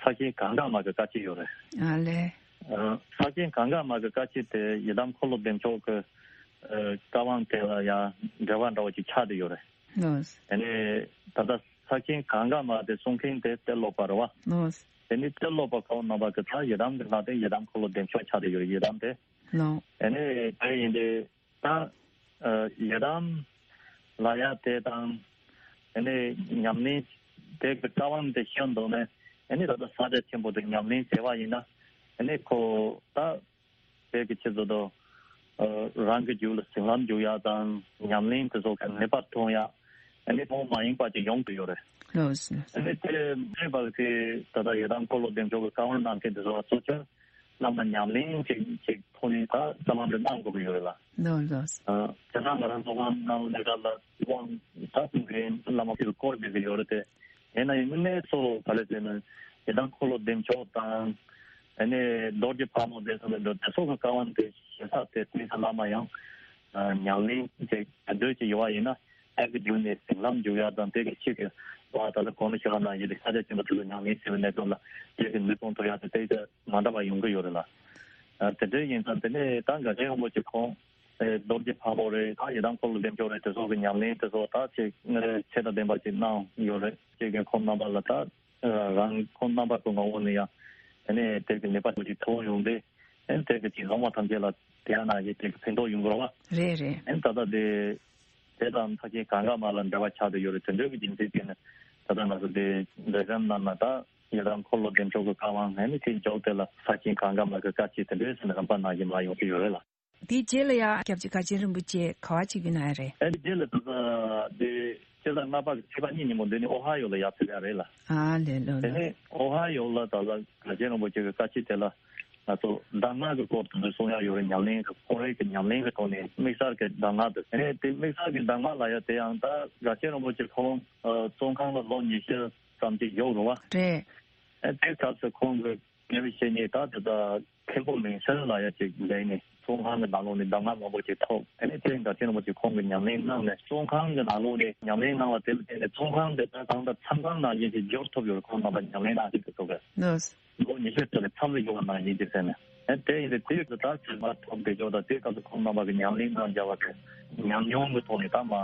ས་ཆེན་གངྒཱ་མ་གི་བཀའ་ཆད་ཡོད་རེད། ཨ་ལས། ཨ། ས་ཆེན་གངྒཱ་མ་གི་བཀའ་ཆད་དེ་ཡི་དམ་འཁོར་ལོ་བདེ་མཆོག་གི་ཨ་བཀའ་དབང་དེ་ལ་ཡང་འབྲེལ་བ་འདྲ་བོ་ཅིག་ཆགས་བསྡད་ཡོད་རེད། ལགས། ཨ་ནི་ད་ལྟ་ས་ཆེན་གངྒཱ་མ་དེ་གསུང་མཁན་དེ་གཏེར་སློབ་པ་རེད་བ། ལགས། དེ་ནི་གཏེར་སློབ་པ་ཁོང་རྣམ་པ་གི་ད་ཡི་དམ་གི་ལྷ་དེ་ཡི་དམ་འཁོར་ལོ་བདེ་མཆོག་ཆགས་བསྡད་ཡོད་རེད་ཡི་དམ་དེ། ལགས། ཨ་ནི་དེ་ཡིན་དུས། ད་ཨ་ཡི་དམ་ལ་ཡ་དེ་དང་ཨ་ནི་ཉམས་ལེན་དེ་གི་བཀའ་དབང་དེ་ཤེས་འདུག་ནས་ཨ་ནི་ད་ལྟ་ས་སྐྱ་ཆེན་པོ་དེ་ཉམས་ལེན་བྱས་པ་ཡིན་ན་ཨ་ནི་ཁོ་ད་དེ་གི་ཆེད་དུ་དུ་ཨ་རང་གི་རྒྱུད་ལ་ཟིན་ལམ་འཇུག་ཡ་དང་ཉམས་ལེན་དེ་ཚོ་གི་ནུས་པ་ཐོན་ཡ་ཨ་ནི་ཐོག་མ་ཡིན་པ་ཅིག་ཡོང་གི་ཡོད་རེད། ལགས་སོ། ཨ་ནི་དེ་མེད་པ་དེ་ད་ལྟ་ཡི་དམ་འཁོར་ལོ་བདེ་མཆོག་གི་བཀའ་དབང་གནང་མཁན་དེ་ཚོ་གཙོ་ཆེར། བླ་མ་ཉམས་ལེན་ཅིག་ཅིག་ཐོག་ནས་ད་བསམ་བློ་འདི་གནང་དགོས་ཀྱི་ཡོད་རེད་ལ། ལགས་ལགས། ཨ། དེ་ན་ང་རང་ཚོ་གང་གནང་ལས་ཀ་ལ་དབང་ད་གསུང་མཁན་བླ་མ་ཞིག་བསྐོར་བསྡད་ཀྱི་ཡོད་རེད་དེ། ཡིན་ན་ཡང་དངོས་གནས་སོ་ག་ལེ་ཟེར་ན་ཡི་དམ་འཁོར་ལོ་བདེ་མཆོག་དང་། ཨ་ནི་རྡོ་རྗེ་ཕག་མོ་བསྡད་ས་ལ་འགྲོ་དེ་སོགས་ཀྱི་བཀའ་དབང་དེ་ཞེ་ས་དེ་དེ་ས་བླ་མ་ཡང་ཉམས་ལེན་ཅིག་འདོད་ཅིག་ཡོད་པ་ཡིན་ན། ཨ་ཀི་རྒྱུ་ནས་ཟིན་ལམ་འཇུག་ཡ་དང་དེ་གི་ཆེད་དུ་བ་ད་ལ་གོང་ནས་ཞུ་བ་ནང་བཞིན་དུ་ཤཱཀྱ་ཆེན་པོ་ཚུལ་དུ་ཉམས་ལེན་བྱེད་པའི་གནས་སྐབས་ལ་དེ་གི་ནུས་སྟོང་ཐོབ་ཡ་དེ་དེ་གི་མ་འདྲ་བ་ཡོང་གི་ཡོད་རེད་ལ། ཨ་དེ་འདྲ་ཡིན་ཙང་དེ་ནས་ད་འགའ་ཤས་ཡོང་པོ་ཅིག་ཁོང་ཨེ་རྡོ་རྗེ་ཕག་མོ་རེད་ད་ཡི་དམ་འཁོར་ལོ་བདེ་མཆོག་རེད་དེ་ཚོ་གི་ཉམས་ལེན་དེ་ཚོ་ད་ཅིག་ཚད་དང་ལྡན་པ་ཅིག་གནང་ཡོད་རེད་ཅེས་ཀྱི་ཁོང་རྣམ་པ་ལ་ད་རང་ཁོང་རྣམ་པ་ཚོ་ངོ་བོ་ནས་ཡང་དེ་ནས་དེ་གི་ནུས་པ་ཅིག་ཐོན་ཡོང་སྟེ། ཨེ་དེ་གི་ཅིག་སློབ་མ་ཐམས་ཅད་ལ་དེ་ཡང་ན་ཡི་དེ་གི་ཕན་ཐོགས་ཡོང་གི་རེད་བ། རེད་རེད། ཨེ་ད་ལྟ་དེ་དེ་དང་ས་ཆེན་གངྒཱ་མ་ལ་འབྲེལ་བ་ཆགས་བསྡད་ཡོད་རེད་དེ་འདྲ་གི་རྒྱུ་མཚན་བྱས་ནས་ད་ལྟ་ང་ཚོ་དེ་འབྲེལ་ཟམ་ནང་ན་ད་ཡི་དམ་འཁོར་ལོ་བདེ་མཆོག་གི་བཀའ་དབང་ཨེ་ནི་དེ་འཇོག་དེ་ལ་ས་ཆེན་གངྒཱ་མ་གི་བཀའ་ཆད་དེ་འདྲ་ཟེར་ནས་རིམ་པ་ནང་བཞིན་མ་ཡོང་གི་ཡོད་རེད་ལ། དེའི་རྗེས་ལ་ཡང་སྐྱབས་རྗེ་མགར་ཆེན་རིན་པོ་ཆེ་ག་བ་ཅིག་གི་ན་ཡ་རེད། ཨེ་དེ་རྗེས་ལ་ད་ལྟ་དེ་སྤྱི་ཟླ་ལྔ་པ་གི་ཚེས་པ་གཉིས་ཉིན་མོ་འདི་ནི་ཨོ་ཧ་ཡོ་ལ་ཡར་ཕེབས་ཡ་རེད་ལ། ཨ་ལས་ལོ་དེ་ལོ། ནས་ཨོ་ཧ་ཡོ་ལ་ད་ལྟ་མགར་ཆེན་རིན་པོ་ཆེ་གི་བཀའ་ཆད་དེ་ལ་ང་ཚོ་གདམས་ངག་གི་སྐོར་དུ་འདི་གསུང་ཡ་ཡོད་རེད། ཉམས་ལེན་གི་ཁོ་རའི་གི་ཉམས་ལེན་གི་ཐོག་ནས་དམིགས་བསལ་གི་གདམས་ངག་དེ་ཨེ་དེ་དམིགས་བསལ་གི་གདམས་ངག་ལ་ཡ་དེ་ཡང་ད་མགར་ཆེན་རིན་པོ་ཆེ་ཁོང་བཙོན་ཁང་ལ་ལོ་ཉི་ཤུ་ཙམ་ཅིག་བཞུགས་རེད་བ། རེད། ཨེ་དེ་སྐབས་སུ་ཁོང་གི་དགེ་བའི་བཤེས་གཉེན་ད་དེ་ད་མཁན་པོ་མིང་སྲིང་ལ་ཡ་ཅིག་འདས་ནས་བཙོན་ཁང་གི་ནང་ལོགས་ནས་གདམས་ངག་མང་པོ་ཅིག་ཐོབ། ཨ་ནི་དེ་མགར་ཆེན་རིན་པོ་ཆེ་ཁོང་གི་ཉམས་ལེན་གནང་ནས་བཙོན་ཁང་གི་ནང་ལོགས་ནས་ཉམས་ལེན་གནང་བ་དེ་ལ་བརྟེན་ནས་བཙོན་ཁང་དེ་ད་གང་ལྟར་མཚམས་ཁང་ནང་བཞིན་གྱི་འགྱུར་ཐུབ་ཡོད་རེད། ཁོང་རྣམ་པ་ཉམས་ལེན་གནང་བཞིན་དུ་ཐུབ་པས། ལོ་ཉི་ཤུ་ཙམ་ནས་མཚམས་ལ་ཡོང་བ་ནང་བཞིན་གྱི་ཟེར་ནས་ཨ་དེ་ཡིན་དུས་དེ་ཡོད་དུ་ད་ཚད་མ་ཐོབ་བསྡད་ཆོག་དང་དེ་སྐབས་སུ་ཁོང་རྣམ་པ་གི་ཉམས་ལེན་གནང་བྱ་བ་དེ། ཉམས་མྱོང་གི་ཐོག་ནས་ད་མ་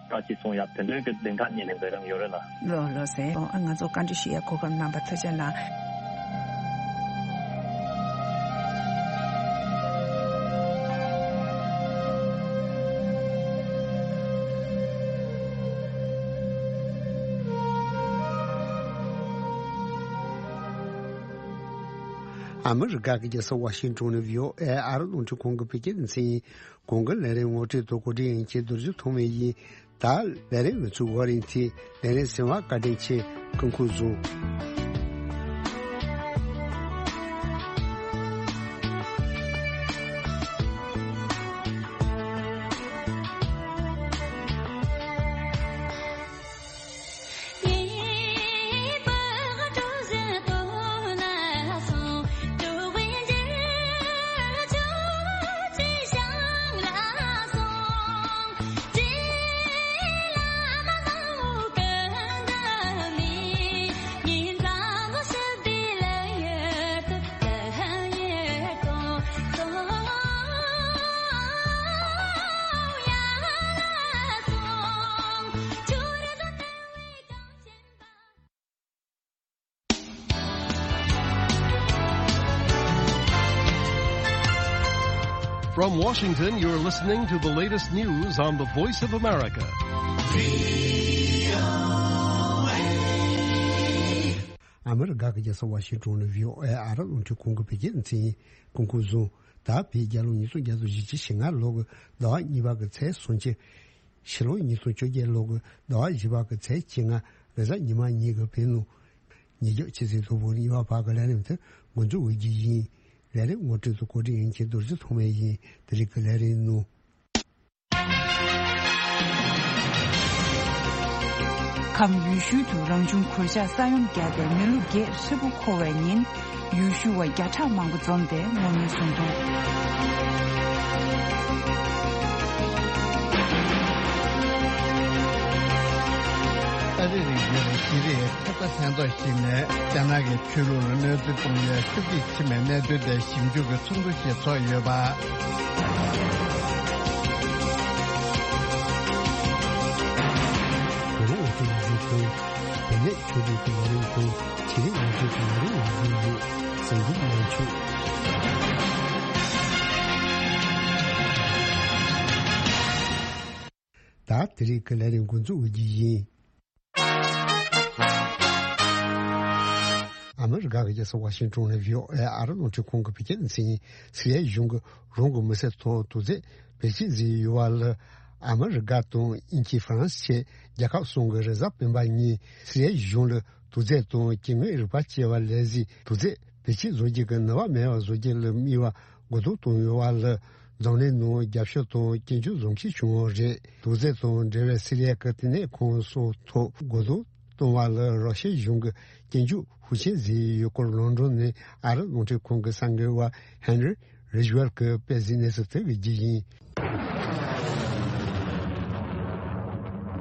བཀའ་ཅི་གསུང་ཡ་དེ་འདྲའི་གི་གདེང་ཁ་རྙེད་ནས་འབད་རམ་ཡོད་རེད་ལ། ལོ་ལོ་ཟེར། ཨོ་ཨ་ང་ཚོ་བཀའ་འདྲི་ཞུ་ཡ་གོ་སྐབས་གནང་བ་ཐུགས་རྗེ་གནང་། ཨ་མི་རི་ཀ་གི་རྒྱལ་ས་ཝ་ཤིང་ཏོན་ནས་བྷི་ཨོ་ཨེ་ཨ་རི་རླུང་འཕྲིན་ཁང་གི་བོད་སྐད་སྡེ་ཚན་ཡིན། གོང་གི་ལས་རིམ་ངོ་སྤྲོད་དང་གོ་སྒྲིག་ཡིན་གྱི་རྡོ་རྗེ་ཐོགས་མེད་ཡིན། ད་ལས་རིམ་ཡོངས་ཚུགས་བར་རིང་ཐེངས་ལས་རིམ་གསན་པར་བཀའ་དྲིན་ཆེ། སྐུ་ཁམས་བཟང་། From Washington, you're listening to the latest news on the Voice of America. ཨ་མི་རི་ཀ་གི་རྒྱལ་ས་ཝ་ཤིང་ཏོན་ནས་བྷི་ཨོ་ཨེ་ཨ་རི་རླུང་འཕྲིན་ཁང་གི་བོད་སྐད་སྡེ་ཚན་ཡིན། སྐུ་ཁམས་བཟང་། ད་བོད་རྒྱལ་ལོ་ཉིས་སྟོང་བརྒྱ་དང་བཞི་བཅུ་ཞེ་ལྔ་ལོ་གི་ཟླ་བ་གཉིས་པ་གི་ཚེས་སུམ་ཅུ། ཕྱི་ལོ་ཉིས་སྟོང་བཅོ་བརྒྱད་ལོ་གི་ཟླ་བ་བཞི་པ་གི་ཚེས་བཅོ་ལྔ། རེས་གཟའ་ཉི་མ་ཉིན་གྱི་བོད་ནང་ཉིན་རྒྱབ་ཕྱི་ཚེས་དང་པོ་གཉིས་པ་བར་གྱི་ལས་རིམ་དེ་འགོ་འཛུགས་འོས་རྒྱུ་ཡིན། ལས་རིམ་ངོ་སྤྲོད་དང་གོ་སྒྲིག་ཡིན་གྱི་རྡོ་རྗེ་ཐོགས་མེད་ཡིན། དེ་རིང་གི་ལས་རིམ་ནང་། ཁམས་ཡུལ་ཤུལ་དུ་རང་བྱུང་གོད་ཆག་ས་ཡོམ་བརྒྱབ་པའི་མི་ལོ་བརྒྱད་ཧྲིལ་པོ་འཁོར་བའི་ཉིན། ཡུལ་ཤུལ་བ་བརྒྱ་ཕྲག་མང་པོ་འཛོམས་ཏེ་ངོ་སྤྲོད་གནང་འདུག་ཨ་རིའི་རིག་གཞུང་ལ་ཤེས་རིག་ཐེབས་རྩ་ལྷན་ཚོགས་ཤིག་ནས་རྒྱ་ནག་གི་ཆོས་ལུགས་ལ་གནོད་འཚེ་གཏོང་བའི་ཤུགས་ཆེ་ཕྱིན་པའི་གནད་དོན་ཐད་ཞིབ་འཇུག་གི་ཚོགས་འདུ་ཞིག་ཚོགས་ཡོད་པ། བོད་རང་དབང་རྩོད་རྒྱུགས་ཁང་། བོད་གནས་ཆོས་སྒྲིག་གི་ལས་རིམ་ཁང་། བྱེད་རིགས་ངོ་སྤྲོད་ཀྱི་ལས་རིམ་འོག་འཛིན་ཡོད། གསར་འགྱུར་ལས་ཆོས། ད་དེ་རིང་གི་ལས་རིམ་འགོ་འཛུགས་འོས་རྒྱུ་ཡིན། ཨ་མི་རི་ཀ་གི་རྒྱལ་ས་ཝ་ཤིང་ཏོན་ནས་བྷི་ཨོ་ཨེ་ཨ་རི་རླུང་འཕྲིན་ཁང་གི་བོད་སྐད་སྡེ་ཚན་ཡིན། སི་རི་ཡ་གཞུང་གིས་རང་གི་མི་སེར་ཐོག་དུག་རྫས་བེད་སྤྱོད་བཟོས་ཡོད་པ་ལ། ཨ་མི་རི་ཀ་དང་དབྱིན་ཇི། ཧྥ་རན་སི་བཅས་རྒྱལ་ཁབ་གསུམ་གྱིས་རེས་གཟའ་སྤེན་པ་ཉིན་སི་རི་ཡ་གཞུང་ལ་དུག་རྫས་དང་སྐྱེ་དངོས་རིག་པ་བཅས་པ་ལས་གཞི་དུག་རྫས་བེད་སྤྱོད་བཟོ་རྒྱུ་གི་ནུས་པ་མེད་པ་བཟོ་རྒྱུ་ལ་དམིགས་པ་འགོ་འཛུགས་བཏང་ཡོད་པ་ལ། འཛམ་གླིང་ནང་རྒྱབ་སྐྱོར་དང་སྐྱོན་བརྗོད་བཟོ་མཁན་བྱུང་བ་རེད། དུག་རྫས་དང་འབྲེལ་བའི་སི་རི་ཡ་གི་བསྟི་གནས་ཁང་སོགས་ཐོག་འགོ་འཛུགས་གཏོང་བ་ལ་ར་ཤི་ཡ་གཞུང་གིས་སྐྱོན་བརྗོད་ཤུགས་ཆེན་བཟོས་ཡོད་སྐོར། ལོན་ཌོན་ནས་ཨ་རིའི་རླུང་འཕྲིན་ཁང་གི་གསར་འགོད་པ་ཧན་རི་རིཇ་ཝེལ་གྱིས་སྤེལ་གཟིགས་གནས་ཚུལ་དེ་གི་རྒྱུ་ཡིན།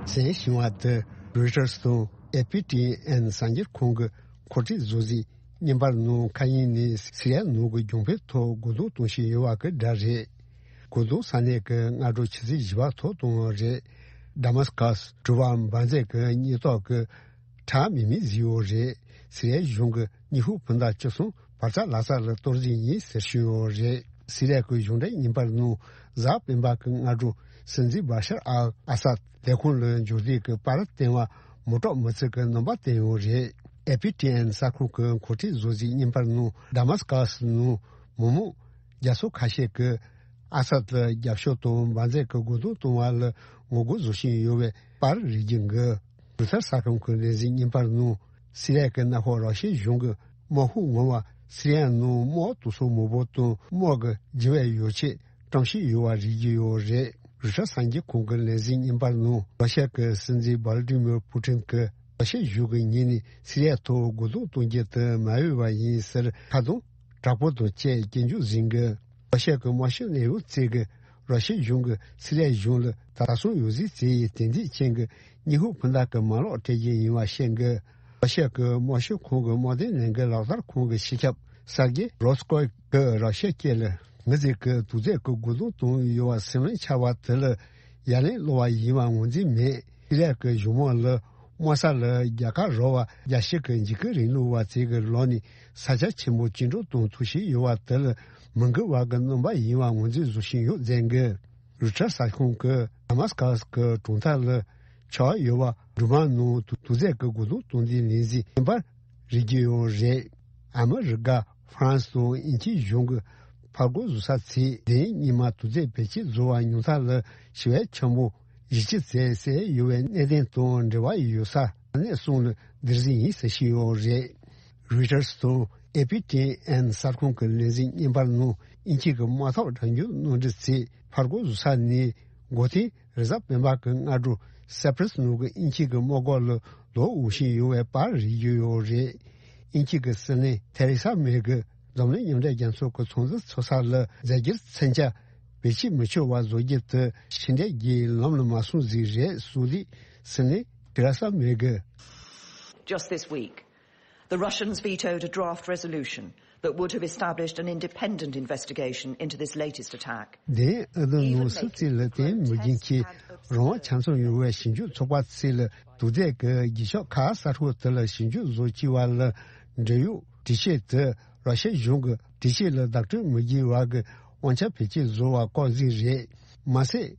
གསན་བཞིན་པ་དེ་རོའི་ཊར་དང་ཨེ་ཕི་ཊི་ཨེན་གསར་འགྱུར་ཁང་གི་མཁོ་སྤྲོད་བཟོ་གཟིགས་བརྙན་པར་ནང་མཁའ་དབྱིངས་ནས་སི་རི་ཡ་ནང་གི་གྱོང་སྤེལ་ཐོག་རྒོལ་རྡུང་གཏོང་བཞིན་ཡོད་པ་གི་སྒྲ་རེད། རྒོལ་རྡུང་ས་གནས་ཀྱི་སྔ་དྲོ་ཆུ་ཚོད་བཞི་པ་ཐོག་བཏང་བ་རེད། ཌ་མཱ་སི་ཀཱས་གྲུ་པ་འབར་རྫས་ཀྱི་སྙིང་སྟོབས་ཀྱི་ཁྲག་མིག་མིག་བཟོས་ཡོད་རེད། སི་རི་ཡ་གཞུང་གིས་ཉི་ཧོང་འཕུར་མདའ་བཅུ་གསུམ་བར་ཐག་ལྷ་ས་ལ་གཏོར་རྒྱུ་ཡིན་ཟེར་བྱུང་ཡོད་རེད། སི་རི་ཡ་གི་གཞུང་འབྲེལ་བརྙན་པར་ནང་གཟའ་སྤེན་པ་གི་སྔ་དྲོ་སྲིད་འཛིན་བྷ་ཤར་ཨལ་ཨ་སཱད་ལས་ཁུངས་ལ་འབྱོར་དུས་ཀྱི་པར་བསྟན་པ་མི་གྲོགས་མི་ཚེ་གི་རྣམ་པ་བསྟན་ཡོད་རེད། ཨེ་ཕི་ཊི་ཨེན་གསར་ཁང་གི་མཁོ་སྤྲོད་བཟོ་གཟིགས་བརྙན་པར་ནང་ཌ་མཱ་སི་ཀཱས་ནང་མི་མང་བརྒྱ་ཚོ་ཁ་ཤས་ཀྱིས་ཨ་སཱད་ལ་རྒྱབ་སྐྱོར་དང་འབར་རྫས་ཀྱི་རྒོལ་རྡུང་གཏོང་བ་ལ་ངོ་རྒོལ་བཟོ་བཞིན་ཡོད་པའི་པར་རིགས་ཀྱི་འགའ། རོའི་ཊར་གསར་ཁང་གི་ལས་འཛིན་བརྙན་པར་ནང་སི་རི་ཡ་གི་མནའ་འཁོར་ར་ཤི་ཡ་གཞུང་གི་དམག་ཤོག་ངོ་མ་སི་རི་ཡ་ནང་དམག་དུག་སོགས་མང་པོ་དང་དམག་གི་འགྱུར་བའི་ཡོ་བྱད་བཀྲམ་བཞིན་ཡོད་པ་རིག་གི་ཡོད་རེད། རོའི་ཊར་གསར་འགྱུར་ཁང་གི་ལས་འཛིན་བརྙན་པར་ནང་ར་ཤི་ཡ་གི་སྲིད་འཛིན་ཝ་ལ་ཏི་མིར་པུ་ཏིན་གྱིས་ར་ཤི་ཡ་གཞུང་གིས་ངེད་ནས་སི་རི་ཡ་ཐོག་རྒོལ་རྡུང་གཏོང་རྒྱུ་དེ་མ་འོས་པ་ཡིན་ཟེར་ཁ་རྡུང་དྲག་པོ་དང་བཅས་སྐྱོན་བརྗོད་བཟོས་འདུག་ར་ཤི་ཡ་གི་དམར་ཤོག་གནས་བབ་བཙལ་མཁན་ར་ཤི་ཡ་གཞུང་གིས་སི་རི་ཡ་གཞུང་ལ་ད་སོང་ཡོད་ཟིག་བཙལ་ཡི་དེ་འདྲས་ཅན་གྱི་ཉི་ཧོང་འཕུར་མདའ་གི་མ་ལག་སྤྲད་རྒྱུ་ཡིན་པ་བཤད་འདུག་ར་ཤི་ཡ་གི་དམར་ཤོག་ཁོངས་ཀྱི་དམག་དོན་ལས་འགུལ་ལག་བསྟར་ཁང་གི་སྤྱི་ཁྱབ་སར་གྱེ་རོ་སི་ཀོབ་ཀྱིས་ར་ཤི་ཡ་སྐད་ལ་ངེད་ཚོས་ཀྱིས་དུག་རྫས་ཀྱི་རྒོལ་རྡུང་བཏང་ཡོད་པ་སེམས་ལན་ཆགས་པ་དེ་ལ་ཡ་ལན་སློག་པ་ཡིན་པ་ངོས་འཛིན་མེད། སི་རི་ཡ་གི་གཞུང་དམག་ལ་དམག་ས་ལ་རྒྱལ་ཁ་རོལ་བ་རྒྱལ་སྤྱི་གི་འཇིགས་སྐུལ་རིང་ལུགས་པ་ཚོས་ཀྱི་ལོག་ནས་ས་ཆ་ཆེན་པོ་བཅིངས་འགྲོལ་གཏོང་ཐུབ་བཞིན་ཡོད་པ་དེ་ལ་མི་འགུལ་བ་གི་རྣམ་པ་ཡིན་པ་ངོས་འཛིན་བཟོ་བཞིན་ཡོད་ཟེར་གི། རོའི་ཊར་གསར་ཁང་གིས་ཌ་མཱ་སི་ཀཱས་གི་གྲོང་རྡལ་ལ་ཆགས་ཡོད་པ་འབྲུ་མར་ནང་དུག་རྫས་ཀྱི་རྒོལ་རྡུང་གཏོང་དུས་ལན་གཟིགས་བརྙན་པར་རིག་གི་ཡོད་རེད། ཨ་མི་རི་ཀ་ ཧྥ་རན་སི་དང་དབྱིན་ཇིའི་གཞུང་གིས་ཕར་རྒོལ་བཟོ་ས་ཚོས་དེ་རིང་ཉི་མ་དུག་རྫས་བེད་སྤྱོད་བཟོ་བ་ཉུང་མཐའ་ལ་ཞི་བའི་འཆར་སྨོན་གཞི་ཆེ་བྱས་གསལ་ཡོད་པའི་གནད་དོན་དང་འབྲེལ་བ་ཡོད་ས་ས་གནས་གསུམ་ལ་བསྡུར་གཟིགས་ཡིན་ཟེར་བཞིན་ཡོད་རེད། རོའི་ཊར་སི་དང་ཨེ་པི་ཊི་ཨེན་གསར་ཁང་གི་ལས་འཛིན་རྙིང་པར་ནང་དབྱིན་ཇི་གི་དམག་འཐབ་དྲ་འཇུག་སྣེ་ཁྲིད་ཚོས་ཕར་རྒོལ་བཟོ་ས་ནས་འགོ་ཐེངས་རེས་གཟའ་སྤེན་པ་གི་སྔ་དྲོ་སེ་པྲེ་སི་ནང་གི་དབྱིན་ཇི་གི་དམག་སྒར་ལ་ལོག་འོང་བཞིན་ཡོད་པའི་པར་རིག་རྒྱུ་ཡོད་རེད། དབྱིན་ཇི་གི་སྲིད་བློན་ཐེ་རེ་ས་མེ་གིས་འཛམ་གླིང་མཉམ་འབྲེལ་རྒྱལ་ཚོགས་ཀྱི་ཚོགས་འདུ་ཚོགས་ས་ལ་རྫས་འགྱུར་མཚོན་ཆ་བེད་སྤྱོད་མི་ཆོག་པ་བཟོ་རྒྱུ་དེ་ཕྱི་འབྲེལ་གྱི་ལམ་ལ་མ་སོང་ཟིག་རེད་གསུངས་དུས། སྲིད་བློན་ཐེ་རེ་ས་མེ་གིས། Just this week, the Russians vetoed a draft resolution that would have established an independent investigation into this latest attack. དེ་ཨ་ནི་ནང་སྲིད་ཚོགས་ལ་བརྟེན་མི་རྒྱུན་གྱི་རང་དབང་ཆ་ཚང་ཡོད་པའི་ཞིབ་འཇུག་ཚོགས་པ་ཚོས་ལ་དུག་རྫས་ཀྱི་རྒྱུ་ཆ་ཁག་གསར་ཤོག་དེ་ལ་ཞིབ་འཇུག་བཟོ་བཅུག་པ་ལ་འབྲེལ་ཡོད་འགྲེལ་བཤད་དེ་ར་ཤི་ཡ་གཞུང་གི་འགྲེལ་བཤད་ལ་བདག་སྤྲོད་མི་བྱེད་པ་གི་དབང་ཆ་བེད་སྤྱོད་བཟོ་བ་ལྐོག་ཟིག་རེད། མ་ཟད།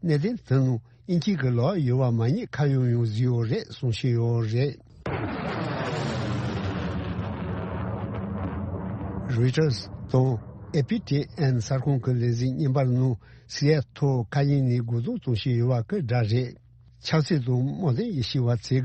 གནད་དོན་དེ་ནང་དབྱིན་ཇི་གི་ལག་ཡོད་པ་མ་ཉེས་ཁ་གཡོག་ཡང་བཟོས་ཡོད་རེད་གསུང་བཞིན་ཡོད་རེད། རོའི་ཊར་སི་དང་ཨེ་པི་ཊི་ཨེན་གསར་ཁང་གི་ལས་འཛིན་རྙིང་པར་ནང་སི་རི་ཡའི་ཐོག་མཁའ་དབྱིངས་ནས་རྒོལ་རྡུང་གཏོང་བཞིན་ཡོད་པ་གི་སྒྲ་རེད། ཆབ་སྲིད་དང་དམག་དོན་དབྱེ་ཞིབ་པ་ཚོས་ཀྱི་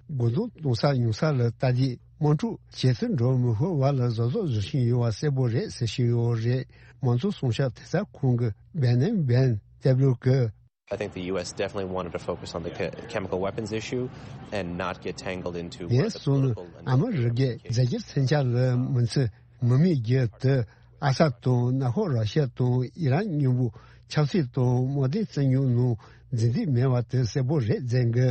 རྒོལ་རྡུང་གཏོང་ས་ཉུང་ས་ལ་ལྟ་དུས་དམག་འཁྲུག་ཇེ་ཆེར་འགྲོ་མི་ཕོད་པ་ལ་གཟབ་གཟབ་བཟོ་བཞིན་ཡོད་པ་གསལ་པོ་རེད་ཟེར་བཞིན་ཡོད་རེད། མང་གཙོ་སྲུང་སྐྱོབ་ཐེབས་རྩ་ཁང་གི་བེ་ནན་བེན་ཏེབ་ལོ་གིས། I think the U S definitely wanted to focus on the che- chemical weapons issue and not get tangled into ངས་གསུངས་ནི་ཨ་མི་རི་ཀས་རྫས་འགྱུར་མཚོན་ཆ་ལ་མི་ཚེ་མི་མེད་རྒྱུ་དེ་ཨ་སད་དང་ནག་ཁོག་ར་ཤ་དང་ཨི་རན་མཉམ་པོ་ཆབ་སྲིད་དང་དམག་དོན་རྩོད་རྙོག་ནང་འཛིན་འདོད་མེད་པ་དེ་གསལ་པོ་རེད་ཟེར་གི།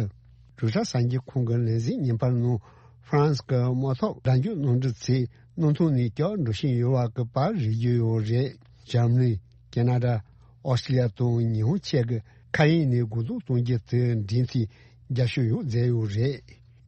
རུ་ཊར་གསར་འགྱུར་ཁང་གི་ལས་འཛིན་རྙིང་པར་ནང་ཧྥ་རན་སི་གི་དམག་འཐབ་དྲ་འཇུག་སྣེ་ཁྲིད་ཚོས་སྣུམ་འཐུང་ནས་སྐྱབས་འགྲོ་བཞིན་ཡོད་པ་གི་པར་རིག་རྒྱུ་ཡོད་རེད། འཇར་མ་ནི། ཁེ་ན་ཌ། ཨོ་སི་ཀྲི་ལི་ཡ་དང་ཉི་ཧོང་བཅས་ཀྱིས་མཁའ་དབྱིངས་ནས་རྒོལ་རྡུང་གཏོང་རྒྱུ་དེ་འབྲེལ་མཐུད་རྒྱབ་སྐྱོར་ཡང་མཛད་ཡོད་རེད།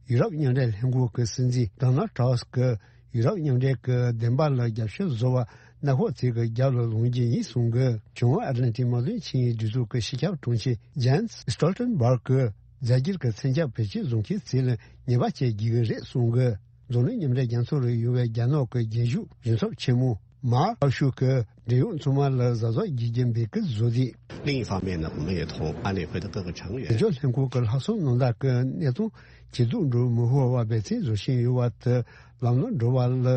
ཡུ་རོབ་མཉམ་འབྲེལ་ལྷན་ཁང་གི་སྲིད་འཛིན་ཌོ་ནལ་ཊྲམ་སི་གིས་ཡུ་རོབ་མཉམ་འབྲེལ་གྱི་བདེན་པ་ལ་རྒྱབ་སྐྱོར་བཟོ་བ་ནག་ཁོག་ཚོས་ཀྱི་རྒྱབ་ལ་ལངས་རྒྱུ་ཡིན་གསུང་གི། བྱང་ཨེཊ་ལན་ཊིག་དམག་དོན་ཆིངས་ཡིག་སྒྲིག་འཛུགས་ཀྱི་སྤྱི་ཁྱབ་དྲུང་ཆེ་ཇན་སི་སི་ཊོལ་ཊེན་བྷག་གིས་རྫས་འགྱུར་གྱི་མཚོན་ཆ་བེད་སྤྱོད་བཟོ་མཁན་ཚོ་ལ་ཉེས་པ་བཅད་དགོས་ཀྱི་རེད་གསུང་གི། འཛམ་གླིང་མཉམ་འབྲེལ་རྒྱལ་ཚོགས་ལ་ཡོད་པའི་རྒྱ་ནག་གི་རྒྱན་ཤོག་གཞུང་ཚབ་ཆེན་མོ་མཱ་ཨར་ཤུ་གིས་འབྲེལ་ཡོད་ཚང་མ་ལ་གཟབ་གཟབ་བྱེད་རྒྱུ་འབོད་སྐུལ་བཟོས་ཏེ། 另一方面呢，我们也同安理会的各个成员 འབྲེལ་ཡོད་ལྷན་ཁང་གི་ལྷག་བསམ་རྣམ་དག་གི་གནས་སྟངས་ཇེ་སྡུག་འགྲོ་མི་ཕོད་པ་འབད་བརྩོན་བཟོ་བཞིན་ཡོད་པ་དེ་ལམ་ལྷོང་འགྲོ་བ་ལ་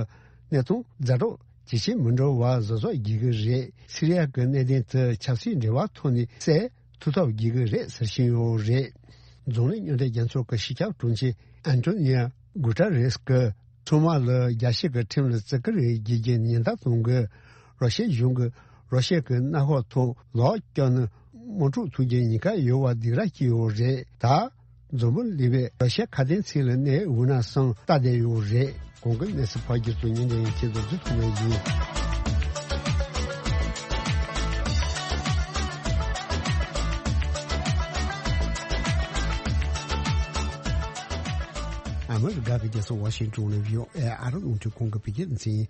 གནས་སྟངས་ཛ་དྲག་ཇེ་ཆེར་མི་འགྲོ་བར་གཟབ་གཟབ་བྱེད་དགོས་ཀྱི་རེད། སི་རི་ཡ་གི་གནད་དོན་དེ་ཆབ་སྲིད་འབྲེལ་བ་ཐོག་ནས་སེལ་ཐུབ་ཐབས་བྱེད་ཀྱི་རེད་ཟེར་བཞིན་ཡོད་རེད། འཛམ་གླིང་མཉམ་འབྲེལ་རྒྱལ་ཚོགས་ཀྱི་སྤྱི་ཁྱབ་དྲུང་ཆེ་ཨན་ཏོ་ནི་ཡ་གུ་ཏྲ་རེས་ཀྱིས་ཚང་མ་ལ་རྒྱལ་སྤྱི་གི་ཁྲིམས་ལ་བརྩི་བཀུར་བྱེད་རྒྱུའི་ཉེན་བརྡ་གཏོང་གི། ར་ཤི་ཡའི་གཞུང་གིས་ར་ཤི་ཡ་གི་མནའ་འཁོར་ཐོག་ལག་བཀྱགས་ན་དམག་འཁྲུག་ཐུག་རྒྱུའི་ཉེན་ཁ་ཡོད་པ་སྡིགས་ར་སྐྱེས་ཡོད་རེད། ད་འཛམ་བུ་གླིང་པས་ར་ཤི་ཡ་ཁ་གཏད་ཚིག་ལ་གནས་འོ་ན་བསམ་ལྟ་བསྡད་ཡོད་རེད། གོང་གི་གནས་ཚུལ་ཕལ་ཆེར་ཚོ་ཉིན་འདི་ཡིན་ཁྱེད་ཚོ་འཛུལ་ཐུབ་ངེས་ཡིན། ཨ་མི་རི་ཀ་གི་རྒྱལ་ས་ཝ་ཤིང་ཏོན་ནས་བྷི་ཨོ་ཨེ་ཨ་རི་རླུང་འཕྲིན་ཁང་གི་བོད་སྐད་སྡེ་ཚན་ཡིན།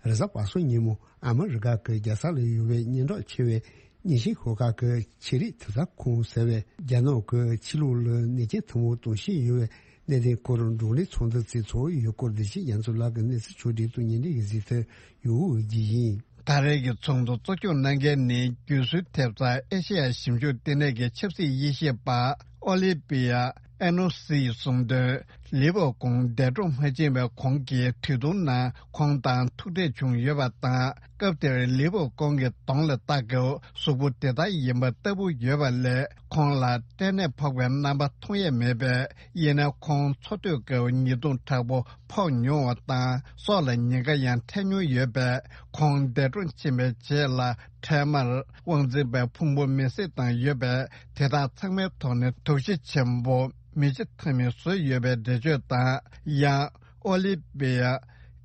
རེས་གཟའ་པ་སངས་ཉིན་མོ་ཨ་མི་རི་ཀ་གི་རྒྱལ་ས་ལ་ཡོད་པའི་སྙན་གྲགས་ཆེ་བའི་གཉན་ཤིང་ཤོག་ཁག་གི་ཆེད་རིགས་ཐེབས་རྩ་ཁང་ཟེར་བས་རྒྱ་ནག་གི་ཕྱི་ལོགས་ལ་ནད་རྐྱེན་ཐེངས་མ་གཏོང་བཞིན་ཡོད་པའི་གནད་དོན་སྐོར་བགྲོ་གླེང་ཚོགས་འདུ་བརྩིས་ཚོགས་ཡོད་སྐོར་བདེ་སྐྱིད་རྒྱ་མཚོ་ལགས་ཀྱི་གནས་ཚུལ་ཕྱོགས་བསྒྲིགས་དང་ཉིན་རེའི་གཟིགས་ཚུལ་ཡོད་འོས་ཀྱི་ཡིན། ད་རེས་ཀྱི་ཚོགས་འདུ་གཙོ་སྐྱོང་གནང་མཁན་ནི་རྒྱུན་སྲོལ་ཐེབས་རྩ་ཨེ་ཤེ་ཡ་ཞིབ་འཇུག་ལྟེ་གནས་ཀྱི་ཆབ་སྲིད་དབྱེ་ཞིབ་པ་ཨོ་ལི་པི་ཡ་ཨེ་ནོ་སི་ཡིས་གསུངས་དོན། ལི་པོ་ཀོང་འདས་གྲོངས་མ་ཕྱིན་པའི་གོང་གི་དུས་ཐུང་ནང་ཁོང་དང་ཐུག་འཕྲད་བྱུང་ཡོད་པ་དང་། སྐབས་དེར་ལི་པོ་ཀོང་གི་གདོང་ལ་ལྟ་སྐབས་གཟུགས་པོ་དེ་ལྟར་ཡིན་པ་ལྟ་བུ་ཡོད་པ་ལས་ཁོང་ལ་སྐྲན་ནད་ཕོག་པའི་རྣམ་པ་མཐོང་ཡས་མེད་པས། ཡིན་ནའི་ཁོང་འཚོ་སྡོད་སྐབས་ཉེས་རྡུང་དྲག་པོ་ཕོག་མྱོང་བ་དང་། སྲོག་ལ་ཉེན་ཁ་ཡང་འཕྲད་མྱོང་ཡོད་པས། ཁོང་འདས་གྲོངས་ཕྱིན་པའི་རྗེས་ལ་འཕྲལ་མར་དབང་འཛིན་པའི་ཕུང་པོ་མེ་བསྲེགས་བཏང་ཡོད་པས། དེ་དག་ཚང་མའི་ཐོག་ནས་དོགས་གཞི་ཆེན་པོ་མི་བྱེད་ཐབས་མེད་བཟོས་ཡོད་པའི་འགྲེལ་བརྗོད་དང་། ཡང་ཨོ་ལི་བི་ཡ་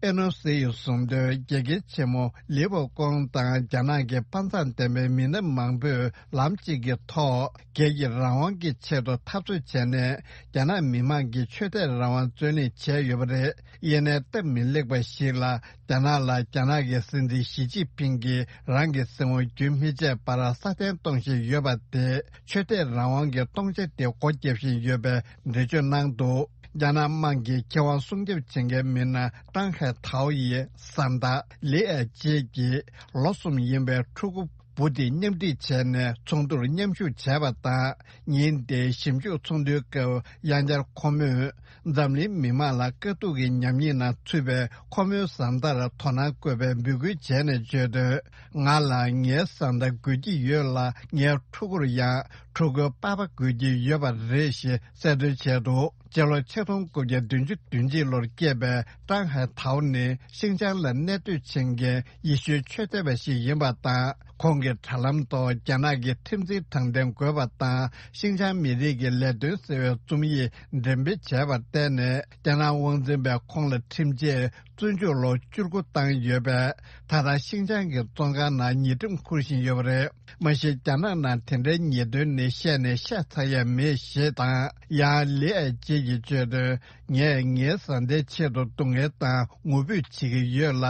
ཨེ་ནོ་སི་ཡིས་གསུངས་དོན། རྒྱལ་ཁབ་ཆེན་མོ་ལི་པོ་ཀོང་དང་རྒྱ་ནག་གི་དཔའ་མཛངས་ལྡན་པའི་མི་སྣ་མང་པོས་ལམ་གཅིག་གི་ཐོག་སྒེར་གྱི་རང་དབང་གི་ཆེད་དུ་འཐབ་རྩོད་བྱས་ནས། རྒྱ་ནག་མི་མང་གིས་ཆོས་དད་རང་དབང་རྩོད་ལེན་བྱས་ཡོད་པ་རེད། ཡིན་ནའི་སྟབས་མི་ལེགས་པ་ཞིག་ལ། རྒྱ་ནག་ལ་རྒྱ་ནག་གི་སྲིད་འཛིན་ཞི་ཅིན་ཕིང་གིས་རང་གི་སྲིད་དབང་རྒྱུན་མི་ཆད་པར་སྲ་བརྟན་གཏོང་བཞིན་ཡོད་པ་དེས། ཆོས་དད་རང་དབང་གི་སྟོང་ཆ་དེ་སྒོ་བརྒྱབ་བཞིན་ཡོད་པའི་འགྲེལ་བརྗོད་གནང་འདུག། རྒྱ་ནག་དམངས་ཀྱི་ཁེ་དབང་སྲུང་སྐྱོབ་བྱེད་མཁན་མི་སྣ་ཀྲང་ཧའེ་ཐའོ་ཡི་བཟའ་ཟླ་ལི་ཨེ་ཅེ་གྱིས་ལོ་གསུམ་ཡིན་པའི་ཕྲུ་གུ་བུ་དེ་མཉམ་སྒྲིག་བྱས་ནས་ཚོགས་འདུར་མཉམ་ཞུགས་བྱས་པ་དང་། ཉིན་དེའི་ཞིབ་འཇུག་ཚོགས་འདུའི་སྐབས་ཡང་བསྐྱར་ཁོ་མོས་འཛམ་གླིང་མི་དམངས་ལ་དཀའ་སྡུག་གི་ཉམས་ཉེས་ནང་ཚུད་པའི་ཁོ་མོའི་བཟའ་ཟླར་དོ་སྣང་དགོས་པའི་འབོད་སྐུལ་བྱས་ནས་བརྗོད་དོན། ང་ལ་ངའི་བཟའ་ཟླ་དགོས་ཀྱི་ཡོད་ལ། ངའི་ཕྲུ་གུར་ཡང་ཕྲུ་གུའི་པ་ཕ་དགོས་ཀྱི་ཡོད་པ་རེད་ཞེས་གསལ་སྟོན་བྱས་འདུག་སྤྱི་ལོ་ཆིག་སྟོང་དགུ་བརྒྱ་བདུན་ཅུ་དོན་གཅིག་ལོར་སྐྱེས་པའི་ཀྲང་ཧའེ་ཐའོ་ནི་ཤིན་ཅང་ལ་གནས་སྡོད་བྱེད་མཁན་ཡེ་ཤུའི་ཆོས་དད་པ་ཞིག་ཡིན་པ་དང་། ཁོང་གི་དྲ་ལམ་ཐོག་རྒྱ་ནག་གི་ཁྲིམས་འཛིན་དྲང་བདེན་དགོས་པ་དང་། ཤིན་ཅང་མི་རིགས་ཀྱི་ལས་དོན་ཟེར་བའི་རྩོམ་ཡིག་འགྲེམས་སྤེལ་བྱས་པར་བརྟེན་ནས། རྒྱ་ནག་དབང་འཛིན་པས་ཁོང་ལ་ཁྲིམས་ཆད་བཙོན་འཇུག་ལོ་བཅུ་དགུ་བཏང་ཡོད་པས། ད་ལྟ་ཤིན་ཅང་གི་བཙོན་ཁང་ནང་ཉེས་ཁྲིམས་འཁུར་བཞིན་ཡོད་པ་རེད། མ་གཞི་རྒྱ་ནག་ནང་དེ་འདྲའི་ཉེས་དོན་ནི་བཤད་ནས་བཤད་ཚར་ཡ་མེད་ཞེས་དང་། ཡང་ལི་ཨེ་ཅེ་ཡིས་བརྗོད་དོན། ངས་ངའི་བཟའ་ཟླའི་ཆེད་དུ་སྡུག་བསྔལ་དང་ངུ་འབོད་བྱེད་ཀྱི་ཡོད་ལ།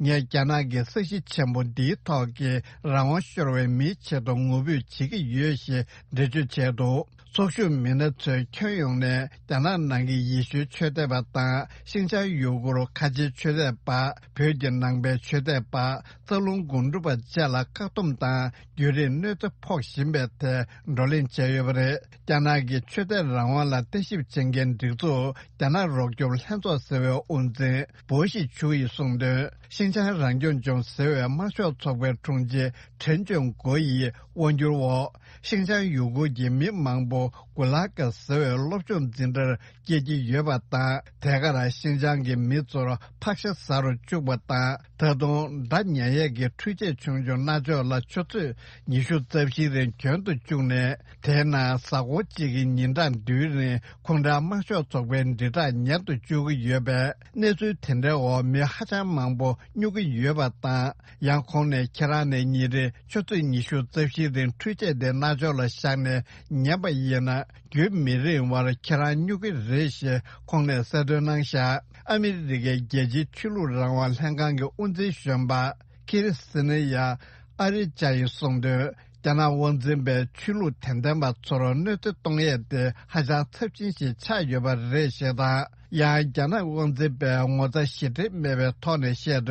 ངས་རྒྱ་ནག་གི་ས་གཞི་ཆེན་པོ་འདིའི་ཐོག་གི་རང་དབང་ཤོར་བའི་མིའི་ཆེད་དུ་ངུ་འབོད་བྱེད་ཀྱི་ཡོད་ཞེས་འགྲེལ་བརྗོད་བྱས་འདུག་ཚོགས་ཞུགས་མི་སྣ་ཚོས་ཁྱོན་ཡོངས་ནས་རྒྱ་ནག་ནང་གི་ཡེ་ཤུའི་ཆོས་དད་པ་དང་། ཤིན་ཅང་ཡུ་གུར་ཁ་ཆེའི་ཆོས་དད་པ། བོད་ཀྱི་ནང་པའི་ཆོས་དད་པ། རྩ་རླུང་སྒོམ་སྒྲུབ་པ་བཅས་ལ་བཀག་སྡོམ་དང་། བརྒྱུད་རིམ་གནོད་འཚེ་ཕོག་བཞིན་པའི་ཐད་བགྲོ་གླེང་བྱས་ཡོད་པ་རེད། རྒྱ་ནག་གི་ཆོས་དད་རང་དབང་ལ་ལྟ་ཞིབ་བྱེད་མཁན་སྒྲིག་འཛུགས་རྒྱ་ནག་རོགས་སྐྱོབ་ལྷན་ཚོགས་ཟེར་བའི་དབུ་འཛིན་པོ་ཞི་ཆུའུ་ཡིས་གསུངས་དོན། ཤིན་ཅང་རང་སྐྱོང་ལྗོངས་ཟེར་བའི་དམར་ཤོག་ཚོགས་པའི་དྲུང་ཆེ་ཁྲེན་ཅུན་གོ་ཡིས་དབང་སྒྱུར་འོག་ཤིན་ཅང་ཡུ་གུར་གྱི་མི་མང་པོ་གུ་ལག་ཟེར་བའི་སློབ་སྦྱོང་འཛིན་གྲྭར་སྐྱེལ་གྱི་ཡོད་པ་དང་། དེ་གར་ཤིན་ཅང་གི་མི་ཚོར་ཕག་ཤ་ཟ་རུ་བཅུག་པ་དང་། ད་དུང་སྒྲ་ཉན་ཡས་ཀྱི་འཕྲུལ་ཆས་ཆུང་ཆུང་རྣ་ཅོག་ལ་ཆུ་ཚོད་ཉི་ཤུ་རྩ་བཞིའི་རིང་གྱོན་དུ་བཅུག་ནས། དེའི་ནང་གཟའ་འཁོར་གཅིག་གི་ཉིན་གྲངས་བསྡུའི་རིང་ཁོང་ཁྲོའི་དམར་ཤོག་ཚོགས་པའི་དྲིལ་བསྒྲགས་ཉན་དུ་བཅུག་གི་ཡོད་པས། གནས་ཚུལ་དེ་འདྲའི་འོག་མི་ཧ་ཅང་མང་པོ་སྨྱུ་གི་ཡོད་པ་དང་། ཡང་ཁོང་ནས་ཁྱེད་རང་ནས་ཉིན་རེ་ཆུ་ཚོད་ཉི་ཤུ་རྩ་བཞིའི་རིང་འཕྲུལ་ཆས་དེ་རྣ་ཅོག་ལ་བཞག་ནས་ཉན་པ་ཡིན་ན། རྒྱུན་མི་རིང་བར་ཁྱེད་རང་སྨྱུ་གི་རེད་ཞེས་ཁོང་ནས་གསལ་སྟོན་གནང་བཞག་ཨ་མི་རི་ཀའི་རྒྱལ་སྤྱིའི་ཆོས་ལུགས་རང་དབང་ལྷན་ཁང་གི་དབུ་འཛིན་གཞོན་པ་ཁི་རི་སི་ནི་ཡ་ཨ་རི་ཅཱ་ཡིས་གསུངས་དོན། རྒྱ་ནག་དབང་འཛིན་པས་ཆོས་ལུགས་དད་ལྡན་པ་ཚོར་གནོད་འཚེ་གཏོང་ཡས་དེ་ཧ་ཅང་ཚབས་ཆེན་ཞིག་ཆགས་ཡོད་པ་རེད་ཞེས་དང་། ཡང་རྒྱ་ནག་དབང་འཛིན་པས་ངོ་ཚ་ཞེ་ཁྲེལ་མེད་པའི་ཐོག་ནས་བཤད་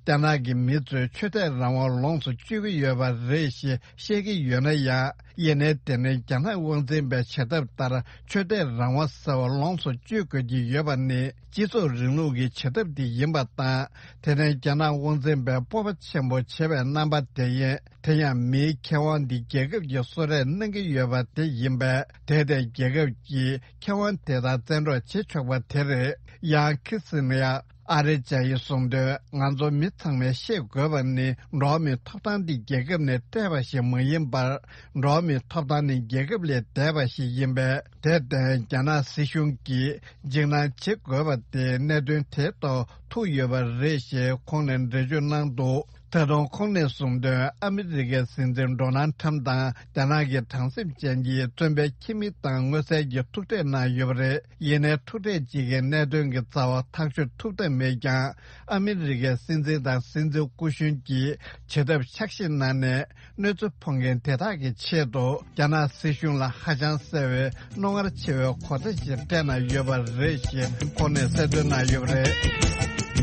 དོན། རྒྱ་ནག་གི་མི་ཚོས་ཆོས་དད་རང་དབང་ལོངས་སུ་སྤྱོད་ཀྱི་ཡོད་པ་རེད་ཞེས་བཤད་ཀྱི་ཡོད་ན་ཡང་། ཡིན་ནའི་དེ་ནི་རྒྱ་ནག་དབང་འཛིན་པའི་བྱེད་ཐབས་ལྟར་ཆོས་དད་རང་དབང་ཟེར་བ་ལོངས་སུ་སྤྱོད་དགོས་ཀྱི་ཡོད་པ་ནི་སྤྱི་ཚོགས་རིང་ལུགས་ཀྱི་བྱེད་ཐབས་དེ་ཡིན་པ་དང་། དེ་ནི་རྒྱ་ནག་དབང་འཛིན་པའི་སྤོབས་པ་ཆེན་པོ་བྱེད་པའི་རྣམ་པ་དེ་ཡིན། དེ་ཡང་མིའི་ཁེ་དབང་འདི་རྒྱལ་ཁབ་ཀྱིས་གསོལ་རས་གནང་གི་ཡོད་པ་དེ་ཡིན་པས། དེ་ལྟའི་རྒྱལ་ཁབ་ཀྱིས་ཁེ་དབང་དེ་དག་བཙན་འཕྲོག་བྱེད་ཆོག་པ་དེ་རེད། ཡང་ཁི་སི་ནི་ཡ་ཨ་རི་ཅཱ་ཡིས་གསུངས་དོན། ང་ཚོ་མི་ཚང་མས་ཤེས་དགོས་པ་ནི། འགྲོ་བ་མིའི་ཐོབ་ཐང་འདི་རྒྱལ་ཁབ་ནས་སྤྲད་པ་ཞིག་མ་ཡིན་པར། འགྲོ་བ་མིའི་ཐོབ་ཐང་ནི་རྒྱལ་ཁབ་ལས་འདས་པ་ཞིག་ཡིན་པས། དེར་བརྟེན་རྒྱ་ནག་སྲིད་གཞུང་གིས་འཇིགས་སྣང་བྱེད་དགོས་པ་དེ་གནད་དོན་དེའི་ཐོག་ཐུག་ཡོད་པ་རེད་ཞེས་ཁོང་ནས་འགྲེལ་བརྗོད་གནང་འདུག་ད་དུང་ཁོང་ནས་གསུངས་དོན། ཨ་མི་རི་ཀའི་སྲིད་འཛིན་ཌོ་ནལ་ཁྲམ་དང་རྒྱ་ནག་གི་དྲང་སེམས་ཅན་གྱི་བཙོན་པའི་ཁྱིམ་མི་དང་མངོན་གསལ་གྱི་ཐུག་འཕྲད་གནང་ཡོད་པ་རེད། ཡིན་ནའི་ཐུག་འཕྲད་ཅིག་གི་གནད་དོན་གྱི་རྩ་བ་ཐག་གཅོད་ཐུབ་ཐབས་མེད་ཀྱང་། ཨ་མི་རི་ཀའི་སྲིད་འཛིན་དང་སྲིད་འཛིན་སྐུ་གཞོན་གྱིས་བྱེད་ཐབས་ཆགས་ཤིག་གནང་ནས། གནོད་འཚེ་ཕོག་མཁན་དེ་དག་གི་ཆེད་དུ་རྒྱ་ནག་སྲིད་གཞུང་ལ་ཧ་ཅང་གསལ་བའི་རྣོ་ངར་ཆེ་བའི་གོ་བརྡ་ཞིག་སྤྲད་གནང་ཡོད་པ་རེད་ཞེས་ཁོང་ནས་གསལ་སྟོན་གནང་ཡོད་པ་རེད། ཨ་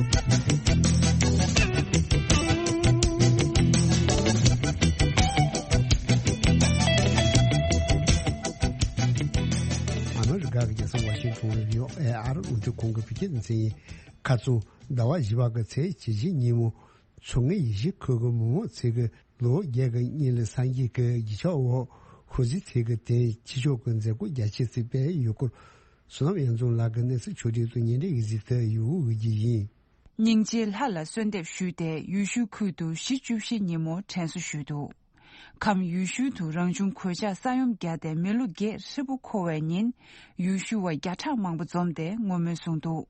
མི་རི་ཀ་གི་རྒྱལ་ས་ཝ་ཤིང་ཊོན་ལ་བི་ཨོ་ཨེ་ཨ་རི་རླུང་འཕྲིན་ཁང་གི་བོད་སྐད་སྡེ་ཚན་ཡིན། ཁ་རྩང་ཟླ་བ་བཞི་པ་གི་ཚེས་བཅུ་བཞི་ཉིན་མོ། མཚོ་སྔོན་ཡེ་ཤུ་ཁུལ་གྱི་མི་མང་ཚོས་ཀྱི་ལོ་བརྒྱད་ཀྱི་སྔོན་ལ་སངས་རྒྱས་ཀྱི་རྗེས་ཆོག་འོག་ཧུར་བརྩོན་ཚོས་ཀྱི་དེ་ཕྱི་ཕྱོགས་ཀྱི་མཛད་སྒོ་རྒྱ་ཆེ་ཞིག་སྤེལ་ཡོད་སྐོར། བསོད་ནམས་དབྱངས་འཛོམས་ལགས་ཀྱིས་གནས་ཚུལ་ཕྱོགས་སྒྲིག་དང་ཉེ་འབྲེལ་ཡིག་གཟིགས་དུ་ཡོད་འོས་ཀྱི་ཡིན། སྙིང་རྗེའི་ལྷ་ལ་གསོལ་འདེབས་ཞུས་ཏེ་ཡུལ་ཤུལ་ཁུལ་དུ་གཞིས་བཅུ་བཞི་ཉིན་མོ་དྲན་གསོ་ཞུས་འདུག་ཁམས་ཡུལ་ཤུལ་དུ་རང་བྱུང་གོད་ཆག་ས་ཡོམ་བརྒྱབ་སྟེ་མི་ལོ་བརྒྱད་ཧྲིལ་པོ་འཁོར་བའི་ཉིན། ཡུལ་ཤུལ་བ་བརྒྱ་ཕྲག་མང་པོ་འཛོམས་ཏེ་ངོ་སྨོན་གསུངས་འདུག་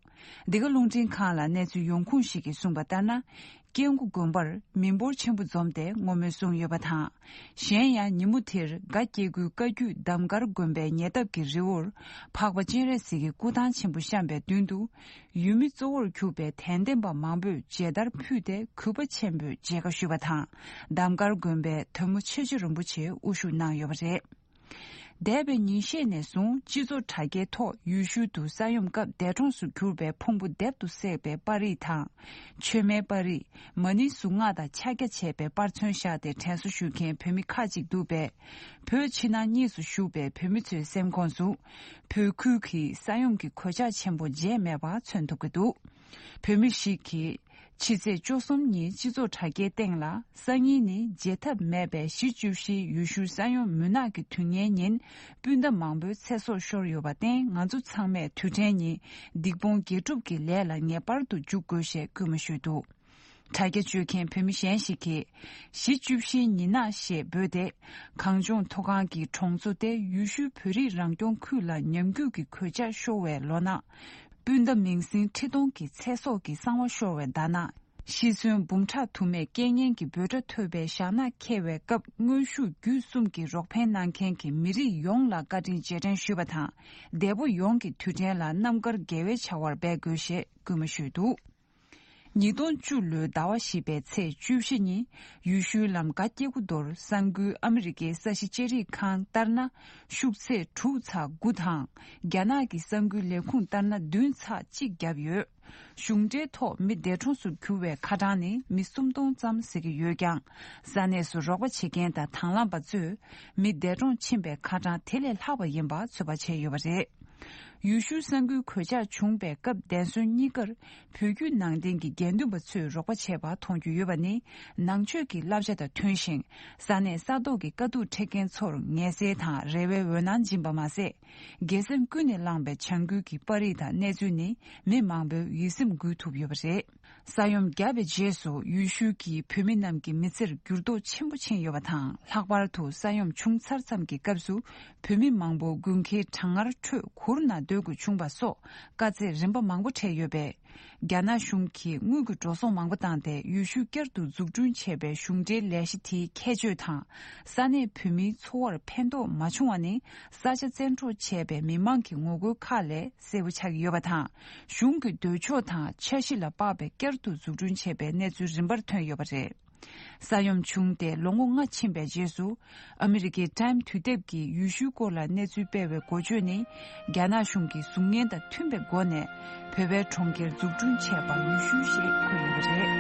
འདི་ག་རླུང་འཕྲིན་ཁང་ལ་གནས་ཚུལ་ཡོང་ཁུངས་ཤིག་གིས་གསུངས་པ་ལྟར་ན། སྐྱེ་རྒུ་དགོན་པར་མི་འབོར་ཆེན་པོ་འཛོམས་ཏེ་ངོ་སྨོན་གསུངས་ཡོད་པ་དང་། གཞན་ཡང་ཉིན་མོ་དེར་དགའ་སྐྱེ་དགུའི་བཀའ་བརྒྱུད་འདམ་དཀར་དགོན་པའི་ཉེ་འདབས་ཀྱི་རི་བོར་འཕགས་པ་སྤྱན་རས་གཟིགས་ཀྱི་སྐུ་ཐང་ཆེན་པོ་བཤམས་པའི་མདུན་དུ། ཡུལ་མི་གཙོ་བོར་གྱུར་པའི་དད་ལྡན་པ་མང་པོས་མཇལ་དར་ཕུལ་ཏེ་གུས་པ་ཆེན་པོས་མཇལ་ཁ་ཞུས་པ་དང་། འདམ་དཀར་དགོན་པའི་དོན་མོ་ཆོས་རྗེ་རིན་པོ་ཆེ་དབུ་བཞུགས་གནང་ཡོད་པ་རེད། འདས་པའི་ཉིན་ཤས་ནས་བཟུང་སྤྱི་ཚོགས་དྲ་རྒྱའི་ཐོག་ཡུལ་ཤུལ་དུ་ས་ཡོམ་སྐབས་འདས་གྲོངས་སུ་གྱུར་པའི་ཕུང་པོ་རྡེབ་ཏུ་བསྲེགས་པའི་པར་རིས་དང་། མཆོད་མེའི་པར་རིས། མ་ཎི་གཟུངས་སྔགས་དང་ཕྱག་རྒྱ་བྱས་པའི་པར་མཚོན་བཞག་སྟེ་དྲན་གསོ་ཞུ་མཁན་བོད་མི་ཁག་ཅིག་འདུག་པས། བོད་ཕྱི་ནང་གཉིས་སུ་བཞུགས་པའི་བོད་མི་ཚོའི་སེམས་ཁོངས་སུ། བོད་ཁུལ་གྱི་ས་ཡོམ་གྱི་གོད་ཆག་ཆེན་པོ་མཇལ་མེད་པ་མཚོན་ཐུབ་ཀྱི་འདུག་བོད་མི་ཞིག་གིས། ཕྱི་ཚེས་བཅུ་གསུམ་ཉིན་སྤྱི་ཚོགས་དྲ་རྒྱའི་སྟེང་ལ། སང་ཉིན་ནི་བརྗེད་ཐབས་མེད་པའི་གཞིས་བཅུ་བཞིའི་ཡུལ་ཤུལ་ས་ཡོམ་མུན་ནག་གི་དུས་ངན་ཉིན། སྤུན་ཟླ་མང་པོའི་ཚེ་སྲོག་ཤོར་ཡོད་པར་བརྟེན། ང་ཚོ་ཚང་མས་དུས་དྲན་ཉིན་སྡིག་སྤོང་དགེ་སྒྲུབ་ཀྱི་ལས་ལ་ངེས་པར་དུ་འཇུག་དགོས་ཞེས་སྐུལ་མ་ཞུས་འདུག་དྲ་རྒྱ་སྤྱོད་མཁན་བོད་མི་གཞན་ཞིག་གིས། གཞིས་བཅུ་བཞིའི་ཉི་ནག་ཞེས་འབོད་དེ། གངས་ལྗོངས་མཐོ་སྒང་གི་གྲོང་ཚོ་སྟེ། ཡུལ་ཤུལ་བོད་རིགས་རང་སྐྱོང་ཁུལ་ལ་ཉམས་རྒུད་ཀྱི་གོད་ཆག་ཤོར་བའི་ལོ་ན། སྤུན་ཟླ་མིང་སྲིང་ཁྲི་སྟོང་གི་ཚེ་སྲོག་གི་གསང་བ་ཤོར་བའི་ཟླ་ན། ཤི་གསོན་འབུམ་ཕྲག་དུ་མས་རྐྱེན་ངན་གྱི་འབོད་སྒྲ་ཐོས་པའི་ཞག་ནག་འཁེལ་བའི་སྐབས། དངོས་ཤུགས་བརྒྱུད་གསུམ་གྱིས་རོགས་ཕན་གནང་མཁན་གྱི་མི་རིགས་ཡོངས་ལ་བཀའ་དྲིན་རྗེས་དྲན་ཞུས་པ་དང་། འདས་པོ་ཡོངས་ཀྱི་དུས་དྲན་ལ་རྣམ་དཀར་དགེ་བའི་བྱ་བར་འབད་དགོས་ཞེས་སྐུལ་མ་ཞུས་འདུག་ཉིས་སྟོང་བཅུ་ལོའི་ཟླ་བ་བཞི་པའི་ཚེས་བཅུ་བཞི་ཉིན། ཡུལ་ཤུལ་ལམ་སྒ་སྐྱེ་རྒུ་མདོར་ས་འགུལ་ཨ་མི་རི་ཀའི་ས་གཞི་ལྕགས་རིགས་ཁང་ལྟར་ན་ཤུགས་ཚད་དྲུག་ཚེག་དགུ་དང་། རྒྱ་ནག་གི་ས་འགུལ་ལས་ཁུངས་ལྟར་ན་བདུན་ཚེག་གཅིག་བརྒྱབ་ཡོད། གཞུང་འབྲེལ་ཐོག་མི་འདས་གྲོངས་སུ་གྱུར་བའི་ཁ་གྲངས་ནི་མི་སུམ་སྟོང་ཙམ་ཟེར་གྱི་ཡོད་ཀྱང་། ས་གནས་སུ་རོགས་པ་བྱེད་མཁན་དང་དང་བླངས་པ་ཚོས་མི་འདས་གྲོངས་ཕྱིན་པའི་ཁ་གྲངས་དེ་ལས་ལྷག་པ་ཡིན་པ་ཚོད་དཔག་བྱས་ཡོད་པ་རེད། ཡུལ་ཤུལ་ས་འགུལ་གོད་ཆག་བྱུང་པའི་སྐབས་བདེ་སྲུང་གཉིས་ཀར་བོད་བརྒྱུད་ནང་བསྟན་གྱི་དགེ་འདུན་པ་ཚོས་རོགས་པ་བྱས་པ་མཐོང་རྒྱུ་ཡོད་པ་ནི། ནང་ཆོས་ཀྱི་བསླབ་བྱ་དང་མཐུན་ཞིང་། ས་གནས་ས་ཐོག་གི་དཀའ་སྡུག་འཕྲད་མཁན་ཚོར་ངལ་སེལ་དང་རེ་བའི་འོད་སྣང་སྦྱིན་པ་མ་ཟད། དགེ་སེམས་ཀུན་ནས་བསླངས་པའི་བྱ་འགུལ་གྱི་པར་རིས་དང་གནས་ཚུལ་ནི་མི་མང་པོའི་ཡིད་སེམས་འགུལ་ཐུབ་ཡོད་པ་རེད། ས་ཡོམ་བརྒྱབ་པའི་རྗེས་སུ་ཡུལ་ཤུལ་གྱི་བོད་མི་རྣམས་ཀྱི་མི་ཚེར་འགྱུར་ལྡོག་ཆེན་པོ་ཕྱིན་ཡོད་པ་དང་། ལྷག་པར་དུ་ས་ཡོམ་བྱུང་ཚར་ཙམ་གྱི་སྐབས་སུ་བོད་མི་མང་པོ་དགུན་ཁའི་གྲང་ངར་ཁྲོད་གུར་ནང་སྡོད་དགོས་བྱུང་བ་སོགས་དཀའ་ཚེགས་རིམ་པ་མང་པོ་འཕྲད་ཡོད་པས། རྒྱ་ནག་གཞུང་གིས་དངུལ་གྱི་འགྲོ་སོང་མང་པོ་བཏང་སྟེ་ཡུལ་ཤུལ་བསྐྱར་དུ་འཛུགས་སྐྲུན་བྱས་པའི་གཞུང་འབྲེལ་ལས་གཞི་དེའི་ཁྱད་ཆོས་དང་། ས་གནས་བོད་མིའི་འཚོ་བར་ཕན་ཐོགས་མ་བྱུང་བ་ནི་ས་ཆ་བཙན་འཕྲོག་བྱས་པའི་མི་མང་གི་ངོ་རྒོལ་ཁག་ལས་གསལ་པོ་ཆགས་ཀྱི་ཡོད་པ་དང་། གཞུང་གི་འདོད་ཕྱོགས་དང་འཆར་གཞི་ལ་དཔག་པའི་བསྐྱར་དུ་འཛུགས་སྐྲུན་བྱས་པའི་གནས་ཚུལ་རིམ་པར་ཐོན་ཡོད་པ་རེད། ས་ཡོམ་བྱུང་སྟེ་ལོ་ངོ་ལྔ་ཕྱིན་པའི་རྗེས་སུ། ཨ་མི་རི་ཀའི་ཊའིམ་དུས་དེབ་ཀྱིས་ཡུལ་ཤུལ་སྐོར་ལ་གནས་ཚུལ་སྤེལ་བའི་འགོ་བརྗོད་ནི། རྒྱ་ནག་གཞུང་གི་གཟུགས་བརྙན་དང་མཐུན་པའི་སྒོ་ནས། བོད་པའི་གྲོང་ཁྱེར་འཛུགས་སྐྲུན་བྱས་པ་ཡུལ་ཤུལ་ཞེས་འཁོད་ཡོད་པ་རེད།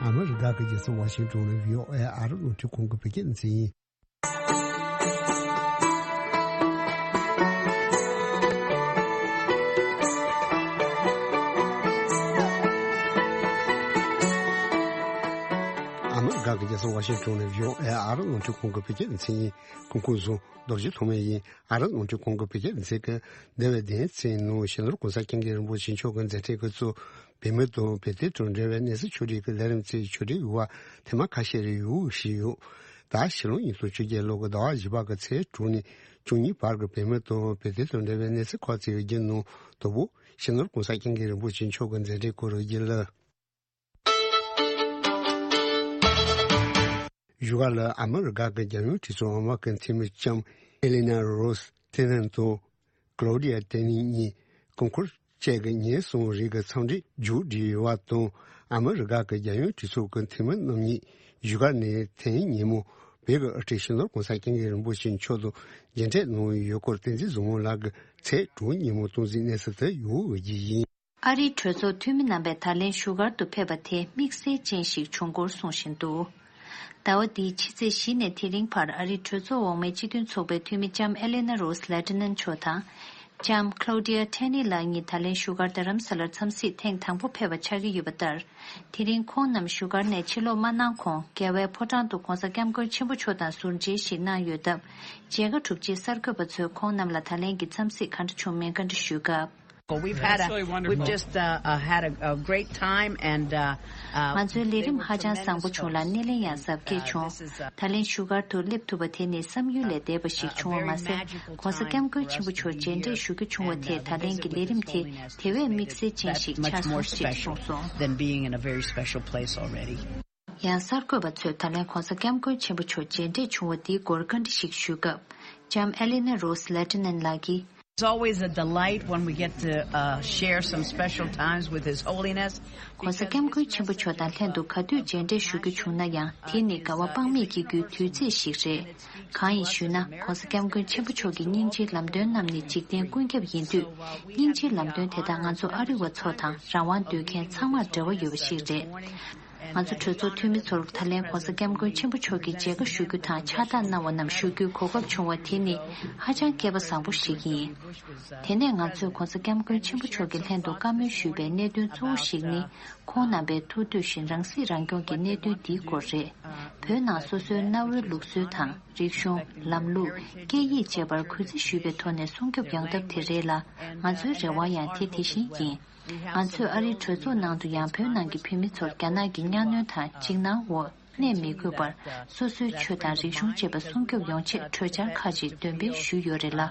ཨ་མི་རི་ཀ་གི་རྒྱལ་ས་ཝ་ཤིང་ཏོན་ནས་བྷི་ཨོ་ཨེ་ཨ་རི་རླུང་འཕྲིན་ཁང་གི་བོད་སྐད་སྡེ་ཚན་ཡིན། ཨ་མི་རི་ཀ་གི་རྒྱལ་ས་ཝ་ཤིང་ཏོན་ནས་བྷི་ཨོ་ཨེ་ཨ་རི་རླུང་འཕྲིན་ཁང་གི་བོད་སྐད་སྡེ་ཚན་ཡིན། སྐུ་ཁམས་བཟང་། རྡོ་རྗེ་ཐོགས་མེད་ཡིན། ཨ་རི་རླུང་འཕྲིན་ཁང་གི་བོད་སྐད་སྡེ་ཚན་གྱིས་འདས་པའི་བདུན་ཚིགས་ནང་སྤྱི་ནོར་གོང་ས་སྐྱབས་མགོན་རིན་པོ་ཆེ་མཆོག་གི་མཛད་འཕྲིན་ཁག་གཙོ། བོད་མི་དང་བོད་དོན་དང་འབྲེལ་བའི་གནས་ཚུལ་ཕྱོགས་སྒྲིག་གི་ལས་རིམ་ཚོའི་ཕྱོགས་སྒྲིག་ཡོད་པ་ཐེངས་མ་ཁ་ཤས་རེ་ཡོད་ཞུས་ཡོད། ད་ཕྱི་ལོ་ཉིས་སྟོང་བཅོ་བརྒྱད་ལོ་གི་ཟླ་བ་བཞི་པ་གི་ཚེས་དྲུག་ནས་བཅུ་གཉིས་བར་གྱི་བོད་མི་དང་བོད་དོན་དང་འབྲེལ་བའི་གནས་ཚུལ་ཁག་ཅིག་གི་རྒྱུན་ནང་དང་པོ་སྤྱི་ནོར་གོང་ས་སྐྱབས་མགོན་རིན་པོ་ཆེ་མཆོག་གི་མཛད་འཕྲིན་སྐོར་རོ་བརྒྱུད་ལ། བཞུགས་སྒར་ལ་ཨ་མི་རི་ཀ་གི་རྒྱལ་ཡོངས་གྲོས་ཚོགས་འོག་མ་གི་འཐུས་མི་ལྕམ་ཨེ་ལི་ན་རོས་ཐེ་ནན་དང་ཀློ་ཌི་ཡ་ཏེ་ནི་གཉིས་སྐུ་འཁོར་བཅས་ཀྱི་ཉིན་གསུམ་རིང་གི་འཚམས་འདྲིར་མཇུག་བསྒྲིལ་ཡོད་པ་དང་། ཨ་མི་རི་ཀ་གི་རྒྱལ་ཡོངས་གྲོས་ཚོགས་ཀྱི་འཐུས་མི་རྣམ་གཉིས་བཞུགས་སྒར་ནས་དེ་རིང་ཉིན་མོ་བོད་ཀྱི་དབུ་ཁྲིད་སྤྱི་ནོར་གོང་ས་སྐྱབས་མགོན་རིན་པོ་ཆེ་མཆོག་ཏུ་མཇལ་འཕྲད་གནང་ཡོད་སྐོར་བསྟན་འཛིན་བཟང་མོ་ལགས་ཀྱིས་ཚེས་དྲུག་ཉིན་མོ་སྟོང་འཛིན་གནས་ཚུལ་དུ་ཡོད་ཡོད་ཀྱི་ཡིན། ཨ་རིའི་གྲོས་ཚོགས་འཐུས་མི་རྣམ་པས་ད་ལན་བཞུགས་སྒར་དུ་ཕེབས་པ་དེ་དམིགས་བསལ་ཅན་ཞིག་བྱུང་སྐོར་གསུངས་བཞིན་འདུག་ཟླ་བ་འདིའི་ཕྱི་ཚེས་བཞི་ནས་དེ་རིང་བར་ཨ་རིའི་གྲོས་ཚོགས་འོག་མའི་སྤྱི་མཐུན་ཚོགས་པའི་འཐུས་མི་ལྕམ་ཨེ་ལེ་ན་རོས་ལེ་ཏི་ནན་མཆོག་དང་། ལྕམ་ཀློ་ཌི་ཡ་ཐེ་ནི་ལགས་གཉིས་ད་ལན་བཞུགས་སྒར་རྡ་རམ་ས་ལར་འཚམས་གཟིགས་ཐེངས་དང་པོ་ཕེབས་པ་ཆགས་ཀྱི་ཡོད་པ་ལྟར། དེ་རིང་ཁོང་རྣམས་བཞུགས་སྒར་ནས་ཕྱིར་ལོག་མ་གནང་གོང་རྒྱལ་བའི་ཕོ་བྲང་དུ་གོང་ས་སྐྱབས་མགོན་ཆེན་པོ་མཆོག་དང་ཟུར་མཇལ་ཞིག་གནང་ཡོད་སྟབས། མཇལ་ཁ་གྲུབ་རྗེས་གསར་འགོད་པ་ཚོས་ཁོང་རྣམས་ལ་ད་ལན་གྱི་འཚམས་གཟིགས་ག་འདྲ་བྱུང་མིན་བཀའ་འདྲི་ཞུས་སྐབས། Well, we've had a, we've just uh, uh, had a, a great time and uh, uh, ང་ཚོའི་ལས་རིམ་ཧ་ཅང་བཟང་པོ་བྱུང་ལ་སྣེ་ལེན་ཡང་གཟབ་རྒྱས་བྱུང་། ད་ལན་བཞུགས་སྒར་དུ་སླེབས་ཐུབ་པ་དེ་ནི་བསམ་ཡུལ་ལས་འདས་པ་ཞིག་བྱུང་བ་མ་ཟད། གོང་ས་སྐྱབས་མགོན་ཆེན་པོ་མཆོག་མཇལ་འཕྲད་ཞུ་རྒྱུ་བྱུང་བ་དེས་ད་ལན་གྱི་ལས་རིམ་དེ་དེ་བས་དམིགས་བསལ་ཅན་ཞིག་ཆགས་སོང་ཞེས་གསུངས་སོང་། Than being in a very special place already. ཡང་གསར་འགོད་པ་ཚོས་ད་ལན་གོང་ས་སྐྱབས་མགོན་ཆེན་པོ་མཆོག་མཇལ་འཕྲད་བྱུང་བ་འདིའི་སྐོར་བཀའ་འདྲི་ཞིག་ཞུས་སྐབས། ལྕམ་ཨེ་ལི་ན་རོས་ལེ་ཏི་ནན་ལགས་ཀྱིས། It's always a delight when we get to uh, share some special times with His Holiness. ༸གོང་ས་༸སྐྱབས་མགོན་ཆེན་པོ་མཆོག་དང་ལྷན་དུ་ག་དུས་མཇལ་འཕྲད་ཞུ་རྒྱུ་བྱུང་ན་ཡང་དེ་ནི་དགའ་བ་དཔག་མེད་སྐྱེ་རྒྱུའི་དུས་ཚོད་ཞིག་རེད། གང་ཡིན་ཞུས་ན་༸གོང་ས་༸སྐྱབས་མགོན་ཆེན་པོ་མཆོག་གི་སྙིང་རྗེའི་ལམ་སྟོན་རྣམས་ནི་འཇིག་རྟེན་ཀུན་ཁྱབ་ཡིན་དུས། སྙིང་རྗེའི་ལམ་སྟོན་དེ་དག་ང་ཚོ་ཨ་རི་བ་ཚོ་དང་རང་དབང་འདོད་མཁན་ཚང་མར་འབྲེལ་བ་ཡོད་པ་ཞིག་རེད། ང་ཚོ་གྲོས་ཚོགས་འཐུས་མི་ཚོར་ད་ལན་༸གོང་ས་༸སྐྱབས་མགོན་ཆེན་པོ་མཆོག་གི་མཇལ་ཁ་ཞུ་རྒྱུ་དང་ཕྱག་རྟགས་གནང་བ་རྣམས་ཞུ་རྒྱུའི་གོ་སྐབས་བྱུང་བ་དེ་ནི་ཧ་ཅང་སྐལ་པ་བཟང་པོ་ཞིག་ཡིན། དེ་ནས་ང་ཚོས་༸གོང་ས་༸སྐྱབས་མགོན་ཆེན་པོ་མཆོག་གི་ལྷན་དུ་བཀའ་མོལ་ཞུས་པའི་གནད་དོན་གཙོ་བོ་ཞིག་ནི། ཁོང་རྣམ་པས་ཐུགས་འདོད་བཞིན་རང་སྲིད་རང་སྐྱོང་གི་གནད་དོན་འདིའི་སྐོར་རེད། བོད་ནང་སོ་སོའི་གནའ་བོའི་ལུགས་སྲོལ་དང་རིག་གཞུང་། ལམ་ལུགས། སྐད་ཡིག་བཅས་པར་གུས་བརྩི་ཞུས་པའི་ཐོག་ནས་སྲུང་སྐྱོབ་ཡོང་ཐབས་དེ་རེད་ལ། ང་ཚོའི་རེ་བ་ཡང་དེ་དེ་བཞིན་ཡིན། ང་ཚོས་ཨ་རིའི་གྲོས་ཚོགས་ནང་དུ་ཡང་བོད་ནང་གི་བོད་མི་ཚོར་རྒྱ་ནག་གི་གཉའ་གནོན་དང་འཇིགས་སྣང་འོག་གནས་མི་དགོས་པར་སོ་སོའི་ཆོས་དང་རིག་གཞུང་བཅས་པ་སྲུང་སྐྱོབ་ཡོང་ཆེད་གྲོས་འཆར་ཁག་ཅིག་འདོན་སྤེལ་ཞུས་ཡོད་རེད་ལ།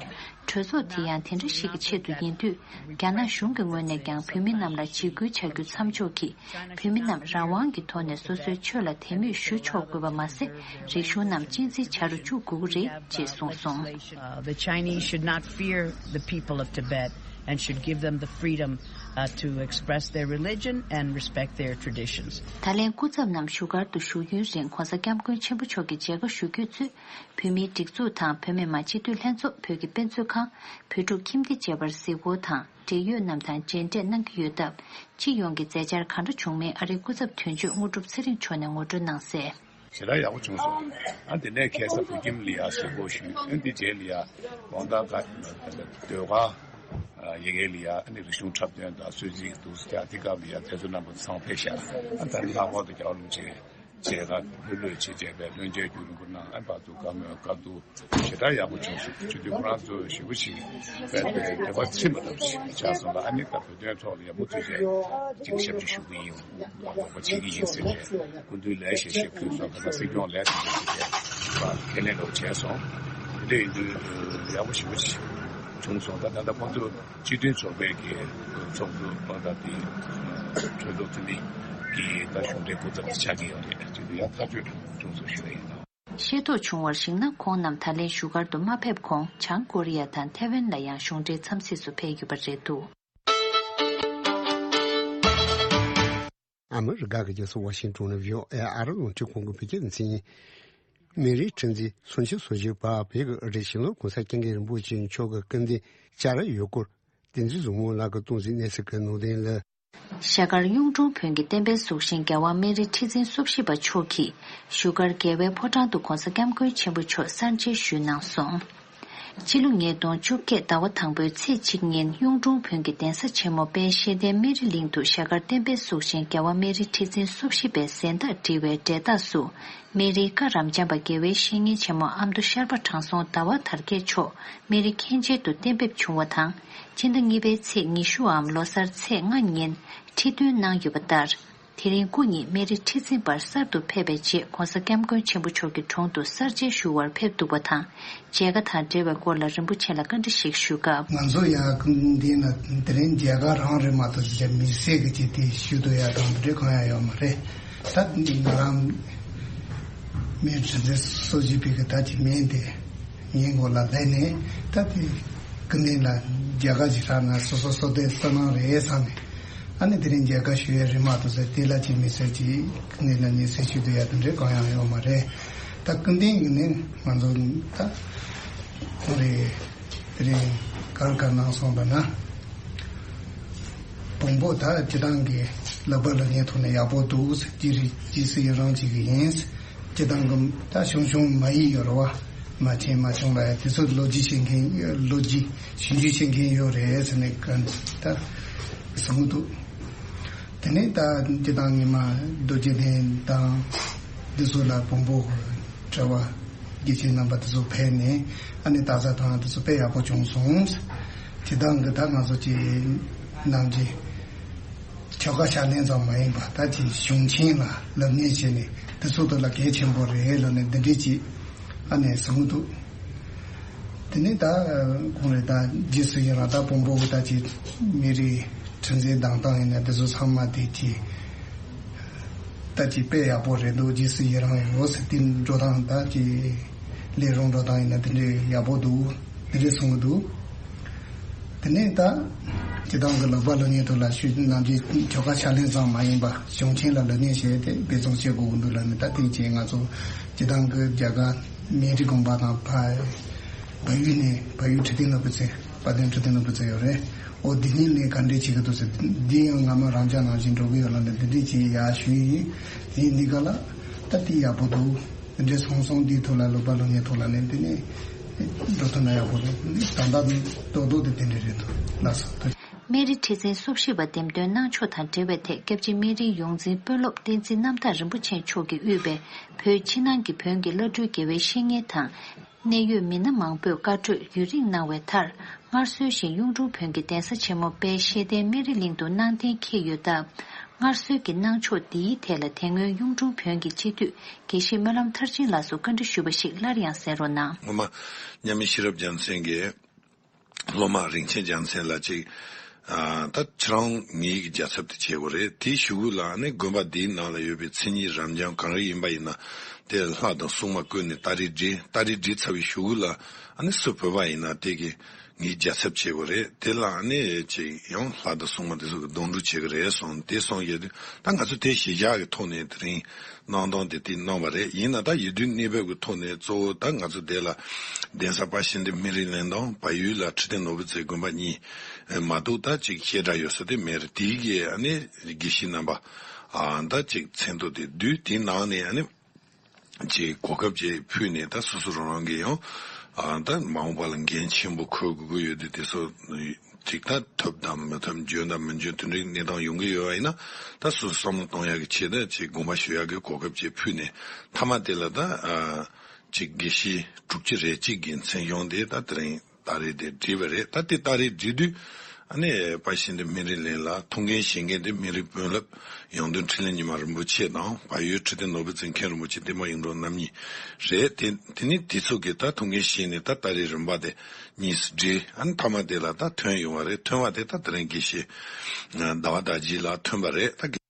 གྲོས་ཚོགས་དེ་ཡང་དེ་འདྲ་ཞིག་གི་ཆེད་དུ་ཡིན་དུས། རྒྱ་ནག་གཞུང་གི་ངོས་ནས་ཀྱང་བོད་མི་རྣམས་ལ་འཇིགས་སྐུལ་བྱ་རྒྱུ་མཚམས་འཇོག་གིས། བོད་མི་རྣམས་རང་དབང་གི་ཐོག་ནས་སོ་སོའི་ཆོས་ལ་དད་མོས་ཞུ་ཆོག་དགོས་པ་མ་ཟད། རིག་གཞུང་རྣམས་གཅེས་འཛིན་བྱ་རུ་བཅུག་དགོས་ཀྱི་རེད་ཅེས་གསུངས་སོང་། Uh, the Chinese should not fear the people of Tibet and should give them the freedom uh, to express their religion and respect their traditions. ད་ལན་སྐུ་ཚབ་རྣམས་བཞུགས་སྒར་དུ་བཞུགས་ཡུན་རིང་༸གོང་ས་༸སྐྱབས་མགོན་ཆེན་པོ་མཆོག་གི་མཇལ་ཁ་ཞུ་རྒྱུས་གཙོས། བོད་མིའི་སྒྲིག་འཛུགས་དང་བོད་མི་མང་སྤྱི་འཐུས་ལྷན་ཚོགས། བོད་ཀྱི་དཔེ་མཛོད་ཁང་། བོད་ཕྲུག་ཁྱིམ་སྡེ་བཅས་པར་གཟིགས་སྐོར་དང་། འབྲེལ་ཡོད་རྣམས་དང་མཇལ་འཕྲད་གནང་གི་ཡོད་སྟབས། སྤྱི་ཡོངས་ཀྱི་མཛད་འཆར་གང་འདྲ་བྱུང་མིན་ཨ་རིའི་སྐུ་ཚབ་དོན་གཅོད་དངོས་གྲུབ་ཚེ་རིང་མཆོག་ནས་ངོ་སྤྲོད་གནང་གསལ། ཞེ་དྲག་ཡག་པོ་བྱུང་སོང་། ཨ་དེ་ནས་ཁ་སང་བོད་ཁྱིམ་ལ་ཡ་གཟིགས་སྐོར་ཞུས། ཨ་དེ་རྗེས་ལ་ཡ་དགོང་དག་ག་ཟློས་གར་ཡི་གེ་ལ་ཡ་ཨ་ནི་རིག་གཞུང་འཁྲབ་སྟོན་དང་གསོལ་ཚིགས་འདུག་ཀྱང་དེ་སྐབས་ལ་ཡ་དེ་ཚོ་རྣམ་པ་ཚང་ཕེབས་ཤག་ཨ་ད་ལྷག་པར་དུ་རྒྱལ་བ་རིན་པོ་ཆེ་མཇལ་ཁ་ལྷོད་ལྷོད་བྱས་བྱས་པའི་བློན་ཆེན་བརྒྱུད་རིང་པོ་གནང་། ཨ་བར་དུ་བཀའ་མོལ་བཀའ་བསྡུར་ཞེ་དྲག་ཡག་པོ་བྱུང་སོང་། སྤྱི་འཐུས་ཁོ་རང་ཚོ་ཞེ་པོ་ཅིག་དཔེ་དཔེ་འདོད་པ་ཚིམ་པ་ལྟ་བུ་ཞིག་ཆགས་སོང་ལ། ཨ་ནི་ད་བོད་དོན་ཐོག་ལ་ཡག་པོ་ཐུགས་རྗེ་ཅིག་ཞབས་ཕྱི་ཞུ་གི་ཡིན། དགོངས་པ་བྱེད་ཀྱི་ཡིན་ཟེར་ནས་སྐུ་མདུན་ལས་ཞེ་ཞེ་ཕུལ་སོང་། ད་ལྟ་སྲིད་སྐྱོང་ལས་དེ་འདྲ་ཞིག་བྱས་ཁས་ལེན་འདྲ་བོ་བྱས་སོང་། དེ་འདྲ་ཡིན་དུས་ཡག་པོ་ཞེ་པོ་ཅིག་བྱུང་སོང་། ད་ད་ལྟ་ཁོང་ཚོ་སྤྱི་མཐུན་ཚོགས་པའི་གི་ཚོགས་གཙོ་པ་དང་དེ་གྲོས་ཚོགས་འཐུས་མི་གི་ད་གཞུང་འབྲེལ་སྐུ་ཚབ་དེ་ཆགས་ཀྱི་ཡོད་རེད། ཅིག་ཏུ་ཡང་ཐག་གཅོད་བྱུང་སོང་ཞུ་བ་ཡིན། ཤེས་རྟོགས་བྱུང་བར་གཞིགས་ན། ཁོང་རྣམས་ད་ལན་བཞུགས་སྒར་དུ་མ་ཕེབས་གོང་། བྱང་ཀོ་རི་ཡ་དང་ཐེ་ཝན་ལ་ཡང་གཞུང་འབྲེལ་འཚམས་གཟིགས་སུ་ཕེབས་ཡོད་པ་རེད་འདུག་ཨ་མི་རི་ཀ་གི་རྒྱལ་ས་ཝ་ཤིང་ཏོན་ནས་བྷི་ཨོ་ཨེ་ཨ་རི་རླུང་འཕྲིན་ཁང་གི་བོད་སྐད་སྡེ་ཚན་ཡིན། སྨན་རིའི་ཁྲི་འཛིན་སུམ་ཅུ་སོ་བཞི་པ་བོད་ཀྱི་ཨ་རིའི་ཞི་ལྷོ་གོང་ས་སྐྱབས་མགོན་རིན་པོ་ཆེ་མཆོག་གི་སྐུ་མདུན་བཅར་ཡོད་སྐོར། བསྟན་འཛིན་བཟང་མོ་ལགས་ཀྱིས་གཏོང་ཟིན་གནས་ཚུལ་གྱི་ནང་དོན་ལ། ཤར་དཀར་གཡུང་དྲུང་བོན་གྱི་བསྟན་པའི་གཟུགས་ཅན་རྒྱལ་བ་སྨན་རི་ཁྲི་འཛིན་སོ་བཞི་པ་མཆོག་གིས་བཞུགས་སྒར་རྒྱལ་བའི་ཕོ་བྲང་དུ་༸གོང་ས་༸སྐྱབས་མགོན་ཆེན་པོ་མཆོག་གསར་མཇལ་ཞུས་གནང་སོང་། སྤྱི་ལོ་ཉིས་སྟོང་བཅོ་བརྒྱད་ཟླ་བ་དང་པོའི་ཚེས་གཅིག་ཉིན་གཡུང་དྲུང་བོན་གྱི་གདན་ས་ཆེན་མོ་དཔལ་ཤེས་ལྡན་སྨན་རི་གླིང་དུ་ཤར་དཀར་བསྟན་པའི་གཟུགས་ཅན་རྒྱལ་བ་སྨན་རི་ཁྲི་འཛིན་སོ་བཞི་པའི་གཟེངས་རྟགས་བྲིས་པའི་འབྲས་རྟགས་སུ། སྨན་རིའི་བཀའ་རབ་འབྱམས་པ་དགེ་བའི་བཤེས་གཉེན་ཆེན་མོ་ཨ་མདོ་ཤར་པ་དྲང་སྲོང་ཟླ་བ་དར་རྒྱས་མཆོག་སྨན་རི་མཁན་ཆེན་དུ་གཏན་འབེབས་བྱུང་བ་དང་། སྤྱི་ཟླ་གཉིས་པའི་ཚེས་ཉི་ཤུའམ་ལོ་གསར་ཚེས་ལྔ་ཉིན་ཁྲི་འདོན་གནང་ཡོད་པ་ལྟར། དེ་རིང་སྐུ་ཉིད་སྨན་རི་ཁྲི་འཛིན་པར་གསར་དུ་ཕེབས་པའི་རྗེས་༸གོང་ས་༸སྐྱབས་མགོན་ཆེན་པོ་མཆོག་གི་དྲུང་དུ་གསར་མཇལ་ཞུ་བར་ཕེབས་འདུག་པ་དང་། མཇལ་ཁ་དང་འབྲེལ་བའི་སྐོར་ལ་རིན་པོ་ཆེ་ལ་བཀའ་འདྲི་ཞིག་ཞུ་སྐབས། ང་ཚོ་ཡང་འདི་ན་དེ་རིང་མཇལ་ཁ་རང་རེད་མ་གཏོགས་ཅིག་མི་སེར་གྱི་ཅིག་དེ་ཞུ་འདོད་ཡ་དང་དེ་འདྲ་གང་ཡང་ཡོད་མ་རེད། ད་འདི་ང་རང་མི་དྲིན་ཆེན་སོ་བཞི་པའི་གི་ད་ཅིག་མིན་ཏེ་ངའི་མགོ་ལ་ལྷན་ནས་ད་དེ་ཀུན་ལྡན་ལ་མཇལ་ཁ་ཅིག་རག་ན་སོ་སོ་སོ་དེ་སོ་ནང་རེད་བསམ་ནས། ཨ་ནི་དེ་རིང་མཇལ་ཁ་ཞུ་ཡ་རེད་མ་གཏོགས་ཟེར་དེ་ལ་ཅིག་མི་སེར་ཅིག་ཀུན་ལྡན་ལ་མི་སེར་ཞུ་འདོད་ཡ་དེ་འདྲ་གང་ཡང་ཡོད་མ་རེད། ད་ཀུན་ལྡན་གི་ནི་ང་ཚོ་ད་ཁོང་རེད། དེ་རིང་གར་གར་གནང་སོང་པ་ན། བོན་པོ་ད་སྤྱི་བཏང་གི་ལག་པ་ལ་ཉན་ཐོག་ནས་ཡག་པོ་འདུག་རྗེས་རིགས་རྗེས་སུ་ཡི་རང་བྱེད་ཀྱི་ཡིན། སྤྱི་བཏང་གི་ད་ཆུང་ཆུང་མ་ཡིག་ཡོད་རེད་བ། མ་ཆེན་མ་ཆུང་ལ་ཡ་དེ་ཚོ་ལོ་རྒྱུས་ཤེས་མཁན་ལོ་རྒྱུས་ཞིབ་འཇུག་བྱེད་མཁན་ཡོད་རེད་ཟེར་ནས་ག་ད་གསུང་གི་འདུག་དེ་ནས་ད་སྤྱི་བཏང་ཉི་མ་རྡོ་རྗེ་གདན་དང་འདི་ཚོ་ལ་བོན་པོ་གྲྭ་བ་དགེ་ཆེ་རྣམ་པ་དེ་ཚོ་ཕེབས་ནས་ཨ་ནི་སྟག་ཚང་དང་དེ་ཚོ་དཔེ་ཡག་པོ་བྱུང་སོང་། སྤྱི་བཏང་གི་ད་ང་ཚོ་ཀྱི་ནང་གི་ཆོལ་ཁ་ཕྱག་ལེན་ཙམ་མ་ཡིན་པ་ད་ཀྱི་གཞུང་ཆེན་ལ་ལབ་གནས་བྱས་ནས་དེ་ཚོ་དེ་ལ་གལ་ཆེན་པོ་རེད་ལབ་ནས་འདི་འདྲས་ཀྱི་ཨ་ནི་གསུང་གི་འདུག་དེ་ནས་ད་ཁོང་རེ་ད་རྗེས་སུ་ཡི་རང་ད་བོན་པོ་གི་ད་ཀྱི་མི་རིགས་ཁྲི་འཛིན་གདན་སྟངས་ཡིན་ན་དེ་ཚོ་ཚང་མ་དེ་ཀྱི་ད་ཀྱི་དཔེ་ཡག་པོ་རེད་འདུག་རྗེས་སུ་ཡི་རང་ཡོད་ཟེར་དེ་འགྲོ་སྟངས་ད་ཀྱི་ལས་རོགས་འགྲོ་སྟངས་ཡིན་ན་དེ་འདྲས་ཡག་པོ་འདུག་དེ་འདྲས་གསུང་གི་འདུག་དེ་ནས་ད་སྤྱི་བཏང་གི་ལག་པ་ལག་གཉེར་ཐོག་ལ་ཞུ་ནང་གི་ཁྱོ་ག་ཕྱག་ལེན་ཙམ་མ་ཡིན་པ་གཞུང་ཆེན་ལ་ལག་ལེན་བྱས་ཏེ་འབད་བརྩོན་བྱེད་དགོས་ཀྱི་འདུག་ལབ་ནས། ད་ཐེངས་ཅིག་ང་ཚོ་སྤྱི་བཏང་གི་རྒྱ་གར་སྨན་རི་དགོན་པ་དང་བལ་བལ་ཡུལ་ནས་བལ་ཡུལ་ཁྲི་བརྟན་ནོར་བུ་རྩེ། དཔལ་ལྡན་ཁྲི་བརྟན་ནོར་བུ་རྩེ་ཡོད་རེད། ཨོ་འདི་གཉིས་ལས་ག་འདྲས་བྱེད་ཀྱི་འདུག་ཟེར། འདི་ཡང་སྔ་མ་རང་འཇགས་ནང་བཞིན་འགྲོ་གི་ཡོད་ལབ་ནས་འདི་འདྲས་ཅིག་ཡར་ཞུས་ཡིན། དེ་འདི་ག་ལ་ད་དེ་ཡག་པོ་འདུག་འདི་འདྲས་སོང་སོང་འདིའི་ཐོག་ལ་ལོ་པ་ལོ་ཉའི་ཐོག་ལ་ནས་འདི་ནས་འགྲོ་ཐུབ་ན་ཡག་པོ་འདུག་ད་ལྟ་ཏོག་ཏོག་དེ་དེ་འདྲས་རེད་འདུག་ལགས་སོ། སྨན་རི་ཁྲི་འཛིན་སོ་བཞི་པ་འདེམས་ཐོན་གནང་ཕྱོགས་དང་འབྲེལ་བའི་ཐད། སྐྱབས་རྗེ་སྨན་རིའི་ཡོངས་འཛིན་དཔོན་སློབ་བསྟན་འཛིན་རྣམ་དག་རིན་པོ་ཆེ་མཆོག་གིས་དབུས་པའི་བོད་ཕྱི་ནང་གི་བོན་གྱི་བླ་སྤྲུལ་དགེ་བའི་བཤེས་གཉེན་དང་། གནད་ཡོད་མི་སྣ་མང་པོས་བཀའ་གྲོས་ཡུན་རིང་གནང་བའི་མཐར། སྔར་སྲོལ་བཞིན་གཡུང་དྲུང་བོན་གྱི་གདན་ས་ཆེན་མོ་དཔལ་ཤེས་ལྡན་སྨན་རི་གླིང་དུ་གནང་གཏན་འཁེལ་ཡོད་སྟབས། སྔར་སྲོལ་གྱི་གནང་ཕྱོགས་འདིའི་ཐད་ལ་དེ་སྔོན་གཡུང་དྲུང་བོན་གྱི་སྤྱི་འཐུས་དགེ་བཤེས་སྨོན་ལམ་མཐར་ཕྱིན་ལགས་སུ་བཀའ་འདྲི་ཞུས་པ་ཞིག་སླར་ཡང་གསན་རོགས་གནང་། སྔོན་མ་མཉམ་མེད་ཤེས་རབ་རྒྱལ་མཚན་གྱིས། སློབ་མ་རིན་ཆེན་རྒྱལ་མཚན་ལགས་ཅིག་ཨ། ད་ཁྱེད་རང་ངེད་ཀྱི་རྒྱལ་ཚབ་དེ་བྱེད་དགོས་རེད། དེའི་གཞུག་གུ་ལ་ཨ་ནི་དགོན་པ་འདིའི་ནང་ལ་ཡོད་པའི་མཚན་ཉིད་རབ་འབྱམས་གང་རེ་ཡིན་པ་ཡིན་ན། དེ་ལྷ་དང་སྲུང་མ་བསྐོས་ནས་སྟ་རེ་སྒྲིལ། སྟ་རེ་སྒྲིལ་ཚར་བའི་གཞུག་གུ་ལ་ཨ་ནི་སུ་བོད་པ་ཡིན་ན་དེ་གི་ངེད་རྒྱལ་ཚབ་བྱེད་དགོས་རེད། དེ་ལ་ཨ་ནི་ཅིག་ཡང་ལྷ་དང་སྲུང་མ་དེ་ཚོ་གི་སྡོང་ཕྲུག་བྱེད་ཀྱི་རེད་གསུངས། དེ་གསུངས་ཡོད་དུས་ད་ང་ཚོ་དེ་གཞི་བཞག་གི་ཐོག་ནས་དེ་རིང་གནང་སྟངས་དེ་དེ་གནང་བ་རེད། ཡིན་ན་ད་ཡུལ་དུས་གནས་བབ་ཀྱི་ཐོག་ནས་གཙོ་བོ་ད་ང་ཚོ་དེ་ལ་གདན་ས་དཔལ་ཤེས་ལྡན་སྨན་རི་གླིང་དང་བལ་ཡུལ་ལ་ཁྲི་བརྟན་ནོར་བུ་རྩེ་དགོན་པ་གཉིས་མ་གཏོགས་ད་ཅིག་བཤད་གྲྭ་ཡོད་ས་དེ་མེད་རེད། དེའི་གི་ཨ་ནི་དགེ་བཤེས་རྣམ་པ་ཨ་ད་ཅིག་མཚན་ཐོ་དེ་བསྡུས། དེའི་ནང་ནས་ཨ་ནི་ཅིག་གོ་སྐབས་ཅིག་ཕུལ་ནས་ད་སོ་སོ་རང་རང་གི་ཡང་ཨ་ད་མ་འོངས་པ་ལ་འགན་ཆེན་པོ་འཁུར་དགོས་ཀྱི་ཡོད་དུས་དེ་ཚོ། ཅིག་ད་ཐོབ་དང་མི་ཐོབ་འཇོན་དང་མི་འཇོན་དེ་འདྲའི་གནས་སྟངས་ཡོང་གི་ཡོད་པ་ཡིན་ན། ད་སོ་སོ་བསམ་བློ་གཏོང་ཡག་གི་ཆེད་དུ་ཅིག་དགོངས་པ་ཞུ་ཡག་གི་གོ་སྐབས་ཅིག་ཕུལ་ནས་མཐའ་མ་དེ་ལ་ད་ཨ་ཅིག་དགེ་བཤེས་དྲུག་ཅུ་རེ་གཅིག་གི་མཚན་གཞུང་དེ་ད་དེ་རིང་སྟ་རེ་དེ་བསྒྲིལ་བ་རེད། ད་དེ་སྟ་རེ་བསྒྲིལ་དུས་ཨ་ནི་དཔལ་ཤེས་ལྡན་སྨན་རི་གླིང་ལ་ཐུགས་འགན་བཞེས་མཁན་དེ་སྨན་རིའི་དཔོན་སློབ་ཡོན་ཏན་འཕྲིན་ལས་ཉི་མ་རིན་པོ་ཆེ་དང་། བལ་ཡུལ་ཁྲི་བརྟན་ནོར་བུ་རྩེ་མཁན་རིན་པོ་ཆེ་བསྟན་པ་གཡུ་སྒྲོན་རྣམ་གཉིས་རེད། དེ་དེ་ནི་དེ་ཚོ་གི་ད་ཐུགས་འགན་བཞེས་ནས་ད་སྟ་རེ་རིམ་པ་དེ་གཉིས་སྒྲིལ། ཨ་ནི་མཐའ་མ་དེ་ལ་ད་ཐོན་ཡོང་བ་རེད། ཐོན་པ་དེ་ད་དེ་རིང་དགེ་བཤེས་ཟླ་བ་དར་རྒྱས་ལགས་ཐོན་པ་རེད། ད་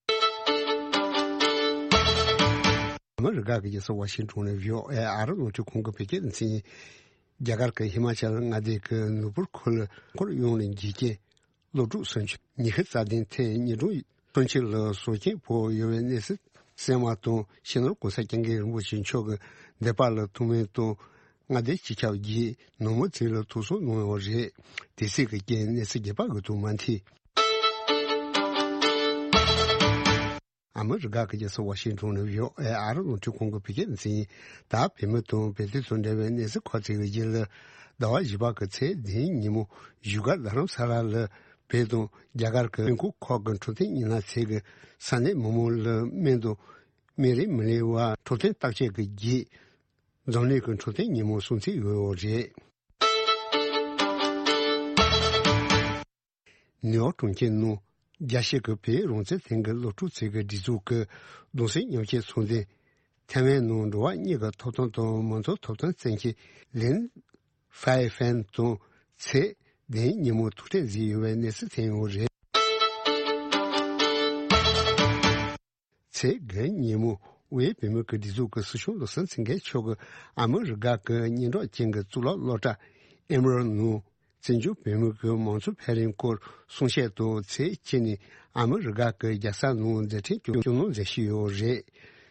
ཨ་མི་རི་ཀ་གི་རྒྱལ་ས་ཝ་ཤིང་ཊོན་ནས་བྷི་ཨོ་ཨེ་ཨ་རི་རླུང་འཕྲིན་ཁང་གི་བོད་སྐད་སྡེ་ཚན། རྒྱ་གར་གྱི་ཧི་མ་ཅལ་མངའ་སྡེ་གི་ནུ་པུར་ཁུལ་སྐོར་གཡུང་ནས་འཇིག་རྐྱེན། སློབ་ཕྲུག་སུམ་ཅུ། ཉི་ཤུ་རྩ་བདུན་ཐེངས་ཉིན་དྲུག་ཐོན་སྐྱེད་ལ་སྲོག་སྐྱོན་ཕོག་ཡོད་པའི་གནས་ཚུལ་གསན་པ་དང་། སྤྱི་ནོར་༸གོང་ས་༸སྐྱབས་མགོན་རིན་པོ་ཆེ་མཆོག་གི་འདས་པ་ལ་ཐུགས་སྨོན་དང་། མངའ་སྡེ་སྤྱི་ཁྱབ་ཀྱིས་ནུབ་མོ་མཚན་ལ་ཐུགས་གསོ་གནང་ཡོད་རེད། དེ་སྲིད་ཀྱི་རྐྱེན་གནས་ཚུལ་རྒྱས་པ་གི་ཐོག་མ་མཐིལ། ཨ་མི་རི་ཀ་གི་རྒྱལ་ས་ཝ་ཤིང་ཊོན་ནས་བྷི་ཨོ་ཨེ་ཨ་རི་རླུང་འཕྲིན་ཁང་གི་བོད་སྐད་སྡེ་ཚན། ད་བོད་མི་དང་བོད་དོན་དང་འབྲེལ་བའི་གནས་ཚུལ་ཁག་ཅིག་གི་རྗེས་ལ། ཟླ་བ་བཞི་པ་གི་ཚེས་བདུན་ཉིན་མོ་བཞུགས་སྒར་རྡ་རམ་ས་ལ་ལ་བོད་དང་རྒྱ་གར་གྱི་དཔོན་ཁག་ཁག་གི་འཕྲོད་བསྟེན་མི་སྣ་ཚོས་ཀྱི་ས་གནས་མི་མང་ལ་སྨན་དང་སྨན་རིན་མི་ལེན་པར་འཕྲོད་བསྟེན་བརྟག་དཔྱད་ཀྱི་རྗེས་འཛམ་གླིང་གི་འཕྲོད་བསྟེན་ཉིན་མོ་སྲུང་བརྩི་ཡོད་པ་རེད། ནིའུ་ཡོག་གྲོང་ཁྱེར་ནང་རྒྱལ་སྤྱི་གི་བོད་རང་བཙན་ཐེངས་ཀྱི་སློབ་ཕྲུག་ཚོའི་སྒྲིག་འཛུགས་ཀྱི་གདུང་སེམས་མཉམ་སྐྱེད་ཚོགས་འདུ། ཐའེ་ཝན་ནང་འགྲོ་བ་མིའི་ཐོབ་ཐང་དང་མང་གཙོ་ཐོབ་ཐང་བཙན་ཤེད་ལིན་ཧྥའེ་ཧྥན་དང་ཚེས་བདུན་ཉིན་མོ་ཐུག་འཕྲད་མཛད་ཡོད་པའི་གནས་ཚུལ་ཐོན་ཡོད་རེད། ཚེས་བརྒྱད་ཉིན་མོ་དབུས་བོད་མིའི་སྒྲིག་འཛུགས་ཀྱི་སྲིད་སྐྱོང་བློ་བཟང་སེང་གེ་མཆོག་གིས་ཨ་མི་རི་ཀ་གི་སྙན་གྲགས་ཅན་གྱི་གཙུག་ལག་སློབ་གྲྭ་ཨེ་མོལ་ནང་བཙན་བྱོལ་བོད་མིའི་མང་གཙོ་འཕེལ་རིམ་སྐོར་གསུང་བཤད་དང་། ཚེས་གཅིག་ནས་ཨ་མི་རི་ཀ་གི་རྒྱལ་ས་ནང་མཛད་འཕྲིན་སྐྱོང་གནང་མཛད་བཞིན་ཡོད་རེད།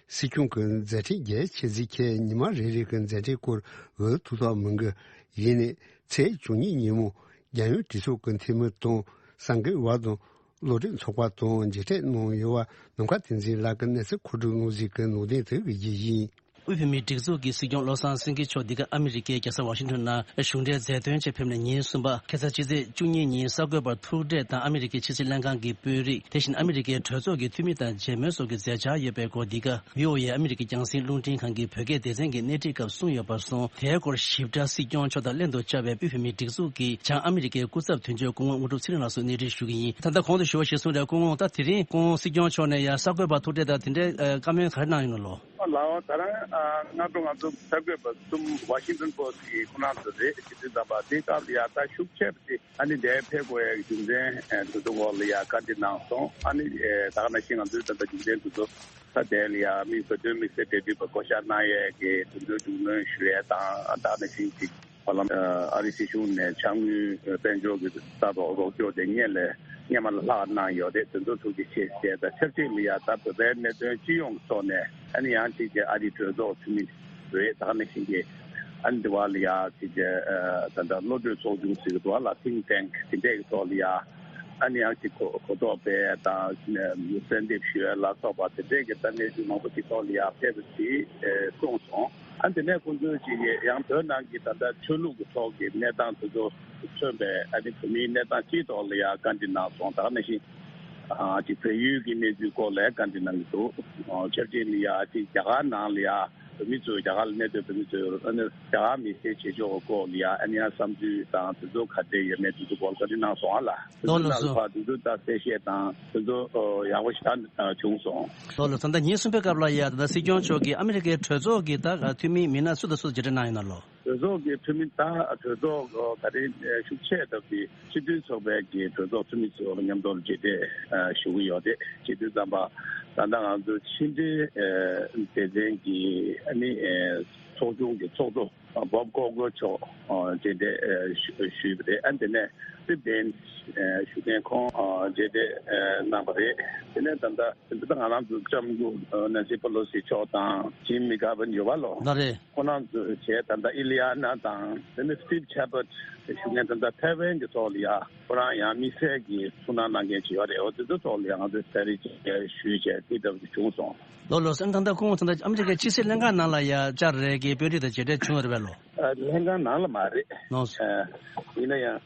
སྲིད་སྐྱོང་གི་མཛད་འཕྲིན་རྒྱ་ཆེ་གཟིགས་ཆེད་ཉི་མ་རེ་རེ་གི་མཛད་འཕྲིན་སྐོར་འུ་ཐུག་ཐག་མི་འགི། ཡིན་ནའི་ཚེས་བཅུ་གཉིས་ཉིན་མོ་རྒྱལ་ཡོངས་གྲོས་ཚོགས་ཀྱི་འཐུས་མི་དང་། གསར་འགོད་པ་དང་། བློ་གྲོས་ཚོགས་པ་དང་མཇལ་འཕྲད་གནང་ཡོད་པ་ནམ་མཁའ་བསྟན་འཛིན་ལགས་ཀྱིས་གནས་ཚུལ་མཁོ་སྒྲུབ་གནང་གཟིགས་ཀྱི་ནང་དོན་དེ་གི་རྒྱས་ཡིན། དབུས་བོད་མིའི་སྒྲིག་འཛུགས་ཀྱི་སྲིད་སྐྱོང་བློ་བཟང་སེང་གེ་མཆོག་འདི་ག་ཨ་མི་རི་ཀའི་རྒྱལ་ས་ཝ་ཤིང་ཊོན་ནང་བཞུགས་གྲལ་མཛད་དོན་ཆེད་ཕེབས་ནས་ཉིན་གསུམ་པ་ཁ་སང་ཕྱི་ཚེས་བཅུ་གཉིས་ཉིན་གསར་འགོད་པར་ཐུག་འཕྲད་དང་། ཨ་མི་རི་ཀའི་ཕྱི་སྲིད་ལྷན་ཁང་གི་དཔོན་རིགས། དེ་བཞིན་ཨ་མི་རི་ཀའི་གྲོས་ཚོགས་ཀྱི་འཐུས་མི་དང་མཇལ་མོལ་སོགས་ཀྱི་མཛད་འཆར་ཡོད་པའི་སྐོར་འདི་ག་བྷི་ཨོ་ཨེ་ཨ་མི་རི་ཀའི་རྒྱང་སྲིང་རླུང་འཕྲིན་ཁང་གི་བོད་སྐད་སྡེ་ཚན་གྱི་སྣེ་ཁྲིད་སྐབས་གསུངས་ཡོད་པར་སོང་། དེའི་སྐོར་ཞིབ་ཕྲ་སྲིད་སྐྱོང་མཆོག་དང་ལྷན་དུ་བཅར་བའི་དབུས་བོད་མིའི་སྒྲིག་འཛུགས་ཀྱི་བྱང་ཨ་མི་རི་ཀའི་སྐུ་ཚབ་དོན་གཅོད་སྐུ་ངོ་དངོས་གྲུབ་ཚེ་རིང་ལགས་སུ་སྣེ་ཁྲིད་ཞུ་གི་ཡིན། ད་ལྟ་གོང་དུ་ཞུ་བ་ཞིག་གསུངས་རེད། སྐུ་ངོ། ད་དེ་རིང་སྐུ་ངོ་སྲིད་སྐྱོང་མཆོག་ནས་ཡང་གསར་འགོད་པར་ཐུག་འཕྲད་དང་དེ་འདྲའི་ཨ་བཀའ་མོལ་ག་རེ་གནང་ཡོད་ན་ལོ། ལགས་འོང་། ད་རང་ཨ་སྔ་དྲོ་ང་ཚོ་གསར་འགོད་པ་གསུམ་ཝ་ཤིང་ཊོན་པོ་སི་ཊི་གི་ཁོ་རང་ཚོ་རེད། སྤྱི་འཐུས་རྣམ་པ་དེ་སྐབས་ལ་ཡ་ད་ཤུགས་ཆེ་བ་དེ་ཨ་ནི་འདིར་ཕེབས་དགོས་ཡ་གི་རྒྱུ་མཚན་ཨ་དེ་ཚོ་སྐོར་ལ་ཡ་བཀའ་འདྲི་གནང་སོང་། ཨ་ནི་ཨ་ད་ག་ནང་བཞིན་ང་ཚོའི་ད་ལྟ་རྒྱུ་མཚན་དེ་ཚོ་ད་དེ་ལ་ཡ་མི་བོད་དོན་དམིགས་བསལ་འབྲེལ་མཐུད་པ་བསྐོ་བཞག་གནང་ཡས་ཀྱི་དེ་ཚོའི་རྒྱུ་མཚན་ཞུ་ཡས་དང་། ཨ་ད་ག་ནང་བཞིན་ཅིག་བར་ལམ་ཨ་རིའི་སྲིད་གཞུང་ནས་ཕྱག་དངུལ་དཔལ་འབྱོར་གྱི་ལྟ་རྟོག་རོགས་སྐྱོར་དེ་སྔོན་ལ་སྔོན་མ་ལ་ལྷག་གནང་ཡོད་རེད། དེ་ཚོ་ཐུགས་རྗེ་ཆེ་ཞེས་དང་། ཆབས་ཅིག་ལ་ཡ་ད་བོད་པའི་གནད་དོན་སྤྱི་ཡོངས་ཀྱི་ཐོག་ནས་ཨ་ནི་ཡང་ཅིག་གི་ཨ་རིའི་གྲོས་ཚོགས་འཐུས་མི་རེད། ད་ག་ནང་བཞིན་གྱི་ཨ་ནི་དེ་བ་ལ་ཡ་ཅིག་གི་ད་ལྟ་བློ་གྲོས་ཚོགས་ཆུང་ཟེར་གྱི་འདུག་བ་ལ། ཐིང་ཊེང་དེ་འདྲས་ཀྱི་ཐོག་ལ་ཡ་ཨ་ནི་ཡང་ཅིག་གོ་གོ་རྟོགས་སྤེལ་དང་གསལ་འདེབས་ཞུ་ཡ་ལ་སོགས་པ་དེ་འདྲས་ཀྱི་ད་གནས་ཚུལ་མང་པོ་ཅིག་ཐོག་ལ་ཡ་ཕེབས་པ་ཞིག་གསུངས་སོང་། ཨ་དེ་ནས་ཁོང་ཚོས་ཅིག་ཡང་བོད་ནང་གི་ད་ལྟ་ཆོས་ལུགས་ཀྱི་ཐོག་གི་གནས་སྟངས་དེ་ཚོ་མཚོན་པའི་ཨ་ནི་བོད་མིའི་གནས་སྟངས་སྤྱིའི་ཐོག་ལ་ཡང་བཀའ་འདྲི་གནང་སོང་། ད་ག་ནང་བཞིན་ཨ་ཅིག་བལ་ཡུལ་གྱི་གནས་ཚུལ་སྐོར་ལ་བཀའ་འདྲི་གནང་གི་འདུག་ཨ་ཆབས་ཅིག་ལ་ཡང་ཅིག་རྒྱ་གར་ནང་ལ་ཡང་བོད་མི་ཚོས་རྒྱ་གར་ལ་གནས་སྡོད་བོད་མི་ཚོས་ཨ་ནི་རྒྱ་གར་མི་སེར་བྱེད་ཕྱོགས་སྐོར་ལ་ཡང་ཨ་ནི་ཡང་བསམ་ཚུལ་དང་དེ་ཚོ་ག་འདྲས་ཡོད་མེད་དེ་ཚོ་སྐོར་བཀའ་འདྲི་གནང་སོང་ཨ་ལ། དེ་ལོ་ཚོ་ལོ་ནང་སོ། ལ་ཕར་དེ་ཚོ་ད་གསལ་བཤད་དང་དེ་ཚོ་ཡག་པོ་ཞེ་དྲག་བྱུང་སོང་། ལོ་ལོ་ད་ལྟ་ཉིན་གསུམ་པའི་སྐབས་ལ་ཡ་ད་ལྟ་སྲིད་སྐྱོང་མཆོག་གིས་ཨ་མི་རི་ཀའི་གྲོས་ཚོགས་ཀྱི་ད་འཐུས་མི་མི་སྣ་སུ་དང་སུ་མཇལ་འཕྲད་གནང་ཡོད་ན་ལོ། གྲོས་ཚོགས་ཀྱི་འཐུས་མི་ད་གྲོས་ཚོགས་ད་རེས་ཤུགས་ཆེ་ཐོག་གི་སྤྱི་མཐུན་ཚོགས་པའི་གི་གྲོས་ཚོགས་འཐུས་མི་ཚོ་མཉམ་དུ་མཇལ་འཕྲད་ཞུ་གི་ཡོད་རེད། བྱེད་དུས་ཙམ་པ་ད་ལྟ་ང་ཚོ་ཕྱི་འབྲེལ་སྡེ་ཚན་གྱི་ཨ་ནི་ཚོགས་ཆུང་གི་ཚོགས་གཙོ་བོབ་ཀོག་གྷོ་མཆོག་མཇལ་འཕྲད་ཞུས་པ་རེད། ཨ་དེ་ནས་སི་པེན་ཞུ་མཁན་ཁོང་མཇལ་འཕྲད་གནང་བ་རེད། དེ་ནས་ད་ལྟ་ད་ལྟ་ང་རང་ཚོ་ལྕམ་སྐུ་ནན་སི་པེ་ལོ་སི་མཆོག་དང་ཇིམ་མི་གྷ་ཝན་ཡོད་པ་ལོ། ལགས་རེད། ཁོང་རྣམ་ཚོ་བྱས་ད་ལྟ་ཨི་ལི་ཡ་ན་དང་དེ་ནས་སི་ཊིབ་ཆེ་པར་ཞུ་མཁན་ད་ལྟ་ཐའེ་ཝན་གྱི་ཐོག་ལ་ཡ་ཁོ་རང་ཡང་དམིགས་བསལ་གྱི་ཐུགས་སྣང་གནང་མཁན་ཅིག་ཡོད་རེད། འོ་དེ་ཚོའི་ཐོག་ལ་ཡང་ང་ཚོས་གསན་རེས་བྱས་ཞུས་བྱས་དེ་ལྟ་བུ་བྱུང་སོང་། ལོ་ལོ་སེམས་ད་ལྟ་ཁོང་ད་ལྟ་ཨ་མི་རི་ཀའི་ཕྱི་སྲིད་ལྷན་ཁང་ནང་ལ་ཡ་བཅར་རེད་གི་དཔོན་རིགས་དང་མཇལ་འཕྲད་བྱུང་ཡོད་རེད་པས་ལོ། ལྷན་ཁང་ནང་ལ་མ་རེད། ལོ། ཡིན་ན་ཡང་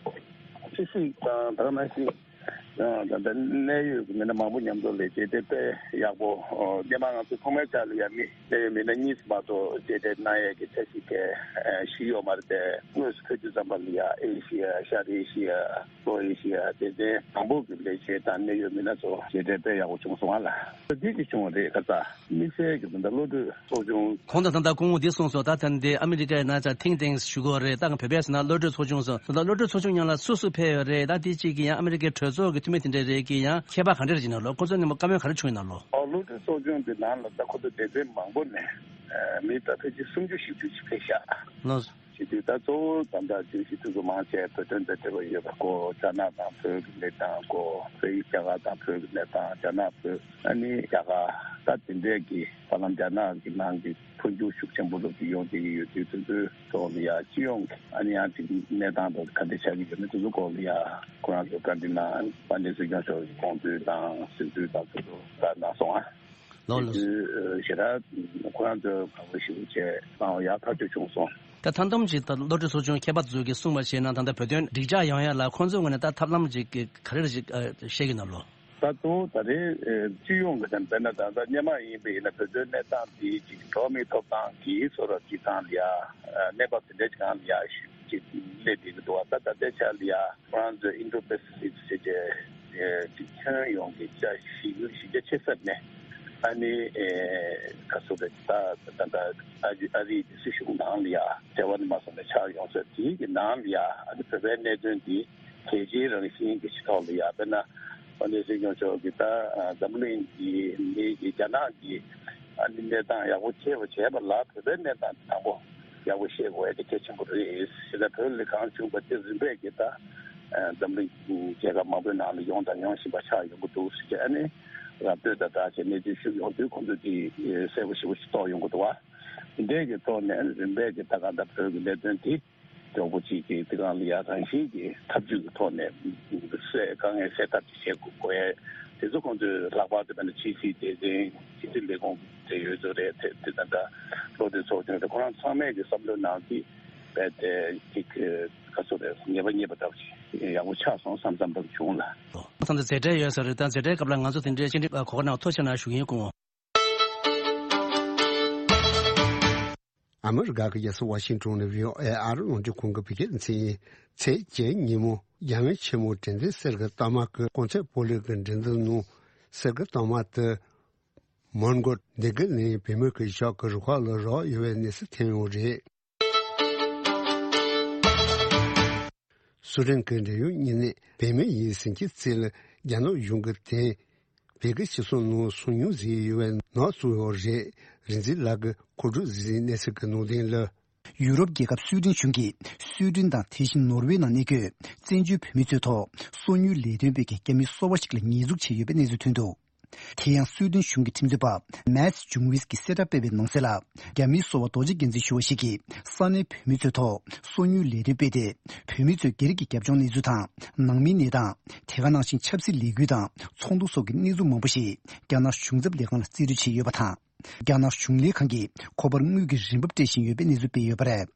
ཕྱི་སྲིད་དང་ད་ག་ནང་བཞིན། ད་ལྟ་གནད་ཡོད་ཀྱི་མི་སྣ་མང་པོ་མཉམ་དུ་ལས་བྱེད་དེ་དཔེ་ཡག་པོ། སྔོན་མ་ང་ཚོ་ཐོག་མའི་ཆར་ལ་ཡ་མི་གནད་ཡོད་མི་སྣ་གཉིས་མ་གཏོགས་མཇལ་འཕྲད་གནང་ཡས་ཀྱི་ཆ་ཤས་གལ་ཞིག་ཡོད་མ་རེད་དེ། དངོས་སུ་ཕེབས་དུས་ཙམ་པ་ལ་ཡ་ཨེ་ཤི་ཡ་ཤར་ཨེ་ཤི་ཡ་ལྷོ་ཨེ་ཤི་ཡ་སྡེ་ཚན་མང་པོ་གི་ལས་བྱེད་དང་གནད་ཡོད་མི་སྣ་ཚོ་མཇལ་འཕྲད་དཔེ་ཡག་པོ་བྱུང་སོང་ཨ་ལ། འདི་གི་བྱུང་བ་རེད་ཁ་ཚ། དམིགས་བསལ་གྱི་ད་ལྟ་བློ་གྲོས་ཚོགས་ཆུང་། གོང་དུ་ད་ལྟ་སྐུ་ངོ་འདི་གསུངས་སོང་། ད་ད་འདི་ཨ་མི་རི་ཀའི་ནང་ཚ་ཐིང་ཊེང་ཞུ་གི་རེད། ད་བོད་པའི་ཟེར་ན་བློ་གྲོས་ཚོགས་ཆུང་སོང་། ད་ལྟ་བློ་གྲོས་ཚོགས་ཆུང་ནང་ལ་སུ་སུ་ཕེབས་ཡོད་རེད། ད་དེ་གཅིག་གི་ཡང་ཨ་མི་རི་ཀའི་གྲོས་ཚོགས་ཀྱི་འཐུས་མི་དེ་འདྲ་རེད་ཀྱི་ཡང་ཁྱད་པར་ག་འདྲ་རེད་ཅེ་ན་ལོ། ཁོ་ཚོ་ནས་མོ་བཀའ་མོལ་ག་རེ་བྱུང་ཡོད་ན་ལོ། ཨོ་བློ་གྲོས་ཚོགས་ཆུང་འདི་ནང་ལ་ད་ཁོ་ཚོ་སྡེ་ཚན་མང་པོ་ནས་མི་ད་ཕལ་ཆེར་སུམ་ཅུ་བཞི་བཅུ་ཅིག་ཕེབས་ཤག་ལོ། བྱེད་དུས་ད་གཙོ་བོ་ད་ལྟ་བརྗོད་གཞི་དེ་ཚོ་མང་ཆེ་བོད་དོན་དང་འབྲེལ་བ་ཡོད་པ་སྐོར། རྒྱ་ནག་དང་བོད་ཀྱི་གནས་སྟངས་སྐོར། བལ་ཡུལ་རྒྱ་གར་དང་བོད་ཀྱི་གནས་སྟངས། རྒྱ་ནག་བོད། ཨ་ནི་རྒྱ་གར། ད་དེ་འདྲས་ཀྱི་བར་ལམ་རྒྱ་ནག་གི་ནང་གི་འཕོ་འགྱུར་ཤུགས་ཆེན་པོ་འགྲོ་གི་ཡོང་བསྡད་ཀྱི་ཡོད་དུས་དེ་ཚོའི་ཐོག་ལ་ཡ་སྤྱི་ཡོངས་ཀྱི་ཨ་ནི་ཡང་ཅིག་གནས་སྟངས་དང་ག་འདྲས་ཆགས་ཀྱི་ཡོད་མེད་དེ་ཚོ་སྐོར་ལ་ཡ་ཁོ་རང་ཚོ་བཀའ་འདྲི་གནང་། དཔལ་ལྡན་སྲིད་སྐྱོང་མཆོག་གི་དགོངས་ཚུལ་དང་གསུང་ཚུལ་དང་དེ་ཚོ་ད་གནང་སོང་ཨ། ལོ་ལོ། དེ་དུས་ཞེ་དྲག་ཁོ་རང་ཚོས་བག་ལེབ་ཞིག་བྱས་གནང་བ་ཡག་ཐག་ཆོད་བྱུང་སོང་། ད་ཐང་སྟོང་ཅིག་ད་བློ་གྲོས་ཚོགས་ཆུང་ཁྱད་པར་ཚོ་གིས་གསུངས་པ་བྱས་ན་ད་ལྟ་བོད་དོན་འགྲིག་འཇགས་ཡོང་ཡ་ལ་ཁོང་ཚོའི་ངོས་ནས་ད་ཐབས་ལམ་ཅིག་ག་རེ་ཅིག་བཤད་ཀྱི་ན་ལོ། ད་ལྟ་ད་རེས་སྤྱི་ཡོངས་ཀྱི་དེ་དཔེར་ན་ད་ལྟ་སྔོན་མ་ཡིན་པ་ཡིན་ན་བོད་དོན་གནས་སྟངས་འདི་ཅིག་འགྲོ་མིའི་ཐོབ་ཐང་གི་བཟོ་འདྲ་ཅིག་སྒང་ལ་ཡ་གནས་བབ་དེ་འདྲ་ཅིག་སྒང་ལ་ཡ་ཞུ་ཅིག་སླེབས་བསྡད་ཀྱི་འདུག་བ། ད་ད་ལྟའི་ཆ་ལ་ཡ། ཁོ་རང་ཚོས་ཨིན་ཌོ་པེ་སི་ཕིག་ཟེར་བྱས་ཅིག་ཁྱོན་ཡོངས་ཀྱི་ཆ་གཞི་གཞི་རྒྱ་ཆེ་ས་ནས་ཨ་ནི་ག་ཚོད་རེད། ད་ད་ད་ཨ་རི་ཨ་རིའི་སྲིད་གཞུང་ནང་ལ་ཡ་འབྲེལ་བ་ནས་མ་སོང་ནས་ཆགས་ཡོང་ས་དེའི་གི་ནང་ལ་ཡ་ཨ་ནི་བོད་པའི་གནད་དོན་འདི་གལ་ཆེའི་རང་བཞིན་གྱི་ཐོག་ལ་ཡ། དཔེར་ན་དཔལ་ལྡན་སྲིད་སྐྱོང་མཆོག་གིས་ད་འཛམ་གླིང་གི་མི་གི་རྒྱ་ནག་གི་ཨ་ནི་གནས་སྟངས་ཡག་པོ་ཤེས་པ་བྱས་པ་ལ་བོད་པའི་གནས་སྟངས་དང་པོ་ཡག་པོ་ཤེས་དགོས་ཡ་དེ་གལ་ཆེན་པོ་རེད། ཞེས་ད་བོད་ལ་གང་བྱུང་བ་དེ་རིམ་པས་ཀྱིས་ད་འཛམ་གླིང་རྒྱལ་ཁབ་མང་པོའི་ནང་ལ་ཡོང་དང་ཡོང་བཞིན་པ་ཆགས་ཡོང་གི་འདུག་ཟེར་གྱི་ཨ་ནི་ར་སྤྲོད་དང་སྦྲགས་བྱས་གནས་ཚུལ་ཞུ་ཡོང་དུས་ཁོང་ཚོས་དེ་གསལ་པོ་ཞེ་པོ་ཞིག་རྟོགས་ཡོང་གི་འདུག་བ། དེ་འདྲའི་གི་ཐོག་ནས་རིམ་པས་ཀྱིས་ད་ག་ད་བོད་ཀྱི་གནད་དོན་དེ་མགྱོགས་པོ་གཅིག་གི་དེ་གང་ལ་ཡ་རང་བཞིན་གྱི་ཐབས་ཇུས་ཀྱི་ཐོག་ནས་སེལ་དཀའ་ངལ་སེལ་ཐབས་ཅིག་བྱེད་དགོས་ཡ་དེ་ཚོ་ཁོང་ཚོས་ལྷག་པར་དུ་དཔེར་ན་ཕྱི་སྲིད་སྡེ་ཚན་ཕྱི་སྲིད་ལས་ཁུངས་འབྲེལ་ཡོད་ཚོ་རེད། དེ་དེ་ད་ལྟ་བློ་གྲོས་ཚོགས་ཆུང་རེད། ཁོ་རང་ཚང་མས་ཀྱི་བསམ་བློའི་ནང་གི་རྦད་དེ་ཅིག་ག་ཚོད་རེད། ངེས་པ་རྙེད་པ་འདྲ་པོ་ཞིག་ཡག་པོ་ཆགས་སོང་བསམ་བསམ་འདྲ་པོ་བྱུང་ལ། ད་ལྟ་མཛད་འཕྲིན་ཡོད་ས་རེད། ད་མཛད་འཕྲིན་སྐབས་ལ་ང་ཚོ་དེ་འདྲའི་སྤྱི་འགྲིག་གོ་སྐབས་གནང་བ་ཐུགས་རྗེ་ཆེ་གནང་ཞུ་གི་ཡིན། སྐུ་ངོ། ཨ་མི་རི་ཀ་གི་རྒྱལ་ས་ཝ་ཤིང་ཊོན་ནས་བྷི་ཨོ་ཨེ་ཨ་རི་རླུང་འཕྲིན་ཁང་གི་བོད་སྐད་སྡེ་ཚན་ཡིན། ཚེས་བརྒྱད་ཉིན་མོ་རྒྱལ་ཡོངས་ཆེན་མོ་དྲན་རྟེན་གསེར་གྱི་རྟགས་མ་གི་གོང་ཚད་སྤོ་ལོའི་གི་འགྲན་བསྡུར་ནང་གསེར་གྱི་རྟགས་མ་དེ་མོན་གྷོ་བདེ་སྐྱིད་གླིང་བུད་མེད་ཀྱི་ཞོགས་ཀྱི་རུ་ཁག་ལ་རག་ཡོད་པའི་གནས་ཚུལ་ཐོན་ཡོད་རེད། སུ་ཌན་གྱི་འབྲེལ་ཡོད་ཉེ་གནས་བུད་མེད་ཡིན་ཟིན་གྱི་རྩིས་ལ་རྒྱ་ནག་གཞུང་གི་དེ་བོད་ཀྱི་སྤྱི་ཚོགས་ནང་སོ་མྱོང་བཟོས་ཡོད་པའི་ནག་བཙུགས་ཡོད་རེད། རིག་འཛིན་ལགས་ཀྱིས་མཁོ་སྒྲུབ་བཟོས་གནས་ཚུལ་གྱི་ནང་དོན་ལ། ཡུ་རོབ་རྒྱལ་ཁབ་སུའེ་ཏེན་གཞུང་གིས་སུའེ་ཏེན་དང་དེ་བཞིན་ནོར་ཝེ་ནང་གནས་འཁོད་བཙན་བྱོལ་བོད་མི་ཚོའི་ཐོག་སོ་ཉུལ་ལས་དོན་སྤེལ་མཁན་རྒྱ་མིའི་སོ་པ་ཞིག་ལ་ཉེས་འཛུགས་བྱས་ཡོད་པའི་གནས་ཚུལ་ཐོན་འདུག་དེ་ཡང་སུའེ་ཏེན་གཞུང་གི་ཁྲིམས་རྩོད་པ་མཱ་ཏི་ཇུང་ཝིས་ཀྱིས་གསལ་བསྒྲགས་སྤེལ་བའི་ནང་གསལ་ལ། རྒྱ་མིའི་སོ་པ་རྡོ་རྗེ་རྒྱལ་མཚན་ཞུ་བ་ཞིག་གིས་ས་གནས་བོད་མི་ཚོའི་ཐོག་སོ་ཉུལ་ལས་དོན་སྤེལ་ཏེ། བོད་མི་ཚོས་སྒེར་གྱི་རྒྱབ་ལྗོངས་གནས་ཚུལ་དང་། ནང་མིའི་གནས་སྟངས། དེ་ག་ནང་བཞིན་ཆབ་སྲིད་ལས་འགུལ་དང་ཚོགས་འདུ་སོགས་ཀྱི་གནས་ཚུལ་མང་པོ་ཞིག་རྒྱ་ནག་གཞུང་ཚབ་ལས་ཁང་ལ་རྩིས་སྤྲོད་བྱས་ཡོད་པ་དང་། རྒྱ་ནག་གཞུང་ལས་ཁང་གིས་ཁོ་པར་དངུལ་གྱི་རིན་འབབ་སྤྲད་བཞིན་ཡོད་པའི་གནས་ཚུལ་སྤེལ་ཡོད་པ་རེད།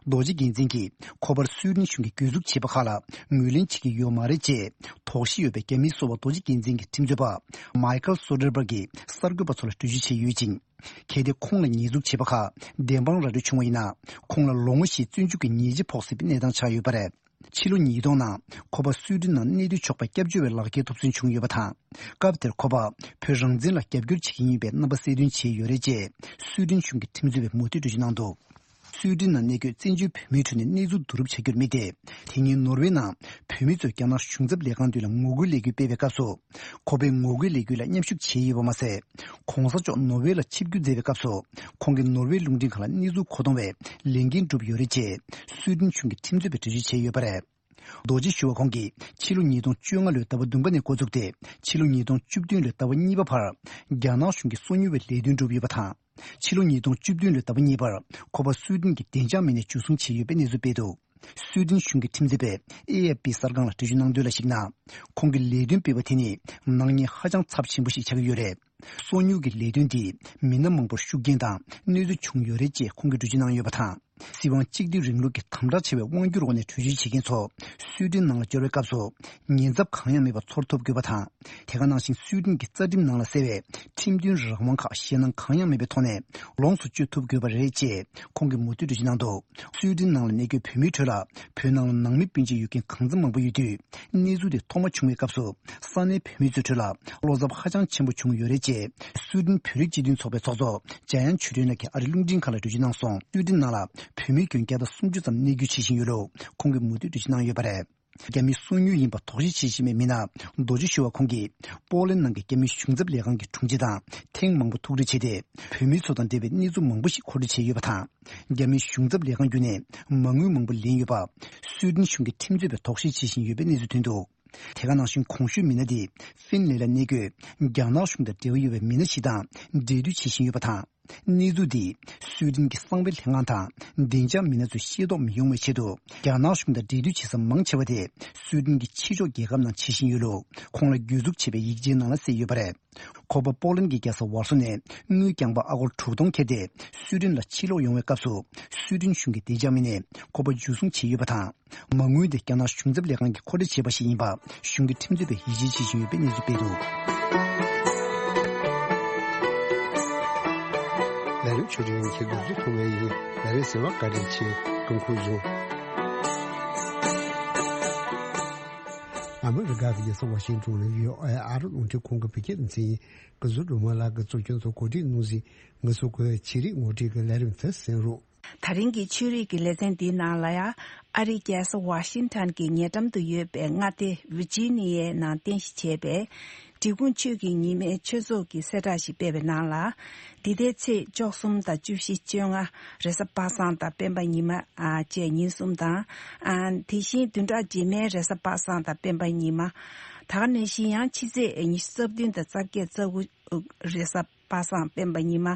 རྡོ་རྗེ་རྒྱལ་མཚན་གྱིས་ཁོ་པར་སུའེ་ཏེན་གཞུང་གིས་གྱོད་འཛུགས་བྱས་པ་ཁག་ལ་ངོས་ལེན་བྱེད་ཀྱི་ཡོད་མ་རེད་ཅེས་དོགས་གཞི་ཡོད་པའི་རྒྱ་མིའི་སོ་པ་རྡོ་རྗེ་རྒྱལ་མཚན་གྱི་ཁྲིམས་རྩོད་པ་མའི་ཁལ་སོ་ཌར་བྷར་གྱིས་གསར་འགོད་པ་ཚོ་ལ་འགྲེལ་བརྗོད་བྱས་ཡོད་ཅིང་། གལ་ཏེ་ཁོང་ལ་ཉེས་འཛུགས་བྱས་པ་ཁག་བདེན་དཔང་ར་སྤྲོད་བྱུང་བ་ཡིན་ན། ཁོང་ལ་ལོ་ངོ་བཞིའི་བཙོན་འཇུག་གི་ཉེས་ཆད་ཕོག་སྲིད་པའི་གནས་སྟངས་ཆགས་ཡོད་པ་རེད། ཕྱི་ལོ་ཉིས་སྟོང་ནང་ཁོ་པ་སུའེ་ཏེན་ནང་གནས་སྡོད་ཆོག་པའི་སྐྱབས་བཅོལ་བའི་ལག་ཁྱེར་ཐོབ་ཚུན་བྱུང་ཡོད་པ་དང་། སྐབས་དེར་ཁོ་པ་བོད་རང་བཙན་ལ་རྒྱབ་སྐྱོར་བྱེད་ཀྱི་ཡིན་པའི་རྣམ་པ་གསལ་སྟོན་བྱས་ཡོད་རེད་ཅེས་སུའེ་ཏེན་གཞུང་གི་ཁྲིམས་རྩོད་པས་མུ་མཐུད་འགྲེལ་བརྗོད་གནང་འདུག་སུའེ་ཏེན་ནང་གནས་འཁོད་བཙན་བྱོལ་བོད་མིའི་ཁྲོད་ནས་གནས་ཚུལ་བསྡུ་རུབ་བྱ་རྒྱུར་དམིགས་ཏེ། དེ་སྔོན་ནོར་ཝེ་ནང་བོད་མི་ཚོས་རྒྱ་ནག་གཞུང་ཚབ་ལས་ཁང་མདུན་ལ་ངོ་རྒོལ་ལས་འགུལ་སྤེལ་བའི་སྐབས་སུ། ཁོ་པས་ངོ་རྒོལ་ལས་འགུལ་ལ་མཉམ་ཞུགས་བྱས་ཡོད་པ་མ་ཟད། ༸གོང་ས་མཆོག་ནོར་ཝེ་ལ་ཆིབས་བསྒྱུར་མཛད་པའི་སྐབས་སུ། ཁོང་གིས་ནོར་ཝེ་རླུང་འཕྲིན་ཁང་ལ་གནས་ཚུལ་མཁོ་གཏོང་བའི་ལས་འགན་བསྒྲུབས་ཡོད་རེད་ཅེས་སུའེ་ཏེན་གཞུང་གི་ཁྲིམས་རྩོད་པས་འགྲེལ་བརྗོད་བྱས་ཡོད་པ་རེད། རྡོ་རྗེ་ཞུ་བ་ཁོང་གིས་ཕྱི་ལོ་ཉིས་སྟོང་བཅོ་ལྔ་ལོའི་ཟླ་བ་བདུན་པ་ནས་འགོ་བཙུགས་ཏེ། ཕྱི་ལོ་ཉིས་སྟོང་བཅུ་བདུན་ལོའི་ཟླ་བ་གཉིས་པ་བར་རྒྱ་ནག་གཞུང་གིས་སོ་ཉུལ་བའི་ལས་དོན་བསྒྲུབས་ཡོད་པ་དང་། ཕྱི་ལོ་ཉིས་སྟོང་བཅུ་བདུན་ལོའི་ཟླ་བ་གཉིས་པར་ཁོ་པ་སུའེ་ཏེན་གྱི་བདེ་འཇགས་མི་སྣས་འཇུ་བཟུང་བྱས་ཡོད་པའི་གནས་ཚུལ་སྤེལ་འདུག་སུའེ་ཏེན་གཞུང་གི་ཁྲིམས་རྩོད་པས་ཨེ་ཨེཕ་པི་གསར་ཁང་ལ་འགྲེལ་བརྗོད་གནང་དོན་ལ་གཞིགས་ན། ཁོང་གི་ལས་དོན་སྤེལ་བ་དེ་ནི་ནག་ཉེས་ཧ་ཅང་ཚབས་ཆེན་པོ་ཞིག་ཆགས་ཀྱི་ཡོད་རེད། སོ་ཉུལ་གྱི་ལས་དོན་འདིས་མི་སྣ་མང་པོར་ཤུགས་རྐྱེན་དང་གནོད་འཚེ་བྱུང་ཡོད་རེད་ཅེས་ཁོང་གིས་འགྲེལ་བརྗོད་གནང་ཡོད་པ་དང་། སྲིད་དབང་གཅིག་སྡུད་རིང་ལུགས་ཀྱི་དམ་དྲག་ཆེ་བའི་དབང་སྒྱུར་འོག་ནས་བྲོས་བྱོལ་བྱེད་མཁན་ཚོ་སུའེ་ཏེན་ནང་ལ་འབྱོར་བའི་སྐབས་སུ་ཉེན་ཚབས་གང་ཡང་མེད་པར་ཚོར་ཐུབ་དགོས་པ་དང་། དེ་ག་ནང་བཞིན་སུའེ་ཏེན་གྱི་རྩ་ཁྲིམས་ནང་ལ་གསལ་བའི་ཁྲིམས་མཐུན་རང་དབང་ཁག་ཞེད་སྣང་གང་ཡང་མེད་པའི་ཐོག་ནས་ལོངས་སུ་སྤྱོད་ཐུབ་དགོས་པ་རེད་ཅེས་ཁོང་གིས་མུ་མཐུད་འགྲེལ་བརྗོད་གནང་འདུག་སུའེ་ཏེན་ནང་ལ་གནས་འཁོད་བོད་མིའི་ཁྲོད་ལ་བོད་ནང་ལ་ནང་མི་སྤུན་མཆེད་ཡོད་མཁན་གང་འཚམ་མང་པོ་ཡོད་དུས། གནས་ཚུལ་དེ་ཐོག་མ་བྱུང་བའི་སྐབས་སུ་ས་གནས་བོད་མི་ཚོའི་ཁྲོད་ལ་བློ་འཚབ་ཧ་ཅང་ཆེན་པོ་བྱུང་ཡོད་རེད་ཅེས་སུའེ་ཏེན་བོད་རིགས་སྤྱི་མཐུན་ཚོགས་པའི་ཚོགས་གཙོ་འཇམ་དབྱངས་ཆོས་སྒྲོན་ལགས་ཀྱིས་ཨ་རིའི་རླུང་འཕྲིན་ཁང་ལ་འགྲེལ་བརྗོད་གནང་སོང་། སུའེ་ཏེན་ནང་ལ་བོད་མི་ཁྱོན་བརྒྱ་དང་སུམ་ཅུ་ཙམ་གནས་སྡོད་བྱེད་བཞིན་ཡོད་ལུགས་ཁོང་གིས་མུ་མཐུད་འགྲེལ་བརྗོད་གནང་ཡོད་པ་རེད། རྒྱ་མི་སོ་ཉུལ་ཡིན་པ་དོགས་གཞི་བྱེད་བཞིན་པའི་མི་སྣ་རྡོ་རྗེ་ཞུ་བ་ཁོང་གིས་པོ་ལན་ནང་གི་རྒྱ་མི་གཞུང་ཚབ་ལས་ཁང་གི་དྲུང་ཆེ་དང་ཐེངས་མང་པོ་ཐུག་འཕྲད་བྱས་ཏེ། བོད་མི་ཚོ་དང་འབྲེལ་བའི་གནས་ཚུལ་མང་པོ་ཞིག་མཁོ་སྤྲོད་བྱས་ཡོད་པ་དང་། རྒྱ་མིའི་གཞུང་ཚབ་ལས་ཁང་བརྒྱུད་ནས་མ་དངུལ་མང་པོ་ལེན་ཡོད་པ་སུའེ་ཏེན་གཞུང་གི་ཁྲིམས་རྩོད་པས་དོགས་གཞི་བྱེད་བཞིན་ཡོད་པའི་གནས་ཚུལ་ཐོན་འདུག་དེ་ག་ནང་བཞིན་གོང་ཞུས་མི་སྣ་དེ་ཧྥིན་ལན་ལ་གནས་འཁོད་རྒྱ་ནག་གཞུང་དང་འབྲེལ་བ་ཡོད་པའི་མི་སྣ་ཞིག་དང་འབྲེལ་མཐུད་བྱེད་བཞིན་ཡོད་པ་དང་། གནས་ཚུལ་འདིས་སུའེ་ཏེན་གྱི་གསང་བའི་ལྷན་ཁང་དང་བདེ་འཇགས་མི་སྣ་ཚོས་ཤེས་རྟོགས་མི་ཡོང་བའི་ཆེད་དུ་རྒྱ་ནག་གཞུང་དང་འབྲེལ་མཐུད་བྱེད་ས་མང་ཆེ་བ་དེ་སུའེ་ཏེན་གྱི་ཕྱི་ཕྱོགས་རྒྱལ་ཁབ་ནང་བྱེད་བཞིན་ཡོད་ལུགས་ཁོང་ལ་གྱོད་འཛུགས་བྱས་པའི་ཡིག་ཆའི་ནང་ལ་གསལ་ཡོད་པ་རེད། ཁོ་པ་པོ་ལན་གྱི་རྒྱལ་ས་ཝར་སོ་ནས་དངུལ་རྐྱང་པ་ཨ་སྒོར་དྲུག་སྟོང་ཁྱེར་ཏེ་སུའེ་ཏེན་ལ་ཕྱིར་ལོག་ཡོང་བའི་སྐབས་སུ་སུའེ་ཏེན་གཞུང་གི་བདེ་འཇགས་མི་སྣས་ཁོ་པ་འཇུ་བཟུང་བྱས་ཡོད་པ་དང་། མ་དངུལ་དེ་རྒྱ་ནག་གཞུང་ཚབ་ལས་ཁང་གིས་མཁོ་སྤྲོད་བྱས་པ་ཞིག་ཡིན་པ་གཞུང་གི་ཁྲིམས་རྩོད་པས་ཡིད་ཆེས་བྱེད་བཞིན་ཡོད་པའི་གནས་ཚུལ་སྤེལ་འདུག་ལས་རིམ་ཆོས་སྒྲིག་ཡིན་གྱི་འདུག་རྒྱུ་ཐུབ་པ་ཡིན། ལས་རིམ་གསན་པར་བཀའ་དྲིན་ཆེ། སྐུ་ཁམས་བཟང་། ཨ་མི་རི་ཀ་གི་རྒྱལ་ས་ཝ་ཤིང་ཊོན་ལ་ཡོད་ཨ་རི་རླུང་འཕྲིན་ཁང་གི་བོད་སྐད་སྡེ་ཚན་ཡིན། སྐུ་གཟུགས་སྒྲོལ་མ་ལགས་ཀྱིས་གཙོ་སྐྱོང་དང་གོ་སྒྲིག་གནང་ཟིན། ང་ཚོ་གི་ཆེད་རིག་ངོ་སྤྲོད་ཀྱི་ལས་རིམ་དེ་གསན་རོགས། ད་རིང་གི་ཆོས་རིག་གི་ལེ་ཚན་འདིའི་ནང་ལ་ཡང་ཨ་རིའི་རྒྱལ་ས་ཝ་ཤིང་ཊོན་གྱི་ཉེ་འགྲམ་དུ་ཡོད་པའི་མངའ་སྡེ་ཝི་ཇི་ནི་ཡའི་ནང་རྟེན་གཞི་བྱས་པའི་འབྲི་གུང་ཆོས་ཀྱི་ཉི་མའི་ཆོས་ཚོགས་ཀྱིས་གསལ་བསྒྲགས་ཤིག་སྤེལ་བའི་ནང་ལ། འདི་ཟླའི་ཚེས་བཅུ་གསུམ་དང་བཅུ་བཞི་བཅོ་ལྔ་རེས་གཟའ་པ་སངས་དང་སྤེན་པ་ཉི་མ་ཨ་བཅས་ཉིན་གསུམ་དང་། ཨ་དེ་བཞིན་བདུན་ཕྲག་རྗེས་མའི་རེས་གཟའ་པ་སངས་དང་སྤེན་པ་ཉི་མ། ད་ག་ནང་བཞིན་ཡང་ཕྱི་ཚེས་ཉི་ཤུ་རྩ་བདུན་དང་རྩ་བརྒྱད་རྩ་དགུ་རེས་གཟའ་པ་སངས་སྤེན་པ་ཉི་མ་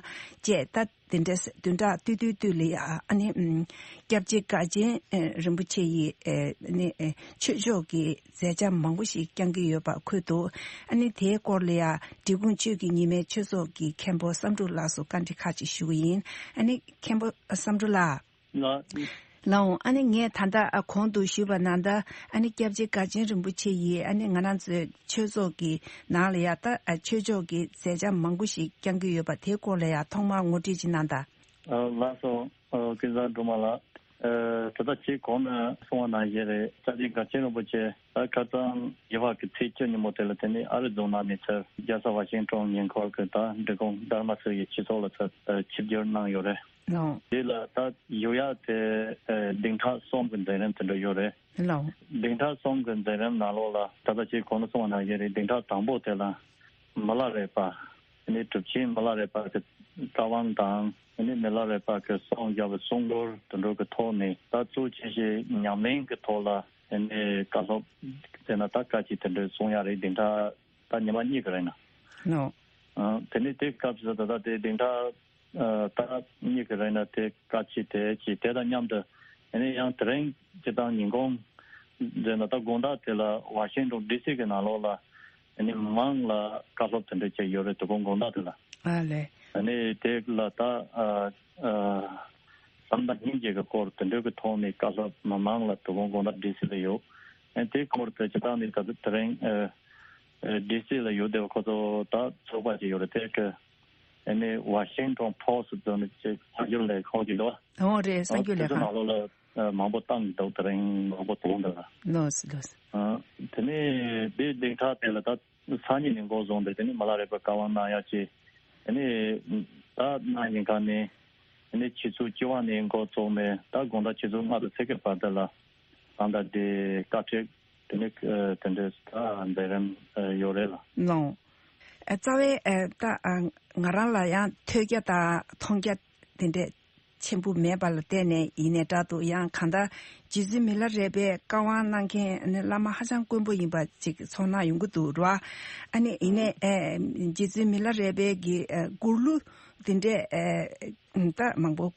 བཅས་ད་དེ་འདྲ་བདུན་ཕྲག་ཏུས་ཏུས་ཏུས་ལ་ཡ་ཨ་ནི་སྐྱབས་རྗེ་དགའ་ཆེན་རིན་པོ་ཆེ་ཡི་ཨ་ནི་ཆོས་ཕྱོགས་ཀྱི་མཛད་འཆར་མང་པོ་ཞིག་བསྐྱང་གི་ཡོད་པ་འཁོད་འདུག་ཨ་ནི་དེའི་སྐོར་ལ་ཡ་འབྲི་གུང་ཆོས་ཀྱི་ཉི་མའི་ཆོས་ཚོགས་ཀྱི་མཁན་པོ་བསམ་གྲུབ་ལགས་སུ་བཀའ་འདྲི་ཁག་ཅིག་ཞུ་གི་ཡིན། ཨ་ནི་མཁན་པོ་བསམ་གྲུབ་ལགས། ལགས། ལགས་འོང་། ཨ་ནི་ངས་ད་ལྟ་ཨ་གོང་དུ་ཞུས་པ་ནང་ལྟར་ཨ་ནི་སྐྱབས་རྗེ་དགའ་ཆེན་རིན་པོ་ཆེ་ཡིས་ཨ་ནི་ང་རང་ཚོའི་ཆོས་ཚོགས་ཀྱི་ནང་ལ་ཡ་ད་ཨ་ཆོས་ཕྱོགས་ཀྱི་མཛད་འཆར་མང་པོ་ཞིག་བསྐྱང་གི་ཡོད་པ་དེའི་སྐོར་ལ་ཡ་ཐོག་མར་ངོ་སྤྲོད་ཅིག་གནང་དང་། ཨ་ལགས་སོ། ཨ་ཀུན་བཟང་སྒྲོལ་མ་ལགས། ཨ་ད་ལྟ་ཁྱེད་གོང་ནས་གསུངས་པ་ནང་བཞིན་རེད། སྐྱབས་རྗེ་དགའ་ཆེན་རིན་པོ་ཆེ་ད་ཁ་སང་རྒྱལ་བ་གི་ཚེས་བཅུ་ཉིན་མོ་དེ་ལ་དེ་ནི་ཨ་རི་རྫོང་ནང་མི་ཚེར་རྒྱལ་ས་ཝ་ཤིང་ཊོན་ཉེ་འཁོར་གྱི་ད་འབྲི་གུང་དྷརྨ་ས་ཡི་སྤྱི་ཚོགས་ལ་ཚུར་ཨ་ཆིབས་བསྒྱུར་གནང་ཡོད་རེད། ལགས། དེ་ལ་ད་ཡོད་ཡག་དེ་ཨ་བདུན་ཕྲག་གསུམ་གྱི་མཛད་རིམ་དེ་འདྲ་ཡོད་རེད། ལགས། བདུན་ཕྲག་གསུམ་གྱི་མཛད་རིམ་ནང་ལོགས་ལ་ད་ལྟ་ཁྱེད་གོང་དུ་གསུངས་པ་ནང་བཞིན་རེད། བདུན་ཕྲག་དང་པོ་དེ་ལ་མི་ལ་རས་པ་ནི་གྲུབ་ཆེན་མི་ལ་རས་པ་གི་བཀའ་དབང་དང་ ཨ་ནི་མི་ལ་རས་པ་གི་གསུང་བརྒྱབ་པའི་གསུང་སྒོར་དེ་འདྲ་གི་ཐོག་ནས་ད་གཙོ་ཆེ་ཤོས་ཉམས་ལེན་གི་ཐོག་ལ་ཨ་ནི་བཀའ་སློབ་བྱས་ན་ད་བཀའ་ཆོས་དེ་འདྲ་གསུང་ཡ་རེད། གདན་ཁྲ་ད་ཉི་མ་གཉིས་ཀྱི་རིང་ན། ལོ། ཨ། དེ་ནས་དེ་སྐབས་སུ་ད་ལྟ་དེ་གདན་ཁྲ་ཨ། ད་གཉིས་ཀྱི་རིང་ན་དེ་བཀའ་ཆོས་དེ་བྱས། དེ་དང་མཉམ་དུ་ཨ་ནི་ཡང་དེ་རིང་སྤྱིར་བཏང་ཉིན་གུང་མཛད་ན་ད་དགོང་དག་དེ་ལ་ཝ་ཤིང་ཊོན་ཌི་སི་གི་ནང་ལོགས་ལ་ཨ་ནི་མི་མང་ལ་བཀའ་སློབ་དེ་འདྲ་བྱས་ཡོད་རེད། དོ་དགོང་དགོང་དག་དེ་ལ། ཨ་ལས། ཨ་ནི་དེ་ལ་ད་ཨ་ཨ་བསམ་དང་སྙིང་རྗེ་གི་སྐོར་དེ་འདྲ་གི་ཐོག་ནས་བཀའ་སློབ་མི་མང་ལ་དོ་དགོང་དགོང་དག་ཌི་སི་ལ་ཡོད། ཨ་དེའི་སྐོར་དེ་སྤྱིར་བཏང་ནས་ད་དེ་རིང་ཨ་ཨ་ཌི་སི་ལ་ཡོད་བསྡད་པ་ཁོ་ཚོ་ད་ཚོགས་པ་ཅིག་ཡོད་རེད། དེ་གི་ཨ་ནི་ཝ་ཤིང་ཊོན་པོ་སི་ཊི་ཟེར་ནས་ཅིག་གསར་འགྱུར་ལས་ཁང་ཅིག་འདུག་བ། འོ་རེད། གསར་འགྱུར་ལས་ཁང་། དེ་ཚོ་ནང་ལོགས་ལ་ཨ་མང་པོ་བཏང་གི་འདུག་དེ་རིང་མང་པོ་བཏང་འདུག་ལ། ལོས་ལོས། ཨ་དེ་ནས་དེ་གདན་ཁྲ་དེ་ལ་ད་སང་ཉིན་ནས་འགོ་བཟུང་སྟེ་དེ་ནས་མི་ལ་རས་པ་བཀའ་དབང་གནང་ཡ་ཅིག་དེ་ནས་ད་གནངས་ཉིན་ཁ་ནས་དེ་ནས་ཆུ་ཚོད་བཅུ་པ་ནས་འགོ་བཙུགས་ནས་ད་དགོང་དག་ཆུ་ཚོད་ལྔ་དང་ཕྱེད་ཀའི་བར་དུ་ལ་གང་ལྟར་དེ་བཀའ་ཁྲིད་དེ་ནས་ཨ་དེ་འདྲའི་ད་མཛད་རིམ་ཨ་ཡོད་རེད་ལ། ལོ། ཨ་རྩ་བའི་ཨ་ད་ཨ་ང་རང་ལ་ཡང་ཐོས་རྒྱ་དང་མཐོང་རྒྱ་དེ་འདྲས་ཆེན་པོ་མེད་པ་ལ་བརྟེན་ནས་ཡིན་ནའི་འདྲ་འདུག་ཡང་གང་ལྟར་རྗེ་བཙུན་མི་ལ་རས་པའི་བཀའ་དབང་གནང་མཁན་ནི་བླ་མ་ཧ་ཅང་དཀོན་པོ་ཡིན་པ་ཅིག་ཚོར་སྣང་ཡོང་གི་འདུག་ར། ཨ་ནི་ཡིན་ནའི་ཨ་རྗེ་བཙུན་མི་ལ་རས་པའི་གི་ཨ་མགུར་གླུ་དེ་འདྲས་ཨ་ད་མང་པོ་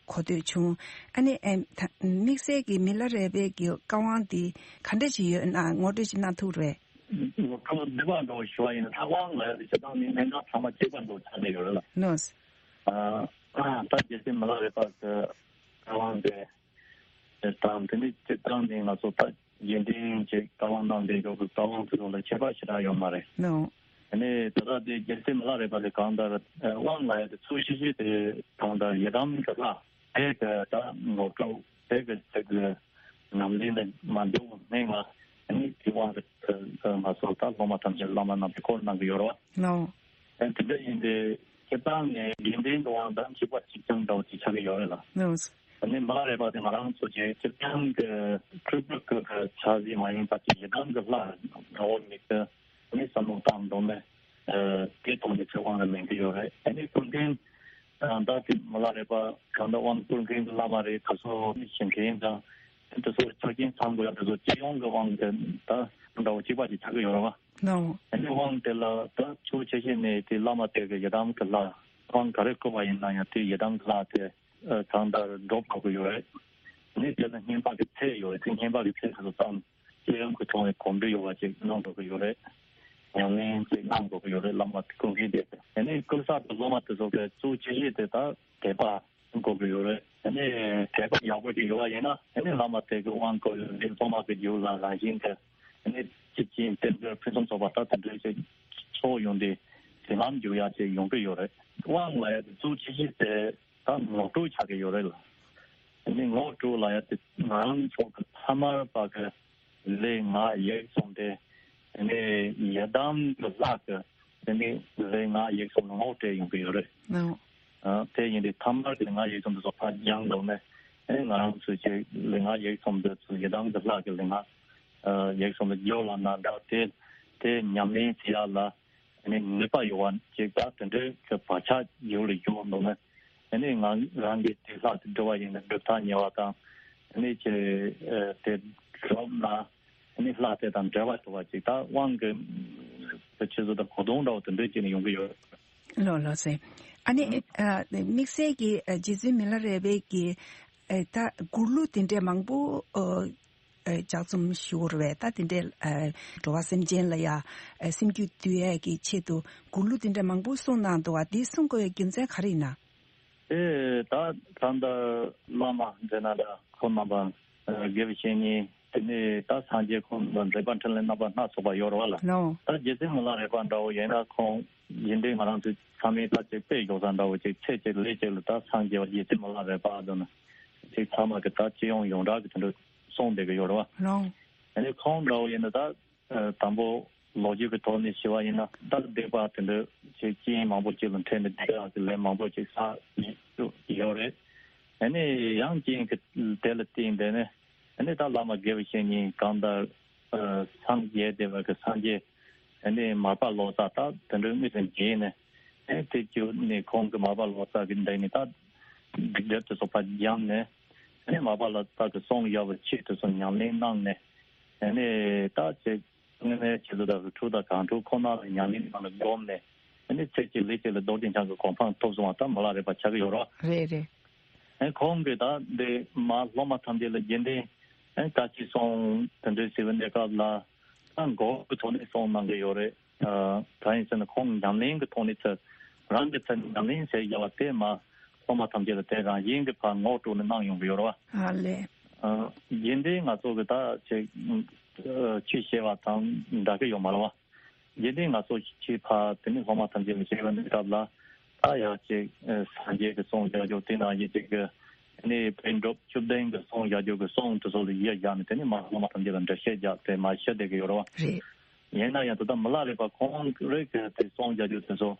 གོ་ཐོས་བྱུང་། ཨ་ནི་ཨ་ད་དམིགས་བསལ་གྱི་མི་ལ་རས་པའི་གི་བཀའ་དབང་འདི་ག་འདྲ་ཞིག་ཡོད་ན་ངོ་སྤྲོད་ཅིག་གནང་ཐུབ་རེད། ངོ་སྤྲོད་འདི་བ་འདྲ་བོ་ཞུ་བ་ཡིན་ན་ད་དབང་ལ་ཡ་དེ་སྤྱིར་བཏང་མི་སྨན་ཁང་ཚང་མ་གཅིག་པ་འདྲ་བོ་ཆགས་བསྡད་ཡོད་རེད་ལ། ལོས། ཨ་ད་རྗེ་བཙུན་མི་ལ་རས་པ་གི་བཀའ་དབང་དེ་དང་དེ་ནི་སྤྱིར་བཏང་ནི་ང་ཚོ་ད་རྗེས་དྲན་གྱི་བཀའ་དབང་གནང་བསྡད་ཡོད་པའི་བཀའ་དབང་ཚོ་ལ་ཁྱད་པར་ཞེ་དྲག་ཡོད་མ་རེད། ལོ། ཨ་ནི་ད་ལྟ་དེ་རྗེ་བཙུན་མི་ལ་རས་པ་དེ་གང་ལྟར་དབང་ལ་ཡ་དེ་ཚུལ་ཤེས་ཤེས་དེ་གང་ལྟར་ཡི་དམ་གྱི་ལྷ་དེ་གི་ད་ངོ་སྤྲོད་དེ་གི་ཚིག་གི་ནམ་ལས་ནི་མ་འདུག་སྨྲས་ང་ཨ་ནི་དེ་དབང་གི་ང་ཚོ་ད་སློབ་མ་ཐམས་ཅད་བླ་མ་རྣམས་ཀྱིས་བསྐོར་གནང་གི་ཡོད་རེད་བ། ལོ། ཨ་དེ་འདྲ་ཡིན་ཏེ་སྤྱིར་བཏང་ནས་དགེ་འདུན་གྱི་དབང་དང་གཅིག་པ་གཅིག་རྐྱང་འདྲ་བོ་ཅིག་ཆགས་ཀྱི་ཡོད་རེད་ལ། ལོས། ཨ་ནི་མི་ལ་རས་པ་དེ་ང་རང་ཚོ་གི་སྤྱིར་བཏང་གི་སྤྲུལ་སྐུ་གི་ཆ་གཞི་མ་ཡིན་པ་ཅིག་ཡི་དམ་གྱི་ལྷ་ངོ་བོ་ཉིད་དུ་ནི་བསམ་བློ་བཏང་འདུག་ནས་ཨ་དེ་ཐོག་ནས་ཚེ་དབང་རེ་མེད་ཀྱི་ཡོད་རེད། ཨ་ནི་ཀུན་མཁྱེན་ཨ་ད་དེ་མི་ལ་རས་པ་གང་ལྟར་དབང་ཀུན་མཁྱེན་གྱི་བླ་མ་རེད། ད་གཟོད་ནི་ཞིང་མཁན་དང་དེ་ཚོ་ཆ་རྐྱེན་ཚང་དགོས་ཡ་དེ་ཚོ་སྤྱི་ཡོངས་ཀྱི་དབང་གི་ད་འདྲ་བོ་གཅིག་པ་ཅིག་ཆགས་ཀྱི་ཡོད་རེད་བ། ལོ། ཨ་ནི་དབང་དེ་ལ་ད་ཚུལ་ཆེ་ཤེས་ནས་དེ་བླ་མ་དེ་གི་ཡི་དམ་གྱི་ལྷ་དབང་ག་རེ་བསྐུར་བ་ཡིན་ན་ཡང་དེ་ཡི་དམ་གྱི་ལྷ་དེ་ཨ་གང་ལྟར་སྒྲུབ་དགོས་ཀྱི་ཡོད་རེད། ཨ་ནི་དེ་ལ་བསྙེན་པ་གི་ཚད་ཡོད་རེད། དེ་བསྙེན་པ་གི་ཚད་དེ་ཚོ་ཙམ་སྤྱི་ཡོངས་ཀྱི་ཐོག་ནས་གོམས་འདྲིས་ཡོད་པ་ཅིག་གནང་དགོས་ཀྱི་ཡོད་རེད། ཉམས་ལེན་ཅིག་གནང་དགོས་ཀྱི་ཡོད་རེད། བླ་མ་དེ་ཀུན་མཁྱེན་དེ་ཨ་ནི་བསྐུལ་ས་དང་སློབ་མ་དེ་ཚོ་གི་ཚུལ་ཆེ་ཤེས་དེ་ད་དད་པ་དགོས་ཀྱི་ཡོད་རེད། ཨ་ནི་དད་པ་ཡག་པོ་ཞིག་ཡོད་པ་ཡིན་ན་ཨ་ནི་བླ་མ་དེ་གི་དབང་བསྐུར་ཡོད་དེ་སློབ་མ་གི་རྒྱུད་ལ་རང་བཞིན་གྱི་ཨ་ནི་ཅི་ཅིན་རྟེན་འབྲེལ་ཕུན་སུམ་ཚོགས་པ་ད་དེ་འདྲའི་ཅིག་ཚོགས་ཡོང་དུས་དེ་ལམ་རྒྱུག་ཡག་ཅིག་ཡོང་གི་ཡོད་རེད། དབང་ལ་ཡ་དེ་གཙོ་ཆེ་ཤོས་དེ་ད་ངོ་སྤྲོད་ཆགས་ཀྱི་ཡོད་རེད་ལ། ཨ་ནི་ངོ་སྤྲོད་ལ་ཡ་དེ་ང་རང་ཚོ་གི་ཐ་མལ་པ་གི་ལུས་ངག་ཡིད་གསུམ་དེ་ཨ་ནི་ཡི་དམ་གྱི་ལྷ་གི་ཨ་ནི་ལུས་ངག་ཡིད་གསུམ་ལ་ངོ་སྤྲད་ཡོང་གི་ཡོད་རེད། ཨོ། ཨ་དེ་ཡིན་དུས་ཐ་མལ་གྱི་ལུས་ངག་ཡིད་གསུམ་དེ་ཚོ་ཕར་སྦྱངས་འདུག་ནས་ཨ་ནི་ང་རང་ཚོའི་ཅིག་ལུས་ངག་ཡིད་གསུམ་དེ་ཚོ་ཡི་དམ་གྱི་ལྷ་གི་ལུས་ངག་ཨ་ཡིད་གསུམ་ལ་སྦྱོར་ལ་ན་འདྲ། དེ་དེ་ཉམས་ལེན་བྱེད་ཡག་ལ་ཨ་ནི་ནུས་པ་ཡོད་པ་ཅིག་ད་དེ་འདྲའི་གི་བག་ཆགས་ཡུལ་ལ་ཡོད་འདུག་ན། ཨ་ནི་ང་རང་གིས་དེ་ལྷག་ཏུ་སྒྲུབ་པ་ཡིན་ན་སྒྲུབ་ཐག་ཉེ་བ་དང་། ཨ་ནི་ཅིག་ཨ་དེ་སྒྲུབ་ན་ཨ་ནི་ལྷག་དེ་དང་འབྲེལ་བ་ཐུབ་པ་ཅིག་ད་དབང་གི་ཆེད་དུ་ད་གོ་སྟོན་འདྲ་བོ་དེ་འདྲའི་ཅིག་ནས་ཡོང་གི་ཡོད། ལོ་ལོ་ཟེར། ཨ་ནི་ཨ་དམིགས་བསལ་གྱི་ཨ་རྗེ་བཙུན་མི་ལ་རས་པའི་གི་ཨ་ད་མགུར་གླུ་དེ་འདྲའི་མང་པོ་ཨ། ལྗགས་རྩོམ་ཞུ་བ་རེད་པས། ད་དེ་འདྲའི་འགྲོ་བ་སེམས་ཅན་ལ་ཡ་སེམས་རྒྱུད་བསྡུ་ཡས་ཀྱི་ཆེད་དུ་མགུར་གླུ་དེ་འདྲ་མང་པོ་གསུངས་གནང་འདུག་པ། འདི་གསུང་དགོས་པའི་རྒྱུ་མཚན་ག་རེ་ཡིན་ན། ཨེ་ད་གང་ལྟར་བླ་མ་མཛད་ན་འདྲ་ཁོང་རྣམ་པ་དགེ་བའི་བཤེས་གཉེན་དེ་ནས་ད་སངས་རྒྱས་ཁོང་མཛད་པ་འཕྲིན་ལས་རྣམ་པ་སྣ་ཚོགས་པ་ཡོད་རེད་པ་ལ། ད་རྗེ་བཙུན་མི་ལ་རས་པ་འདྲ་བོ་ཡིན་ན་ཁོང་ཡིན་འདྲའི་ང་རང་ཚོའི་ཚང་མས་ད་ཅིག་དཔེ་འཇོག་ས་འདྲ་བོ་ཅིག་ཚེ་གཅིག་ལས་གཅིག་ལ་ད་སངས་རྒྱས་པ་རྗེ་བཙུན་མི་ལ་རས་པ་དང་ཅིག་ཚང་མ་གི་ད་སྤྱི་ཡོངས་ཡོངས་གྲགས་ཀྱི་དེ་འདྲ་གསུངས་བསྡད་ཀྱི་ཡོད་རེད་པ། ཨ་ནི་ཁོང་འདྲ་བོ་ཡིན་ན་ད་དང་པོ་ལོ་རྒྱུས་ཀྱི་ཐོག་ནས་ཞུ་བ་ཡིན་ན་ད་སྡིག་པ་དེ་འདྲ་ཅིག་རྐྱེན་མང་པོ་ཅིག་ལ་འཕྲད་ནས་སྡིག་པ་གི་ལས་མང་པོ་ཅིག་བསགས་ཡོད་རེད། ཨ་ནི་ཡང་རྐྱེན་གྱི་དེ་ལ་བརྟེན་ཏེ་ནི་ཨ་ནི་ད་བླ་མ་དགེ་བའི་བཤེས་གཉེན་གང་ལྟར་སངས་རྒྱས་བསྡད་པ་གི་སངས་རྒྱས་ཨ་ནི་མར་པ་ལོ་ཙཱ་ད་དེ་འདྲ་དངོས་སུ་མཇལ་ནས་ ཨེ་དེ་བརྒྱུད་ནས་ཁོང་གི་མར་པ་ལོ་ཙཱ་གི་འདྲ་ནས་ད་སྒྲུབ་དེ་ཚོ་ཕར་སྦྱངས་ནས། ཨེ་མར་པ་ལོ་ཙཱ་གི་གསུང་ཡག་པོ་ཆེ་དེ་ཚོ་ཉམས་ལེན་གནང་ནས། ཨེ་ནས་ད་ཅིག་དངོས་གནས་ཆེད་དུ་ད་རུ་ཁྲུ་དང་གངས་ཁྲུ་ཁོ་ན་ལ་ཉམས་ལེན་གནང་ནས་བསྒོམས་ནས། ཨེ་ནས་ཚེ་གཅིག་ལུས་གཅིག་ལ་རྡོ་རྗེ་འཆང་གི་གོ་འཕང་ཐོབ་སོང་བ་ད་མི་ལ་རས་པ་ཆགས་ཀྱི་ཡོད་རེད་བ། རེད་རེད། ཨེ་ཁོང་གིས་ད་འདི་མ་སློབ་མ་ཐམས་ཅད་ལ་རྒྱུན་ལྡན་ཨེ་བཀའ་ཆོས་གསུང་དེ་འདྲའི་ཟེར་བའི་གནས་སྐབས་ལ་ད་མགོ་གི་ཐོག་ནས་གསུང་གནང་གི་ཡོད་རེད། ཨ་གང་ཡིན་ཟེར་ན་ཁོང་ཉམས་ལེན་གྱི་ཐོག་ནས་ཚུར་རང་གི་ཚུར་ཉམས་ལེན་བྱས་ཡོད་པ་དེ་མ་སློབ་མ་ཐམས་ཅད་ལ་དེ་རང་བཞིན་གྱི་ཕར་ངོ་སྤྲོད་ནས་གནང་ཡོང་གི་ཡོད་རེད་བ། ཨ་ལས། ཨ་རྒྱུན་ལྡན་ང་ཚོ་གི་ད་ཅིག་ཨ་ཆོས་བཤད་པ་དང་འདྲ་གི་ཡོད་མ་རེད་བ། རྒྱུན་ལྡན་ང་ཚོ་ཆོས་ཕར་དེ་ནི་སློབ་མ་ཐམས་ཅད་ལ་བཤད་པའི་གནས་སྐབས་ལ་ད་ཡང་ཅིག་ཨ་སངས་རྒྱས་ཀྱི་གསུང་རྒྱག་རྒྱུ་དེ་ནང་བཞིན་ཅིག་གི་ནི་པཎ་གྲུབ་བཅུ་བདུན་གྱི་གསུང་རྒྱག་རྒྱུ་གི་གསུང་དེ་ཚོ་ལ་ཡིད་བཞག་ནས་དེ་ནི་མ་སློབ་མ་ཐམས་ཅད་ལ་འགྲེལ་བཤད་རྒྱག་དེ་མ་བཤད་བསྡད་ཀྱི་ཡོད་རེད་བ། རེད། ཡིན་ན་ཡང་ད་ལྟ་མི་ལ་རས་པ་ཁོང་རང་གི་དེ་གསུང་རྒྱག་རྒྱུ་དེ་ཚོ་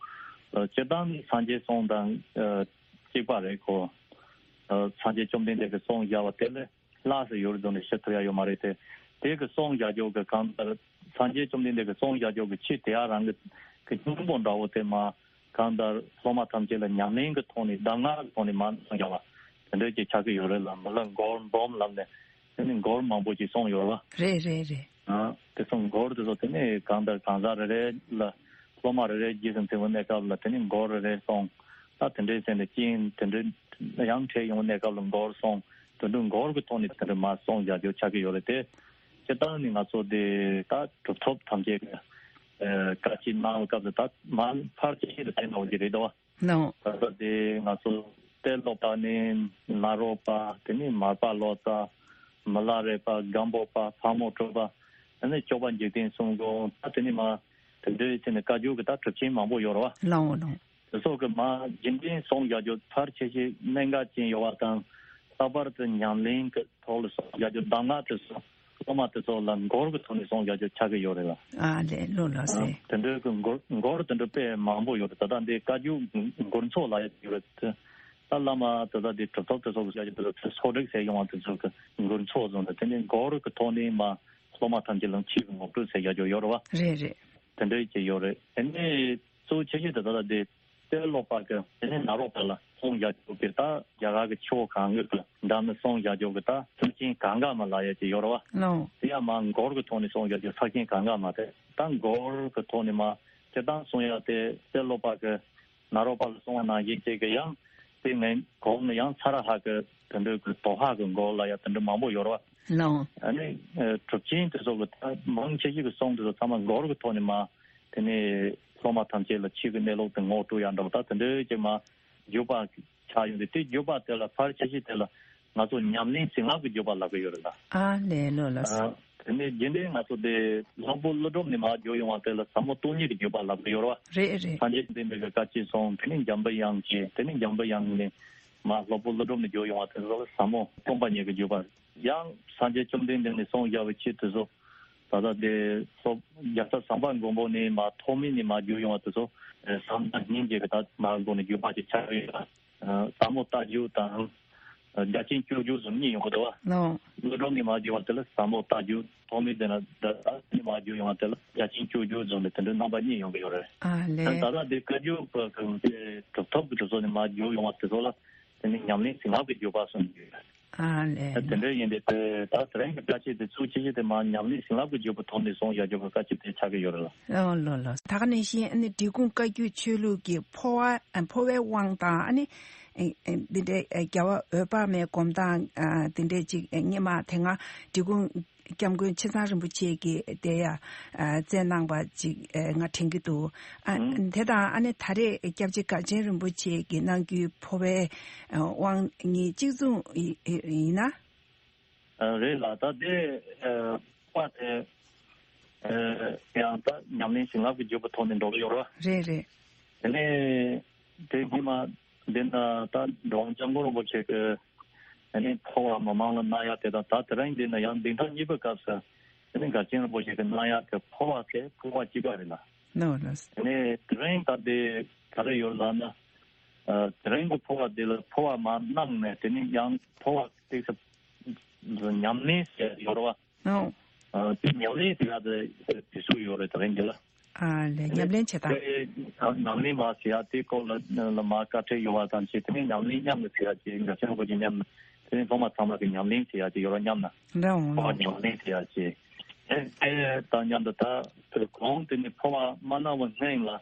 ཨ་སྤྱིར་བཏང་ནི་སངས་རྒྱས་གསུང་དང་ཨ་གཅིག་པ་རེད་ཁོ། ཨ་སངས་རྒྱས་བཅོམ་ལྡན་འདས་ཀྱི་གསུང་རྒྱག་པ་དེ་ལས་ལྷག་ཙམ་ཡོད་རེད་འདུག་ནས་བཤད་ཐུབ་ཡ་ཡོད་མ་རེད་དེ། དེ་གི་གསུང་རྒྱག་རྒྱུ་གི་གང་ལྟར་སངས་རྒྱས་བཅོམ་ལྡན་འདས་ཀྱི་གསུང་རྒྱག་རྒྱུ་གི་ཆེད་དེ་ཡང་རང་གི་གི་སྙིང་པོ་འདྲ་བོ་དེ་མ་གང་ལྟར་སློབ་མ་ཐམས་ཅད་ལ་ཉམས་ལེན་གྱི་ཐོག་ནས་གདམས་ངག་གི་ཐོག་ནས་མ་གསུང་རྒྱག་པ་དེ་འདྲ་ཅིག་ཆགས་ཀྱི་ཡོད་རེད་ལ་མི་ལ་མགུར་འབུམ་ལབ་ནས་དེ་ནི་མགུར་མང་པོ་ཅིག་གསུངས་ཡོད་རེད་བ། རེད་རེད་རེད། ཨ་དེ་ཚོ་མགུར་དེ་ཚོ་དེ་ནི་གང་ལྟར་གང་ཟག་རེ་རེ་ལ་སློབ་མ་རེ་རེ་རྗེས་སུ་འཛིན་པའི་གནས་སྐབས་ལ་དེ་ནི་མགུར་རེ་རེ་གསུངས། ད་དེ་འདྲའི་ཟེར་ནས་ཅིང་དེ་འདྲའི་ཡང་འཕྲད་ཡོང་གནས་སྐབས་ལ་མགུར་གསུངས། དེ་འདྲ་མགུར་གྱི་ཐོག་ནས་དེ་འདྲ་མ་གསུངས་བཞག་རྒྱུ་ཆགས་ཀྱི་ཡོད་རེད་དེ། སྤྱིར་བཏང་ནི་ང་ཚོ་དེ་ད་གྲུབ་ཐོབ་ཐམས་ཅད་ཀྱི་ཨ་བཀའ་ཆོས་གནང་བའི་སྐབས་སུ་ད་མ་ཕལ་ཆེར་ཞིག་ཏུ་བསྟན་འདྲ་བོ་ཅིག་རེད་དོ། ལགས། ད་ལྟ་དེ་ང་ཚོ་ཏེ་ལོ་པ་ནི་ནཱ་རོ་པ་དེ་ནི་མར་པ་ལོ་ཙཱ་མི་ལ་རས་པ་སྒམ་པོ་པ་ཕག་མོ་གྲུ་པ་ཨ་ནི་སྐྱོབ་པ་འཇིག་རྟེན་གསུམ་མགོན་ད་དེ་ནི་མ་དེ་འདྲའི་ཚེ་ནི་བཀའ་བརྒྱུད་ཀྱི་ད་གྲུབ་ཆེན་མང་པོ་ཡོད་རེད་བ། ལགས་འོང་ལགས། དེ་ཚོ་གི་མ་རྒྱུན་ལྡན་གསུང་རྒྱག་རྒྱུ་ཕལ་ཆེ་ཤོས་གནད་འགག་ཅན་ཡོད་པ་དང་ལྷག་པར་དུ་ཉམས་ལེན་གྱི་ཐོག་ལ་གསུང་རྒྱག་རྒྱུ་གདམས་ངག་དེ་ཚོ་སློབ་མ་དེ་ཚོ་ལ་མགུར་གྱི་ཐོག་ནས་གསུང་རྒྱག་རྒྱུ་ཆགས་ཀྱི་ཡོད་རེད་ལ། ཨ་ལས་ལོ་ལགས་སེ། དེ་འདྲའི་གི་མགུར་མགུར་དེ་འདྲ་དཔེ་མང་པོ་ཡོད་རེད། ད་ལྟ་འདི་བཀའ་བརྒྱུད་མགུར་ཚོགས་ལ་ཡོད་རེད། ད་བླ་མ་ད་ལྟ་འདི་གྲུབ་ཐོབ་དེ་ཚོ་གི་རྒྱག་རྒྱུ་དེ་ཚོ་ཚེ་སོག་སྒྲིག་ཟེར་ཡོང་བ་དེ་ཚོ་གི་མགུར་ཚོགས་བཟོ་འདྲ་དེ་ནས་མགུར་གྱི་ཐོག་ནས་མ་སློབ་མ་ཐམས་ཅད་ལ་ཆོས་ཀྱི་ངོ་སྤྲོད་ཟེར་རྒྱག་རྒྱུ་ཡོད་རེད་བ། རེད་རེད། དེ་འདྲའི་ཅིག་ཡོད་རེད། དེ་ནས་གཙོ་ཆེ་ཤོས་དེ་ད་ལྟ་དེ་ཏེ་ལོ་པ་གི་དེ་ནས་ནཱ་རོ་པ་ལ་གསུང་རྒྱག་རྒྱུ་གི་ད་རྒྱ་གར་གི་ཆོས་གང་གི་གི་འདྲ་མི་གསུང་རྒྱག་རྒྱུ་གི་ད་ཕར་ཕྱིན་གངྒཱ་མ་ལབ་ཡ་ཅིག་ཡོད་རེད་བ། ལགས་འོང་། དེ་ཡང་མ་མགུར་གི་ཐོག་ནས་གསུང་རྒྱག་རྒྱུ་ཕར་ཕྱིན་གངྒཱ་མ་དེ་ད་མགུར་གི་ཐོག་ནས་མ་སྤྱིར་བཏང་གསུང་ཡ་དེ་ཏེ་ལོ་པ་གི་ནཱ་རོ་པ་ལ་གསུང་བ་ནང་བཞིན་ཅིག་གི་ཡང་དེ་ངའི་གོང་ནས་ཡང་ཚ་ར་ཧ་གི་དེ་འདྲའི་གི་དོ་ཧ་གི་མགུར་ལབ་ཡ་དེ་འདྲ་མང་པོ་ཡོད་རེད་བ། ལགས་འོང་། ཨ་ནི་ཨ་གྲུབ་ཆེན་དེ་ཚོ་གི་ད་མང་ཆེ་ཤོས་ཀྱི་གསུང་དེ་ཚོ་ཚང་མ་མགུར་གྱི་ཐོག་ནས་མ་དེ་ནས་སློབ་མ་ཐམས་ཅད་ལ་ཆོས་ཀྱི་གནས་ལུགས་དེ་ངོ་སྤྲོད་ཡ་འདྲ་བོ་ད་དེ་འདྲའི་ཅིག་མ་བརྒྱུད་པ་ཆགས་ཡོང་དུས་དེ་བརྒྱུད་པ་དེ་ལ་ཕལ་ཆེ་ཤོས་དེ་ལ་ང་ཚོ་ཉམས་ལེན་བྱིན་རླབས་ཀྱི་བརྒྱུད་པ་ལབ་ཀྱི་ཡོད་རེད་ད། ཨ་ལས་ལོ་ལགས་སོ། ཨ་དེ་ནས་རྒྱུན་ལྡན་ང་ཚོ་དེ་སློབ་དཔོན་ཀླུ་སྒྲུབ་ནས་མར་བརྒྱུད་ཡོང་བ་དེ་ལ་ཟབ་མོ་སྟོང་ཉིད་ཀྱི་བརྒྱུད་པ་ལབ་ཀྱི་ཡོད་རེད་བ། རེད་རེད། སངས་རྒྱས་བསྟན་པའི་བཀའ་ཆོས་གསུམ་དེ་ནས་འཇམ་པའི་དབྱངས་ཀྱི་དེ་ནས་འཇམ་པའི་དབྱངས་ནས་མར་སློབ་དཔོན་ཀླུ་སྒྲུབ་ནས་བརྒྱུད་ཡོང་བ་དེ་ཚོ་ལ་ཟབ་མོ་སྟོང་པ་ཉིད་ཀྱི་བརྒྱུད་པ། ཡང་སངས་རྒྱས་བཅོམ་ལྡན་འདས་ནས་གསུངས་བཞག་པའི་ཆོས་དེ་ཚོ་ད་ལྟ་དེ་སློབ་རྒྱལ་ཚབ་ཟམ་པ་མགོན་པོ་ནས་མར་ཐོགས་མེད་ནས་མར་བརྒྱུད་ཡོང་བ་དེ་ཚོ་ཨེ་ཟབ་དང་སྙིང་རྗེ་གི་ད་མར་སྒོ་ནས་བརྒྱུད་པ་ཅིག་ཆགས་ཡོད་ལ། ཨ་ཟབ་མོ་ལྟ་བརྒྱུད་དང་ཨ་རྒྱ་ཆེན་སྤྱོད་བརྒྱུད་གསུམ་གཉིས་ཡོང་གི་འདུག་བ། ལགས། ཀླུ་སྒྲུབ་ནས་མར་བརྒྱུད་པ་དེ་ལ་ཟབ་མོ་ལྟ་བརྒྱུད་ཐོགས་མེད་དེ་ན་ད་ལྟ་ནས་མར་བརྒྱུད་ཡོང་བ་དེ་ལ་རྒྱ་ཆེན་སྤྱོད་བརྒྱུད་གསུམ་ལ་དེ་འདྲའི་རྣམ་པ་གཉིས་ཡོང་གི་ཡོད་རེད། ཨ་ལས། ད་ལྟ་དེ་བཀའ་བརྒྱུད་པ་གི་གྲུབ་ཐོབ་ཀྱི་གྲུབ་ཚོགས་ནས་མར་བརྒྱུད་ཡོང་བ་དེ་ཚོ་ལ་དེ་ནི་ཉམས་ལེན་བྱིན་རླབས་ཀྱི་བརྒྱུད་པ་གསུངས་ཡོད། ཨ་ལས། དེ་འདྲ་ཡིན་དུས་དེ་ད་དེ་རིང་གི་བཀའ་ཆོས་དེ་ཚུལ་ཆེ་ཆེ་དེ་མར་ཉམས་ལེན་བྱིན་རླབས་ཀྱི་བརྒྱུད་པ་ཐོག་ནས་གསུང་ཡ་བརྒྱུད་པ་བཀའ་ཆོས་དེ་ཆགས་ཀྱི་ཡོད་རེད་ལ། ཨོ་ལོ་ལོ། ད་ག་ནང་བཞིན་ཨ་ནི་འབྲི་གུང་བཀའ་བརྒྱུད་ཆོས་ལུགས་ཀྱི་འཕོ་བ་ཨ་འཕོ་བའི་དབང་དང་ཨ་ནི་ཨེ་ཨེ་འདི་འདྲའི་ཨེ་རྒྱལ་བ་འོད་དཔག་མེད་སྒོམ་སྟངས་ཨ་འདི་འདྲའི་ཅིག་ཨེ་སྔོན་མ་དེ་སྔ་འབྲི་གུང་སྐྱབས་མགོན་ཆེ་ཚང་རིན་པོ་ཆེ་གིས་དེ་ཡང་ཨ་བསྩལ་གནང་པ་ཅིག་ཨེ་ང་དྲན་གྱི་འདུག་ཨ་ཨང་། དེ་དང་ཨ་ནི་ད་རེས་སྐྱབས་རྗེ་མགར་ཆེན་རིན་པོ་ཆེ་གིས་གནང་རྒྱུའི་འཕོ་བའི་ཨ་དབང་གཉིས་གཅིག་མཚུངས་ཡི་ཡིན་ན། ཨ་རེད་ལ་ད་དེ་ཨ་པ་དེ་ཨ་ཡང་ད་ཉམས་ལེན་བྱིན་རླབས་ཀྱི་བརྒྱུད་པ་ཐོག་ནས་འགྲོ་གི་ཡོད་རེད། རེད་རེད། དེ་ནས་དེ་སྔོན་མ་འདི་ན་ད་འབྲོང་སྐྱབས་མགོན་རིན་པོ་ཆེ་གི་དེ་ནས་འཕོ་བ་མི་མང་ལ་གནང་ཡ་དེ་དང་ད་དེ་རིང་འདི་ན་ཡང་འདི་ཐང་གཉིས་པའི་སྐབས་སུ་དེ་ནས་མགར་ཆེན་རིན་པོ་ཆེ་གི་གནང་ཡ་གི་འཕོ་བ་དེ་འཕོ་བ་གཅིག་པ་རེད་ལ། ནོ་ལགས། དེ་ནས་དེ་རིང་ད་དེ་ག་རེ་ཡོད་ལབ་ན། ཨ་དེ་རིང་གི་འཕོ་བ་དེ་ལ་འཕོ་བ་མ་གནང་ནས་དེ་ནས་ཡང་འཕོ་བ་ཏིག་ཙམ་ཉམས་ལེན་ཟེར་ཡོད་རེད་བ། ཨོ། ཨ་དེ་ཉམས་ལེན་དེ་ག་དེ་དེ་སུ་ཡོད་རེད་དེ་རིང་འདི་ལ། ཨ་ལས། ཉམས་ལེན་བྱེད་སྟངས། དེ་ཉམས་ལེན་མ་བྱེད་ཡ་དེ་སྐོར་ལ་ལ་མ་བཀའ་ཁྲིད་ཡོད་པ་དང་བྱས། དེ་ནས་ཉམས་ལེན་མཉམ་དུ་བྱེད་ཡ་བྱས། འགའ་ཤས་རིན་པོ་ཆེ་མཉམ་དུ། དེ་ནས་སློབ་མ་ཚང་མ་གི་ཉམས་ལེན་བྱེད་ཡ་བྱས་ཡོད་ར། མཉམ་ན། འདྲ་འོང་ལོ། ཉམས་ལེན་བྱེད་ཡ་བྱས། ཨེ་ཨེ་དང་མཉམ་དུ་ད་དེ་གོང་དེ་ནས་འཕོ་བ་མ་གནང་བ་སྔོན་ལ།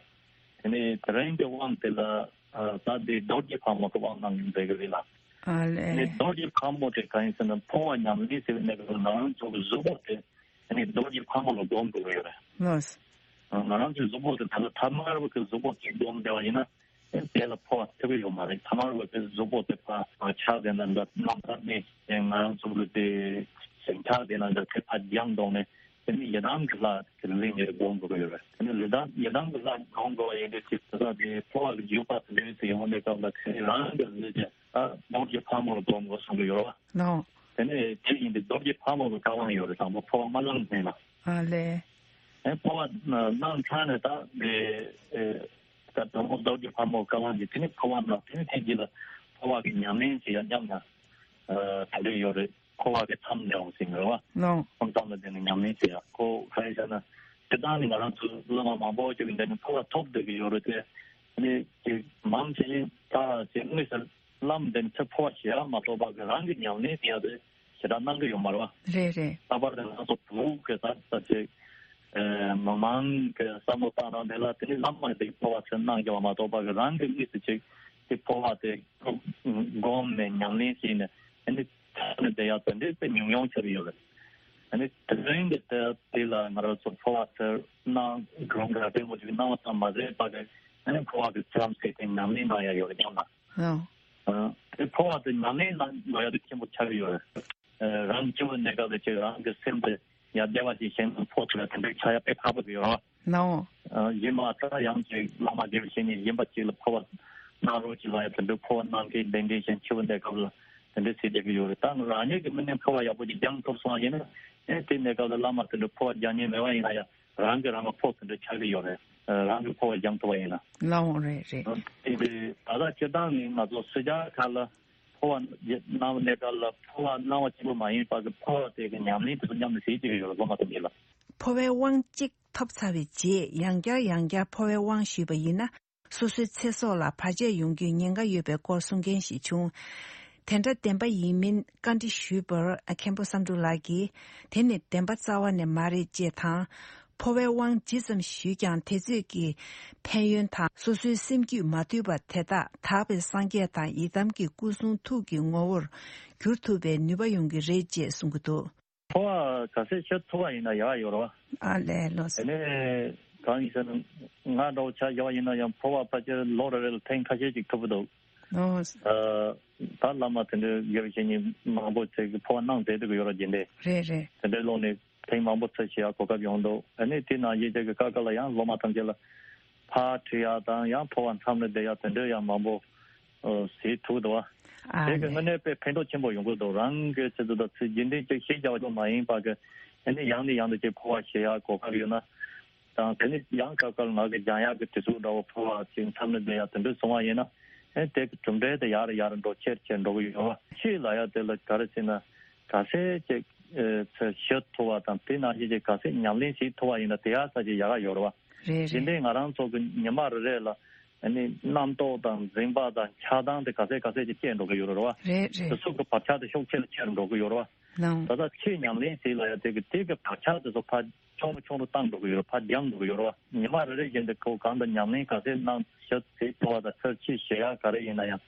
དེ་ནས་དེ་རིང་གི་དབང་དེ་ལ་ཨ་ད་དེ་རྡོ་རྗེ་ཕག་མོ་གི་དབང་གནང་གི་མཛད་གི་རེད་ལ། ཨ་ལས། དེ་ནས་རྡོ་རྗེ་ཕག་མོ་དེ་གང་ཡིན་ཟེར་ན། འཕོ་བ་ཉམས་ལེན་ཟེར་བའི་གནས་སྐབས་ལ་ང་རང་ཚོ་གི་གཟུགས་པོ་དེ། ཨ་ནི་རྡོ་རྗེ་ཕག་མོ་ལ་སྒོམ་དགོས་ཀྱི་ཡོད་རེད། ལགས། ང་རང་ཚོའི་གཟུགས་པོ་དེ་ད་ལྟ་ཐ་མལ་པ་གི་གཟུགས་པོ་གཅིག་སྒོམ་བསྡད་པ་ཡིན་ན། ཨེ་དེ་ལ་འཕོ་བ་ཐེབས་ཀྱི་ཡོད་མ་རེད། ཐ་མལ་པ་གི་གཟུགས་པོ་དེ་ཕར་ཆགས་བསྡད་ན་འདྲ། རྣམ་ཐར་ནས་ང་རང་ཚོ་གི་དེ་ཞེན་ཆགས་བསྡད་ན་འདྲ། དེ་ཕར་སྦྱངས་བཏང་ནས་དེ་ནི་ཡི་དམ་གྱི་ལྷ་དེ་ལ་ལན་ཡོད་རེད། སྒོམ་དགོས་ཀྱི་ཡོད་རེད། དེ་ནི་ཡི་དམ་ཡི་དམ་གྱི་ལྷ་སྒོམ་དགོས་པ་ཡིན་དུས་ཅིག་ད་ལྟ་དེ་འཕོ་བ་གི་འཇུག་པ་དེ་འདྲ་ཡོད་ཟེར་ཡོང་བའི་སྐབས་ལ་དེ་ནི་རང་གི་གཟུགས་དེ། ཨ་རྡོ་རྗེ་ཕག་མོ་ལ་སྒོམ་དགོས་གསུང་གི་ཡོད་རེད་བ། ལགས། དེ་ནས་དེ་ཡིན་དུས་རྡོ་རྗེ་ཕག་མོ་གི་བཀའ་དབང་ཡོད་རེད། དང་པོ་འཕོ་བ་མ་གནང་ནས་ལ། ཨ་ལས། ཨེ་འཕོ་བ་གནང་ཚར་ནས་ད་དེ་ཨེ་ད་དང་པོ་རྡོ་རྗེ་ཕག་མོ་བཀའ་དབང་གིས་དེ་ནས་འཕོ་བ་གནང་། དེ་ནས་དེ་རྗེས་ལ་འཕོ་བ་གི་ཉམས་ལེན་བྱེད་ཡ་མཉམ་ན་ཨ་དེ་འདྲ་ཡོད་རེད། འཕོ་བ་གི་མཚམས་འདྲ་བོ་ཟེར་གི་རེད་བ། ལགས། འཕོ་མཚམས་ལ་བསྡད་ནས་ཉམས་ལེན་བྱེད་ཡ། ཁོ་ག་རེ་ཟེར་ན་སྤྱིར་བཏང་ནས་ང་རང་ཚོ་སློབ་མ་མང་པོ་ཅིག་གི་འདི་ནས་འཕོ་བ་ཐོབ་བསྡད་ཀྱི་ཡོད་རེད་དེ། ཨ་ནི་ཅིག་མང་ཆེ་ད་ཅིག་དངོས་སུ་བླ་མ་འདི་ནས་ཚུར་འཕོ་བ་བྱེད་ཡ་མ་གཏོགས་པ་གི་རང་གི་ཉམས་ལེན་བྱེད་ཡ་དེ་ཞེ་དྲག་གནང་གི་ཡོད་མ་རེད་བ། རེད་རེད། ལྷག་པར་དུ་ང་ཚོ་བོད་ཀྱི་ད་ད་ཅིག་ཨ་མི་མང་གི་བསམ་བློ་བཏང་རང་དེ་ལ་དེ་ནི་བླ་མ་དེ་འཕོ་བ་ཚུར་གནང་རྒྱུ་བ་མ་གཏོགས་པ་གི་རང་གི་དངོས་སུ་ཅིག་དེ་འཕོ་བ་དེ་སྒོམ་ནས་ཉམས་ལེན་བྱས་ནས་ཨ་ནི་ཐོབ་ནས་བསྡད་ཡ་དེ་འདྲའི་དཔེ་ཉུང་ཉུང་ཆགས་ཀྱི་ཡོད་རེད། ཨ་ནི་དེ་རིང་གི་དེ་དེ་ལ་ང་རང་ཚོ་འཕོ་བ་ཚུར་གནང་གང་ག་དེ་མོ་ཅིག་གནང་བ་ཙམ་མ་ཟད་པ་གི་ཨ་ནི་འཕོ་བ་གི་མཚམས་བཅད་དེ་ཉམས་ལེན་གནང་ཡ་ཡོད་རེད། སྙམ་ན། ཨ། དེ་འཕོ་བ་དེ་ཉམས་ལེན་གནང་དགོས་ཡ་དེ་ཆེན་པོ་ཆགས་ཀྱི་ཡོད་རེད། ཨ། རང་སྐྱེ་བོའི་གནས་སྐབས་ལ་ཅིག་རང་གི་སེམས་དེ་ཡར་བདེ་བ་ཅིག་ཞིང་དུ་འཕོ་ཐུབ་ཡ་དེ་འདྲ་ཆགས་ཡ་དཔེ་ཁག་པོ་ཡོད་རེད། ནའོ། ཨ། གཞན་མ་ད་ཡང་ཅིག་བླ་མ་དགེ་བའི་བཤེས་གཉེན་གཞན་པ་ཅིག་ལ་འཕོ་བ་གནང་རོགས་ཅིག་ལབ་ཡ་དེ་འདྲ་འཕོ་བ་གནང་མཁན་གདན་འདྲེན་ཞིང་སྐྱེ་བོའི་གནས་སྐབས་ལ་དེ་འདྲ་ཟེར་བསྡད་ཀྱི་ཡོད་རེད། ད་རང་ཉིད་ཀྱི་མི་ནས་འཕོ་བ་ཡག་པོ་ཅིག་སྦྱང་ཐུབ་སོང་བ་ཡིན་ན། ཨེ་དེ་གནས་སྐབས་ལ་བླ་མ་དེ་འདྲ་འཕོ་བ་རྒྱག་མཁན་མེད་པ་ཡིན་ན་ཡང་། རང་གི་རང་ལ་འཕོ་དེ་འདྲ་ཆགས་ཀྱི་ཡོད་རེད། རང་གི་འཕོ་བ་སྦྱང་ཐུབ་པ་ཡིན་ན། ལའོ་རེད་རེད། དེ་འདྲའི་ད་ལྟ་སྤྱིར་བཏང་ནི་ང་ཚོ་སུ་ཇཱ་ཁ་ལ་འཕོ་བ་གནང་བའི་གནས་སྐབས་ལ་འཕོ་བ་གནང་བ་གཅིག་པུ་མ་ཡིན་པར་གི་འཕོ་བ་དེ་གི་ཉམས་ལེན་དེ་ཚོ་མཉམ་དུ་བྱེད་ཀྱི་ཡོད་རེད། སློབ་མ་དང་འབྲེལ་ལ། འཕོ་བའི་དབང་གཅིག་ཐོབ་ཚར་བའི་རྗེས་ཡང་བསྐྱར་ཡང་བསྐྱར་འཕོ་བའི་དབང་ཞུས་པ་ཡིན་ན། སོ་སོའི་ཚེ་སྲོག་ལ་བར་ཆད་ཡོང་རྒྱུའི་ཉེན་ཁ་ཡོད་པའི་སྐོར་གསུང་མཁན་ཞིག་བྱུང་། དེ་འདྲ་བདེན་པ་ཡིན་མིན་བཀའ་འདྲི་ཞུས་པར་མཁན་པོ་བསམ་འགྲུབ་ལགས་ཀྱིས། དེ་ནི་བདེན་པ་རྩ་བ་ནས་མ་རེད་ཅེས་དང་། འཕོ་བའི་དབང་ཇི་ཙམ་ཞུས་ཀྱང་དེ་ཚོད་ཀྱི་ཕན་ཡོན་དང་སོ་སོའི་སེམས་རྒྱུད་མ་དུལ་བ་དེ་དག་དག་པའི་སངས་རྒྱས་དང་ཡི་དམ་གྱི་སྐུ་གསུང་ཐུགས་ཀྱི་ངོ་བོར་འགྱུར་ཐུབ་པའི་ནུས་པ་ཡོང་གི་རེད་ཅེས་གསུང་གི་འདུག། འཕོ་བ་ག་ཚད་ཤོད་ཐུབ་པ་ཡིན་ན་ཡག་ཡོད་རེད་བ། ཨ་ལས་ལོ། དེ་ནས་གང་ཡིན་ཟེར་ན་ང་འདྲ་བོ་ཆ་བཞག་པ་ཡིན་ན་ཡང་འཕོ་བ་ཕལ་ཆེར་ལོ་རེ་རེ་ལ་ཐེངས་ཁ་ཤས་ཅིག་ཐུབ་ཀྱི་འདུག། ཨོ། ཨ། ད་བླ་མ་དེ་འདྲའི་དགེ་བའི་བཤེས་གཉེན་མང་པོ་ཅིག་གིས་འཕོ་བ་གནང་བསྡད་འདུག་གི་ཡོད་རེད། རྒྱུན་ལྡན། རེད་རེད། དེ་འདྲའི་ལོ་ནས་ཐེངས་མང་པོ་ཚུར་ཞུ་ཡག་གོ་སྐབས་ཡོང་འདུག། ཨ་ནི་དེ་ནང་བཞིན་ཅིག་གི་སྐབས་སྐབས་ལ་ཡང་སློབ་མ་ཐམས་ཅད་ལ་ཕར་ཁྲིད་ཡག་དང་ཡང་འཕོ་བ་མཚམས་ལ་བསྡད་ཡག་དེ་འདྲ་ཡང་མང་པོ་ཨོ་བྱེད་ཐུབ་འདུག་བ། ཨ་དེ་གི་ལས། དངོས་གནས་དཔེ་ཕན་ཐོགས་ཆེན་པོ་ཡོང་གི་འདུག། རང་གི་ཆེད་དུ་ད་ཚུལ་རྒྱུན་ལྡན་ཅིག་ཤེས་རྒྱ་བ་ཅུང་མ་ཡིན་པ་གི་ཨ་ནི་ཡང་ནས་ཡང་དུ་ཅིག་འཕོ་བ་ཞུ་ཡག་གོ་སྐབས་ཡོད་ན། དང་དེ་ནི་ཡང་སྐབས་སྐབས་ང་གི་སྦྱང་ཡག་གི་དུས་ཚོད་འདྲ་བོ་འཕོ་བ་ཅིག་མཚམས་ལ་བསྡད་ཡག་དེ་འདྲ་སོང་བ་ཡིན་ན། ཨེ་དེ་གི་གྲུབ་འབྲས་དེ་ཡར་ཡར་འགྲོ་ཆེར་ཆེར་འགྲོ་གི་ཡོད་བ། ཆོས་ལབ་ཡག་དེ་ལ་ག་རེ་ཟེར་ན་ག་ཚད་ཅིག་ཨེ་ཚུར་ཤེས་ཐུབ་པ་དང་དེ་ནང་བཞིན་ཅིག་ག་ཚད་ཉམས་ལེན་བྱེད་ཐུབ་པ་ཡིན་ན་དེ་ཡག་ས་ཅིག་ཡག་ག་ཡོད་རེད་བ། རེད་རེད། དེ་འདྲའི་ང་རང་ཚོ་གི་ཉི་མ་རེ་རེ་ལ་ཨ་ནི་རྣམ་རྟོག་དང་འཛིན་པ་དང་ཆགས་སྡང་དེ་ག་ཚད་ག་ཚད་ཅིག་སྐྱེ་འགྲོ་གི་ཡོད་རེད་བ། རེད་རེད། དེ་ཚོ་གི་བག་ཆགས་དེ་ཤུགས་ཆེ་རུ་ཆེ་རུ་འགྲོ་གི་ཡོད་རེད་བ། ལའོ། ད་ལྟ་ཆོས་ཉམས་ལེན་བྱེད་ལ་ཡ་དེ་གི་དེ་གི་བག་ཆགས་དེ་ཚོ་ཕར་ཆུང་རུ་ཆུང་རུ་བཏང་འགྲོ་གི་ཡོད་རེད། ཕར་འགྱངས་འགྲོ་གི་ཡོད་རེད་བ། ཉི་མ་རེ་རེ་བཞིན་དུ་ཁོ་གང་དུ་ཉམས་ལེན་ག་ཚད་གནང་ཞབས་ཚེ་ཐོ་བ་དང་ཚར་ཕྱི་ཞེ་ཡག་ག་རེ་ཡིན་ན་ཡང་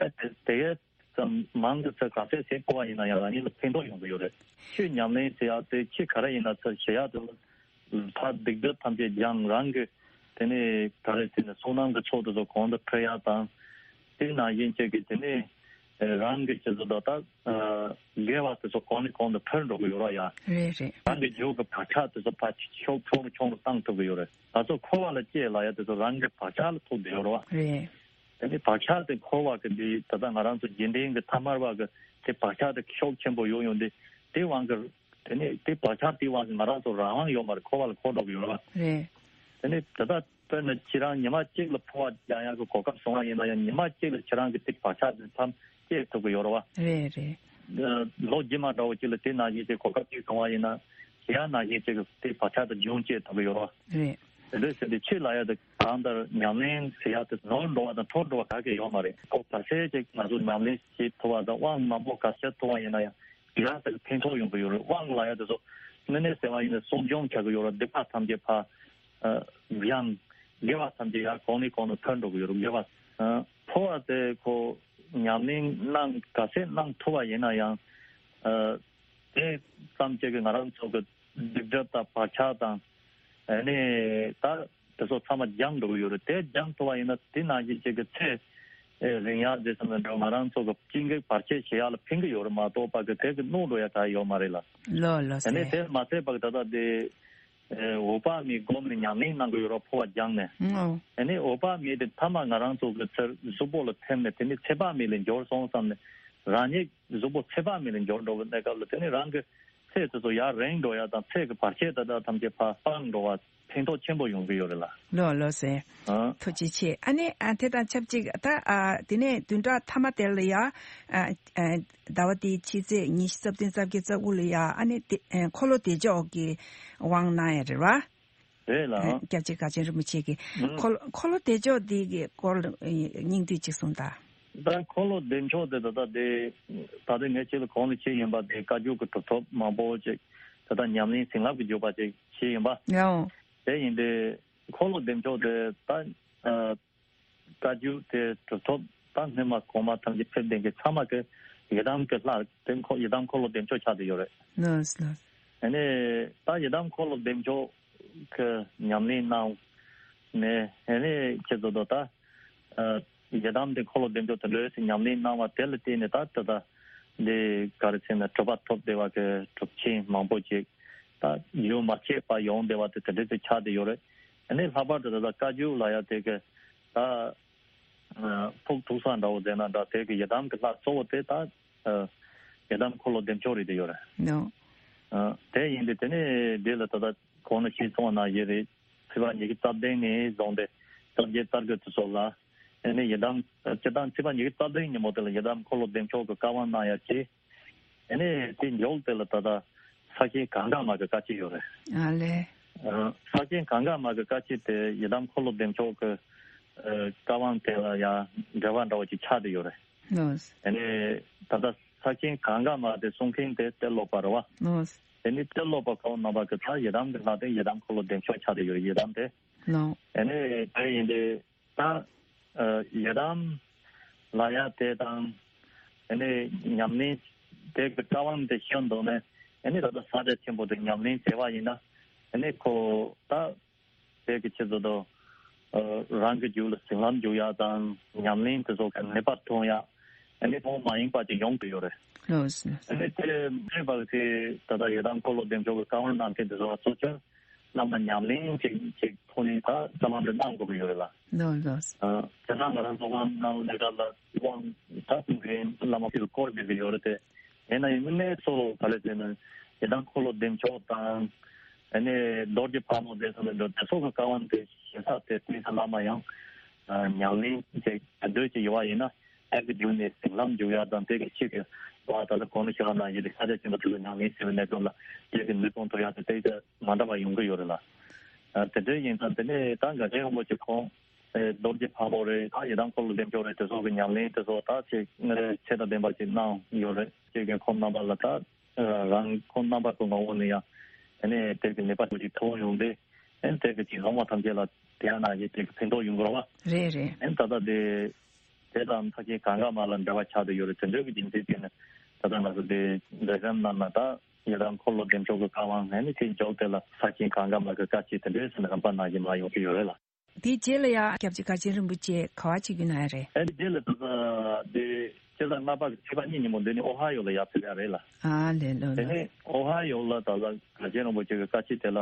ཨེ་དེ་དེ་གས་ཙམ་མང་གི་ཚེ་ག་ཚད་ཚེ་ཐོ་བ་ཡིན་ན་ཡང་རང་ཉིད་ལ་ཕན་ཐོགས་ཡོང་གི་ཡོད་རེད། ཆོས་ཉམས་ལེན་ཟེར་ཡག་དེ་ཆོས་ག་རེ་ཡིན་ན་ཚར་ཞེ་ཡག་དེ་ལ་ཕར་སྡིག་སྒྲིབ་ཐམས་ཅད་སྦྱངས་རང་གི་དེ་ནས་ག་རེ་ཟེར་ན་བསོད་ནམས་ཀྱི་ཚོགས་དེ་ཚོ་གོང་དུ་འཕེལ་ཡག་དང་། དེ་ནང་བཞིན་བྱས་ཀྱི་དེ་ནས་རང་གི་ཆེད་དུ་ད་ལྟ་དགེ་བ་དེ་ཚོ་གོང་ནས་གོང་དུ་འཕེལ་འགྲོ་གི་ཡོད་ར་ཡ། རེད་རེད། རང་གི་རྒྱུད་ཀྱི་བག་ཆགས་དེ་ཚོ་ཕར་ཕྱོགས་ཆུང་རུ་ཆུང་རུ་བཏང་ཐུབ་ཀྱི་ཡོད་རེད། ང་ཚོ་འཁོར་བ་ལ་སྐྱེས་ལ་ཡ་དེ་ཚོ་རང་གི་བག་ཆགས་ལ་ཐུག་བསྡད་ཡོད་རེད་བ། རེད། དེ་ནས་བག་ཆགས་དེ་འཁོར་བ་གི་འདི་ད་ལྟ་ང་རང་ཚོ་རྒྱུན་ལྡན་གྱི་ཐ་མལ་བ་གི་དེ་བག་ཆགས་དེ་ཤུགས་ཆེན་པོ་ཡོང་ཡོང་དེ་དེ་དབང་གིས། དེ་ནས་དེ་བག་ཆགས་དེའི་དབང་གིས་ང་རང་ཚོ་རང་དབང་ཡོད་མ་རེད། འཁོར་བ་ལ་འཁོར་འགྲོ་གི་ཡོད་རེད་བ། རེད། དེ་ནས་ད་ལྟ་དཔེར་ན་ཁྱེད་རང་ཉི་མ་གཅིག་ལ་འཕོ་བ་རྒྱག་ཡག་གི་གོ་སྐབས་བྱུང་བ་ཡིན་ན་ཡང་ཉི་མ་གཅིག་ལ་ཁྱེད་རང་གི་དེ་བག་ཆགས་དེ་མཚམས་སྐྱེ་ཐུབ་ཀྱི་ཡོད་རེད་བ། རེད་རེད། ལོ་རྗེས་མ་འདྲ་བོ་གཅིག་ལ་དེ་ནང་བཞིན་གྱི་གོ་སྐབས་གཅིག་བྱུང་བ་ཡིན་ན་དེ་ཡང་ནང་བཞིན་གཅིག་གི་དེ་བག་ཆགས་དེ་རྒྱུན་སྐྱེ་ཐུབ་ཀྱི་ཡོད་རེད་བ། རེད། དེ་འདྲ་ཟེར་ཏེ་ཕྱི་ལ་ཡ་དེ་གང་ལྟར་ཉམས་ལེན་ཟེར་ཡ་དེ་ནོར་འགྲོ་བ་དང་འཕྲོ་འགྲོ་བ་ག་གེ་ཡོད་མ་རེད། ཁོ་ག་ཚད་ཅིག་ང་ཚོ་ཉམས་ལེན་བྱེད་ཐུབ་པ་དང་དབང་མང་པོ་ག་ཚད་ཐུབ་པ་ཡིན་ན་ཡང་ཡང་དེ་ཕན་ཐོགས་ཡོང་གི་ཡོད་རེད། དབང་ལ་ཡ་དེ་ཚོ་དངོས་གནས་ཟེར་བ་ཡིན་ན་སྲུང་སྐྱོང་བྱ་གི་ཡོད་རེད། སྡིག་པ་ཐམས་ཅད་ཕར་ཡང་དགེ་བ་ཐམས་ཅད་ཡར་གོང་ནས་གོང་དུ་འཕེལ་འགྲོ་གི་ཡོད་རེད། དགེ་བ་འཕོ་བ་དེ་ཁོ་ཉམས་ལེན་གནང་ག་ཚད་གནང་ཐུབ་པ་ཡིན་ན་ཡང་དེ་ཙམ་ཅིག་གི་ང་རང་ཚོ་གི་སྡིག་སྒྲིབ་དང་བག་ཆགས་དང་ཨ་ནི་ད་དེ་ཚོ་ཚང་མ་སྦྱངས་འགྲོ་གི་ཡོད་རེད། དེ་སྦྱངས་ཐུབ་པ་ཡིན་ན་དེ་ནང་བཞིན་ཅིག་གི་ཚེ་རིང་ཡག་དེ་ཚོ་ནི་འགྲོ་ང་རང་ཚོ་གི་སྐྱིད་སྡུག་བར་ཆད་བྱེད་ཡག་ལ་ཕན་གི་ཡོད་རེད་མ་གཏོགས་པ་གི་དེ་གི་གནོད་འགྲོ་ཡག་ག་ཡོད་མ་རེད་ལ། ལོ་ལོ་ཨ་ནི་ཟེར། དེ་མ་ཚད་པ་གི་ད་ལྟ་དེ་འོད་དཔག་མེད་བསྒོམས་ནས་ཉམས་ལེན་གནང་གི་ཡོད་རེད། འཕོ་བ་སྦྱངས་ནས། ཨོ། ཨ་ནི་འོད་དཔག་མེད་དེ་མཐའ་མ་ང་རང་ཚོ་གི་ཚུར་གཟུགས་པོ་ལ་ཐིམ་ནས་དེ་ནི་ཚེ་དཔག་མེད་ལ་འབྱོར་སོང་བསམ་ནས་རང་ཉིད་གཟུགས་པོ་ཚེ་དཔག་མེད་ལ་འབྱོར་འགྲོ་གི་གནས་སྐབས་ལ་དེ་ནི་རང་གི་ཚེ་དེ་ཚོ་ཡར་རིང་འགྲོ་ཡག་དང་ཚེ་གི་བར་ཆད་དེ་དག་ཐམས་ཅད་ཕར་སྤངས་འགྲོ་བ་ཕན་ཐོགས་ཆེན་པོ་ཡོང་གི་ཡོད་རེད་ལ། ལོ་ལོ་ཟེར། ཨ། ཐུགས་རྗེ་ཆེ། ཨ་ནི་ཨ་དེ་དང་ཆབས་ཅིག་ད་ཨ་དེ་ནས་བདུན་ཕྲག་མཐའ་མ་དེ་ལ་ཡ་ཨ་ཨ་ཟླ་བ་འདིའི་ཕྱི་ཚེས་ཉི་ཤུ་རྩ་བདུན་རྩ་བརྒྱད་རྩ་དགུ་ལ་ཡ་ཨ་ནི་དེ་ཨ་འཁོར་ལོ་བདེ་མཆོག་གི་དབང་གནང་ཡ་རེད་བ། རེད་ལ། ཨ་སྐྱབས་རྗེ་གངས་ཅན་རིན་པོ་ཆེ་གི་ཨ་འཁོར་འཁོར་ལོ་བདེ་མཆོག་འདི་གི་སྐོར་ལ་ཨ་སྙིང་བསྡུས་ཅིག་གསུངས་དང་། ད་འཁོར་ལོ་བདེ་མཆོག་དེ་ད་ལྟ་དེ་ད་ལྟ་ངས་ཁྱེད་ལ་གོང་ལ་བཤད་ཡིན་པ་དེ་བཀའ་བརྒྱུད་ཀྱི་གྲུབ་ཐོབ་མང་པོ་ཅིག་ད་ལྟ་ཉམས་ལེན་བྱིན་རླབས་ཀྱི་བརྒྱུད་པ་ཅིག་བཤད་ཡིན་པ། ཡང་། དེ་ཡིན་དུས་འཁོར་ལོ་བདེ་མཆོག་དེ་ད་ཨ་བཀའ་བརྒྱུད་དེ་གྲུབ་ཐོབ་ད་སྔོན་མ་གོང་མ་ཐམས་ཅད་ཕེབས་ལྡན་གྱི་ཚང་མ་གི་ཡི་དམ་གྱི་ལྷ་དེ་འཁོར་ཡི་དམ་འཁོར་ལོ་བདེ་མཆོག་ཆགས་བསྡད་ཡོད་རེད། ལགས་ལགས། ཨ་ནི་ད་ཡི་དམ་འཁོར་ལོ་བདེ་མཆོག་གི་ཉམས་ལེན་གནང་ནས་ཨ་ནི་ཁྱེད་ཚོ་ད་ད་ཡི་དམ་དེ་འཁོར་ལོ་བདེ་མཆོག་དེ་འདྲ་ཞིག་ཉམས་ལེན་གནང་བ་དེ་ལ་བརྟེན་ནས་ད་ད་ད་འདི་ག་རེ་ཟེར་ན་གྲུབ་པ་ཐོབ་བསྡད་པ་གི་གྲུབ་ཆེན་མང་པོ་ཅིག་ད་ཡུལ་མ་ཆད་པ་ཡོང་བསྡད་པ་དེ་དེ་འདྲ་ཞིག་ཆགས་བསྡད་ཡོད་རེད། ཨ་ནི་ལྷག་པར་དུ་ད་ད་བཀའ་བརྒྱུད་ལ་ཡ་དེ་གི་ད་ཕུགས་ཐུག་ས་འདྲ་བོ་ཟེར་ན་འདྲ་དེ་གི་ཡི་དམ་གི་ལྷ་གཙོ་བོ་དེ་ད་ཡི་དམ་འཁོར་ལོ་བདེ་མཆོག་རེད་བསྡད་ཡོད་རེད། ནོ། དེ་ཡིན་དུས་དེ་ནས་འདི་ལ་ད་ལྟ་གོང་ན་ཞུས་སོང་བ་ནང་བཞིན་རེད། ཚེས་པ་ཉི་ཤུ་རྩ་བདུན་ནས་བཟུང་སྟེ་རྩ་བརྒྱད་རྩ་དགུ་དེ་ཚོ་ལ་ཨ་ནི་ཡི་དམ་སྤྱིར་བཏང་ཚེས་པ་ཉི་ཤུ་རྩ་བདུན་ཉིན་མོ་དེ་ལ་ཡི་དམ་འཁོར་ལོ་བདེ་མཆོག་གི་བཀའ་དབང་གནང་ཡ་བྱས། ཨ་ནི་དེ་མཇུག་དེ་ལ་ད་ལྟ་ས་ཆེན་གངྒཱ་མ་གི་བཀའ་ཆོས་ཡོད་རེད། ཨ་ལས། ཨ་ས་ཆེན་གངྒཱ་མ་གི་བཀའ་ཆོས་དེ་ཡི་དམ་འཁོར་ལོ་བདེ་མཆོག་གི་ཨ་བཀའ་དབང་དེ་ལ་ཡང་འབྲེལ་བ་འདྲ་བོ་ཅིག་ཆགས་བསྡད་ཡོད་རེད། ལགས། ཨ་ནི་ད་ལྟ་ས་ཆེན་གངྒཱ་མ་དེ་གསུང་མཁན་དེ་གཏེར་སློབ་པ་རེད་བ། ལགས། དེ་ནི་གཏེར་སློབ་པ་ཁོང་རྣམ་པ་གི་ད་ཡི་དམ་གི་ལྷ་དེ་ཡི་དམ་འཁོར་ལོ་བདེ་མཆོག་ཆགས་བསྡད་ཡོད་རེད། ཡི་དམ་དེ། ལགས། ཨ་ནི་དེ་ཡིན་དུས། ད་ཨ་ཡི་དམ་ལ་ཡ་དེ་དང་ཨ་ནི་ཉམས་ལེན་དེ་གི་བཀའ་དབང་དེ་ཤེས་འདུག་ནས་ཨ་ནི་ད་ལྟ་ས་ཆ་ཆེན་པོ་དེ་ཉམས་ལེན་བྱས་པ་ཡིན་ན་ཨ་ནི་ཁོ་ད་དེ་གི་ཆེད་དུ་ཨ་རང་གི་རྒྱུད་ལ་ཟིན་ལམ་འཇུག་ཡ་དང་ཉམས་ལེན་དེ་ཚོ་གི་ནུས་པ་ཐོན་ཡ་ཨ་ནི་ཐོག་མ་ཡིན་པ་ཅིག་ཡོང་གི་ཡོད་རེད། ལགས་སོ། ཨ་ནི་དེ་མེད་པར་དེ་ད་ལྟ་ཡི་དམ་འཁོར་ལོ་བདེ་མཆོག་གི་བཀའ་དབང་གནང་མཁན་དེ་ཚོ་གཙོ་ཆེར། བླ་མ་ཉམས་ལེན་ཅིག་ཅིག་ཐོག་ནས་ད་བསམ་བློ་འདི་གནང་དགོས་ཀྱི་ཡོད་རེད་ལ། ལགས་ལགས། ཨ་དེ་ན་ང་རང་ཚོ་གང་གནང་ལས་ཀ་ལ་དབང་ད་གསུང་མཁན་བླ་མ་ཕྱིར་བསྐོར་བསྡད་ཀྱི་ཡོད་རེད་དེ། ཡིན་ན་ཡང་དངོས་གནས་ཚོ་ག་ལེ་ཟེར་ན་ཡི་དམ་འཁོར་ལོ་བདེ་མཆོག་དང་ཨ་ནི་རྡོ་རྗེ་ཕག་མོ་བསྡད་ས་ལ་འགྲོ་དེ་ཚོ་གི་བཀའ་དབང་དེ་ཞེ་ས་དེ་དཔེ་ས་བླ་མ་ཡང་ཨ་ཉམས་ལེན་ཅིག་འདོད་ཅིག་ཡོད་པ་ཡིན་ན། ཨ་ཀི་རྒྱུད་ནས་ཟིན་ལམ་འཇུག་ཡ་དང་དེ་གི་ཆེད་དུ་བ་ད་ལྟ་གོང་ནས་ཞུ་བ་ནང་བཞིན་དུ་ཤ་ཆ་ཆེན་པོ་དེ་ཚོ་ཉམས་ལེན་བྱེད་པའི་གནས་སྐབས་ལ་དེ་གི་ནུས་སྟོབས་མཐོ་ཡ་དེ་དེ་ཚོ་མ་འདྲ་བ་ཡོང་གི་ཡོད་རེད་ལ། ཨ་དེ་འདྲ་ཡིན་ཙང་དེ་ནས་ད་འགག་ཆེན་རིན་པོ་ཆེ་ཁོང་ཨེ་རྡོ་རྗེ་ཕག་མོ་རེད། ད་ཡི་དམ་འཁོར་ལོ་བདེ་མཆོག་རེད། དེ་ཚོ་གི་ཉམས་ལེན་དེ་ཚོ་ད་ཅིག་ངས་ཚད་དང་ལྡན་པ་ཅིག་གནང་ཡོད་རེད། ཅེས་ཀྱང་ཁོང་རྣམ་པ་ལ་ད་རང་ཁོང་རྣམ་པ་ཚོ་ངོ་བོ་ནས་ཡང་ཨ་ནི་དེ་གི་ནུས་པ་ཅིག་ཐོན་ཡོང་སྟེ་ཨ་ནི་དེ་གི་ཅིག་སློབ་མ་ཐམས་ཅད་ལ་དེ་ཡང་ན་ཡི་དེ་གི་ཕན་ཐོགས་ཡོང་གི་རེད་བ། རེད་རེད། ཨ་ནི་ད་ལྟ་དེ། དེ་དང་ས་ཆེན་གངྒཱ་མ་ལ་འབྲེལ་བ་ཆགས་བསྡད་ཡོད་རེད། དེ་འདྲ་གི་རྒྱུ་མཚན་བྱས་ནས་ད་ལྟ་ང་ཚོ་དེ་འབྲེལ་ཟམ་ནང་ན་ད་ཡི་དམ་འཁོར་ལོ་བདེ་མཆོག་གི་བཀའ་དབང་ཨ་ནི་དེ་འཇོག་དེ་ལ་ས་ཆེན་གངྒཱ་མ་གི་བཀའ་ཆོས་དེ་འདྲའི་ཟེར་ནས་རིམ་པ་ནང་བཞིན་མར་ཡོང་གི་ཡོད་རེད་ལ། དེའི་རྗེས་ལ་ཡང་སྐྱབས་རྗེ་གངས་ཅན་རིན་པོ་ཆེ་ག་བ་ཅིག་གི་ན་ཡ་རེད། ཨ་ནི་རྗེས་ལ་ད་ལྟ་དེ་སྤྱིར་བཏང་སྔ་པ་གི་ཚེས་པ་གཉིས་ཉིན་མོ་འདི་ནི་ཨོ་ཧ་ཡོ་ལ་ཡར་ཕེབས་ཡ་རེད་ལ། ཨ་ལས་ལོ་དེ་ལོ། ནི་ཨོ་ཧ་ཡོ་ལ་ད་ལྟ་གངས་ཅན་རིན་པོ་ཆེ་གི་བཀའ་ཆོས་དེ་ལ།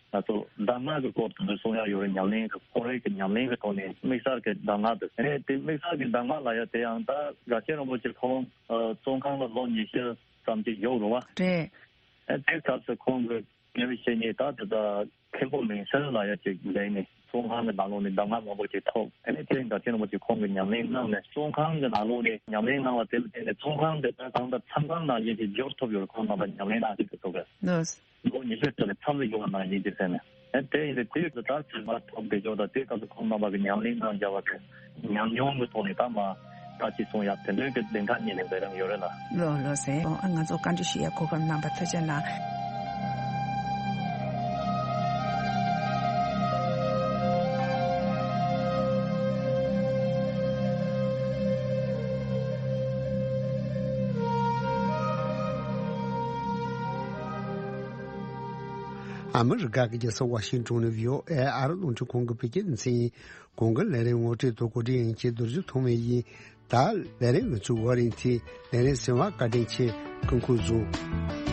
ང་ཚོ་གདམས་ངག་གི་སྐོར་དུ་འདི་གསུང་ཡ་ཡོད་རེད། ཉམས་ལེན་གྱི་ཁོར་ཡུག་གི་ཉམས་ལེན་གྱི་ཐོག་ནས་དམིགས་བསལ་གྱི་གདམས་ངག་དེ་ཨེ་དེ་དམིགས་བསལ་གྱི་གདམས་ངག་ལ་ཡ་དེ་ཡང་ད་དགའ་ཆེན་རིན་པོ་ཆེ་ཁོང་བཙོན་ཁང་ལ་ལོ་ཉི་ཤུ་ཙམ་ཅིག་བཞུགས་རེད་བ། རེད། ཨེ་དེ་སྐབས་སུ་ཁོང་གི་དགེ་བའི་བཤེས་གཉེན་ད་དེ་ད་མཁན་པོ་མིང་སྲིང་ལ་ཡ་ཅིག་མཇལ་ནས་བཙོན་ཁང་གི་ནང་ལོགས་ནས་གདམས་ངག་མང་པོ་ཅིག་ཐོབ། ཨེ་ནས་དེ་དགའ་ཆེན་རིན་པོ་ཆེ་ཁོང་གི་ཉམས་ལེན་གནང་ནས་བཙོན་ཁང་གི་ནང་ལོགས་ནས་ཉམས་ལེན་གནང་བ་དེ་ལ་བརྟེན་ནས་བཙོན་ཁང་དེ་ད་གང་ལྟར་མཚམས་ཁང་ནང་བཞིན་གྱི་འགྱུར་ཐུབ་ཡོད་རེད། ཁོང་རྣམ་པ་ཉམས་ལེན་གནང་ཅིག་ཐུབ་པས། ལོ། ལོ་ ཉི་ཤུ་རྩ་ནས་མཚམས་ལ་ཡོང་བ་ནང་བཞིན་ཅིག་ཟེར་ནས། ཨེ་དེ་ཡིན་དུས་དེ་ཡོད་ད་ཚོད་མ་ཐོབ་བསྡད་ཆོག་ད་དེ་སྐབས་སུ་ཁོང་རྣམ་པ་གི་ཉམས་ལེན་གནང་བྱ་བ་གི་ཉམས་མྱོང་གི་ཐོག་ནས་ད་མ་ད་ཅི་གསུང་ཡག་དེ་འདྲའི་གི་གདེང་ཐག་རྙེད་ནས་མཛད་རིམ་ཡོད་རེད་ལ། ལོ་ལོ་ཟེར་ཨ་ང་ཚོ་བཀའ་འདྲི་ཞུ་ཡ་གོ་སྐབས་གནང་བ་ཐུགས་རྗེ་གནང་། ཨ་མི་རི་ཀ་གི་རྒྱལ་ས་ཝ་ཤིང་ཏོན་ནས་བྷི་ཨོ་ཨེ་ཨ་རི་རླུང་འཕྲིན་ཁང་གི་བོད་སྐད་སྡེ་ཚན་ཡིན། གོང་གི་ལས་རིམ་ངོ་སྤྲོད་དང་གོ་སྒྲིག་ཡིན་གྱི་རྡོ་རྗེ་ཐོགས་མེད་ཡིན། ད་ལས་རིམ་ངོ་སྤྲོད་བར་རིང་ཚེ་ལས་རིམ་ཟིན་བ་བཀའ་དྲིན་ཆེ། སྐུ་ཁམས་བཟང་།